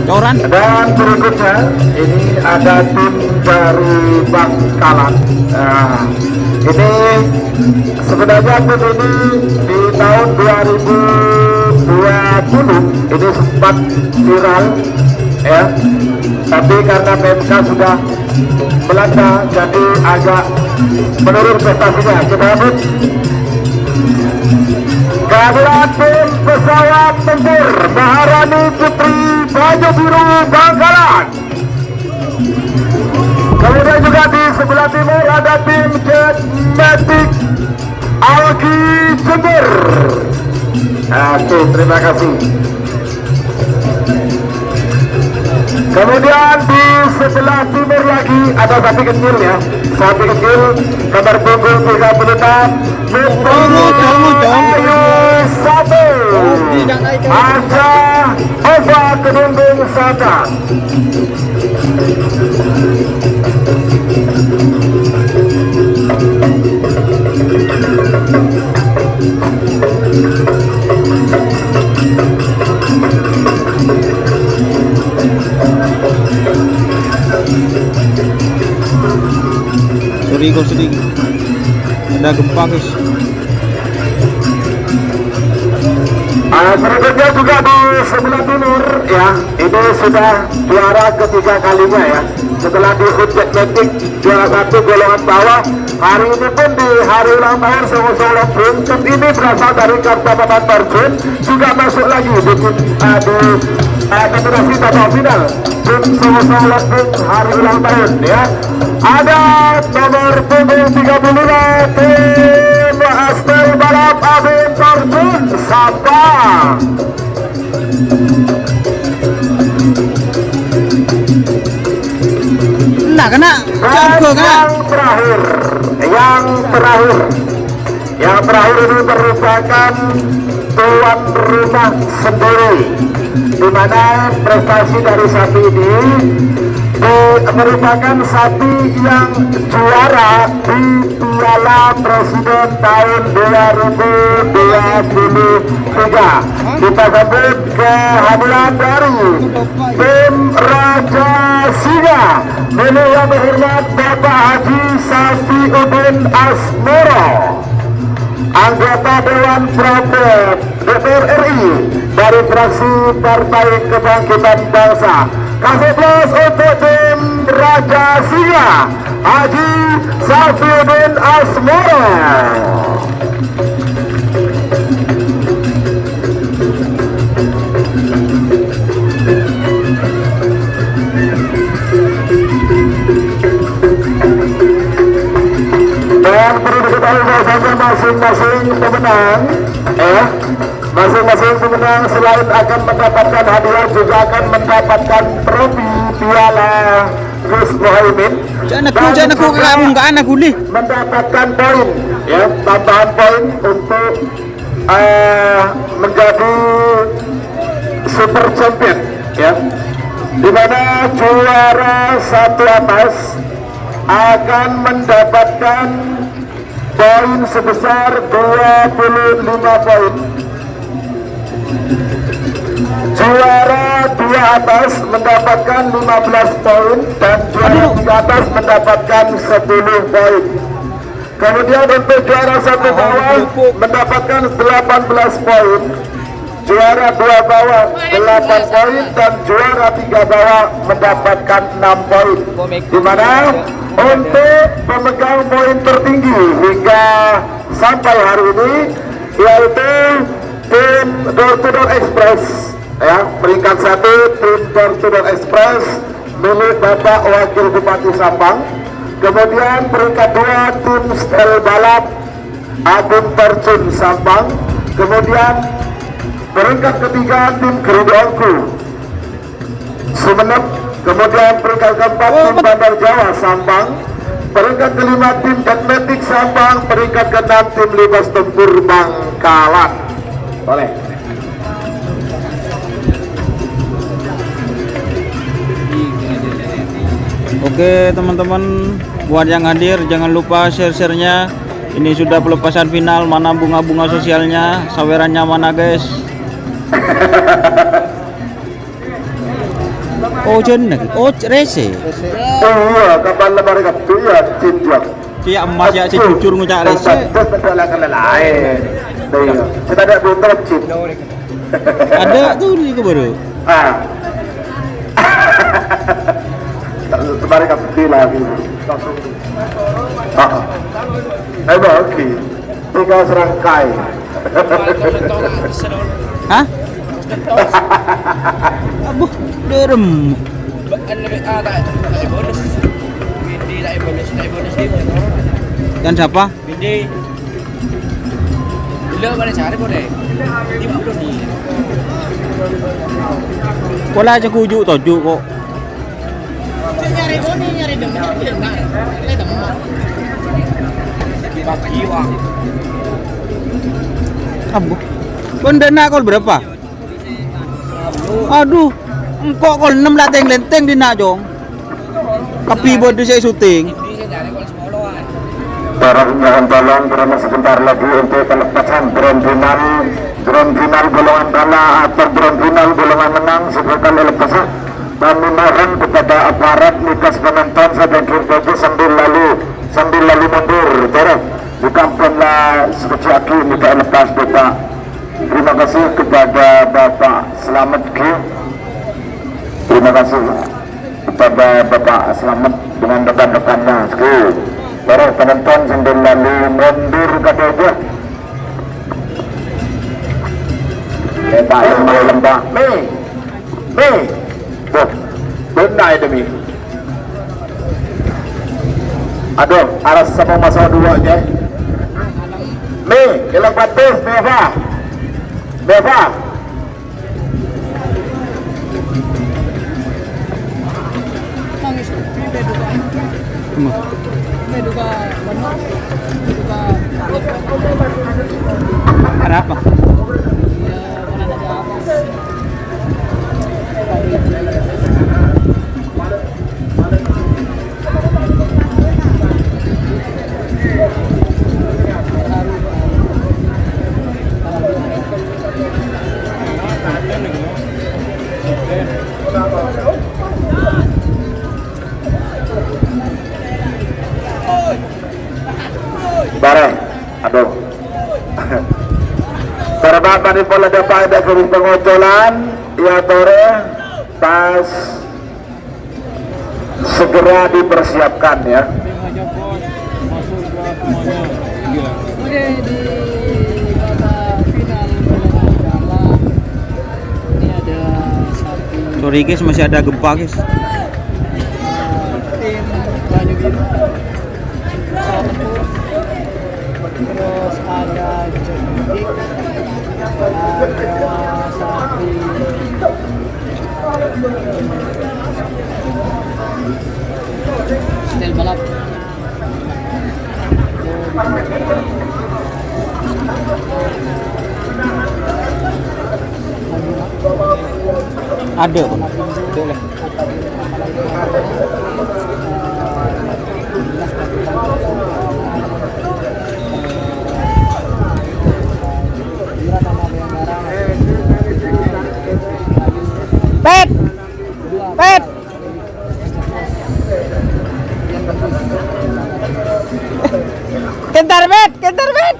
Coran. Dan berikutnya, ini ada tim dari Bangkalan. Nah, ini sebenarnya tim ini di tahun dua ribu dua puluh ini sempat viral, ya. Tapi karena P M K sudah melanda, jadi agak menurun prestasinya. Kita sambut kehadiran tim pesawat tempur Maharani Putri Baju Biru Bangkalan. Kemudian juga di sebelah timur ada tim Jet Matic Alki Jember. Oke, terima kasih. Kemudian di sebelah timur lagi ada sapi kecil, ya. Sapi kecil nomor punggung tiga puluh enam. Tunggu, tunggu, tunggu. Ayo, satu. Oh, tidak naik. Aja Ova Kedundung Saka. Sorry, kok sedikit ada gempa, guys. Ah, berikutnya juga di sebelah timur, ya. Ini sudah juara ketiga kalinya, ya. Setelah di Hut Atletik juara satu golongan bawah, hari ini pun di hari ulang tahun Songo Songo Lobeng, tim ini berasal dari Kecamatan Terjun, juga masuk lagi di, eh, di, eh, nominasi babak final tim Songo Songo Lobeng hari ulang tahun, ya. Ada nomor punggung tiga puluh lima, tim Astel Balap Abin Terjun, sapa? Nah, kena. Dan jago, kena. Yang terakhir, yang terakhir, yang terakhir ini merupakan tuan rumah sendiri, di mana prestasi dari sapi ini di-, merupakan sapi yang juara di Piala Presiden tahun dua ribu dua puluh tiga. Kita sambut kehadiran dari tim Raja Singa, milik yang terhormat Bapak Haji Safiuddin Asmoro, anggota Dewan Perwakilan D P R R I dari fraksi Partai Kebangkitan Bangsa. Kasih aplaus untuk tim Raja Singa, Haji Safiuddin Asmoro. Dan perlu diketahui bahwasanya masing-masing pemenang, eh, masing-masing pemenang selain akan mendapatkan hadiah juga akan mendapatkan trofi piala Gus Muhaimin. Jangan aku, dan jangan aku, juga kamu nggak anak guli. Mendapatkan poin, ya, tambahan poin untuk, eh, menjadi super champion, ya. Di mana juara satu atas akan mendapatkan poin sebesar dua puluh lima poin. Juara dua atas mendapatkan lima belas poin dan juara tiga atas mendapatkan sepuluh poin. Kemudian untuk juara satu bawah mendapatkan delapan belas poin. Juara dua bawah delapan poin dan juara tiga bawah mendapatkan enam poin. Di mana untuk pemegang poin tertinggi hingga sampai hari ini yaitu tim Door to Door Express, ya, peringkat satu tim Door to Door Express milik Bapak Wakil Bupati Sampang. Kemudian peringkat dua tim Setel Balap Abin Terjun Sampang. Kemudian peringkat ketiga tim Gerudo Ongku Sumenep. Kemudian peringkat keempat tim Bandar Jawa Sampang. Peringkat kelima tim Dagmatic Sampang. Peringkat keenam tim Libas Tempur Bangkalan. Boleh. Oke, teman-teman, buat yang hadir, jangan lupa share-share-nya. Ini sudah pelepasan final, mana bunga-bunga sosialnya, sawerannya mana, guys? Oh, jeneng. Oh, rese. Oh iya, kapan lebaran Sabtu ya, Cin, ya? Iya, emas ya, si jujur ngucap rese. Pantes mendoakan lain. Iya. Kita ada botol, Cin. Ada tuh, ini ke baru. Ah. Lebaran Sabtu lagi. Ah. Ayo, oke. Tiga serangkai. Hah? Abuh, derem. Kan siapa? Pola aja kujuk toju kok. Ambo. Pon dâ'enna' kol berapa? Aduh, engko' kol ennem la teng-lenteng dina', Cong. Kabbhi bâdâ sè syuting. Para mohon tolong karena sebentar lagi untuk pelepasan grand final, grand final golongan kalah atau grand final golongan menang sudah kami lepas. Kami mohon kepada aparat nikas penonton sambil lalu sambil lalu mundur, terus di kampung lah sekejap lagi minta lepas Bapak. Terima kasih kepada Bapak Slamet Ki. Terima kasih kepada Bapak Slamet dengan rekan-rekannya. Ki. Para penonton sambil lalu mundur ke dojok. Bapak yang mau lembah. Mi. Mi. Tuh. Benar itu, Mi. Aduh, aras sama masa dua aja. Mi, kilo batus, Beva. Beva. Ada apa? Barè, aduh. Para bapak di pola dapat ada garis pengocolan, ya, tore, pas segera dipersiapkan, ya. Oke, di babak final, ini ada satu. Sorry, guys, masih ada gempa, guys. Tim Banyu Biru. Terus ada Jengking, ada sapi. Style balap. Ada, Bang. Ada lah. Pet! Pet! Kentar, Pet! Kentar, Pet!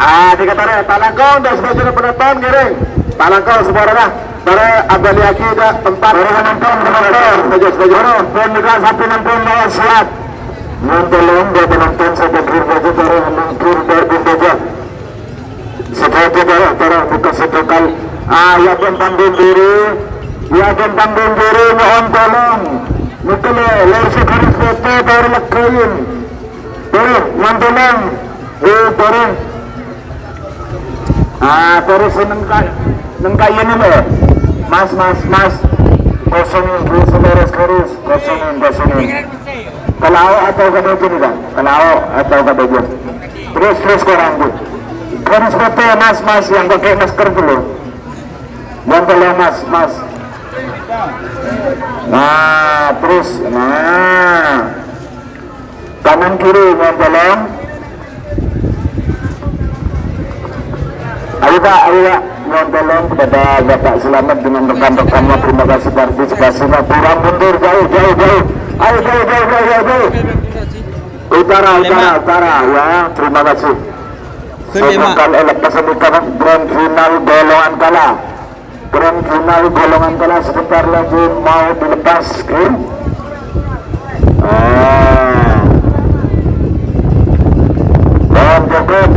Ah, dikatakan talangkong dan sebagian penonton ngiring. Talangkong semua orang. Para abali lagi dah tempat. Para penonton, penonton. Saja, saja. Pun juga satu nonton lawan siap. Mohon tolong buat penonton saya pikir baju para mangkir dari Bumbaja. Sebagai para, para buka sedokan. Ah, ya pun tanggung diri. Ya pun tanggung diri, mohon tolong. Mungkin lo, lo sekarang foto baru legain. Tuh, mantulang. Eh, bareng. Ah, terus nengka, nengka ini lo. Mas, mas, mas. Kosongin, terus, terus, terus. Kosongin, kosongin. Ke laut atau ke dojok, Bang? Ke laut atau ke dojok? Terus, terus korang, Bu. Terus foto, mas, mas, yang pakai masker dulu. Yang pakai mas, mas. Nah, terus, nah. Kanan kiri, mohon tolong. Ayo, Pak, ayo, Pak. Mohon tolong kepada Bapak Selamat dengan rekan-rekannya. Terima kasih partisipasinya. Kurang mundur, jauh, jauh, jauh. Ayo, jauh, jauh, jauh, jauh, jauh. Utara, utara, utara. Ya, terima kasih. Semoga lepas ini, Pak. Grand final golongan kalah. Grand final golongan kalah sebentar lagi mau dilepas, Kim. Ah. Dan cukup.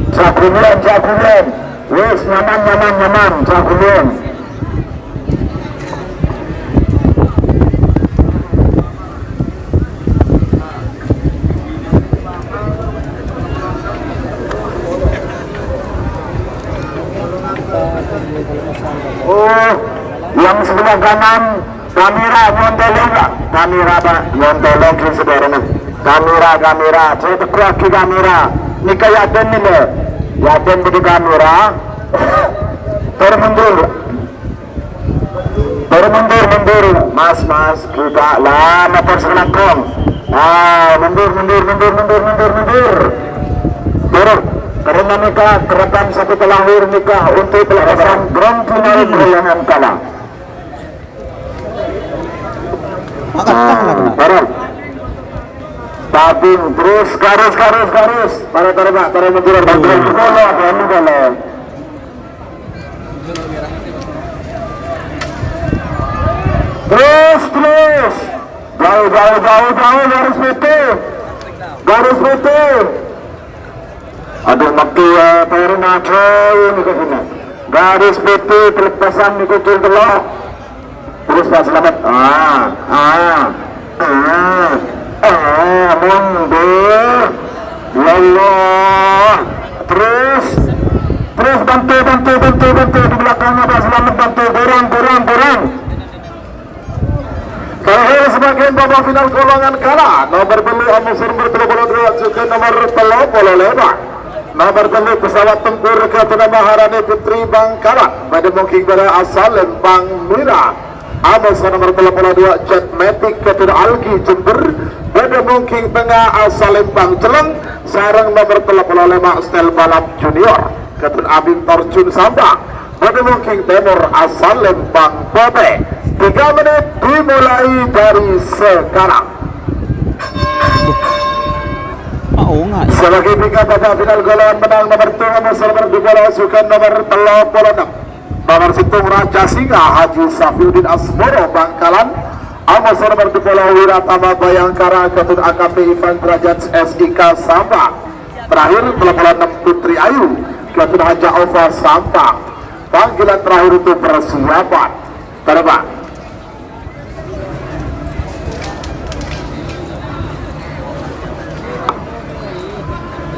Jagungan, jagungan. Wes, nyaman, nyaman, nyaman. Jagungan. Sebelah kanan, kamera nyontolong, Pak. Kamera, Pak, nyontolong ke saudara, nah. Kamera, kamera, saya teguhagi kamera. Nèka yâ, Don, nèka. Yâ, Don, begitu kamera. Terus mundur. Terus mundur, mundur. Mas, Mas, kita lah, motor selangkong. Ah, mundur, mundur, mundur, mundur, mundur, mundur. Terus, karena nèka keretan satu telahur nèka untuk pelepasan grand final berlangsung kalah. Angkat, angkat, angkat. Bareng. Tabung terus, garis, garis, garis. Para, para, Pak, para, mundur, mundur. Bola, bola, bola. Terus, terus. Jauh, jauh, jauh, jauh, garis putih. Garis putih. Aduh, mati ya, Perna, coy, ini ke sini. Garis putih, pelepasan di kucing telok. Terus, Pak Selamat. Ah, ah, ah, ah, mundur. Ya Allah. Terus, terus bantu, bantu, bantu, bantu. Di belakangnya, Pak Selamat, bantu. Kurang, kurang, kurang. Terakhir, sebagai babak final golongan kalah, nomor tellu Amoser nomor tellu puluh dua, juga nomor tellu puluh lima. Nomor tellu pesawat tempur Gatotama Maharani Putri Bangkalan, pada mungkin pada asal Lempang Mira. Amoser nomor tellu puluh dua, Jet Matic Ketur Algi Jember, pada mungkin tengah asal Lempang Celeng, sareng nomor tellu puluh lima, Stel Balap Junior. Gatun Abin Torjun Samba, pada mungkin temor asal Lempang Pote. Tiga menit dimulai dari sekarang. Mau nggak? Sebagai peringkat babak final golongan menang nomor dua, nomor nomor dua puluh, sukan nomor tellu puluh enam. Nomor sèttong Raja Singa Haji Safiuddin Asmoro Bangkalan. Amoser nomor dua puluh Wiratama Bayangkara Gatun A K P Ivan Derajat S I K Samba. Terakhir, tellu puluh enam Putri Ayu, Gatun Haja Ova Sampang. Panggilan terakhir untuk persiapan. Terima.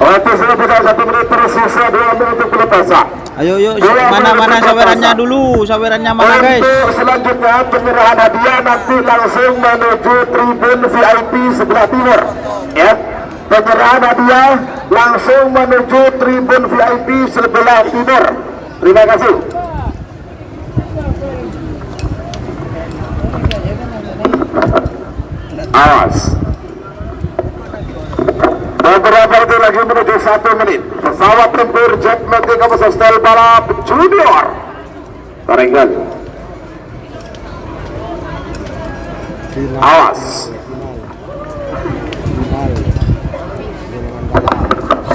Waktu sudah tinggal satu menit, tersisa dua menit untuk pelepasan. Ayo, yuk, mana, mana sawerannya dulu? Sawerannya mana, guys? Untuk selanjutnya, penyerahan hadiah nanti langsung menuju tribun V I P sebelah timur. Ya. Penyerahan hadiah langsung menuju tribun V I P sebelah timur. Terima kasih. Awas. Beberapa detik lagi menuju satu menit. Pesawat tempur Jet Matic Amoser Stel Balap Junior. Parenggal. Awas.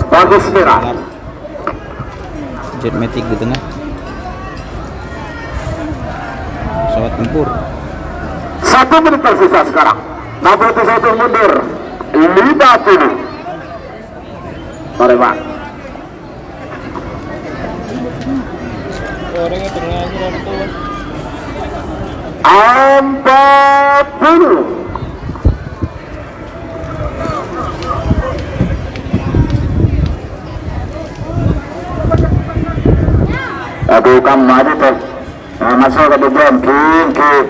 Bagus, Mira. Jet Matic di tengah. Pesawat tempur. Satu menit tersisa sekarang. Nomor satu mundur. Lima puluh. Mari, Pak. Empat puluh. Aduh, kan maju tuh. Nah, masuk ke depan, kiri, kiri.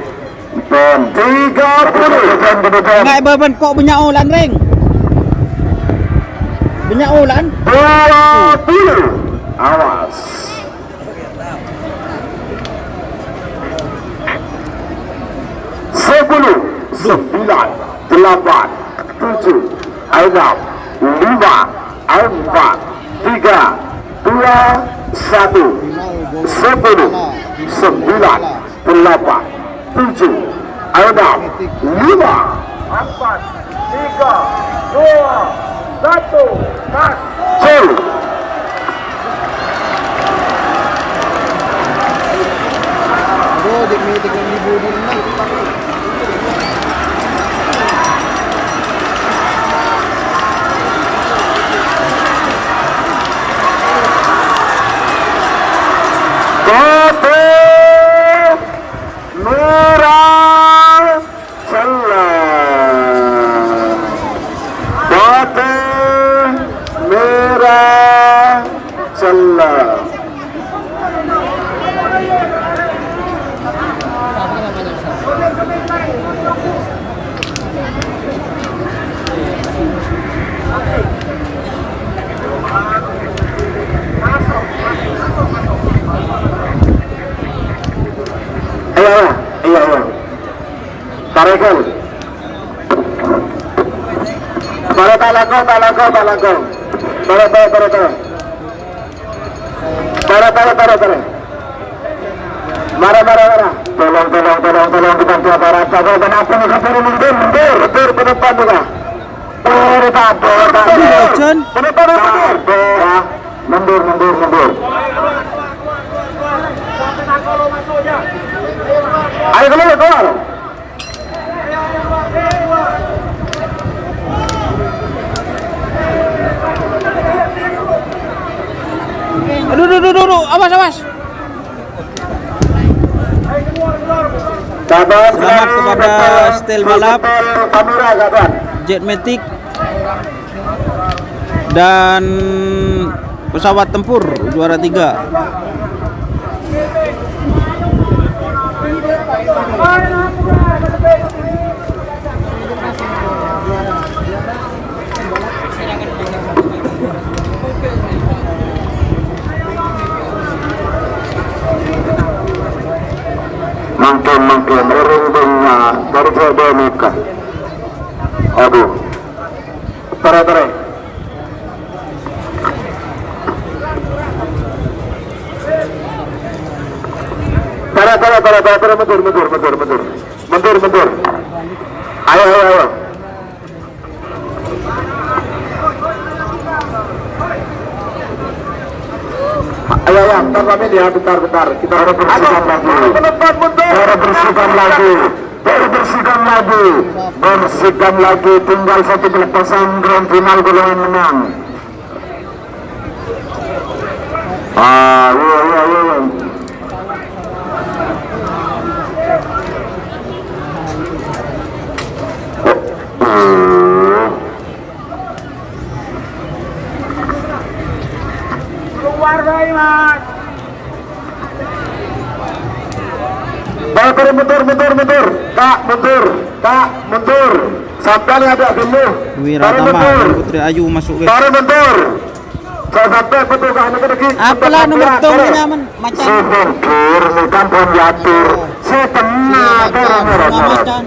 Depan. Tiga puluh. Depan, ke depan. Enggak, Bang, Bang, kok banyak olan, Ring? Banyak olan? Dua puluh. Awas. Sepuluh, sembilan, delapan, tujuh, enam, lima, empat, tiga, dua, satu, sepuluh, sembilan, delapan, tujuh, enam, lima, empat, tiga, dua, satu, tas. Gol. Aduh, di meeting yang di budi ini. Kote Mera Cella. Putih merah cella. Tarekan. Tara, ta' langkong, ta' langkong, ta' langkong. Tara, tara, tara, tara. Tara, tara, tara, tara. Mara, mara, mara. Tolong, tolong, tolong, tolong, dibantu aparat. Tolong, kenapa nih, kenapa nih, mundur, mundur, mundur, ke depan juga. Mundur, Pak, mundur, Pak, mundur. Mundur, mundur, mundur. Mundur, mundur, mundur. Ayo, keluar, keluar. Aduh, aduh, aduh, aduh, awas, awas. Selamat kepada setel balap Jet Matic dan pesawat tempur juara tiga. Mangkèn, mangkèn, rèrèng bânnya' dâri Jhâbâ Mèka. Aduh. Torè, torè. Torè, torè, torè, torè, torè, mundur, mundur, mundur, mundur. Mundur, mundur. Ayo, ayo, ayo. Ayo, ayo, bentar, pamit ya, bentar, bentar. Kita harus bersihkan lagi. Ayo, ke depan, mundur. Harus bersihkan lagi. Harus bersihkan lagi. Bersihkan lagi. Tinggal satu pelepasan grand final golongan menang. Ah, iya, iya, iya, iya. Oh, oh. Keluar, Mas. Bae, bae, mundur, mundur, mundur. Kak, mundur, Kak, mundur. Sampèyan adâ' ghâllu. Wiratama dan Putri Ayu masuk, guys. Bae, mundur. Sè sampè' petugas nèka dhâggi'. Apa lah nomor tong nyaman, macan? Sè mundur nèka pon yatur. Sè tenang, macan.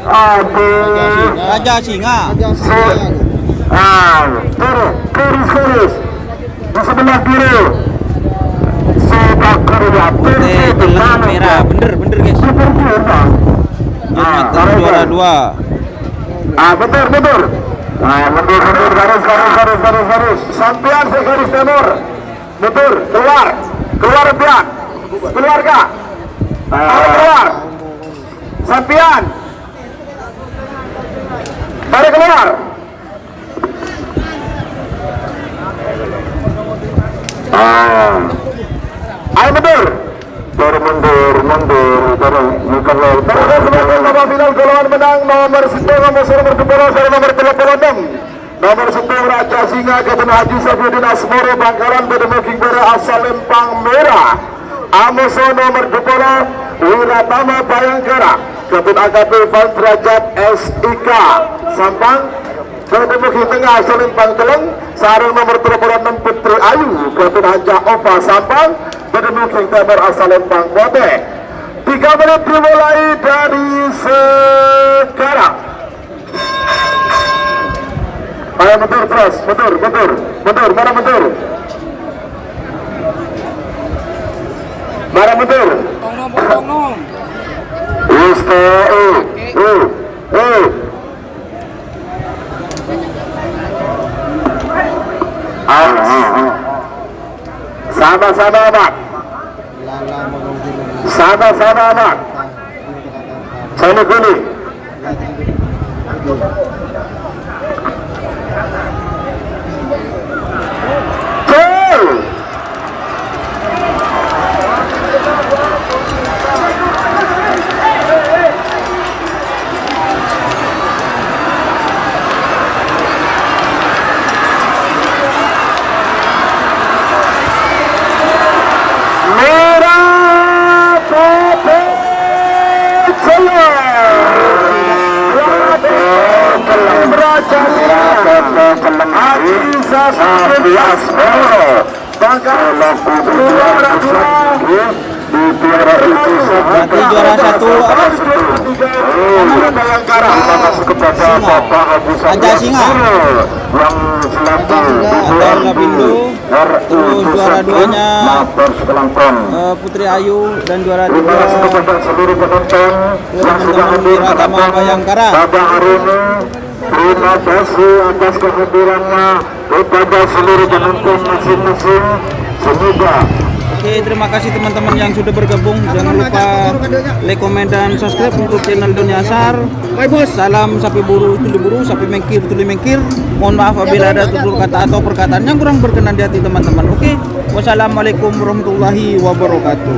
Aduh. Raja Singa. Ah, terus, terus, terus. Di sebelah kiri. Sepak kiri, ya. Putih, teleng, merah. Bener, bener, guys. Super, super. Ah, juara dua. Ah, mundur, mundur. Ah, mundur, mundur. Garis, garis, garis, garis, garis. Sampèyan sè garis tèmor. Mundur, keluar. Keluar, sampèyan. Keluar, Kak. Ah, keluar. Sampèyan. Tarik keluar. Ah. Ayo mundur. Mundur, mundur, mundur. Terus, terus, terus, terus, babak final golongan menang nomor sèttong, nomor sèttong, nomor dua puluh, nomor tiga puluh enam. Nomor sèttong Raja Singa, Ghâtotna Haji Saifuddin Asmoro, Bangkalan, bâdâ Moging Bârâ, asal Lèmpang Mèra. Amoso nomor dua puluh, Wiratama Bhayangkara, Ghâtotna A K P Ivan Derajat, S I K, Sampang, bâdâ Moging Tengnga, asal Lèmpang Tellèng, sareng nomor tello puluh ennem Putri Ayu, Ghâtotna Haja Ova, Sampang, bâdâ Moging Tèmor, asal Lèmpang Potè. Tiga menit dimulai dari sekarang. Ayo mundur terus, mundur, mundur, mundur, mara mundur. Mara mundur. Potong, potong. Wis, eh, eh, eh. Ah, ah, ah. Sama-sama, Pak. Sama-sama, Mat. Sale guli. Gol. Merah putih jelas. Raja Haji Sastra Asmoro. Bakal keluar dua. Berarti juara satu apa? Singa. Raja Singa. Raja Singa atau Lapindo. Terus juara duanya, eh, Putri Ayu, dan juara tiga itu teman-teman Wiratama Bayangkara. Terima kasih atas kehadirannya kepada seluruh penonton masing-masing. Semoga Oke, terima kasih teman-teman yang sudah bergabung. Jangan lupa like, komen, dan subscribe untuk channel Doni Asar. Salam sapi buru, tuli buru, sapi mengkir, tuli mengkir. Mohon maaf apabila ada tutur kata atau perkataan yang kurang berkenan di hati teman-teman. Oke, wassalamualaikum warahmatullahi wabarakatuh.